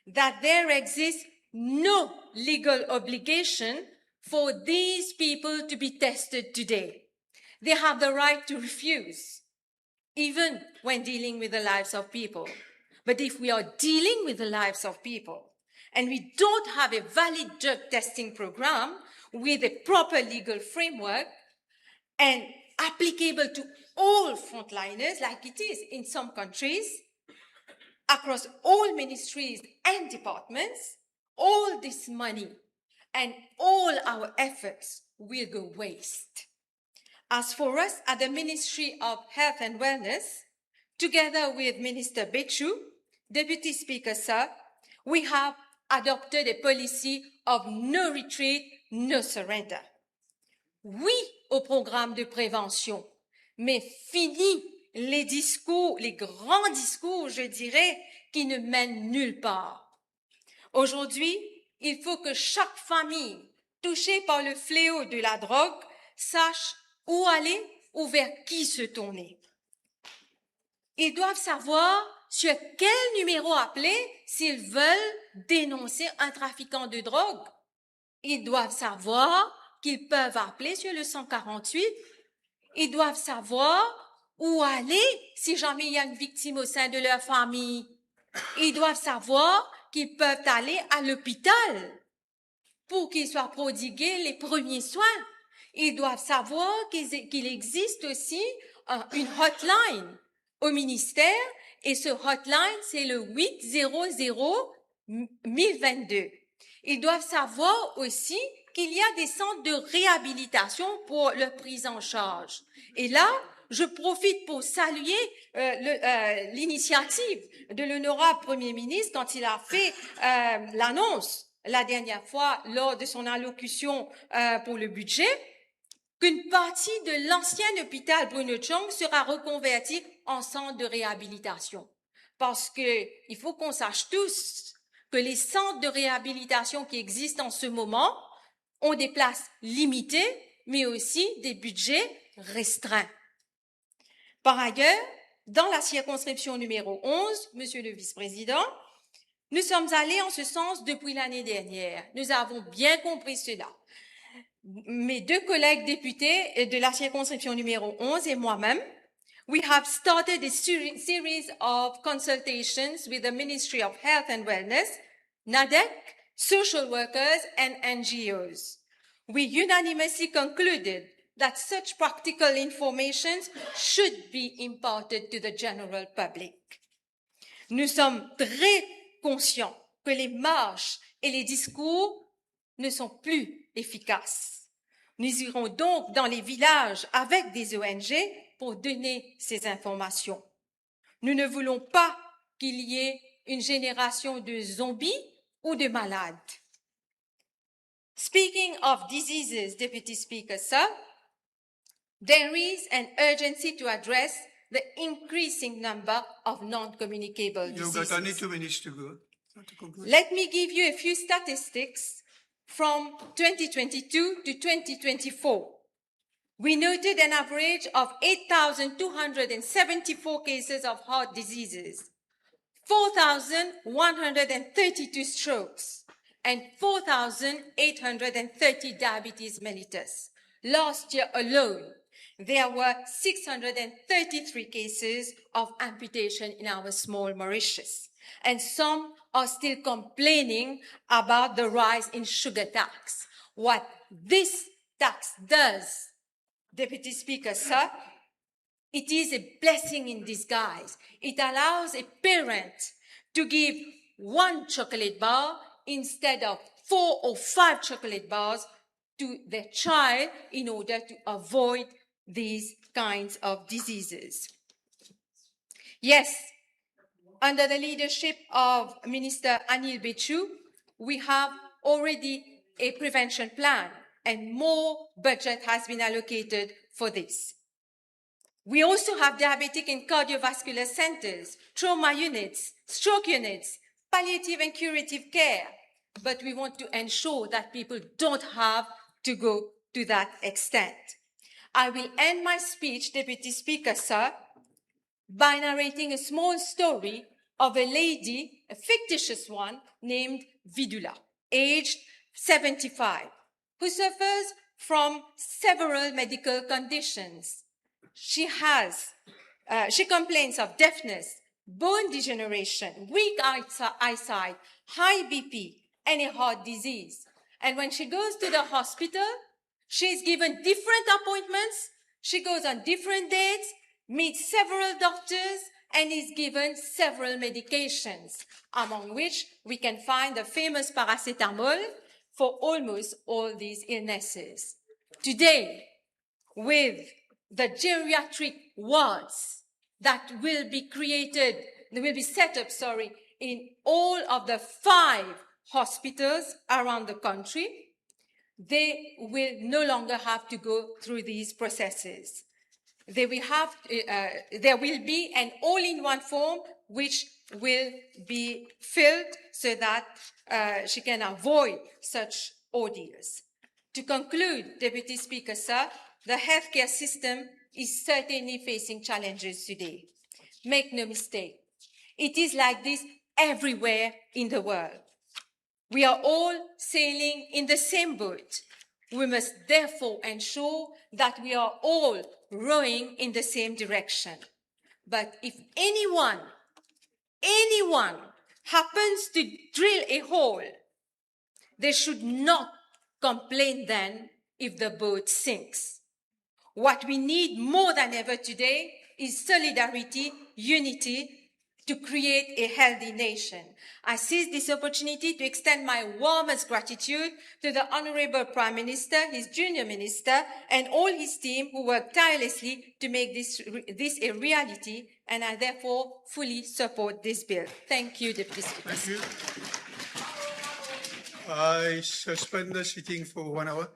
that there exists no legal obligation for these people to be tested today. They have the right to refuse, even when dealing with the lives of people. But if we are dealing with the lives of people and we don't have a valid drug testing program with a proper legal framework and applicable to all frontliners, like it is in some countries, across all ministries and departments, all this money and all our efforts will go waste. As for us at the Ministry of Health and Wellness, together with Minister Betchou, Deputy Speaker, sir, we have adopted a policy of no retreat, no surrender. Oui au programme de prévention, mais fini les discours, les grands discours, je dirais, qui ne mènent nulle part. Aujourd'hui, il faut que chaque famille touchée par le fléau de la drogue sache où aller ou vers qui se tourner. Ils doivent savoir sur quel numéro appeler s'ils veulent dénoncer un trafiquant de drogue. Ils doivent savoir qu'ils peuvent appeler sur le cent quarante-huit. Ils doivent savoir où aller si jamais il y a une victime au sein de leur famille. Ils doivent savoir qu'ils peuvent aller à l'hôpital pour qu'ils soient prodigués les premiers soins. Ils doivent savoir qu'ils, qu'il existe aussi, euh, une hotline au ministère, et ce hotline, c'est le huit zéro zéro mille vingt-deux. Ils doivent savoir aussi qu'il y a des centres de réhabilitation pour leur prise en charge. Et là, Je profite pour saluer, euh, le, euh, l'initiative de l'honorable Premier ministre quand il a fait, euh, l'annonce la dernière fois lors de son allocution, euh, pour le budget, qu'une partie de l'ancien hôpital Bruno Tchang sera reconvertie en centre de réhabilitation. Parce que il faut qu'on sache tous que les centres de réhabilitation qui existent en ce moment ont des places limitées, mais aussi des budgets restreints. Par ailleurs, dans la circonscription numéro onze, Monsieur le Vice-président, nous sommes allés en ce sens depuis l'année dernière. Nous avons bien compris cela. Mes deux collègues députés de la circonscription numéro onze et moi-même, we have started a seri-, series of consultations with the Ministry of Health and Wellness, NADEC, social workers and N G Os. We unanimously concluded that such practical informations should be imparted to the general public. Nous sommes très conscients que les marches et les discours ne sont plus efficaces. Nous irons donc dans les villages avec des O N G pour donner ces informations. Nous ne voulons pas qu'il y ait une génération de zombies ou de malades. Speaking of diseases, Deputy Speaker, sir, there is an urgency to address the increasing number of non-communicable diseases. You've got only two minutes to go. Not to conclude. Let me give you a few statistics from twenty twenty-two to twenty twenty-four. We noted an average of eight thousand two hundred and seventy-four cases of heart diseases, four thousand one hundred and thirty-two strokes, and four thousand eight hundred and thirty diabetes mellitus. Last year alone, there were six hundred and thirty-three cases of amputation in our small Mauritius, and some are still complaining about the rise in sugar tax. What this tax does, Deputy Speaker, sir, it is a blessing in disguise. It allows a parent to give one chocolate bar instead of four or five chocolate bars to their child in order to avoid these kinds of diseases. Yes, under the leadership of Minister Anil Bechoo, we have already a prevention plan and more budget has been allocated for this. We also have diabetic and cardiovascular centers, trauma units, stroke units, palliative and curative care, but we want to ensure that people don't have to go to that extent. I will end my speech, Deputy Speaker, sir, by narrating a small story of a lady, a fictitious one, named Vidula, aged seventy-five, who suffers from several medical conditions. She has, uh, she complains of deafness, bone degeneration, weak eyes-, eyesight, high B P, and a heart disease. And when she goes to the hospital, she is given different appointments, she goes on different dates, meets several doctors, and is given several medications, among which we can find the famous paracetamol for almost all these illnesses. Today, with the geriatric wards that will be created, they will be set up, sorry, in all of the five hospitals around the country, they will no longer have to go through these processes. They will have, uh, there will be an all-in-one form which will be filled so that, uh, she can avoid such ordeals. To conclude, Deputy Speaker, sir, the healthcare system is certainly facing challenges today. Make no mistake, it is like this everywhere in the world. We are all sailing in the same boat. We must therefore ensure that we are all rowing in the same direction. But if anyone, anyone happens to drill a hole, they should not complain then if the boat sinks. What we need more than ever today is solidarity, unity, to create a healthy nation. I seize this opportunity to extend my warmest gratitude to the Honorable Prime Minister, his junior minister, and all his team who worked tirelessly to make this, re- this a reality, and I therefore fully support this bill. Thank you, Deputy Speaker. Thank you. I suspend the sitting for one hour.